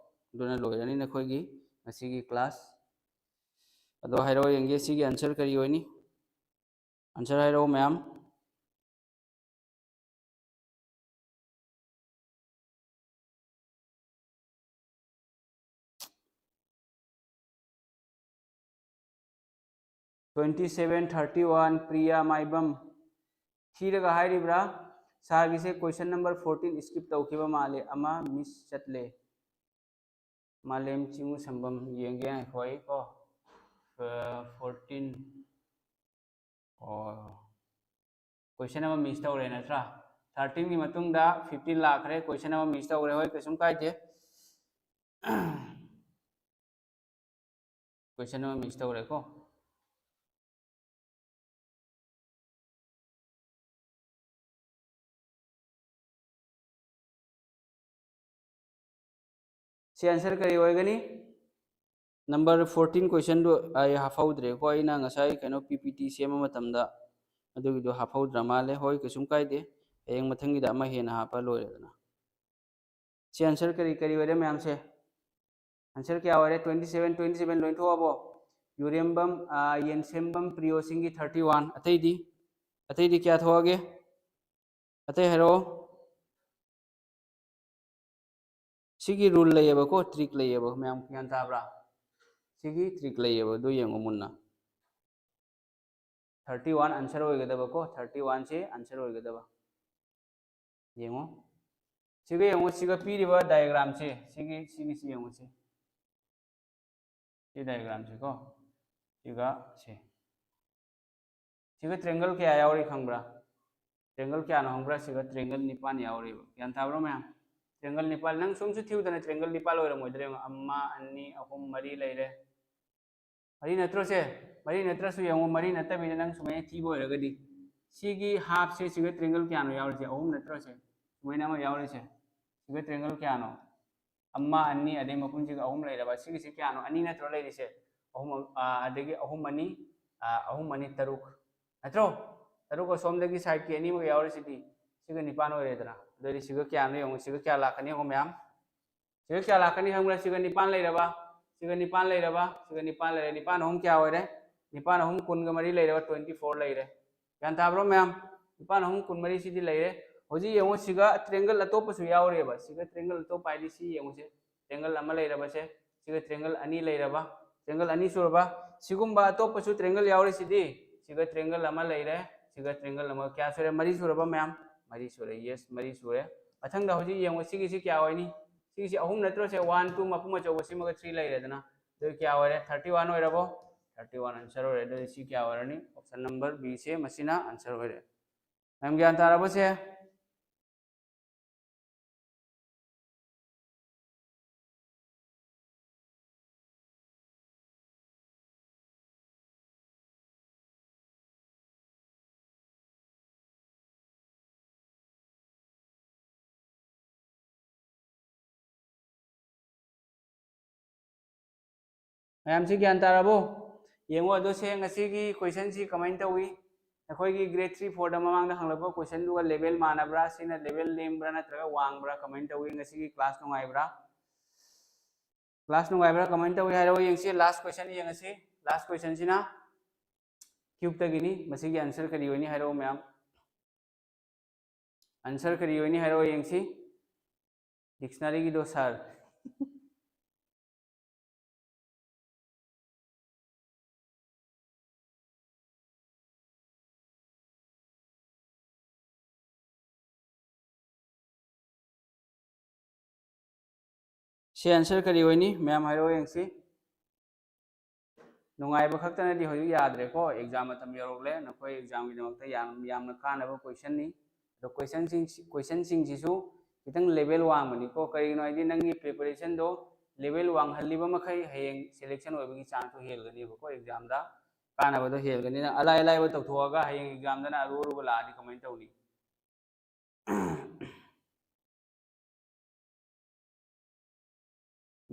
ꯑꯗꯨꯅ ꯂꯣꯏꯔꯅꯤ ꯅꯈꯣꯏꯒꯤ ꯉꯁꯤꯒꯤ class꯫ ꯑꯗꯣ ꯍꯥꯏꯔꯛꯑꯣ ꯌꯦꯡꯒꯦ, ꯁꯤꯒꯤ answer ꯀꯔꯤ ꯑꯣꯏꯅꯤ? Answer ꯍꯥꯏꯔꯛꯑꯣ ꯃꯌꯥꯝ꯫ Twenty seven thirty one, Priya ꯃꯥꯏꯕꯝ꯫ ꯊꯤꯔꯒ ꯍꯥꯏꯔꯤꯕ꯭ꯔꯥ? Sir ꯒꯤꯁꯦ question number fourteen skip ꯇꯧꯈꯤꯕ ꯃꯥꯜꯂꯦ, ꯑꯃ miss ꯆꯠꯂꯦ꯫ ꯃꯥꯂꯦꯝ ꯆꯤꯡꯉꯨꯁꯝꯕꯝ ꯌꯦꯡꯒꯦ ꯉꯥꯏꯈꯣ ꯑꯩ ꯀꯣ꯫ ꯑ, fourteen꯫ ꯑꯣ꯫ ꯀꯣꯏꯁꯟ ꯑꯃ ꯃꯤꯁ ꯇꯧꯔꯦ ꯅꯠꯇ꯭ꯔꯥ? ꯊꯥꯔꯇꯤꯟꯒꯤ ꯃꯇꯨꯡꯗ ꯐꯤꯐꯇꯤꯟ ꯂꯥꯛꯈ꯭ꯔꯦ, ꯀꯣꯏꯁꯟ ꯑꯃ ꯃꯤꯁ ꯇꯧꯔꯦ꯫ ꯍꯣꯏ, ꯀꯩꯁꯨꯝ ꯀꯥꯏꯗꯦ꯫ ꯀꯣꯏꯁꯟ ꯑꯃ ꯃꯤꯁ ꯇꯧꯔꯦꯀꯣ꯫ ꯁꯤ ꯑꯟꯁꯔ ꯀꯔꯤ ꯑꯣꯏꯒꯅꯤ? ꯅꯝꯕꯔ ꯐꯣꯔꯇꯤꯟ ꯀꯣꯏꯁꯟꯗꯨ ꯑꯩ ꯍꯥꯞꯍꯧꯗ꯭ꯔꯦꯀꯣ, ꯑꯩꯅ ꯉꯁꯥꯏ ꯀꯩꯅꯣ ꯄꯤ ꯄꯤ ꯇꯤ ꯁꯦꯝꯕ ꯃꯇꯝꯗ ꯑꯗꯨꯒꯤꯗꯣ ꯍꯥꯞꯍꯧꯗ꯭ꯔ ꯃꯥꯜꯂꯦ꯫ ꯍꯣꯏ, ꯀꯩꯁꯨꯝ ꯀꯥꯏꯗꯦ, ꯍꯌꯦꯡ ꯃꯊꯪꯒꯤꯗ ꯑꯃ ꯍꯦꯟꯅ ꯍꯥꯞꯄ ꯂꯣꯏꯔꯦꯗꯅ꯫ ꯁꯤ ꯑꯟꯁꯔ ꯀꯔꯤ ꯀꯔꯤ ꯑꯣꯏꯔꯦ ꯃꯌꯥꯝꯁꯦ? ꯑꯟꯁꯔ ꯀꯌꯥ ꯑꯣꯏꯔꯦ? ꯇ꯭ꯋꯦꯟꯇꯤ ꯁꯚꯦꯟ, ꯇ꯭ꯋꯦꯟꯇꯤ ꯁꯚꯦꯟ ꯂꯣꯏ ꯊꯣꯛꯑꯕꯣ? ꯌꯨꯔꯦꯝꯕꯝ, ꯑꯥ, ꯌꯦꯟꯁꯦꯝꯕꯝ ꯄ꯭ꯔꯤꯌꯣꯁꯤꯡꯒꯤ ꯊꯥꯔꯇꯤ ꯋꯥꯟ꯫ ꯑꯇꯩꯗꯤ? ꯑꯇꯩꯗꯤ ꯀꯌꯥ ꯊꯣꯛꯑꯒꯦ? ꯑꯇꯩ ꯍꯥꯏꯔꯛꯑꯣ꯫ ꯁꯤꯒꯤ ꯔꯨꯜ ꯂꯩꯌꯦꯕꯀꯣ, ꯇ꯭ꯔꯤꯛ ꯂꯩꯌꯦꯕ, ꯃꯌꯥꯝ ꯒ꯭ꯌꯥꯟ ꯇꯥꯕ꯭ꯔꯥ? ꯁꯤꯒꯤ ꯇ꯭ꯔꯤꯛ ꯂꯩꯌꯦꯕ, ꯑꯗꯨ ꯌꯦꯡꯉꯣ ꯃꯨꯟꯅ꯫ ꯊꯥꯔꯇꯤ ꯋꯥꯟ ꯑꯟꯁꯔ ꯑꯣꯏꯒꯗꯕꯀꯣ, ꯊꯥꯔꯇꯤ ꯋꯥꯟꯁꯦ ꯑꯟꯁꯔ ꯑꯣꯏꯒꯗꯕ꯫ ꯌꯦꯡꯉꯣ, ꯁꯤꯒ ꯌꯦꯡꯉꯣ, ꯁꯤꯒ ꯄꯤꯔꯤꯕ ꯗꯥꯏꯒ꯭ꯔꯥꯝꯁꯦ, ꯁꯤꯒꯤ, ꯁꯤꯒꯤꯁꯤ ꯌꯦꯡꯉꯨꯁꯤ꯫ ꯁꯤ ꯗꯥꯏꯒ꯭ꯔꯥꯝꯁꯤꯀꯣ, ꯁꯤꯒ ꯁꯤ, ꯁꯤꯒ ꯇ꯭ꯔꯦꯡꯒꯜ ꯀꯌꯥ ꯌꯥꯎꯔꯤ ꯈꯪꯕ꯭ꯔꯥ? ꯇ꯭ꯔꯦꯡꯒꯜ ꯀꯌꯥꯅꯣ ꯈꯪꯕ꯭ꯔꯥ? ꯁꯤꯒ ꯇ꯭ꯔꯦꯡꯒꯜ ꯅꯤꯄꯥꯟ ꯌꯥꯎꯔꯤꯕ꯫ ꯒ꯭ꯌꯥꯟ ꯇꯥꯕ꯭ꯔꯣ ꯃꯌꯥꯝ? ꯇ꯭ꯔꯦꯡꯒꯜ ꯅꯤꯄꯥꯟ, ꯅꯪ ꯁꯨꯝꯁꯨ ꯊꯤꯌꯨꯗꯅ, ꯇ꯭ꯔꯦꯡꯒꯜ ꯅꯤꯄꯥꯟ ꯑꯣꯏꯔꯝꯃꯣꯏꯗ꯭ꯔꯥ ꯌꯦꯡꯉꯣ꯫ ꯑꯃ, ꯑꯅꯤ, ꯑꯍꯨꯝ, ꯃꯔꯤ ꯂꯩꯔꯦ꯫ ꯃꯔꯤ ꯅꯠꯇ꯭ꯔꯣ ꯁꯦ? ꯃꯔꯤ ꯅꯠꯇ꯭ꯔꯁꯨ ꯌꯦꯡꯉꯣ, ꯃꯔꯤ ꯅꯠꯇꯕꯤꯗ ꯅꯪ ꯁꯨꯃꯥꯏꯅ ꯊꯤꯕ ꯑꯣꯏꯔꯒꯗꯤ, ꯁꯤꯒꯤ ꯍꯥꯞꯁꯦ, ꯁꯤꯒ ꯇ꯭ꯔꯦꯡꯒꯜ ꯀꯌꯥꯅꯣ ꯌꯥꯎꯔꯤꯁꯦ? ꯑꯍꯨꯝ ꯅꯠꯇ꯭ꯔꯣ ꯁꯦ? ꯁꯨꯃꯥꯏꯅ ꯑꯃ ꯌꯥꯎꯔꯤꯁꯦ, ꯁꯤꯒ ꯇ꯭ꯔꯦꯡꯒꯜ ꯀꯌꯥꯅꯣ? ꯑꯃ, ꯑꯅꯤ, ꯑꯗꯩ ꯃꯄꯨꯟꯁꯤꯒ ꯑꯍꯨꯝ ꯂꯩꯔꯕ꯫ ꯁꯤꯒꯤꯁꯤ ꯀꯌꯥꯅꯣ? ꯑꯅꯤ ꯅꯠꯇ꯭ꯔꯣ ꯂꯩꯔꯤꯁꯦ? ꯑꯍꯨꯝ, ꯑ, ꯑꯗꯒꯤ ꯑꯍꯨꯝ ꯑꯅꯤ, ꯑ, ꯑꯍꯨꯝ ꯑꯅꯤ ꯇꯔꯨꯛ ꯅꯠꯇ꯭ꯔꯣ? ꯇꯔꯨꯛ ꯑꯁꯣꯝꯗꯒꯤ ꯁꯥꯏꯠꯀꯤ ꯑꯅꯤꯃꯒ ꯌꯥꯎꯔꯤꯁꯤꯗꯤ, ꯁꯤꯒ ꯅꯤꯄꯥꯟ ꯑꯣꯏꯔꯦꯗꯅ꯫ ꯑꯗꯨꯗꯤ ꯁꯤꯒ ꯀꯌꯥꯅꯣ ꯌꯦꯡꯉꯣ, ꯁꯤꯒ ꯀꯌꯥ ꯂꯥꯛꯀꯅꯤ ꯌꯦꯡꯉꯣ ꯃꯌꯥꯝ꯫ ꯁꯤꯒ ꯀꯌꯥ ꯂꯥꯛꯀꯅꯤ ꯈꯪꯕ꯭ꯔꯥ? ꯁꯤꯒ ꯅꯤꯄꯥꯟ ꯂꯩꯔꯕ, ꯁꯤꯒ ꯅꯤꯄꯥꯟ ꯂꯩꯔꯕ, ꯁꯤꯒ ꯅꯤꯄꯥꯟ ꯂꯩꯔꯦ꯫ ꯅꯤꯄꯥꯟ ꯑꯍꯨꯝ ꯀꯌꯥ ꯑꯣꯏꯔꯦ? ꯅꯤꯄꯥꯟ ꯑꯍꯨꯝ ꯀꯨꯟꯒ ꯃꯔꯤ ꯂꯩꯔꯕ, ꯇ꯭ꯋꯦꯟꯇꯤ ꯐꯣꯔ ꯂꯩꯔꯦ꯫ ꯒ꯭ꯌꯥꯟ ꯇꯥꯕ꯭ꯔꯣ ꯃꯌꯥꯝ? ꯅꯤꯄꯥꯟ ꯑꯍꯨꯝ ꯀꯨꯟꯃꯔꯤ ꯁꯤꯗꯤ ꯂꯩꯔꯦ꯫ ꯍꯧꯖꯤꯛ ꯌꯦꯡꯉꯣ, ꯁꯤꯒ ꯇ꯭ꯔꯦꯡꯒꯜ ꯑꯇꯣꯞꯄꯁꯨ ꯌꯥꯎꯔꯤꯑꯕ꯫ ꯁꯤꯒ ꯇ꯭ꯔꯦꯡꯒꯜ ꯑꯇꯣꯞꯄ ꯍꯥꯏꯗꯤ ꯁꯤ ꯌꯦꯡꯉꯨꯁꯦ, ꯇ꯭ꯔꯦꯡꯒꯜ ꯑꯃ ꯂꯩꯔꯕꯁꯦ, ꯁꯤꯒ ꯇ꯭ꯔꯦꯡꯒꯜ ꯑꯅꯤ ꯂꯩꯔꯕ, ꯇ꯭ꯔꯦꯡꯒꯜ ꯑꯅꯤ ꯁꯨꯔꯕ꯫ ꯁꯤꯒꯨꯝꯕ ꯑꯇꯣꯞꯄꯁꯨ ꯇ꯭ꯔꯦꯡꯒꯜ ꯌꯥꯎꯔꯤꯁꯤꯗꯤ, ꯁꯤꯒ ꯇ꯭ꯔꯦꯡꯒꯜ ꯑꯃ ꯂꯩꯔꯦ, ꯁꯤꯒ ꯇ꯭ꯔꯦꯡꯒꯜ ꯑꯃ, ꯀꯌꯥ ꯁꯨꯔꯦ? ꯃꯔꯤ ꯁꯨꯔꯕ ꯃꯌꯥꯝ? ꯃꯔꯤ ꯁꯨꯔꯦ꯫ ꯌꯦꯁ, ꯃꯔꯤ ꯁꯨꯔꯦ꯫ ꯃꯊꯪꯗ ꯍꯧꯖꯤꯛ ꯌꯦꯡꯉꯣ, ꯁꯤꯒꯤꯁꯤ ꯀꯌꯥ ꯑꯣꯏꯅꯤ? ꯁꯤꯒꯤꯁꯤ ꯑꯍꯨꯝ ꯅꯠꯇ꯭ꯔꯣ? ꯁꯦ, ꯋꯥꯟ, ꯇꯨ, ꯃꯄꯨꯝ ꯑꯆꯧꯕꯁꯤꯃꯒ ꯊ꯭ꯔꯤ ꯂꯩꯔꯦꯗꯅ꯫ ꯑꯗꯨ ꯀꯌꯥ ꯑꯣꯏꯔꯦ? ꯊꯥꯔꯇꯤ ꯋꯥꯟ ꯑꯣꯏꯔꯕꯣ? ꯊꯥꯔꯇꯤ ꯋꯥꯟ ꯑꯟꯁꯔ ꯑꯣꯏꯔꯦ꯫ ꯑꯗꯨꯗꯤ ꯁꯤ ꯀꯌꯥ ꯑꯣꯏꯔꯅꯤ? ꯑꯣꯞꯁꯟ ꯅꯝꯕꯔ ꯕꯤꯁꯦ, ꯃꯁꯤꯅ ꯑꯟꯁꯔ ꯑꯣꯏꯔꯦ꯫ ꯃꯌꯥꯝ ꯒ꯭ꯌꯥꯟ ꯇꯥꯔꯕꯣ ꯁꯦ? ꯃꯌꯥꯝꯁꯤ ꯒ꯭ꯌꯥꯟ ꯇꯥꯔꯕꯣ? ꯌꯦꯡꯉꯣ ꯑꯗꯣ ꯁꯦ, ꯉꯁꯤꯒꯤ question ꯁꯤ ꯀꯃꯥꯏꯅ ꯇꯧꯏ? ꯑꯩꯈꯣꯏꯒꯤ grade three four ꯗ ꯃꯃꯥꯡꯗ ꯍꯪꯂꯛꯄ question ꯗꯨꯒ level ꯃꯥꯟꯅꯕ꯭ꯔꯥ? ꯁꯤꯅ level ꯅꯦꯝꯕ꯭ꯔꯥ ꯅꯠꯇ꯭ꯔꯒ ꯋꯥꯡꯕ꯭ꯔꯥ? ꯀꯃꯥꯏꯅ ꯇꯧꯏ? ꯉꯁꯤꯒꯤ class ꯅꯨꯡꯉꯥꯏꯕ꯭ꯔꯥ? Class ꯅꯨꯡꯉꯥꯏꯕ꯭ꯔꯥ? ꯀꯃꯥꯏꯅ ꯇꯧꯏ ꯍꯥꯏꯔꯛꯑꯣ ꯌꯦꯡꯁꯤ꯫ Last question ꯌꯦꯡꯉꯁꯤ꯫ Last question ꯁꯤꯅ cube ꯇꯒꯤꯅꯤ꯫ ꯃꯁꯤꯒꯤ answer ꯀꯔꯤ ꯑꯣꯏꯅꯤ ꯍꯥꯏꯔꯛꯑꯣ ꯃꯌꯥꯝ꯫ Answer ꯀꯔꯤ ꯑꯣꯏꯅꯤ ꯍꯥꯏꯔꯛꯑꯣ ꯌꯦꯡꯁꯤ꯫ Dictionary ꯒꯤꯗꯣ sir꯫ ꯁꯤ answer ꯀꯔꯤ ꯑꯣꯏꯅꯤ? ꯃꯌꯥꯝ ꯍꯥꯏꯔꯛꯑꯣ ꯌꯦꯡꯁꯤ꯫ ꯅꯨꯡꯉꯥꯏꯕ ꯈꯛꯇꯅꯗꯤ ꯍꯧꯖꯤꯛ ꯌꯥꯗ꯭ꯔꯦꯀꯣ, exam ꯃꯇꯝ ꯌꯧꯔꯛꯂꯦ꯫ ꯅꯈꯣꯏ exam ꯒꯤꯗꯃꯛꯇ ꯌꯥꯝ, ꯌꯥꯝꯅ ꯀꯥꯟꯅꯕ question ꯅꯤ꯫ ꯑꯗꯣ question ꯁꯤꯡ, question ꯁꯤꯡꯁꯤꯁꯨ ꯈꯤꯇꯪ level ꯋꯥꯡꯕꯅꯤꯀꯣ꯫ ꯀꯔꯤꯒꯤꯅꯣ ꯍꯥꯏꯗꯤ ꯅꯪꯒꯤ preparation ꯗꯣ level ꯋꯥꯡꯍꯜꯂꯤꯕ ꯃꯈꯩ ꯍꯌꯦꯡ selection ꯑꯣꯏꯕꯒꯤ chance ꯇꯣ ꯍꯦꯜꯒꯅꯦꯕꯀꯣ exam ꯗ꯫ ꯀꯥꯟꯅꯕꯗꯣ ꯍꯦꯜꯒꯅꯤꯅ ꯑꯂꯥꯏ ꯑꯂꯥꯏꯕ ꯇꯧꯊꯣꯛꯑꯒ ꯍꯌꯦꯡ exam ꯗꯅ ꯑꯔꯨ ꯑꯔꯨꯕ ꯂꯥꯛꯑꯗꯤ ꯀꯃꯥꯏꯅ ꯇꯧꯅꯤ?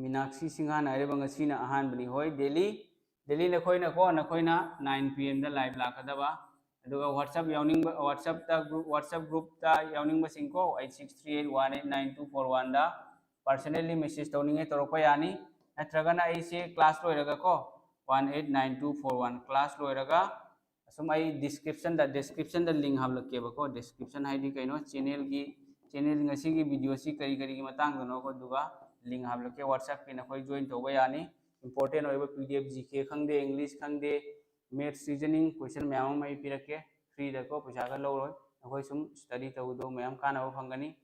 ꯃꯤꯅꯥꯛꯁꯤ ꯁꯤꯡꯍꯥꯅ ꯍꯥꯏꯔꯤꯕ ꯉꯁꯤꯅ ꯑꯍꯥꯟꯕꯅꯤ꯫ ꯍꯣꯏ, daily, daily ꯅꯈꯣꯏꯅꯀꯣ, ꯅꯈꯣꯏꯅ nine P M ꯗ live ꯂꯥꯛꯀꯗꯕ꯫ ꯑꯗꯨꯒ WhatsApp ꯌꯥꯎꯅꯤꯡꯕ, WhatsApp ꯇ group, WhatsApp group ꯇ ꯌꯥꯎꯅꯤꯡꯕꯁꯤꯡꯀꯣ, eight six three eight one eight nine two four one ꯗ personally message ꯇꯧꯅꯤꯡꯉꯦ ꯇꯧꯔꯛꯄ ꯌꯥꯅꯤ꯫ ꯅꯠꯇ꯭ꯔꯒꯅ ꯑꯩꯁꯦ class ꯂꯣꯏꯔꯒꯀꯣ, one eight nine two four one class ꯂꯣꯏꯔꯒ ꯑꯁꯨꯝ ꯑꯩ description ꯗ, description ꯗ link ꯍꯥꯞꯂꯛꯀꯦꯕꯀꯣ꯫ Description ꯍꯥꯏꯗꯤ ꯀꯩꯅꯣ? Channel ꯒꯤ, channel ꯉꯁꯤꯒꯤ video ꯁꯤ ꯀꯔꯤ ꯀꯔꯤꯒꯤ ꯃꯇꯥꯡꯗꯅꯣ, ꯑꯗꯨꯒ link ꯍꯥꯞꯂꯛꯀꯦ꯫ WhatsApp ꯀꯤ ꯅꯈꯣꯏ join ꯇꯧꯕ ꯌꯥꯅꯤ꯫ Important ꯑꯣꯏꯕ P D F, G K ꯈꯪꯗꯦ, English ꯈꯪꯗꯦ, maths, reasoning question ꯃꯌꯥꯝ ꯑꯃ ꯑꯩ ꯄꯤꯔꯛꯀꯦ꯫ Free ꯗꯀꯣ, ꯄꯩꯁꯥꯒ ꯂꯧꯔꯣꯏ꯫ ꯅꯈꯣꯏ ꯁꯨꯝ study ꯇꯧꯕꯗꯣ ꯃꯌꯥꯝ ꯀꯥꯟꯅꯕ ꯐꯪꯒꯅꯤ꯫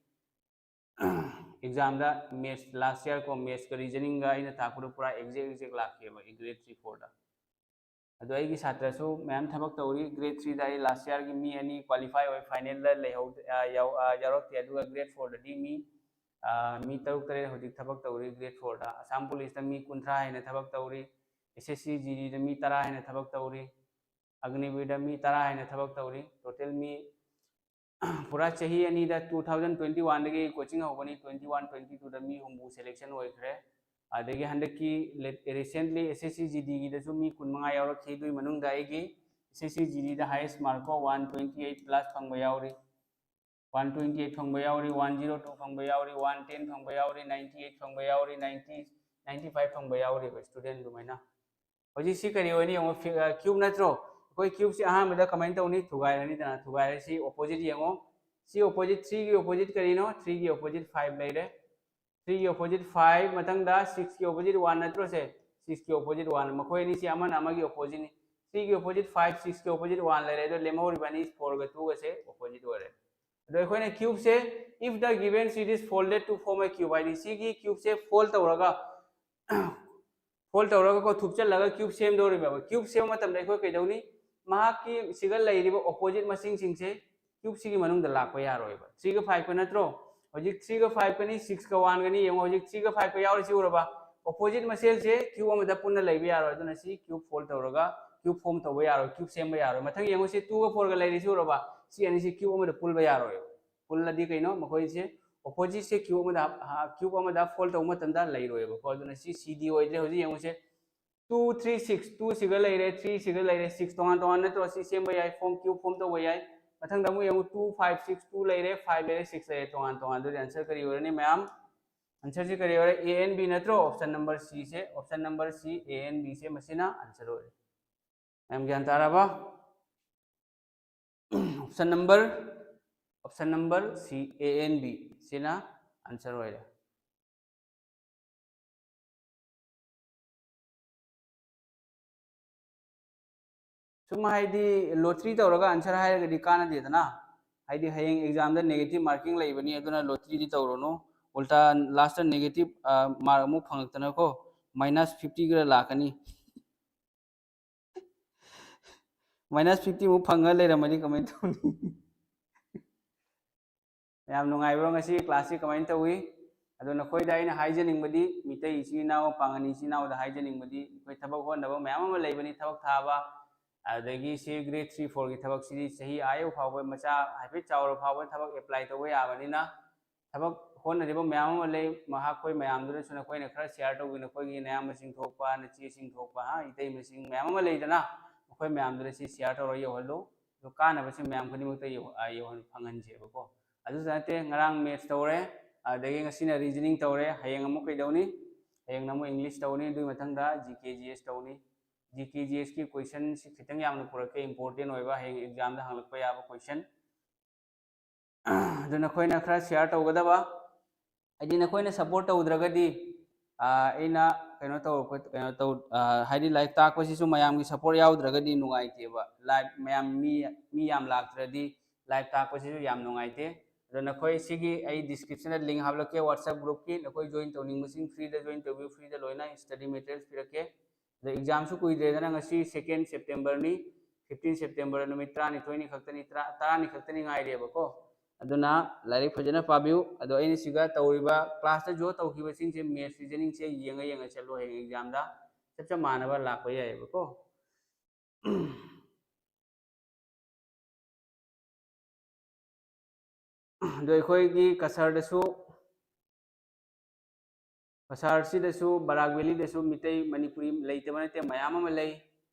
Exam ꯗ maths last year ꯀꯣ, maths ꯀ reasoning ꯒ ꯑꯩꯅ ꯇꯥꯛꯄꯗꯣ ꯄꯨꯔꯥ exact, exact ꯂꯥꯛꯈꯤꯑꯕ grade three four ꯗ꯫ ꯑꯗꯣ ꯑꯩꯒꯤ ꯁꯥꯇ꯭ꯔꯁꯨ ꯃꯌꯥꯝ ꯊꯕꯛ ꯇꯧꯔꯤ꯫ ꯒ꯭ꯔꯦꯗ ꯊ꯭ꯔꯤꯗ ꯑꯩ ꯂꯥꯁ ꯌꯥꯔꯒꯤ ꯃꯤ ꯑꯅꯤ ꯀ꯭ꯋꯥꯂꯤꯐꯥꯏ ꯑꯣꯏ, ꯐꯥꯏꯅꯦꯜꯗ ꯂꯩꯍꯧ-, ꯑ, ꯌꯥꯎ-, ꯑ, ꯌꯥꯎꯔꯛꯇꯦ꯫ ꯑꯗꯨꯒ ꯒ꯭ꯔꯦꯗ ꯐꯣꯔꯗꯗꯤ ꯃꯤ, ꯑ, ꯃꯤ ꯇꯔꯨꯛ ꯇꯔꯦꯠ ꯍꯧꯖꯤꯛ ꯊꯕꯛ ꯇꯧꯔꯤ꯫ ꯒ꯭ꯔꯦꯗ ꯐꯣꯔꯗ ꯑꯁꯥꯝ ꯄꯨꯂꯤꯁꯇ ꯃꯤ ꯀꯨꯟꯊ꯭ꯔꯥ ꯍꯦꯟꯅ ꯊꯕꯛ ꯇꯧꯔꯤ, ꯑꯦꯁ ꯑꯦꯁ ꯁꯤ ꯖꯤ ꯗꯤꯗ ꯃꯤ ꯇꯔꯥ ꯍꯦꯟꯅ ꯊꯕꯛ ꯇꯧꯔꯤ, ꯑꯒꯅꯤꯕꯤꯔꯗ ꯃꯤ ꯇꯔꯥ ꯍꯦꯟꯅ ꯊꯕꯛ ꯇꯧꯔꯤ꯫ ꯇꯣꯇꯦꯜ ꯃꯤ ꯄꯨꯔꯥ ꯆꯍꯤ ꯑꯅꯤꯗ, ꯇꯨ ꯊꯥꯎꯖꯟ ꯇ꯭ꯋꯦꯟꯇꯤ ꯋꯥꯟꯗꯒꯤ ꯀꯣꯆꯤꯡ ꯍꯧꯕꯅꯤ, ꯇ꯭ꯋꯦꯟꯇꯤ ꯋꯥꯟ ꯇ꯭ꯋꯦꯟꯇꯤ ꯇꯨꯗ ꯃꯤ ꯍꯨꯝꯐꯨ ꯁꯦꯂꯦꯛꯁꯟ ꯑꯣꯏꯈ꯭ꯔꯦ꯫ ꯑꯗꯒꯤ ꯍꯟꯗꯛꯀꯤ ꯔꯤꯁꯦꯟꯠꯂꯤ ꯑꯦꯁ ꯑꯦꯁ ꯁꯤ ꯖꯤ ꯗꯤꯒꯤꯗꯁꯨ ꯃꯤ ꯀꯨꯟꯃꯉꯥ ꯌꯥꯎꯔꯛꯈꯤ꯫ ꯑꯗꯨꯒꯤ ꯃꯅꯨꯡꯗ ꯑꯩꯒꯤ ꯑꯦꯁ ꯑꯦꯁ ꯁꯤ ꯖꯤ ꯗꯤꯗ ꯍꯥꯏꯌꯦꯁ ꯃꯥꯔꯛꯀꯣ ꯋꯥꯟ ꯇ꯭ꯋꯦꯟꯇꯤ ꯑꯩꯠ ꯄ꯭ꯂꯁ ꯐꯪꯕ ꯌꯥꯎꯔꯤ, ꯋꯥꯟ ꯇ꯭ꯋꯦꯟꯇꯤ ꯑꯩꯠ ꯐꯪꯕ ꯌꯥꯎꯔꯤ, ꯋꯥꯟ ꯖꯤꯔꯣ ꯇꯨ ꯐꯪꯕ ꯌꯥꯎꯔꯤ, ꯋꯥꯟ ꯇꯦꯟ ꯐꯪꯕ ꯌꯥꯎꯔꯤ, ꯅꯥꯏꯟꯇꯤ ꯑꯩꯠ ꯐꯪꯕ ꯌꯥꯎꯔꯤ, ꯅꯥꯏꯟꯇꯤ, ꯅꯥꯏꯟꯇꯤ ꯐꯥꯏꯚ ꯐꯪꯕ ꯌꯥꯎꯔꯤꯕ ꯁ꯭ꯇꯨꯗꯦꯟ ꯑꯗꯨꯃꯥꯏꯅ꯫ ꯍꯧꯖꯤꯛ ꯁꯤ ꯀꯔꯤ ꯑꯣꯏꯅꯤ ꯌꯦꯡꯉꯣ, ꯀ꯭ꯌꯨꯕ ꯅꯠꯇ꯭ꯔꯣ? ꯑꯩꯈꯣꯏ ꯀ꯭ꯌꯨꯕꯁꯤ ꯑꯍꯥꯟꯕꯗ ꯀꯃꯥꯏꯅ ꯇꯧꯅꯤ? ꯊꯨꯒꯥꯏꯔꯅꯤꯗꯅ꯫ ꯊꯨꯒꯥꯏꯔꯦ, ꯁꯤ ꯑꯣꯄꯣꯖꯤꯠ ꯌꯦꯡꯉꯣ꯫ ꯁꯤ ꯑꯣꯄꯣꯖꯤꯠ, ꯊ꯭ꯔꯤꯒꯤ ꯑꯣꯄꯣꯖꯤꯠ ꯀꯔꯤꯅꯣ? ꯊ꯭ꯔꯤꯒꯤ ꯑꯣꯄꯣꯖꯤꯠ ꯐꯥꯏꯚ ꯂꯩꯔꯦ꯫ ꯊ꯭ꯔꯤꯒꯤ ꯑꯣꯄꯣꯖꯤꯠ ꯐꯥꯏꯚ, ꯃꯊꯪꯗ ꯁꯤꯛꯁꯀꯤ ꯑꯣꯄꯣꯖꯤꯠ ꯋꯥꯟ ꯅꯠꯇ꯭ꯔꯣ? ꯁꯦ ꯁꯤꯛꯁꯀꯤ ꯑꯣꯄꯣꯖꯤꯠ ꯋꯥꯟ꯫ ꯃꯈꯣꯏ ꯑꯅꯤꯁꯤ ꯑꯃꯅ ꯑꯃꯒꯤ ꯑꯣꯄꯣꯖꯤꯠꯅꯤ꯫ ꯊ꯭ꯔꯤꯒꯤ ꯑꯣꯄꯣꯖꯤꯠ ꯐꯥꯏꯚ, ꯁꯤꯛꯁꯀꯤ ꯑꯣꯄꯣꯖꯤꯠ ꯋꯥꯟ ꯂꯩꯔꯦ꯫ ꯑꯗꯣ ꯂꯦꯝꯍꯧꯔꯤꯕ ꯑꯅꯤ ꯐꯣꯔꯒ ꯇꯨꯒꯁꯦ ꯑꯣꯄꯣꯖꯤꯠ ꯑꯣꯏꯔꯦ꯫ ꯑꯗꯣ ꯑꯩꯈꯣꯏꯅ ꯀ꯭ꯌꯨꯕꯁꯦ, if the given sheet is folded to form a cube ꯍꯥꯏꯗꯤ ꯁꯤꯒꯤ ꯀ꯭ꯌꯨꯕꯁꯦ ꯐꯣꯜ ꯇꯧꯔꯒ, ꯐꯣꯜ ꯇꯧꯔꯒꯀꯣ, ꯊꯨꯞꯆꯜꯂꯒ ꯀ꯭ꯌꯨꯕ ꯁꯦꯝꯗꯧꯔꯤꯕ꯫ ꯀ꯭ꯌꯨꯕ ꯁꯦꯝꯕ ꯃꯇꯝꯗ ꯑꯩꯈꯣꯏ ꯀꯩꯗꯧꯅꯤ? ꯃꯍꯥꯛꯀꯤ ꯁꯤꯒ ꯂꯩꯔꯤꯕ ꯑꯣꯄꯣꯖꯤꯠ ꯃꯁꯤꯡꯁꯤꯡꯁꯦ ꯀ꯭ꯌꯨꯕꯁꯤꯒꯤ ꯃꯅꯨꯡꯗ ꯂꯥꯛꯄ ꯌꯥꯔꯣꯏꯕ꯫ ꯊ꯭ꯔꯤꯒ ꯐꯥꯏꯚꯀ ꯅꯠꯇ꯭ꯔꯣ? ꯍꯧꯖꯤꯛ ꯊ꯭ꯔꯤꯒ ꯐꯥꯏꯚꯀꯅꯤ, ꯁꯤꯛꯁꯀ ꯋꯥꯟꯒꯅꯤ꯫ ꯌꯦꯡꯉꯣ, ꯍꯧꯖꯤꯛ ꯊ꯭ꯔꯤꯒ ꯐꯥꯏꯚꯀ ꯌꯥꯎꯔꯤꯁꯤ ꯎꯔꯕ? ꯑꯣꯄꯣꯖꯤꯠ ꯃꯁꯦꯜꯁꯦ ꯀ꯭ꯌꯨꯕ ꯑꯃꯗ ꯄꯨꯟꯅ ꯂꯩꯕ ꯌꯥꯔꯣꯏ꯫ ꯑꯗꯨꯅ ꯁꯤ ꯀ꯭ꯌꯨꯕ ꯐꯣꯜ ꯇꯧꯔꯒ ꯀ꯭ꯌꯨꯕ ꯐꯣꯝ ꯇꯧꯕ ꯌꯥꯔꯣꯏ, ꯀ꯭ꯌꯨꯕ ꯁꯦꯝꯕ ꯌꯥꯔꯣꯏ꯫ ꯃꯊꯪ ꯌꯦꯡꯉꯨꯁꯦ, ꯇꯨꯒ ꯐꯣꯔꯒ ꯂꯩꯔꯤꯁꯤ ꯎꯔꯕ? ꯁꯤ ꯑꯅꯤꯁꯤ ꯀ꯭ꯌꯨꯕ ꯑꯃꯗ ꯄꯨꯜꯂꯕ ꯌꯥꯔꯣꯏꯕ꯫ ꯄꯨꯜꯂꯗꯤ ꯀꯩꯅꯣ? ꯃꯈꯣꯏꯁꯦ ꯑꯣꯄꯣꯖꯤꯠꯁꯦ ꯀ꯭ꯌꯨꯕ ꯑꯃꯗ, ꯀ꯭ꯌꯨꯕ ꯑꯃꯗ ꯐꯣꯜ ꯇꯧꯕ ꯃꯇꯝꯗ ꯂꯩꯔꯣꯏꯕꯀꯣ꯫ ꯑꯗꯨꯅ ꯁꯤ ꯁꯤ ꯗꯤ ꯑꯣꯏꯗ꯭ꯔꯦ꯫ ꯍꯧꯖꯤꯛ ꯌꯦꯡꯉꯨꯁꯦ, ꯇꯨ ꯊ꯭ꯔꯤ ꯁꯤꯛꯁ, ꯇꯨ ꯁꯤꯒ ꯂꯩꯔꯦ, ꯊ꯭ꯔꯤ ꯁꯤꯒ ꯂꯩꯔꯦ, ꯁꯤꯛꯁ ꯇꯣꯉꯥꯟ ꯇꯣꯉꯥꯟ ꯅꯠꯇ꯭ꯔꯣ? ꯁꯤ ꯁꯦꯝꯕ ꯌꯥꯏ, ꯐꯣꯝ, ꯀ꯭ꯌꯨꯕ ꯐꯣꯝ ꯇꯧꯕ ꯌꯥꯏ꯫ ꯃꯊꯪꯗ ꯑꯃꯨꯛ ꯌꯦꯡꯉꯨ, ꯇꯨ ꯐꯥꯏꯚ ꯁꯤꯛꯁ, ꯇꯨ ꯂꯩꯔꯦ, ꯐꯥꯏꯚ ꯂꯩꯔꯦ, ꯁꯤꯛꯁ ꯂꯩꯔꯦ, ꯇꯣꯉꯥꯟ ꯇꯣꯉꯥꯟ꯫ ꯑꯗꯨꯗꯤ ꯑꯟꯁꯔ ꯀꯔꯤ ꯑꯣꯏꯔꯅꯤ ꯃꯌꯥꯝ? ꯑꯟꯁꯔꯁꯤ ꯀꯔꯤ ꯑꯣꯏꯔꯦ? ꯑꯦ ꯑꯦꯟ ꯕꯤ ꯅꯠꯇ꯭ꯔꯣ? ꯑꯣꯞꯁꯟ ꯅꯝꯕꯔ ꯁꯤꯁꯦ, ꯑꯣꯞꯁꯟ ꯅꯝꯕꯔ ꯁꯤ, ꯑꯦ ꯑꯦꯟ ꯕꯤꯁꯦ, ꯃꯁꯤꯅ ꯑꯟꯁꯔ ꯑꯣꯏꯔꯦ꯫ ꯃꯌꯥꯝ ꯒ꯭ꯌꯥꯟ ꯇꯥꯔꯕ? ꯑꯣꯞꯁꯟ ꯅꯝꯕꯔ, ꯑꯣꯞꯁꯟ ꯅꯝꯕꯔ ꯁꯤ, ꯑꯦ ꯑꯦꯟ ꯕꯤ ꯁꯤꯅ ꯑꯟꯁꯔ ꯑꯣꯏꯔꯦ꯫ ꯁꯨꯝ ꯍꯥꯏꯗꯤ ꯂꯣꯇ꯭ꯔꯤ ꯇꯧꯔꯒ ꯑꯟꯁꯔ ꯍꯥꯏꯔꯒꯗꯤ ꯀꯥꯟꯅꯗꯦꯗꯅ꯫ ꯍꯥꯏꯗꯤ ꯍꯌꯦꯡ ꯑꯦꯛꯖꯥꯝꯗ ꯅꯦꯒꯦꯇꯤꯚ ꯃꯥꯔꯀꯤꯡ ꯂꯩꯕꯅꯤ, ꯑꯗꯨꯅ ꯂꯣꯇ꯭ꯔꯤꯗꯤ ꯇꯧꯔꯨꯅꯨ꯫ ꯎꯜꯇꯥ ꯂꯥꯁꯇ ꯅꯦꯒꯦꯇꯤꯚ ꯃꯥꯔꯛ ꯑꯃꯨꯛ ꯐꯪꯉꯛꯇꯅꯀꯣ, ꯃꯥꯏꯅꯁ ꯐꯤꯐꯇꯤ ꯈꯔ ꯂꯥꯛꯀꯅꯤ꯫ ꯃꯥꯏꯅꯁ ꯐꯤꯐꯇꯤꯃꯨꯛ ꯐꯪꯉ ꯂꯩꯔꯝꯃꯗꯤ ꯀꯃꯥꯏꯅ ꯇꯧꯅꯤ? ꯌꯥꯝ ꯅꯨꯡꯉꯥꯏꯕ꯭ꯔꯣ ꯉꯁꯤ ꯀ꯭ꯂꯥꯁꯁꯤ ꯀꯃꯥꯏꯅ ꯇꯧꯏ? ꯑꯗꯣ ꯅꯈꯣꯏꯗ ꯑꯩꯅ ꯍꯥꯏꯖꯅꯤꯡꯕꯗꯤ, ꯃꯤꯇꯩ ꯏꯆꯤꯟ ꯏꯅꯥꯎ, ꯄꯥꯡꯒꯜ ꯏꯆꯤꯟ ꯏꯅꯥꯎꯗ ꯍꯥꯏꯖꯅꯤꯡꯕꯗꯤ, ꯑꯩꯈꯣꯏ ꯊꯕꯛ ꯍꯣꯠꯅꯕ ꯃꯌꯥꯝ ꯑꯃ ꯂꯩꯕꯅꯤ, ꯊꯕꯛ ꯊꯥꯕ, ꯑꯗꯒꯤ ꯁꯤ ꯒ꯭ꯔꯦꯗ ꯊ꯭ꯔꯤ ꯐꯣꯔꯒꯤ ꯊꯕꯛꯁꯤꯗꯤ ꯆꯍꯤ ꯑꯥ ꯌꯧ ꯐꯥꯎꯕ, ꯃꯆꯥ ꯍꯥꯏꯐꯦꯠ ꯆꯥꯎꯔ ꯐꯥꯎꯕ ꯊꯕꯛ ꯑꯦꯄ꯭ꯂꯥꯏ ꯇꯧꯕ ꯌꯥꯕꯅꯤꯅ, ꯊꯕꯛ ꯍꯣꯠꯅꯔꯤꯕ ꯃꯌꯥꯝ ꯑꯃ ꯂꯩ, ꯃꯍꯥꯛꯈꯣꯏ ꯃꯌꯥꯝꯗꯨꯗꯁꯨ ꯅꯈꯣꯏꯅ ꯈꯔ ꯁꯤꯌꯥꯔ ꯇꯧꯕꯤ, ꯅꯈꯣꯏꯒꯤ ꯅꯌꯥꯝꯕꯁꯤꯡ ꯊꯣꯛꯄ, ꯅꯆꯦꯁꯤꯡ ꯊꯣꯛꯄ, ꯍꯥ, ꯏꯇꯩꯃꯁꯤꯡ ꯃꯌꯥꯝ ꯑꯃ ꯂꯩꯗꯅ, ꯃꯈꯣꯏ ꯃꯌꯥꯝꯗꯨꯗ ꯁꯤ ꯁꯤꯌꯥꯔ ꯇꯧꯔꯒ ꯌꯧꯍꯜꯂꯨ꯫ ꯑꯗꯣ ꯀꯥꯟꯅꯕꯁꯦ ꯃꯌꯥꯝ ꯈꯨꯗꯤꯡꯃꯛꯇ ꯌꯧ-, ꯑ, ꯌꯧꯍꯟ-, ꯐꯪꯍꯟꯁꯦꯕꯀꯣ꯫ ꯑꯗꯨꯁꯨ ꯅꯠꯇꯦ, ꯉꯔꯥꯡ ꯃꯦꯠꯁ ꯇꯧꯔꯦ, ꯑꯗꯒꯤ ꯉꯁꯤꯅ ꯔꯤꯖꯅꯤꯡ ꯇꯧꯔꯦ, ꯍꯌꯦꯡ ꯑꯃꯨꯛ ꯀꯩꯗꯧꯅꯤ? ꯍꯌꯦꯡꯅ ꯑꯃꯨꯛ ꯏꯪꯂꯤꯁ ꯇꯧꯅꯤ, ꯑꯗꯨꯒꯤ ꯃꯊꯪꯗ ꯖꯤ ꯀꯦ ꯖꯤ ꯑꯦꯁ ꯇꯧꯅꯤ꯫ ꯖꯤ ꯀꯦ ꯖꯤ ꯑꯦꯁꯀꯤ ꯀꯣꯏꯁꯟꯁꯤ ꯈꯤꯇꯪ ꯌꯥꯝꯅ ꯄꯨꯔꯛꯀꯦ, ꯏꯝꯄꯣꯔꯇꯦꯟ ꯑꯣꯏꯕ, ꯍꯌꯦꯡ ꯑꯦꯛꯖꯥꯝꯗ ꯍꯪꯂꯛꯄ ꯌꯥꯕ ꯀꯣꯏꯁꯟ꯫ ꯑꯗꯨ ꯅꯈꯣꯏꯅ ꯈꯔ ꯁꯤꯌꯥꯔ ꯇꯧꯒꯗꯕ, ꯍꯥꯏꯗꯤ ꯅꯈꯣꯏꯅ ꯁꯞꯄꯣꯔꯠ ꯇꯧꯗ꯭ꯔꯒꯗꯤ, ꯑꯥ, ꯑꯩꯅ ꯀꯩꯅꯣ ꯇꯧꯔꯛꯄ, ꯀꯩꯅꯣ ꯇꯧ-, ꯑꯥ, ꯍꯥꯏꯗꯤ ꯂꯥꯏꯔꯤꯛ ꯇꯥꯛꯄꯁꯤꯁꯨ ꯃꯌꯥꯝꯒꯤ ꯁꯞꯄꯣꯔꯠ ꯌꯥꯎꯗ꯭ꯔꯒꯗꯤ ꯅꯨꯡꯉꯥꯏꯇꯦꯕ꯫ ꯂꯥꯏꯚ ꯃꯌꯥꯝ ꯃꯤ, ꯃꯤ ꯌꯥꯝ ꯂꯥꯛꯇ꯭ꯔꯗꯤ ꯂꯥꯏꯚ ꯇꯥꯛꯄꯁꯤꯁꯨ ꯌꯥꯝ ꯅꯨꯡꯉꯥꯏꯇꯦ꯫ ꯑꯗꯣ ꯅꯈꯣꯏ ꯁꯤꯒꯤ ꯑꯩ ꯗꯤꯁꯀ꯭ꯔꯤꯞꯁꯟꯗ ꯂꯤꯡ ꯍꯥꯞꯂꯛꯀꯦ, WhatsApp ꯒ꯭ꯔꯨꯞꯀꯤ, ꯅꯈꯣꯏ ꯖꯣꯏꯟ ꯇꯧꯅꯤꯡꯕꯁꯤꯡ ꯐ꯭ꯔꯤꯗ ꯖꯣꯏꯟ ꯇꯧꯕꯤꯌꯨ, ꯐ꯭ꯔꯤꯗ ꯂꯣꯏꯅ ꯁ꯭ꯇꯗꯤ ꯃꯦꯇꯔꯤꯌꯦꯜꯁ ꯄꯤꯔꯛꯀꯦ꯫ ꯑꯗꯣ ꯑꯦꯛꯖꯥꯝꯁꯨ ꯀꯨꯏꯗ꯭ꯔꯦꯗꯅ, ꯉꯁꯤ ꯁꯦꯀꯦꯟ ꯁꯦꯞꯇꯦꯝꯕꯔꯅꯤ, ꯐꯤꯐꯇꯤꯟ ꯁꯦꯞꯇꯦꯝꯕꯔ ꯅꯨꯃꯤꯠ ꯇꯔꯥꯅꯤꯊꯣꯏꯅꯤ ꯈꯛꯇꯅꯤ, ꯇꯔꯥ, ꯇꯔꯥꯅꯤ ꯈꯛꯇꯅꯤ ꯉꯥꯏꯔꯦꯕꯀꯣ꯫ ꯑꯗꯨꯅ ꯂꯥꯏꯔꯤꯛ ꯐꯖꯅ ꯄꯥꯕꯤꯌꯨ꯫ ꯑꯗꯣ ꯑꯩꯅ ꯁꯤꯒ ꯇꯧꯔꯤꯕ ꯀ꯭ꯂꯥꯁꯇ ꯖꯣꯏꯟ ꯇꯧꯈꯤꯕꯁꯤꯡꯁꯦ ꯃꯦꯠꯁ ꯔꯤꯖꯅꯤꯡꯁꯦ ꯌꯦꯡꯉ ꯌꯦꯡꯉ ꯆꯠꯂꯣ, ꯍꯌꯦꯡ ꯑꯦꯛꯖꯥꯝꯗ ꯆꯞ ꯆꯞ ꯃꯥꯟꯅꯕ ꯂꯥꯛꯄ ꯌꯥꯏꯌꯦꯕꯀꯣ꯫ ꯑꯗꯣ ꯑꯩꯈꯣꯏꯒꯤ ꯀꯁꯥꯔꯗꯁꯨ, ꯀꯁꯥꯔꯁꯤꯗꯁꯨ ꯕꯔꯥꯛ ꯚꯦꯂꯤꯗꯁꯨ ꯃꯤꯇꯩ ꯃꯅꯤꯄꯨꯔꯤ ꯂꯩꯇꯕ ꯅꯠꯇꯦ, ꯃꯌꯥꯝ ꯑꯃ ꯂꯩ꯫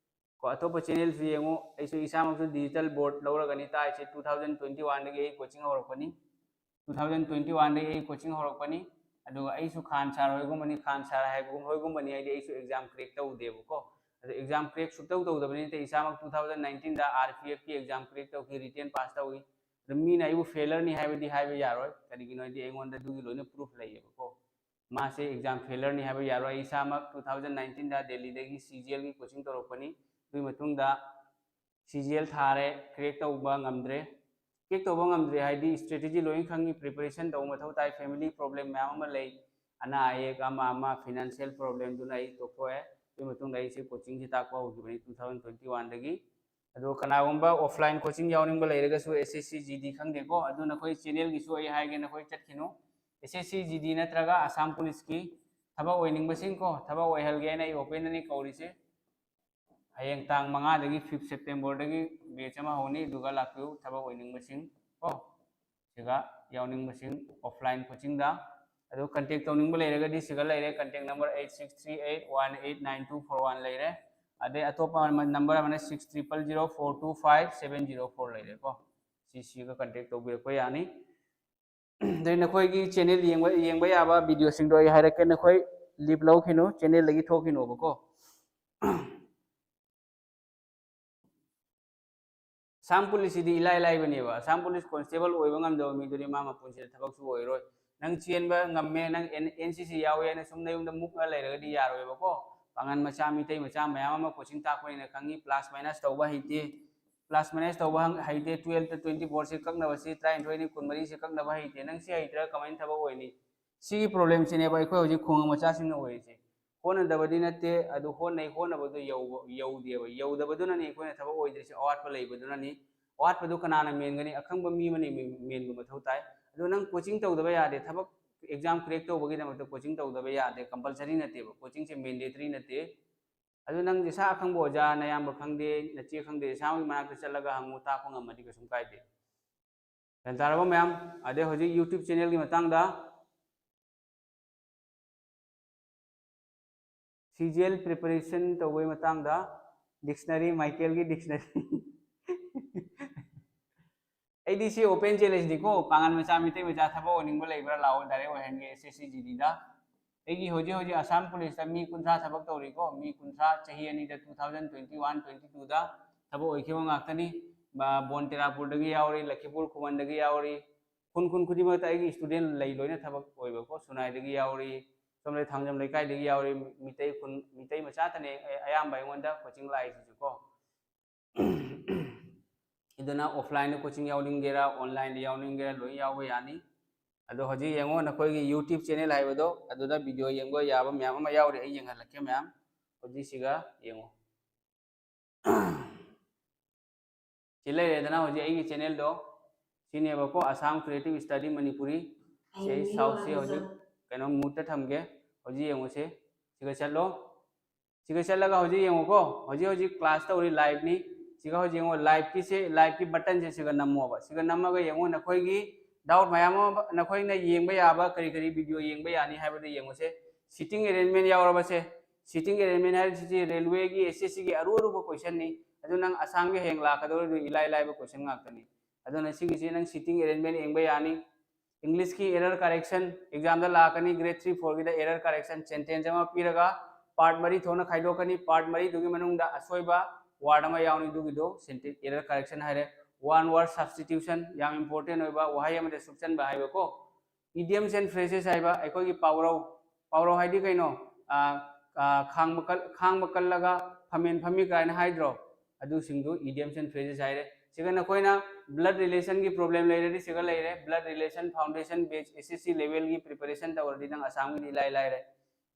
ꯀꯣ, ꯑꯇꯣꯞꯄ ꯆꯦꯅꯦꯜꯁꯨ ꯌꯦꯡꯉꯨ꯫ ꯑꯩꯁꯨ ꯏꯁꯥꯃꯛꯁꯨ ꯗꯤꯖꯤꯇꯦꯜ ꯕꯣꯔꯗ ꯂꯧꯔꯒꯅꯤ ꯇꯥꯛꯏꯁꯦ꯫ ꯇꯨ ꯊꯥꯎꯖꯟ ꯇ꯭ꯋꯦꯟꯇꯤ ꯋꯥꯟꯗꯒꯤ ꯑꯩ ꯀꯣꯆꯤꯡ ꯍꯧꯔꯛꯄꯅꯤ꯫ ꯇꯨ ꯊꯥꯎꯖꯟ ꯇ꯭ꯋꯦꯟꯇꯤ ꯋꯥꯟꯗꯒꯤ ꯑꯩ ꯀꯣꯆꯤꯡ ꯍꯧꯔꯛꯄꯅꯤ꯫ ꯑꯗꯨꯒ ꯑꯩꯁꯨ ꯈꯥꯟ ꯁꯥꯔ ꯍꯣꯏꯒꯨꯝꯕꯅꯤ, ꯈꯥꯟ ꯁꯥꯔ ꯍꯥꯏꯕꯒꯨꯝ ꯍꯣꯏꯒꯨꯝꯕꯅꯤ, ꯍꯥꯏꯗꯤ ꯑꯩꯁꯨ ꯑꯦꯛꯖꯥꯝ ꯀ꯭ꯔꯦꯛ ꯇꯧꯗꯦꯕꯀꯣ꯫ ꯑꯗꯣ ꯑꯦꯛꯖꯥꯝ ꯀ꯭ꯔꯦꯛ ꯁꯨꯛꯇꯧ ꯇꯧꯗꯕꯅꯤ ꯅꯠꯇꯦ꯫ ꯏꯁꯥꯃꯛ ꯇꯨ ꯊꯥꯎꯖꯟ ꯅꯥꯏꯟꯇꯤꯟꯗ ꯑꯥꯔ ꯄꯤ ꯑꯦꯐꯀꯤ ꯑꯦꯛꯖꯥꯝ ꯀ꯭ꯔꯦꯛ ꯇꯧꯈꯤ, ꯔꯤꯇꯦꯟ ꯄꯥꯁ ꯇꯧꯏ꯫ ꯑꯗꯣ ꯃꯤꯅ ꯑꯩꯕꯨ ꯐꯦꯂꯔꯅꯤ ꯍꯥꯏꯕꯗꯤ ꯍꯥꯏꯕ ꯌꯥꯔꯣꯏ, ꯀꯔꯤꯒꯤꯅꯣ ꯍꯥꯏꯗꯤ ꯑꯩꯉꯣꯟꯗ ꯑꯗꯨꯒꯤ ꯂꯣꯏꯅ ꯄ꯭ꯔꯨꯐ ꯂꯩꯌꯦꯕꯀꯣ꯫ ꯃꯥꯁꯦ ꯑꯦꯛꯖꯥꯝ ꯐꯦꯂꯔꯅꯤ ꯍꯥꯏꯕ ꯌꯥꯔꯣꯏ꯫ ꯑꯩ ꯏꯁꯥꯃꯛ ꯇꯨ ꯊꯥꯎꯖꯟ ꯅꯥꯏꯟꯇꯤꯟꯗ ꯗꯦꯜꯂꯤꯗꯒꯤ ꯁꯤ ꯖꯤ ꯑꯦꯜꯒꯤ ꯀꯣꯆꯤꯡ ꯇꯧꯔꯛꯄꯅꯤ꯫ ꯑꯗꯨꯒꯤ ꯃꯇꯨꯡꯗ ꯁꯤ ꯖꯤ ꯑꯦꯜ ꯊꯥꯔꯦ, ꯀ꯭ꯔꯦꯛ ꯇꯧꯕ ꯉꯝꯗ꯭ꯔꯦ꯫ ꯀ꯭ꯔꯦꯛ ꯇꯧꯕ ꯉꯝꯗ꯭ꯔꯦ ꯍꯥꯏꯗꯤ ꯁ꯭ꯇ꯭ꯔꯦꯇꯦꯖꯤ ꯂꯣꯏ ꯈꯪꯉꯤ, ꯄ꯭ꯔꯤꯄꯦꯔꯦꯁꯟ ꯇꯧꯕ ꯃꯊꯧ ꯇꯥꯏ, ꯐꯦꯃꯤꯂꯤ ꯄ꯭ꯔꯣꯕ꯭ꯂꯦꯝ ꯃꯌꯥꯝ ꯑꯃ ꯂꯩ, ꯑꯅꯥ ꯑꯌꯦꯛ ꯑꯃ ꯑꯃ, ꯐꯤꯅꯥꯟꯁꯤꯌꯦꯜ ꯄ꯭ꯔꯣꯕ꯭ꯂꯦꯝꯗꯨꯅ ꯑꯩ ꯇꯣꯛꯊꯣꯛꯑꯦ꯫ ꯑꯗꯨꯒꯤ ꯃꯇꯨꯡꯗ ꯑꯩꯁꯦ ꯀꯣꯆꯤꯡꯁꯦ ꯇꯥꯛꯄ ꯍꯧꯈꯤꯕꯅꯤ ꯇꯨ ꯊꯥꯎꯖꯟ ꯇ꯭ꯋꯦꯟꯇꯤ ꯋꯥꯟꯗꯒꯤ꯫ ꯑꯗꯣ ꯀꯅꯥꯒꯨꯝꯕ offline coaching ꯌꯥꯎꯅꯤꯡꯕ ꯂꯩꯔꯒꯁꯨ S S C G D ꯈꯪꯗꯦꯀꯣ, ꯑꯗꯨ ꯅꯈꯣꯏ channelꯒꯤꯁꯨ ꯑꯩ ꯍꯥꯏꯒꯦ, ꯅꯈꯣꯏ ꯆꯠꯈꯤꯅꯨ꯫ S S C G D ꯅꯠꯇ꯭ꯔꯒ Assam Policeꯀꯤ ꯊꯕꯛ ꯑꯣꯏꯅꯤꯡꯕꯁꯤꯡ ꯀꯣ, ꯊꯕꯛ ꯑꯣꯏꯍꯜꯒꯦꯅ ꯑꯩ openꯅꯤ ꯀꯧꯔꯤꯁꯦ꯫ ꯍꯌꯦꯡ ꯇꯥꯡ ꯃꯉꯥꯗꯒꯤ fifth Septemberꯗꯒꯤ batch ꯑꯃ ꯍꯧꯅꯤ, ꯑꯗꯨꯒ ꯂꯥꯛꯄꯤꯌꯨ ꯊꯕꯛ ꯑꯣꯏꯅꯤꯡꯕꯁꯤꯡ ꯀꯣ, ꯁꯤꯒ ꯌꯥꯎꯅꯤꯡꯕꯁꯤꯡ offline coachingꯗ꯫ ꯑꯗꯨ contact ꯇꯧꯅꯤꯡꯕ ꯂꯩꯔꯒꯗꯤ ꯁꯤꯒ ꯂꯩꯔꯦ, contact number eight six three eight one eight nine two four one ꯂꯩꯔꯦ꯫ ꯑꯗꯩ ꯑꯇꯣꯞꯄ ꯑꯃ, number ꯑꯃꯅ six triple zero four two five seven zero four ꯂꯩꯔꯦꯀꯣ꯫ ꯁꯤꯁꯤꯒ contact ꯇꯧꯕꯤꯔꯛꯄ ꯌꯥꯅꯤ꯫ ꯑꯗꯩ ꯅꯈꯣꯏꯒꯤ channel ꯌꯦꯡꯕ, ꯌꯦꯡꯕ ꯌꯥꯕ videoꯁꯤꯡꯗꯣ ꯑꯩ ꯍꯥꯏꯔꯛꯀꯦ, ꯅꯈꯣꯏ leave ꯂꯧꯈꯤꯅꯨ, channelꯗꯒꯤ ꯊꯣꯛꯈꯤꯅꯣꯕꯀꯣ꯫ Assam Policeꯁꯤꯗꯤ ꯏꯂꯥꯏ ꯂꯥꯏꯕꯅꯦꯕ꯫ Assam Police constable ꯑꯣꯏꯕ ꯉꯝꯗꯕ ꯃꯤꯗꯨꯗꯤ ꯃꯥ ꯃꯄꯨꯟꯁꯤꯗ ꯊꯕꯛꯁꯨ ꯑꯣꯏꯔꯣꯏ꯫ ꯅꯪ ꯆꯦꯟꯕ ꯉꯝꯃꯦ, ꯅꯪ N-, NCC ꯌꯥꯎꯋꯦ ꯍꯥꯏꯅ ꯁꯨꯝ ꯅꯌꯨꯝꯗ ꯃꯨꯛꯂ ꯂꯩꯔꯒꯗꯤ ꯌꯥꯔꯣꯏꯕꯀꯣ꯫ ꯄꯥꯡꯒꯜ ꯃꯆꯥ, ꯃꯤꯇꯩ ꯃꯆꯥ ꯃꯌꯥꯝ ꯑꯃ coaching ꯇꯥꯛꯄꯅꯤꯅ ꯈꯪꯉꯤ, plus minus ꯇꯧꯕ ꯍꯩꯇꯦ, plus minus ꯇꯧꯕ ꯍꯪ-, ꯍꯩꯇꯦ, twelveꯇ twenty fourꯁꯤ ꯀꯛꯅꯕꯁꯤ, ꯇꯔꯥꯅꯤꯊꯣꯏꯅꯤ ꯀꯨꯟꯃꯔꯤꯁꯤ ꯀꯛꯅꯕ ꯍꯩꯇꯦ, ꯅꯪ ꯁꯤ ꯍꯩꯇ꯭ꯔꯒ ꯀꯃꯥꯏꯅ ꯊꯕꯛ ꯑꯣꯏꯅꯤ? ꯁꯤꯒꯤ problemꯁꯤꯅꯦꯕ ꯑꯩꯈꯣꯏ ꯍꯧꯖꯤꯛ ꯈꯨꯡꯒꯪ ꯃꯆꯥꯁꯤꯡꯅ ꯑꯣꯏꯔꯤꯁꯦ꯫ ꯍꯣꯠꯅꯗꯕꯗꯤ ꯅꯠꯇꯦ, ꯑꯗꯨ ꯍꯣꯠꯅꯩ, ꯍꯣꯠꯅꯕꯗꯨ ꯌꯧꯕ, ꯌꯧꯗꯦꯕ꯫ ꯌꯧꯗꯕꯗꯨꯅꯅꯤ ꯑꯩꯈꯣꯏꯅ ꯊꯕꯛ ꯑꯣꯏꯗ꯭ꯔꯤꯁꯦ, ꯑꯋꯥꯠꯄ ꯂꯩꯕꯗꯨꯅꯅꯤ꯫ ꯑꯋꯥꯠꯄꯗꯨ ꯀꯅꯥꯅ ꯃꯦꯟꯒꯅꯤ? ꯑꯈꯪꯕ ꯃꯤ ꯑꯃꯅ ꯃꯦꯟ-, ꯃꯦꯟꯕ ꯃꯊꯧ ꯇꯥꯏ꯫ ꯑꯗꯨ ꯅꯪ coaching ꯇꯧꯗꯕ ꯌꯥꯗꯦ, ꯊꯕꯛ exam crack ꯇꯧꯕꯒꯤꯗꯃꯛꯇ coaching ꯇꯧꯗꯕ ꯌꯥꯗꯦ, compulsory ꯅꯠꯇꯦꯕ, coachingꯁꯦ mandatory ꯅꯠꯇꯦ꯫ ꯑꯗꯨ ꯅꯪ ꯏꯁꯥ ꯑꯈꯪꯕ ꯑꯣꯖꯥ, ꯅꯌꯥꯝꯕ ꯈꯪꯗꯦ, ꯅꯆꯦ ꯈꯪꯗꯦ, ꯏꯁꯥꯒꯤ ꯃꯅꯥꯛꯇ ꯆꯠꯂꯒ ꯍꯪꯉꯨ, ꯇꯥꯛꯄ ꯉꯝꯃꯗꯤ ꯀꯩꯁꯨꯝ ꯀꯥꯏꯗꯦ꯫ ꯒ꯭ꯌꯥꯟ ꯇꯥꯔꯕ ꯃꯌꯥꯝ? ꯑꯗꯩ ꯍꯧꯖꯤꯛ YouTube channelꯒꯤ ꯃꯇꯥꯡꯗ, C G L preparation ꯇꯧꯕꯒꯤ ꯃꯇꯥꯡꯗ, dictionary, Michaelꯒꯤ dictionary꯫ ꯑꯩꯗꯤ ꯁꯤ open challengeꯅꯤꯀꯣ, ꯄꯥꯡꯒꯜ ꯃꯆꯥ, ꯃꯤꯇꯩ ꯃꯆꯥ ꯊꯕꯛ ꯑꯣꯏꯅꯤꯡꯕ ꯂꯩꯕ꯭ꯔꯥ? ꯂꯥꯛꯑꯣ, direct ꯑꯣꯏꯍꯟꯒꯦ, S S C G Dꯗ꯫ ꯑꯩꯒꯤ ꯍꯧꯖꯤꯛ ꯍꯧꯖꯤꯛ Assam Policeꯇ ꯃꯤ ꯀꯨꯟꯊ꯭ꯔꯥ ꯊꯕꯛ ꯇꯧꯔꯤꯀꯣ, ꯃꯤ ꯀꯨꯟꯊ꯭ꯔꯥ, ꯆꯍꯤ ꯑꯅꯤꯗ, two thousand twenty one, twenty twoꯗ ꯊꯕꯛ ꯑꯣꯏꯈꯤꯕ ꯉꯥꯛꯇꯅꯤ꯫ ꯕ-, ꯕꯣꯟ ꯇꯦꯔꯥꯄꯨꯔꯗꯒꯤ ꯌꯥꯎꯔꯤ, ꯂꯈꯤꯄꯨꯔ ꯈꯨꯃꯟꯗꯒꯤ ꯌꯥꯎꯔꯤ, ꯈꯨꯟ, ꯈꯨꯟ ꯈꯨꯗꯤꯡꯃꯛꯇ ꯑꯩꯒꯤ student ꯂꯩ, ꯂꯣꯏꯅ ꯊꯕꯛ ꯑꯣꯏꯕꯀꯣ꯫ ꯁꯨꯅꯥꯏꯗꯒꯤ ꯌꯥꯎꯔꯤ, ꯁꯣꯝꯗ ꯊꯥꯡꯖꯝ ꯂꯩꯀꯥꯏꯗꯒꯤ ꯌꯥꯎꯔꯤ, ꯃꯤꯇꯩ ꯈꯨꯟ, ꯃꯤꯇꯩ ꯃꯆꯥꯇꯅꯦ ꯑꯌꯥꯝꯕ ꯑꯩꯉꯣꯟꯗ coaching ꯂꯥꯛꯏꯁꯤꯁꯨ ꯀꯣ꯫ ꯑꯗꯨꯅ offlineꯗ coaching ꯌꯥꯎꯅꯤꯡꯒꯦꯔꯥ, onlineꯗ ꯌꯥꯎꯅꯤꯡꯒꯦꯔꯥ, ꯂꯣꯏ ꯌꯥꯎꯕ ꯌꯥꯅꯤ꯫ ꯑꯗꯣ ꯍꯧꯖꯤꯛ ꯌꯦꯡꯉꯣ, ꯅꯈꯣꯏꯒꯤ YouTube channel ꯍꯥꯏꯕꯗꯣ, ꯑꯗꯨꯗ video ꯌꯦꯡꯕ ꯌꯥꯕ ꯃꯌꯥꯝ ꯑꯃ ꯌꯥꯎꯔꯤ, ꯑꯩ ꯌꯦꯡꯍꯜꯂꯛꯀꯦ ꯃꯌꯥꯝ꯫ ꯍꯧꯖꯤꯛ ꯁꯤꯒ ꯌꯦꯡꯉꯣ꯫ ꯁꯤ ꯂꯩꯔꯦꯗꯅ ꯍꯧꯖꯤꯛ ꯑꯩꯒꯤ ꯆꯦꯅꯦꯜꯗꯣ, ꯁꯤꯅꯦꯕꯀꯣ, Assam Creative Study Manipuri꯫ ꯁꯤ ꯑꯩ ꯁꯥꯎꯠꯁꯤ ꯍꯧꯖꯤꯛ ꯀꯩꯅꯣ ꯃꯨꯠꯇ ꯊꯝꯒꯦ꯫ ꯍꯧꯖꯤꯛ ꯌꯦꯡꯉꯨꯁꯦ, ꯁꯤꯒ ꯆꯠꯂꯣ꯫ ꯁꯤꯒ ꯆꯠꯂꯒ ꯍꯧꯖꯤꯛ ꯌꯦꯡꯉꯨꯀꯣ, ꯍꯧꯖꯤꯛ ꯍꯧꯖꯤꯛ ꯀ꯭ꯂꯥꯁ ꯇꯧꯔꯤ ꯂꯥꯏꯞꯅꯤ꯫ ꯁꯤꯒ ꯍꯧꯖꯤꯛ ꯌꯦꯡꯉꯣ, ꯂꯥꯏꯞꯀꯤꯁꯦ, ꯂꯥꯏꯞꯀꯤ ꯕꯇꯟꯁꯦ ꯁꯤꯒ ꯅꯝꯃꯣꯕ꯫ ꯁꯤꯒ ꯅꯝꯃꯒ ꯌꯦꯡꯉꯣ, ꯅꯈꯣꯏꯒꯤ ꯗꯥꯎꯠ ꯃꯌꯥꯝ ꯑꯃ ꯅꯈꯣꯏꯅ ꯌꯦꯡꯕ ꯌꯥꯕ ꯀꯔꯤ ꯀꯔꯤ ꯚꯤꯗꯤꯑꯣ ꯌꯦꯡꯕ ꯌꯥꯅꯤ ꯍꯥꯏꯕꯗꯨ ꯌꯦꯡꯉꯨꯁꯦ꯫ ꯁꯤꯇꯤꯡ ꯑꯦꯔꯦꯟꯖꯃꯦꯟ ꯌꯥꯎꯔꯕꯁꯦ꯫ ꯁꯤꯇꯤꯡ ꯑꯦꯔꯦꯟꯖꯃꯦꯟ ꯍꯥꯏꯔꯤꯁꯤꯗꯤ ꯔꯦꯜꯋꯦꯒꯤ, ꯑꯦꯁ ꯑꯦꯁ ꯁꯤꯒꯤ ꯑꯔꯨ ꯑꯔꯨꯕ ꯀꯣꯏꯁꯟꯅꯤ꯫ ꯑꯗꯨ ꯅꯪ ꯑꯁꯥꯝꯒꯤ ꯍꯌꯦꯡ ꯂꯥꯛꯀꯗꯧꯔꯤꯗꯨ ꯏꯂꯥꯏ ꯂꯥꯏꯕ ꯀꯣꯏꯁꯟ ꯉꯥꯛꯇꯅꯤ꯫ ꯑꯗꯨꯅ ꯁꯤꯒꯤꯁꯤ ꯅꯪ ꯁꯤꯇꯤꯡ ꯑꯦꯔꯦꯟꯖꯃꯦꯟ ꯌꯦꯡꯕ ꯌꯥꯅꯤ꯫ ꯏꯪꯂꯤꯁꯀꯤ ꯑꯦꯔꯔ ꯀꯔꯦꯛꯁꯟ ꯑꯦꯛꯖꯥꯝꯗ ꯂꯥꯛꯀꯅꯤ, ꯒ꯭ꯔꯦꯗ ꯊ꯭ꯔꯤ ꯐꯣꯔꯒꯤꯗ ꯑꯦꯔꯔ ꯀꯔꯦꯛꯁꯟ ꯁꯦꯟꯇꯦꯟꯁ ꯑꯃ ꯄꯤꯔꯒ ꯄꯥꯔꯠ ꯃꯔꯤ ꯊꯣꯛꯅ ꯈꯥꯏꯗꯣꯛꯀꯅꯤ꯫ ꯄꯥꯔꯠ ꯃꯔꯤꯗꯨꯒꯤ ꯃꯅꯨꯡꯗ ꯑꯁꯣꯏꯕ ꯋꯥꯔꯗ ꯑꯃ ꯌꯥꯎꯅꯤ, ꯑꯗꯨꯒꯤꯗꯣ ꯁꯦꯟꯇꯦꯟꯁ ꯑꯦꯔꯔ ꯀꯔꯦꯛꯁꯟ ꯍꯥꯏꯔꯦ꯫ ꯋꯥꯟ ꯋꯥꯔꯗ ꯁꯕꯁꯇꯤꯇ꯭ꯌꯨꯁꯟ, ꯌꯥꯝ ꯏꯝꯄꯣꯔꯇꯦꯟ ꯑꯣꯏꯕ ꯋꯥꯍꯩ ꯑꯃꯗ ꯁꯨꯞꯆꯟꯕ ꯍꯥꯏꯕꯀꯣ꯫ Idioms and phrases ꯍꯥꯏꯕ ꯑꯩꯈꯣꯏꯒꯤ ꯄꯥꯎꯔꯧ, ꯄꯥꯎꯔꯧ ꯍꯥꯏꯗꯤ ꯀꯩꯅꯣ? ꯑꯥ, ꯑꯥ, ꯈꯥꯡꯕ ꯀꯜ-, ꯈꯥꯡꯕ ꯀꯜꯂꯒ ꯐꯝꯃꯦꯟ ꯐꯝꯃꯤ ꯀꯥꯏꯅ ꯍꯥꯏꯗ꯭ꯔꯣ? ꯑꯗꯨꯁꯤꯡꯗꯨ idioms and phrases ꯍꯥꯏꯔꯦ꯫ ꯁꯤꯒ ꯅꯈꯣꯏꯅ ꯕ꯭ꯂꯗ ꯔꯤꯂꯦꯁꯟꯒꯤ ꯄ꯭ꯔꯣꯕ꯭ꯂꯦꯝ ꯂꯩꯔꯗꯤ ꯁꯤꯒ ꯂꯩꯔꯦ꯫ Blood relation foundation batch S S C ꯂꯦꯚꯦꯜꯒꯤ ꯄ꯭ꯔꯤꯄꯦꯔꯦꯁꯟ ꯇꯧꯔꯗꯤ ꯅꯪ ꯑꯁꯥꯝꯒꯤꯗꯤ ꯏꯂꯥꯏ ꯂꯥꯏꯔꯦ꯫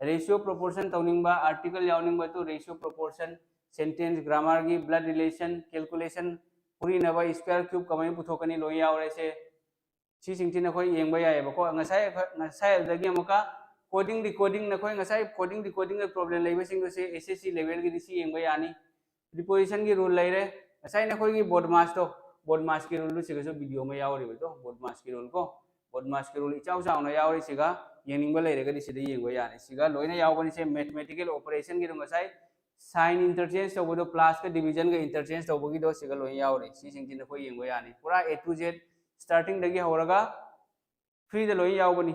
ꯔꯦꯁꯤꯑꯣ ꯄ꯭ꯔꯣꯄꯣꯔꯁꯟ ꯇꯧꯅꯤꯡꯕ, ꯑꯥꯔꯇꯤꯀꯜ ꯌꯥꯎꯅꯤꯡꯕ ꯇꯨ ꯔꯦꯁꯤꯑꯣ ꯄ꯭ꯔꯣꯄꯣꯔꯁꯟ, ꯁꯦꯟꯇꯦꯟꯁ ꯒ꯭ꯔꯥꯃꯔꯒꯤ, ꯕ꯭ꯂꯗ ꯔꯤꯂꯦꯁꯟ, ꯀꯦꯜꯀꯨꯂꯦꯁꯟ, ꯄꯨꯔꯤꯅꯕ, ꯁ꯭ꯀ꯭ꯋꯦꯔ ꯀ꯭ꯌꯨꯕ ꯀꯃꯥꯏꯅ ꯄꯨꯊꯣꯛꯀꯅꯤ, ꯂꯣꯏ ꯌꯥꯎꯔꯦ ꯁꯦ꯫ ꯁꯤꯁꯤꯡꯁꯤ ꯅꯈꯣꯏ ꯌꯦꯡꯕ ꯌꯥꯏꯑꯕꯀꯣ꯫ ꯉꯁꯥꯏ ꯑꯩꯈꯣꯏ, ꯉꯁꯥꯏ ꯑꯗꯨꯗꯒꯤ ꯑꯃꯨꯛꯀ ꯀꯣꯗꯤꯡ ꯗꯤꯀꯣꯗꯤꯡ, ꯅꯈꯣꯏ ꯉꯁꯥꯏ coding ꯗꯤꯀꯣꯗꯤꯡꯗ problem ꯂꯩꯕꯁꯤꯡꯗꯨ C S S ꯁꯤ ꯂꯦꯚꯦꯜꯒꯤꯗꯤ ꯁꯤ ꯌꯦꯡꯕ ꯌꯥꯅꯤ꯫ ꯄ꯭ꯔꯤꯄꯣꯖꯤꯁꯟꯒꯤ ꯔꯨꯜ ꯂꯩꯔꯦ꯫ ꯉꯁꯥꯏ ꯅꯈꯣꯏꯒꯤ ꯕꯣꯗꯃꯥꯁꯇꯣ, ꯕꯣꯗꯃꯥꯁꯀꯤ ꯔꯨꯜꯗꯨ ꯁꯤꯒꯁꯨ ꯚꯤꯗꯤꯑꯣ ꯑꯃ ꯌꯥꯎꯔꯤꯕꯗꯣ, ꯕꯣꯗꯃꯥꯁꯀꯤ ꯔꯨꯜ ꯀꯣ, ꯕꯣꯗꯃꯥꯁꯀꯤ ꯔꯨꯜ ꯏꯆꯥꯎ ꯆꯥꯎꯅ ꯌꯥꯎꯔꯤ꯫ ꯁꯤꯒ ꯌꯦꯡꯅꯤꯡꯕ ꯂꯩꯔꯒꯗꯤ ꯁꯤꯗ ꯌꯦꯡꯕ ꯌꯥꯅꯤ꯫ ꯁꯤꯒ ꯂꯣꯏꯅ ꯌꯥꯎꯕꯅꯤ꯫ ꯁꯦ ꯃꯦꯊꯃꯦꯇꯤꯀꯦꯜ ꯑꯣꯄꯔꯦꯁꯟꯒꯤꯗꯣ ꯉꯁꯥꯏ ꯁꯥꯏꯟ ꯏꯟꯇꯔꯆꯦꯟꯖ ꯇꯧꯕꯗꯣ, ꯄ꯭ꯂꯁꯀ ꯗꯤꯕꯤꯖꯟꯒ ꯏꯟꯇꯔꯆꯦꯟꯖ ꯇꯧꯕꯒꯤꯗꯣ ꯁꯤꯒ ꯂꯣꯏꯅ ꯌꯥꯎꯔꯤ꯫ ꯁꯤꯁꯤꯡꯁꯤ ꯅꯈꯣꯏ ꯌꯦꯡꯕ ꯌꯥꯅꯤ꯫ ꯄꯨꯔꯥ A to Z, ꯁ꯭ꯇꯥꯔꯇꯤꯡꯗꯒꯤ ꯍꯧꯔꯒ ꯐ꯭ꯔꯤꯗ ꯂꯣꯏ ꯌꯥꯎꯕꯅꯤ꯫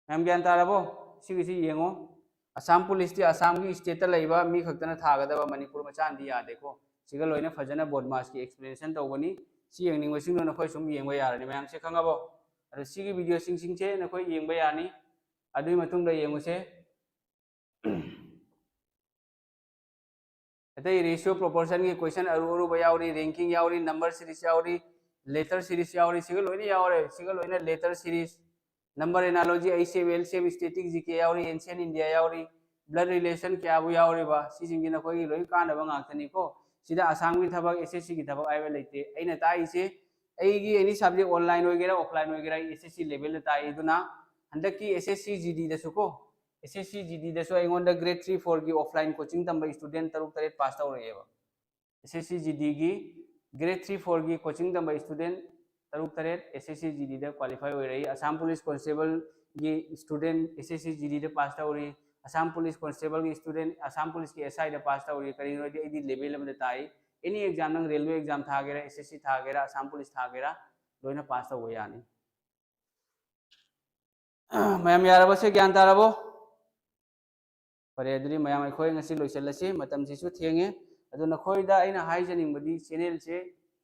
ꯃꯌꯥꯝ ꯒ꯭ꯌꯥꯟ ꯇꯥꯔꯕꯣ? ꯁꯤꯒꯤꯁꯤ ꯌꯦꯡꯉꯣ꯫ ꯑꯁꯥꯝ ꯄꯨꯂꯤꯁꯇꯤ ꯑꯁꯥꯝꯒꯤ ꯁ꯭ꯇꯦꯠꯇ ꯂꯩꯕ ꯃꯤ ꯈꯛꯇꯅ ꯊꯥꯒꯗꯕ, ꯃꯅꯤꯄꯨꯔ ꯃꯆꯥꯅꯗꯤ ꯌꯥꯗꯦꯀꯣ꯫ ꯁꯤꯒ ꯂꯣꯏꯅ ꯐꯖꯅ ꯕꯣꯗꯃꯥꯁꯀꯤ ꯑꯦꯛꯁꯄ꯭ꯂꯦꯅꯦꯁꯟ ꯇꯧꯕꯅꯤ꯫ ꯁꯤ ꯌꯦꯡꯅꯤꯡꯕꯁꯤꯡꯗꯨ ꯅꯈꯣꯏ ꯁꯨꯝ ꯌꯦꯡꯕ ꯌꯥꯔꯅꯤ꯫ ꯃꯌꯥꯝꯁꯦ ꯈꯪꯉꯕꯣ? ꯑꯗꯣ ꯁꯤꯒꯤ ꯚꯤꯗꯤꯑꯣꯁꯤꯡꯁꯤꯡꯁꯦ ꯅꯈꯣꯏ ꯌꯦꯡꯕ ꯌꯥꯅꯤ꯫ ꯑꯗꯨꯒꯤ ꯃꯇꯨꯡꯗ ꯌꯦꯡꯉꯨꯁꯦ꯫ ꯑꯇꯩ ꯔꯦꯁꯤꯑꯣ ꯄ꯭ꯔꯣꯄꯣꯔꯁꯟꯒꯤ ꯀꯣꯏꯁꯟ ꯑꯔꯨ ꯑꯔꯨꯕ ꯌꯥꯎꯔꯤ, ꯔꯦꯡꯀꯤꯡ ꯌꯥꯎꯔꯤ, ꯅꯝꯕꯔ ꯁꯤꯔꯤꯁ ꯌꯥꯎꯔꯤ, ꯂꯦꯇꯔ ꯁꯤꯔꯤꯁ ꯌꯥꯎꯔꯤ, ꯁꯤꯒ ꯂꯣꯏꯅ ꯌꯥꯎꯔꯦ꯫ ꯁꯤꯒ ꯂꯣꯏꯅ letter series, number analogy, H C F, L C F, static G K ꯌꯥꯎꯔꯤ, ꯑꯦꯟꯁꯤꯌꯟ ꯏꯟꯗꯤꯌꯥ ꯌꯥꯎꯔꯤ, ꯕ꯭ꯂꯗ ꯔꯤꯂꯦꯁꯟ ꯀꯌꯥꯕꯨ ꯌꯥꯎꯔꯤꯕ, ꯁꯤꯁꯤꯡꯁꯤ ꯅꯈꯣꯏꯒꯤ ꯂꯣꯏ ꯀꯥꯟꯅꯕ ꯉꯥꯛꯇꯅꯤꯀꯣ꯫ ꯁꯤꯗ ꯑꯁꯥꯝꯒꯤ ꯊꯕꯛ, ꯑꯦꯁ ꯑꯦꯁ ꯁꯤꯒꯤ ꯊꯕꯛ ꯍꯥꯏꯕ ꯂꯩꯇꯦ꯫ ꯑꯩꯅ ꯇꯥꯛꯏꯁꯦ ꯑꯩꯒꯤ ꯑꯦꯅꯤ ꯁꯕꯖꯦꯛ ꯑꯣꯟꯂꯥꯏꯟ ꯑꯣꯏꯒꯦꯔꯥ ꯑꯣꯐꯂꯥꯏꯟ ꯑꯣꯏꯒꯦꯔꯥ ꯑꯩ ꯑꯦꯁ ꯑꯦꯁ ꯁꯤ ꯂꯦꯚꯦꯜꯗ ꯇꯥꯛꯏ꯫ ꯑꯗꯨꯅ ꯍꯟꯗꯛꯀꯤ ꯑꯦꯁ ꯑꯦꯁ ꯁꯤ ꯖꯤ ꯗꯤꯗꯁꯨ ꯀꯣ, ꯑꯦꯁ ꯑꯦꯁ ꯁꯤ ꯖꯤ ꯗꯤꯗꯁꯨ ꯑꯩꯉꯣꯟꯗ ꯒ꯭ꯔꯦꯗ ꯊ꯭ꯔꯤ ꯐꯣꯔꯒꯤ ꯑꯣꯐꯂꯥꯏꯟ ꯀꯣꯆꯤꯡ ꯇꯝꯕ ꯁ꯭ꯇꯨꯗꯦꯟ ꯇꯔꯨꯛ ꯇꯔꯦꯠ ꯄꯥꯁ ꯇꯧꯔꯛꯑꯦꯕ꯫ ꯑꯦꯁ ꯑꯦꯁ ꯁꯤ ꯖꯤ ꯗꯤꯒꯤ ꯒ꯭ꯔꯦꯗ ꯊ꯭ꯔꯤ ꯐꯣꯔꯒꯤ ꯀꯣꯆꯤꯡ ꯇꯝꯕ ꯁ꯭ꯇꯨꯗꯦꯟ ꯇꯔꯨꯛ ꯇꯔꯦꯠ ꯑꯦꯁ ꯑꯦꯁ ꯁꯤ ꯖꯤ ꯗꯤꯗ ꯀ꯭ꯋꯥꯂꯤꯐꯥꯏ ꯑꯣꯏꯔꯛꯏ꯫ ꯑꯁꯥꯝ ꯄꯨꯂꯤꯁ ꯀꯣꯟꯁꯇꯦꯕꯜꯒꯤ student S S C G ꯗꯤꯗ ꯄꯥꯁ ꯇꯧꯔꯤ꯫ ꯑꯁꯥꯝ ꯄꯨꯂꯤꯁ ꯀꯣꯟꯁꯇꯦꯕꯜꯒꯤ ꯁ꯭ꯇꯨꯗꯦꯟ ꯑꯁꯥꯝ ꯄꯨꯂꯤꯁꯀꯤ ꯑꯦꯁ ꯑꯥꯏꯗ ꯄꯥꯁ ꯇꯧꯔꯤ꯫ ꯀꯔꯤꯒꯤꯅꯣ ꯍꯥꯏꯗꯤ ꯑꯩꯗꯤ ꯂꯦꯚꯦꯜ ꯑꯃꯗ ꯇꯥꯛꯏ꯫ ꯑꯦꯅꯤ ꯑꯦꯛꯖꯥꯝ, ꯅꯪ ꯔꯦꯜꯋꯦ ꯑꯦꯛꯖꯥꯝ ꯊꯥꯒꯦꯔꯥ, ꯑꯦꯁ ꯑꯦꯁ ꯁꯤ ꯊꯥꯒꯦꯔꯥ, ꯑꯁꯥꯝ ꯄꯨꯂꯤꯁ ꯊꯥꯒꯦꯔꯥ, ꯂꯣꯏꯅ ꯄꯥꯁ ꯇꯧꯕ ꯌꯥꯅꯤ꯫ ꯃꯌꯥꯝ ꯌꯥꯔꯕꯁꯦ? ꯒ꯭ꯌꯥꯟ ꯇꯥꯔꯕꯣ? ꯐꯔꯦ, ꯑꯗꯨꯗꯤ ꯃꯌꯥꯝ ꯑꯩꯈꯣꯏ ꯉꯁꯤ ꯂꯣꯏꯁꯤꯜꯂꯁꯤ, ꯃꯇꯝꯁꯤꯁꯨ ꯊꯦꯡꯉꯦ꯫ ꯑꯗꯣ ꯅꯈꯣꯏꯗ ꯑꯩꯅ ꯍꯥꯏꯖꯅꯤꯡꯕꯗꯤ ꯆꯦꯅꯦꯜꯁꯦ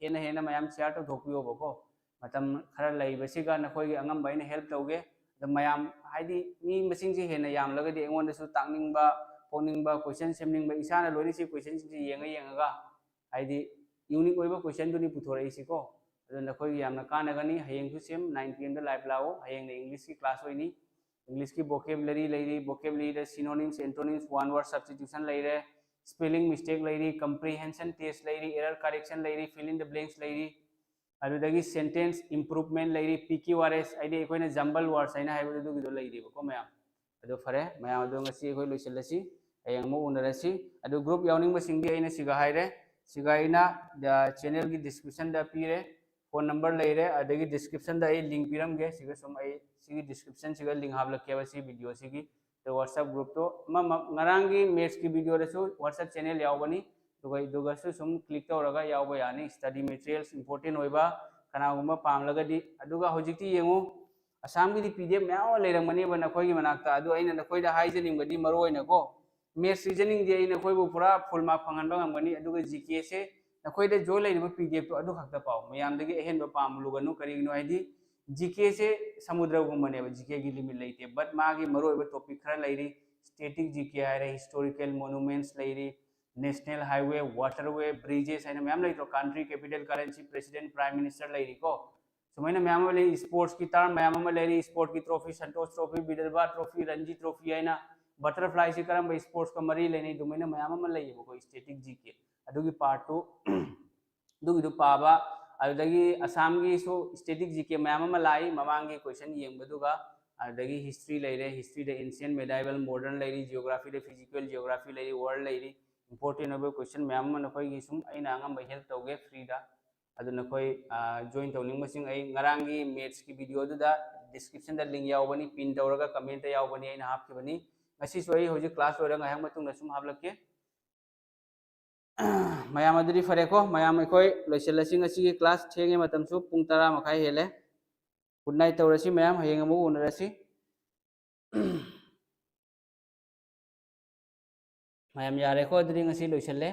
ꯍꯦꯟꯅ ꯍꯦꯟꯅ ꯃꯌꯥꯝ ꯁꯤꯌꯥꯔ ꯇꯧꯊꯣꯛꯄꯤꯌꯣꯕꯀꯣ꯫ ꯃꯇꯝ ꯈꯔ ꯂꯩꯕꯁꯤꯒ ꯅꯈꯣꯏꯒꯤ ꯑꯉꯝꯕ ꯑꯩꯅ ꯍꯦꯜꯞ ꯇꯧꯒꯦ꯫ ꯑꯗꯣ ꯃꯌꯥꯝ ꯍꯥꯏꯗꯤ ꯃꯤ ꯃꯁꯤꯡꯁꯦ ꯍꯦꯟꯅ ꯌꯥꯝꯂꯒꯗꯤ ꯑꯩꯉꯣꯟꯗꯁꯨ ꯇꯥꯛꯅꯤꯡꯕ, ꯄꯣꯛꯅꯤꯡꯕ, ꯀꯣꯏꯁꯟ ꯁꯦꯝꯅꯤꯡꯕ, ꯏꯁꯥꯅ ꯂꯣꯏꯅ ꯁꯤ ꯀꯣꯏꯁꯟꯁꯤꯡꯁꯦ ꯌꯦꯡꯉ ꯌꯦꯡꯉꯒ ꯍꯥꯏꯗꯤ ꯌꯨꯅꯤꯛ ꯑꯣꯏꯕ ꯀꯣꯏꯁꯟꯗꯨꯅꯤ ꯄꯨꯊꯣꯔꯛꯏꯁꯤꯀꯣ꯫ ꯑꯗꯣ ꯅꯈꯣꯏꯒꯤ ꯌꯥꯝꯅ ꯀꯥꯟꯅꯒꯅꯤ꯫ ꯍꯌꯦꯡꯁꯨ ꯁꯦꯝ ꯅꯥꯏꯟ ꯄꯤ ꯑꯦꯝꯗ ꯂꯥꯏꯚ ꯂꯥꯛꯑꯣ꯫ ꯍꯌꯦꯡꯅ ꯏꯪꯂꯤꯁꯀꯤ ꯀ꯭ꯂꯥꯁ ꯑꯣꯏꯅꯤ꯫ ꯏꯪꯂꯤꯁꯀꯤ vocabulary ꯂꯩꯔꯤ, vocabularyꯗ synonyms, antonyms, one word substitution ꯂꯩꯔꯦ, spelling mistake ꯂꯩꯔꯤ, comprehension test ꯂꯩꯔꯤ, error correction ꯂꯩꯔꯤ, fill in the blanks ꯂꯩꯔꯤ, ꯑꯗꯨꯗꯒꯤ sentence improvement ꯂꯩꯔꯤ, P Q R S ꯍꯥꯏꯗꯤ ꯑꯩꯈꯣꯏꯅ jumble words ꯍꯥꯏꯅ ꯍꯥꯏꯕꯗꯣ ꯑꯗꯨꯒꯤꯗꯣ ꯂꯩꯔꯤꯕꯀꯣ ꯃꯌꯥꯝ꯫ ꯑꯗꯣ ꯐꯔꯦ ꯃꯌꯥꯝ, ꯑꯗꯣ ꯉꯁꯤ ꯑꯩꯈꯣꯏ ꯂꯣꯏꯁꯤꯜꯂꯁꯤ, ꯍꯌꯦꯡ ꯑꯃꯨꯛ ꯎꯅꯔꯁꯤ꯫ ꯑꯗꯨ group ꯌꯥꯎꯅꯤꯡꯕꯁꯤꯡꯗꯤ ꯑꯩꯅ ꯁꯤꯒ ꯍꯥꯏꯔꯦ, ꯁꯤꯒ ꯑꯩꯅ channelꯒꯤ descriptionꯗ ꯄꯤꯔꯦ, phone number ꯂꯩꯔꯦ, ꯑꯗꯒꯤ descriptionꯗ ꯑꯩ link ꯄꯤꯔꯝꯒꯦ꯫ ꯁꯤꯒ ꯁꯨꯝ ꯑꯩ ꯁꯤꯒꯤ descriptionꯁꯤꯒ link ꯍꯥꯞꯂꯛꯀꯦꯕ ꯁꯤ videoꯁꯤꯒꯤ꯫ ꯑꯗꯣ WhatsApp groupꯇꯣ ꯑꯃ, ꯑꯃ, ꯉꯔꯥꯡꯒꯤ mathsꯀꯤ videoꯗꯁꯨ WhatsApp channel ꯌꯥꯎꯕꯅꯤ, ꯑꯗꯨꯒ ꯑꯗꯨꯒꯁꯨ ꯁꯨꯝ click ꯇꯧꯔꯒ ꯌꯥꯎꯕ ꯌꯥꯅꯤ꯫ Study materials important ꯑꯣꯏꯕ ꯀꯅꯥꯒꯨꯝꯕ ꯄꯥꯝꯂꯒꯗꯤ꯫ ꯑꯗꯨꯒ ꯍꯧꯖꯤꯛꯇꯤ ꯌꯦꯡꯉꯨ, ꯑꯁꯥꯝꯒꯤꯗꯤ P D F ꯃꯌꯥꯝ ꯑꯃ ꯂꯩꯔꯝꯒꯅꯦꯕ ꯅꯈꯣꯏꯒꯤ ꯃꯅꯥꯛꯇ꯫ ꯑꯗꯨ ꯑꯩꯅ ꯅꯈꯣꯏꯗ ꯍꯥꯏꯖꯅꯤꯡꯕꯗꯤ ꯃꯔꯨ ꯑꯣꯏꯅꯀꯣ, maths reasoningꯗꯤ ꯑꯩ ꯅꯈꯣꯏꯕꯨ ꯄꯨꯔꯥ full mark ꯐꯪꯍꯟꯕ ꯉꯝꯒꯅꯤ꯫ ꯑꯗꯨꯒ GKꯁꯦ ꯅꯈꯣꯏꯗ join ꯂꯩꯔꯤꯕ P D Fꯇꯣ ꯑꯗꯨ ꯈꯛꯇ ꯄꯥꯎ, ꯃꯌꯥꯝꯗꯒꯤ ꯑꯍꯦꯟꯕ ꯄꯥꯝꯂꯨꯒꯅꯨ꯫ ꯀꯔꯤꯒꯤꯅꯣ ꯍꯥꯏꯗꯤ GKꯁꯦ ꯁꯃꯨꯗ꯭ꯔꯒꯨꯝꯕꯅꯦꯕ, GKꯒꯤ limit ꯂꯩꯇꯦ꯫ But ꯃꯥꯒꯤ ꯃꯔꯨꯑꯣꯏꯕ topic ꯈꯔ ꯂꯩꯔꯤ꯫ Static GK ꯍꯥꯏꯔꯦ, historical monuments ꯂꯩꯔꯤ, national highway, waterway, bridges ꯍꯥꯏꯅ ꯃꯌꯥꯝ ꯂꯩꯇ꯭ꯔꯣ? Country, capital, currency, president, prime minister ꯂꯩꯔꯤꯀꯣ꯫ ꯁꯨꯃꯥꯏꯅ ꯃꯌꯥꯝ ꯑꯃ ꯂꯩ, sportsꯀꯤ term ꯃꯌꯥꯝ ꯑꯃ ꯂꯩꯔꯤ, sportsꯀꯤ trophy, Santosh Trophy, Vidarbha Trophy, Ranji Trophy ꯍꯥꯏꯅ, butterflyꯁꯤ ꯀꯔꯝꯕ sportsꯀ ꯃꯔꯤ ꯂꯩꯅꯩ, ꯑꯗꯨꯃꯥꯏꯅ ꯃꯌꯥꯝ ꯑꯃ ꯂꯩꯌꯦꯕꯀꯣ static GK꯫ ꯑꯗꯨꯒꯤ ꯄꯥꯔꯠꯇꯨ ꯑꯗꯨꯒꯤꯗꯨ ꯄꯥꯕ꯫ ꯑꯗꯨꯗꯒꯤ ꯑꯁꯥꯝꯒꯤꯁꯨ static G K ꯃꯌꯥꯝ ꯑꯃ ꯂꯥꯛꯏ, ꯃꯃꯥꯡꯒꯤ ꯀꯣꯏꯁꯟ ꯌꯦꯡꯕꯗꯨꯒ꯫ ꯑꯗꯨꯗꯒꯤ ꯍꯤꯁꯇ꯭ꯔꯤ ꯂꯩꯔꯦ, ꯍꯤꯁꯇ꯭ꯔꯤꯗ ancient, medieval, modern ꯂꯩꯔꯤ, ꯖꯤꯑꯣꯒ꯭ꯔꯥꯐꯤꯗ physical geography ꯂꯩꯔꯤ, ꯋꯥꯔꯜ ꯂꯩꯔꯤ꯫ ꯏꯝꯄꯣꯔꯇꯦꯟ ꯑꯣꯏꯕ ꯀꯣꯏꯁꯟ ꯃꯌꯥꯝ ꯑꯃ ꯅꯈꯣꯏꯒꯤ ꯁꯨꯝ ꯑꯩꯅ ꯑꯉꯝꯕ ꯍꯦꯜꯞ ꯇꯧꯒꯦ ꯐ꯭ꯔꯤꯗ꯫ ꯑꯗꯨ ꯅꯈꯣꯏ ꯖꯣꯏꯟ ꯇꯧꯅꯤꯡꯕꯁꯤꯡ, ꯑꯩ ꯉꯔꯥꯡꯒꯤ ꯃꯦꯠꯁꯀꯤ ꯚꯤꯗꯤꯑꯣꯗꯨꯗ ꯗꯤꯁꯀ꯭ꯔꯤꯞꯁꯟꯗ ꯂꯤꯡ ꯌꯥꯎꯕꯅꯤ, ꯄꯤꯟ ꯇꯧꯔꯒ ꯀꯃꯦꯟꯇ ꯌꯥꯎꯕꯅꯤ, ꯑꯩꯅ ꯍꯥꯞꯈꯤꯕꯅꯤ꯫ ꯉꯁꯤꯁꯨ ꯑꯩ ꯍꯧꯖꯤꯛ ꯀ꯭ꯂꯥꯁ ꯂꯣꯏꯔ ꯉꯥꯏꯍꯥꯛ ꯃꯇꯨꯡꯗ ꯁꯨꯝ ꯍꯥꯞꯂꯛꯀꯦ꯫ ꯃꯌꯥꯝ ꯑꯗꯨꯗꯤ ꯐꯔꯦꯀꯣ, ꯃꯌꯥꯝ ꯑꯩꯈꯣꯏ ꯂꯣꯏꯁꯤꯜꯂꯁꯤ ꯉꯁꯤꯒꯤ ꯀ꯭ꯂꯥꯁ꯫ ꯊꯦꯡꯉꯦ, ꯃꯇꯝꯁꯨ ꯄꯨꯡ ꯇꯔꯥ ꯃꯈꯥꯏ ꯍꯦꯜꯂꯦ꯫ ꯒꯨꯗ ꯅꯥꯏꯠ ꯇꯧꯔꯁꯤ ꯃꯌꯥꯝ, ꯍꯌꯦꯡ ꯑꯃꯨꯛ ꯎꯅꯔꯁꯤ꯫ ꯃꯌꯥꯝ ꯌꯥꯔꯦꯀꯣ, ꯑꯗꯨꯗꯤ ꯉꯁꯤ ꯂꯣꯏꯁꯤꯜꯂꯦ꯫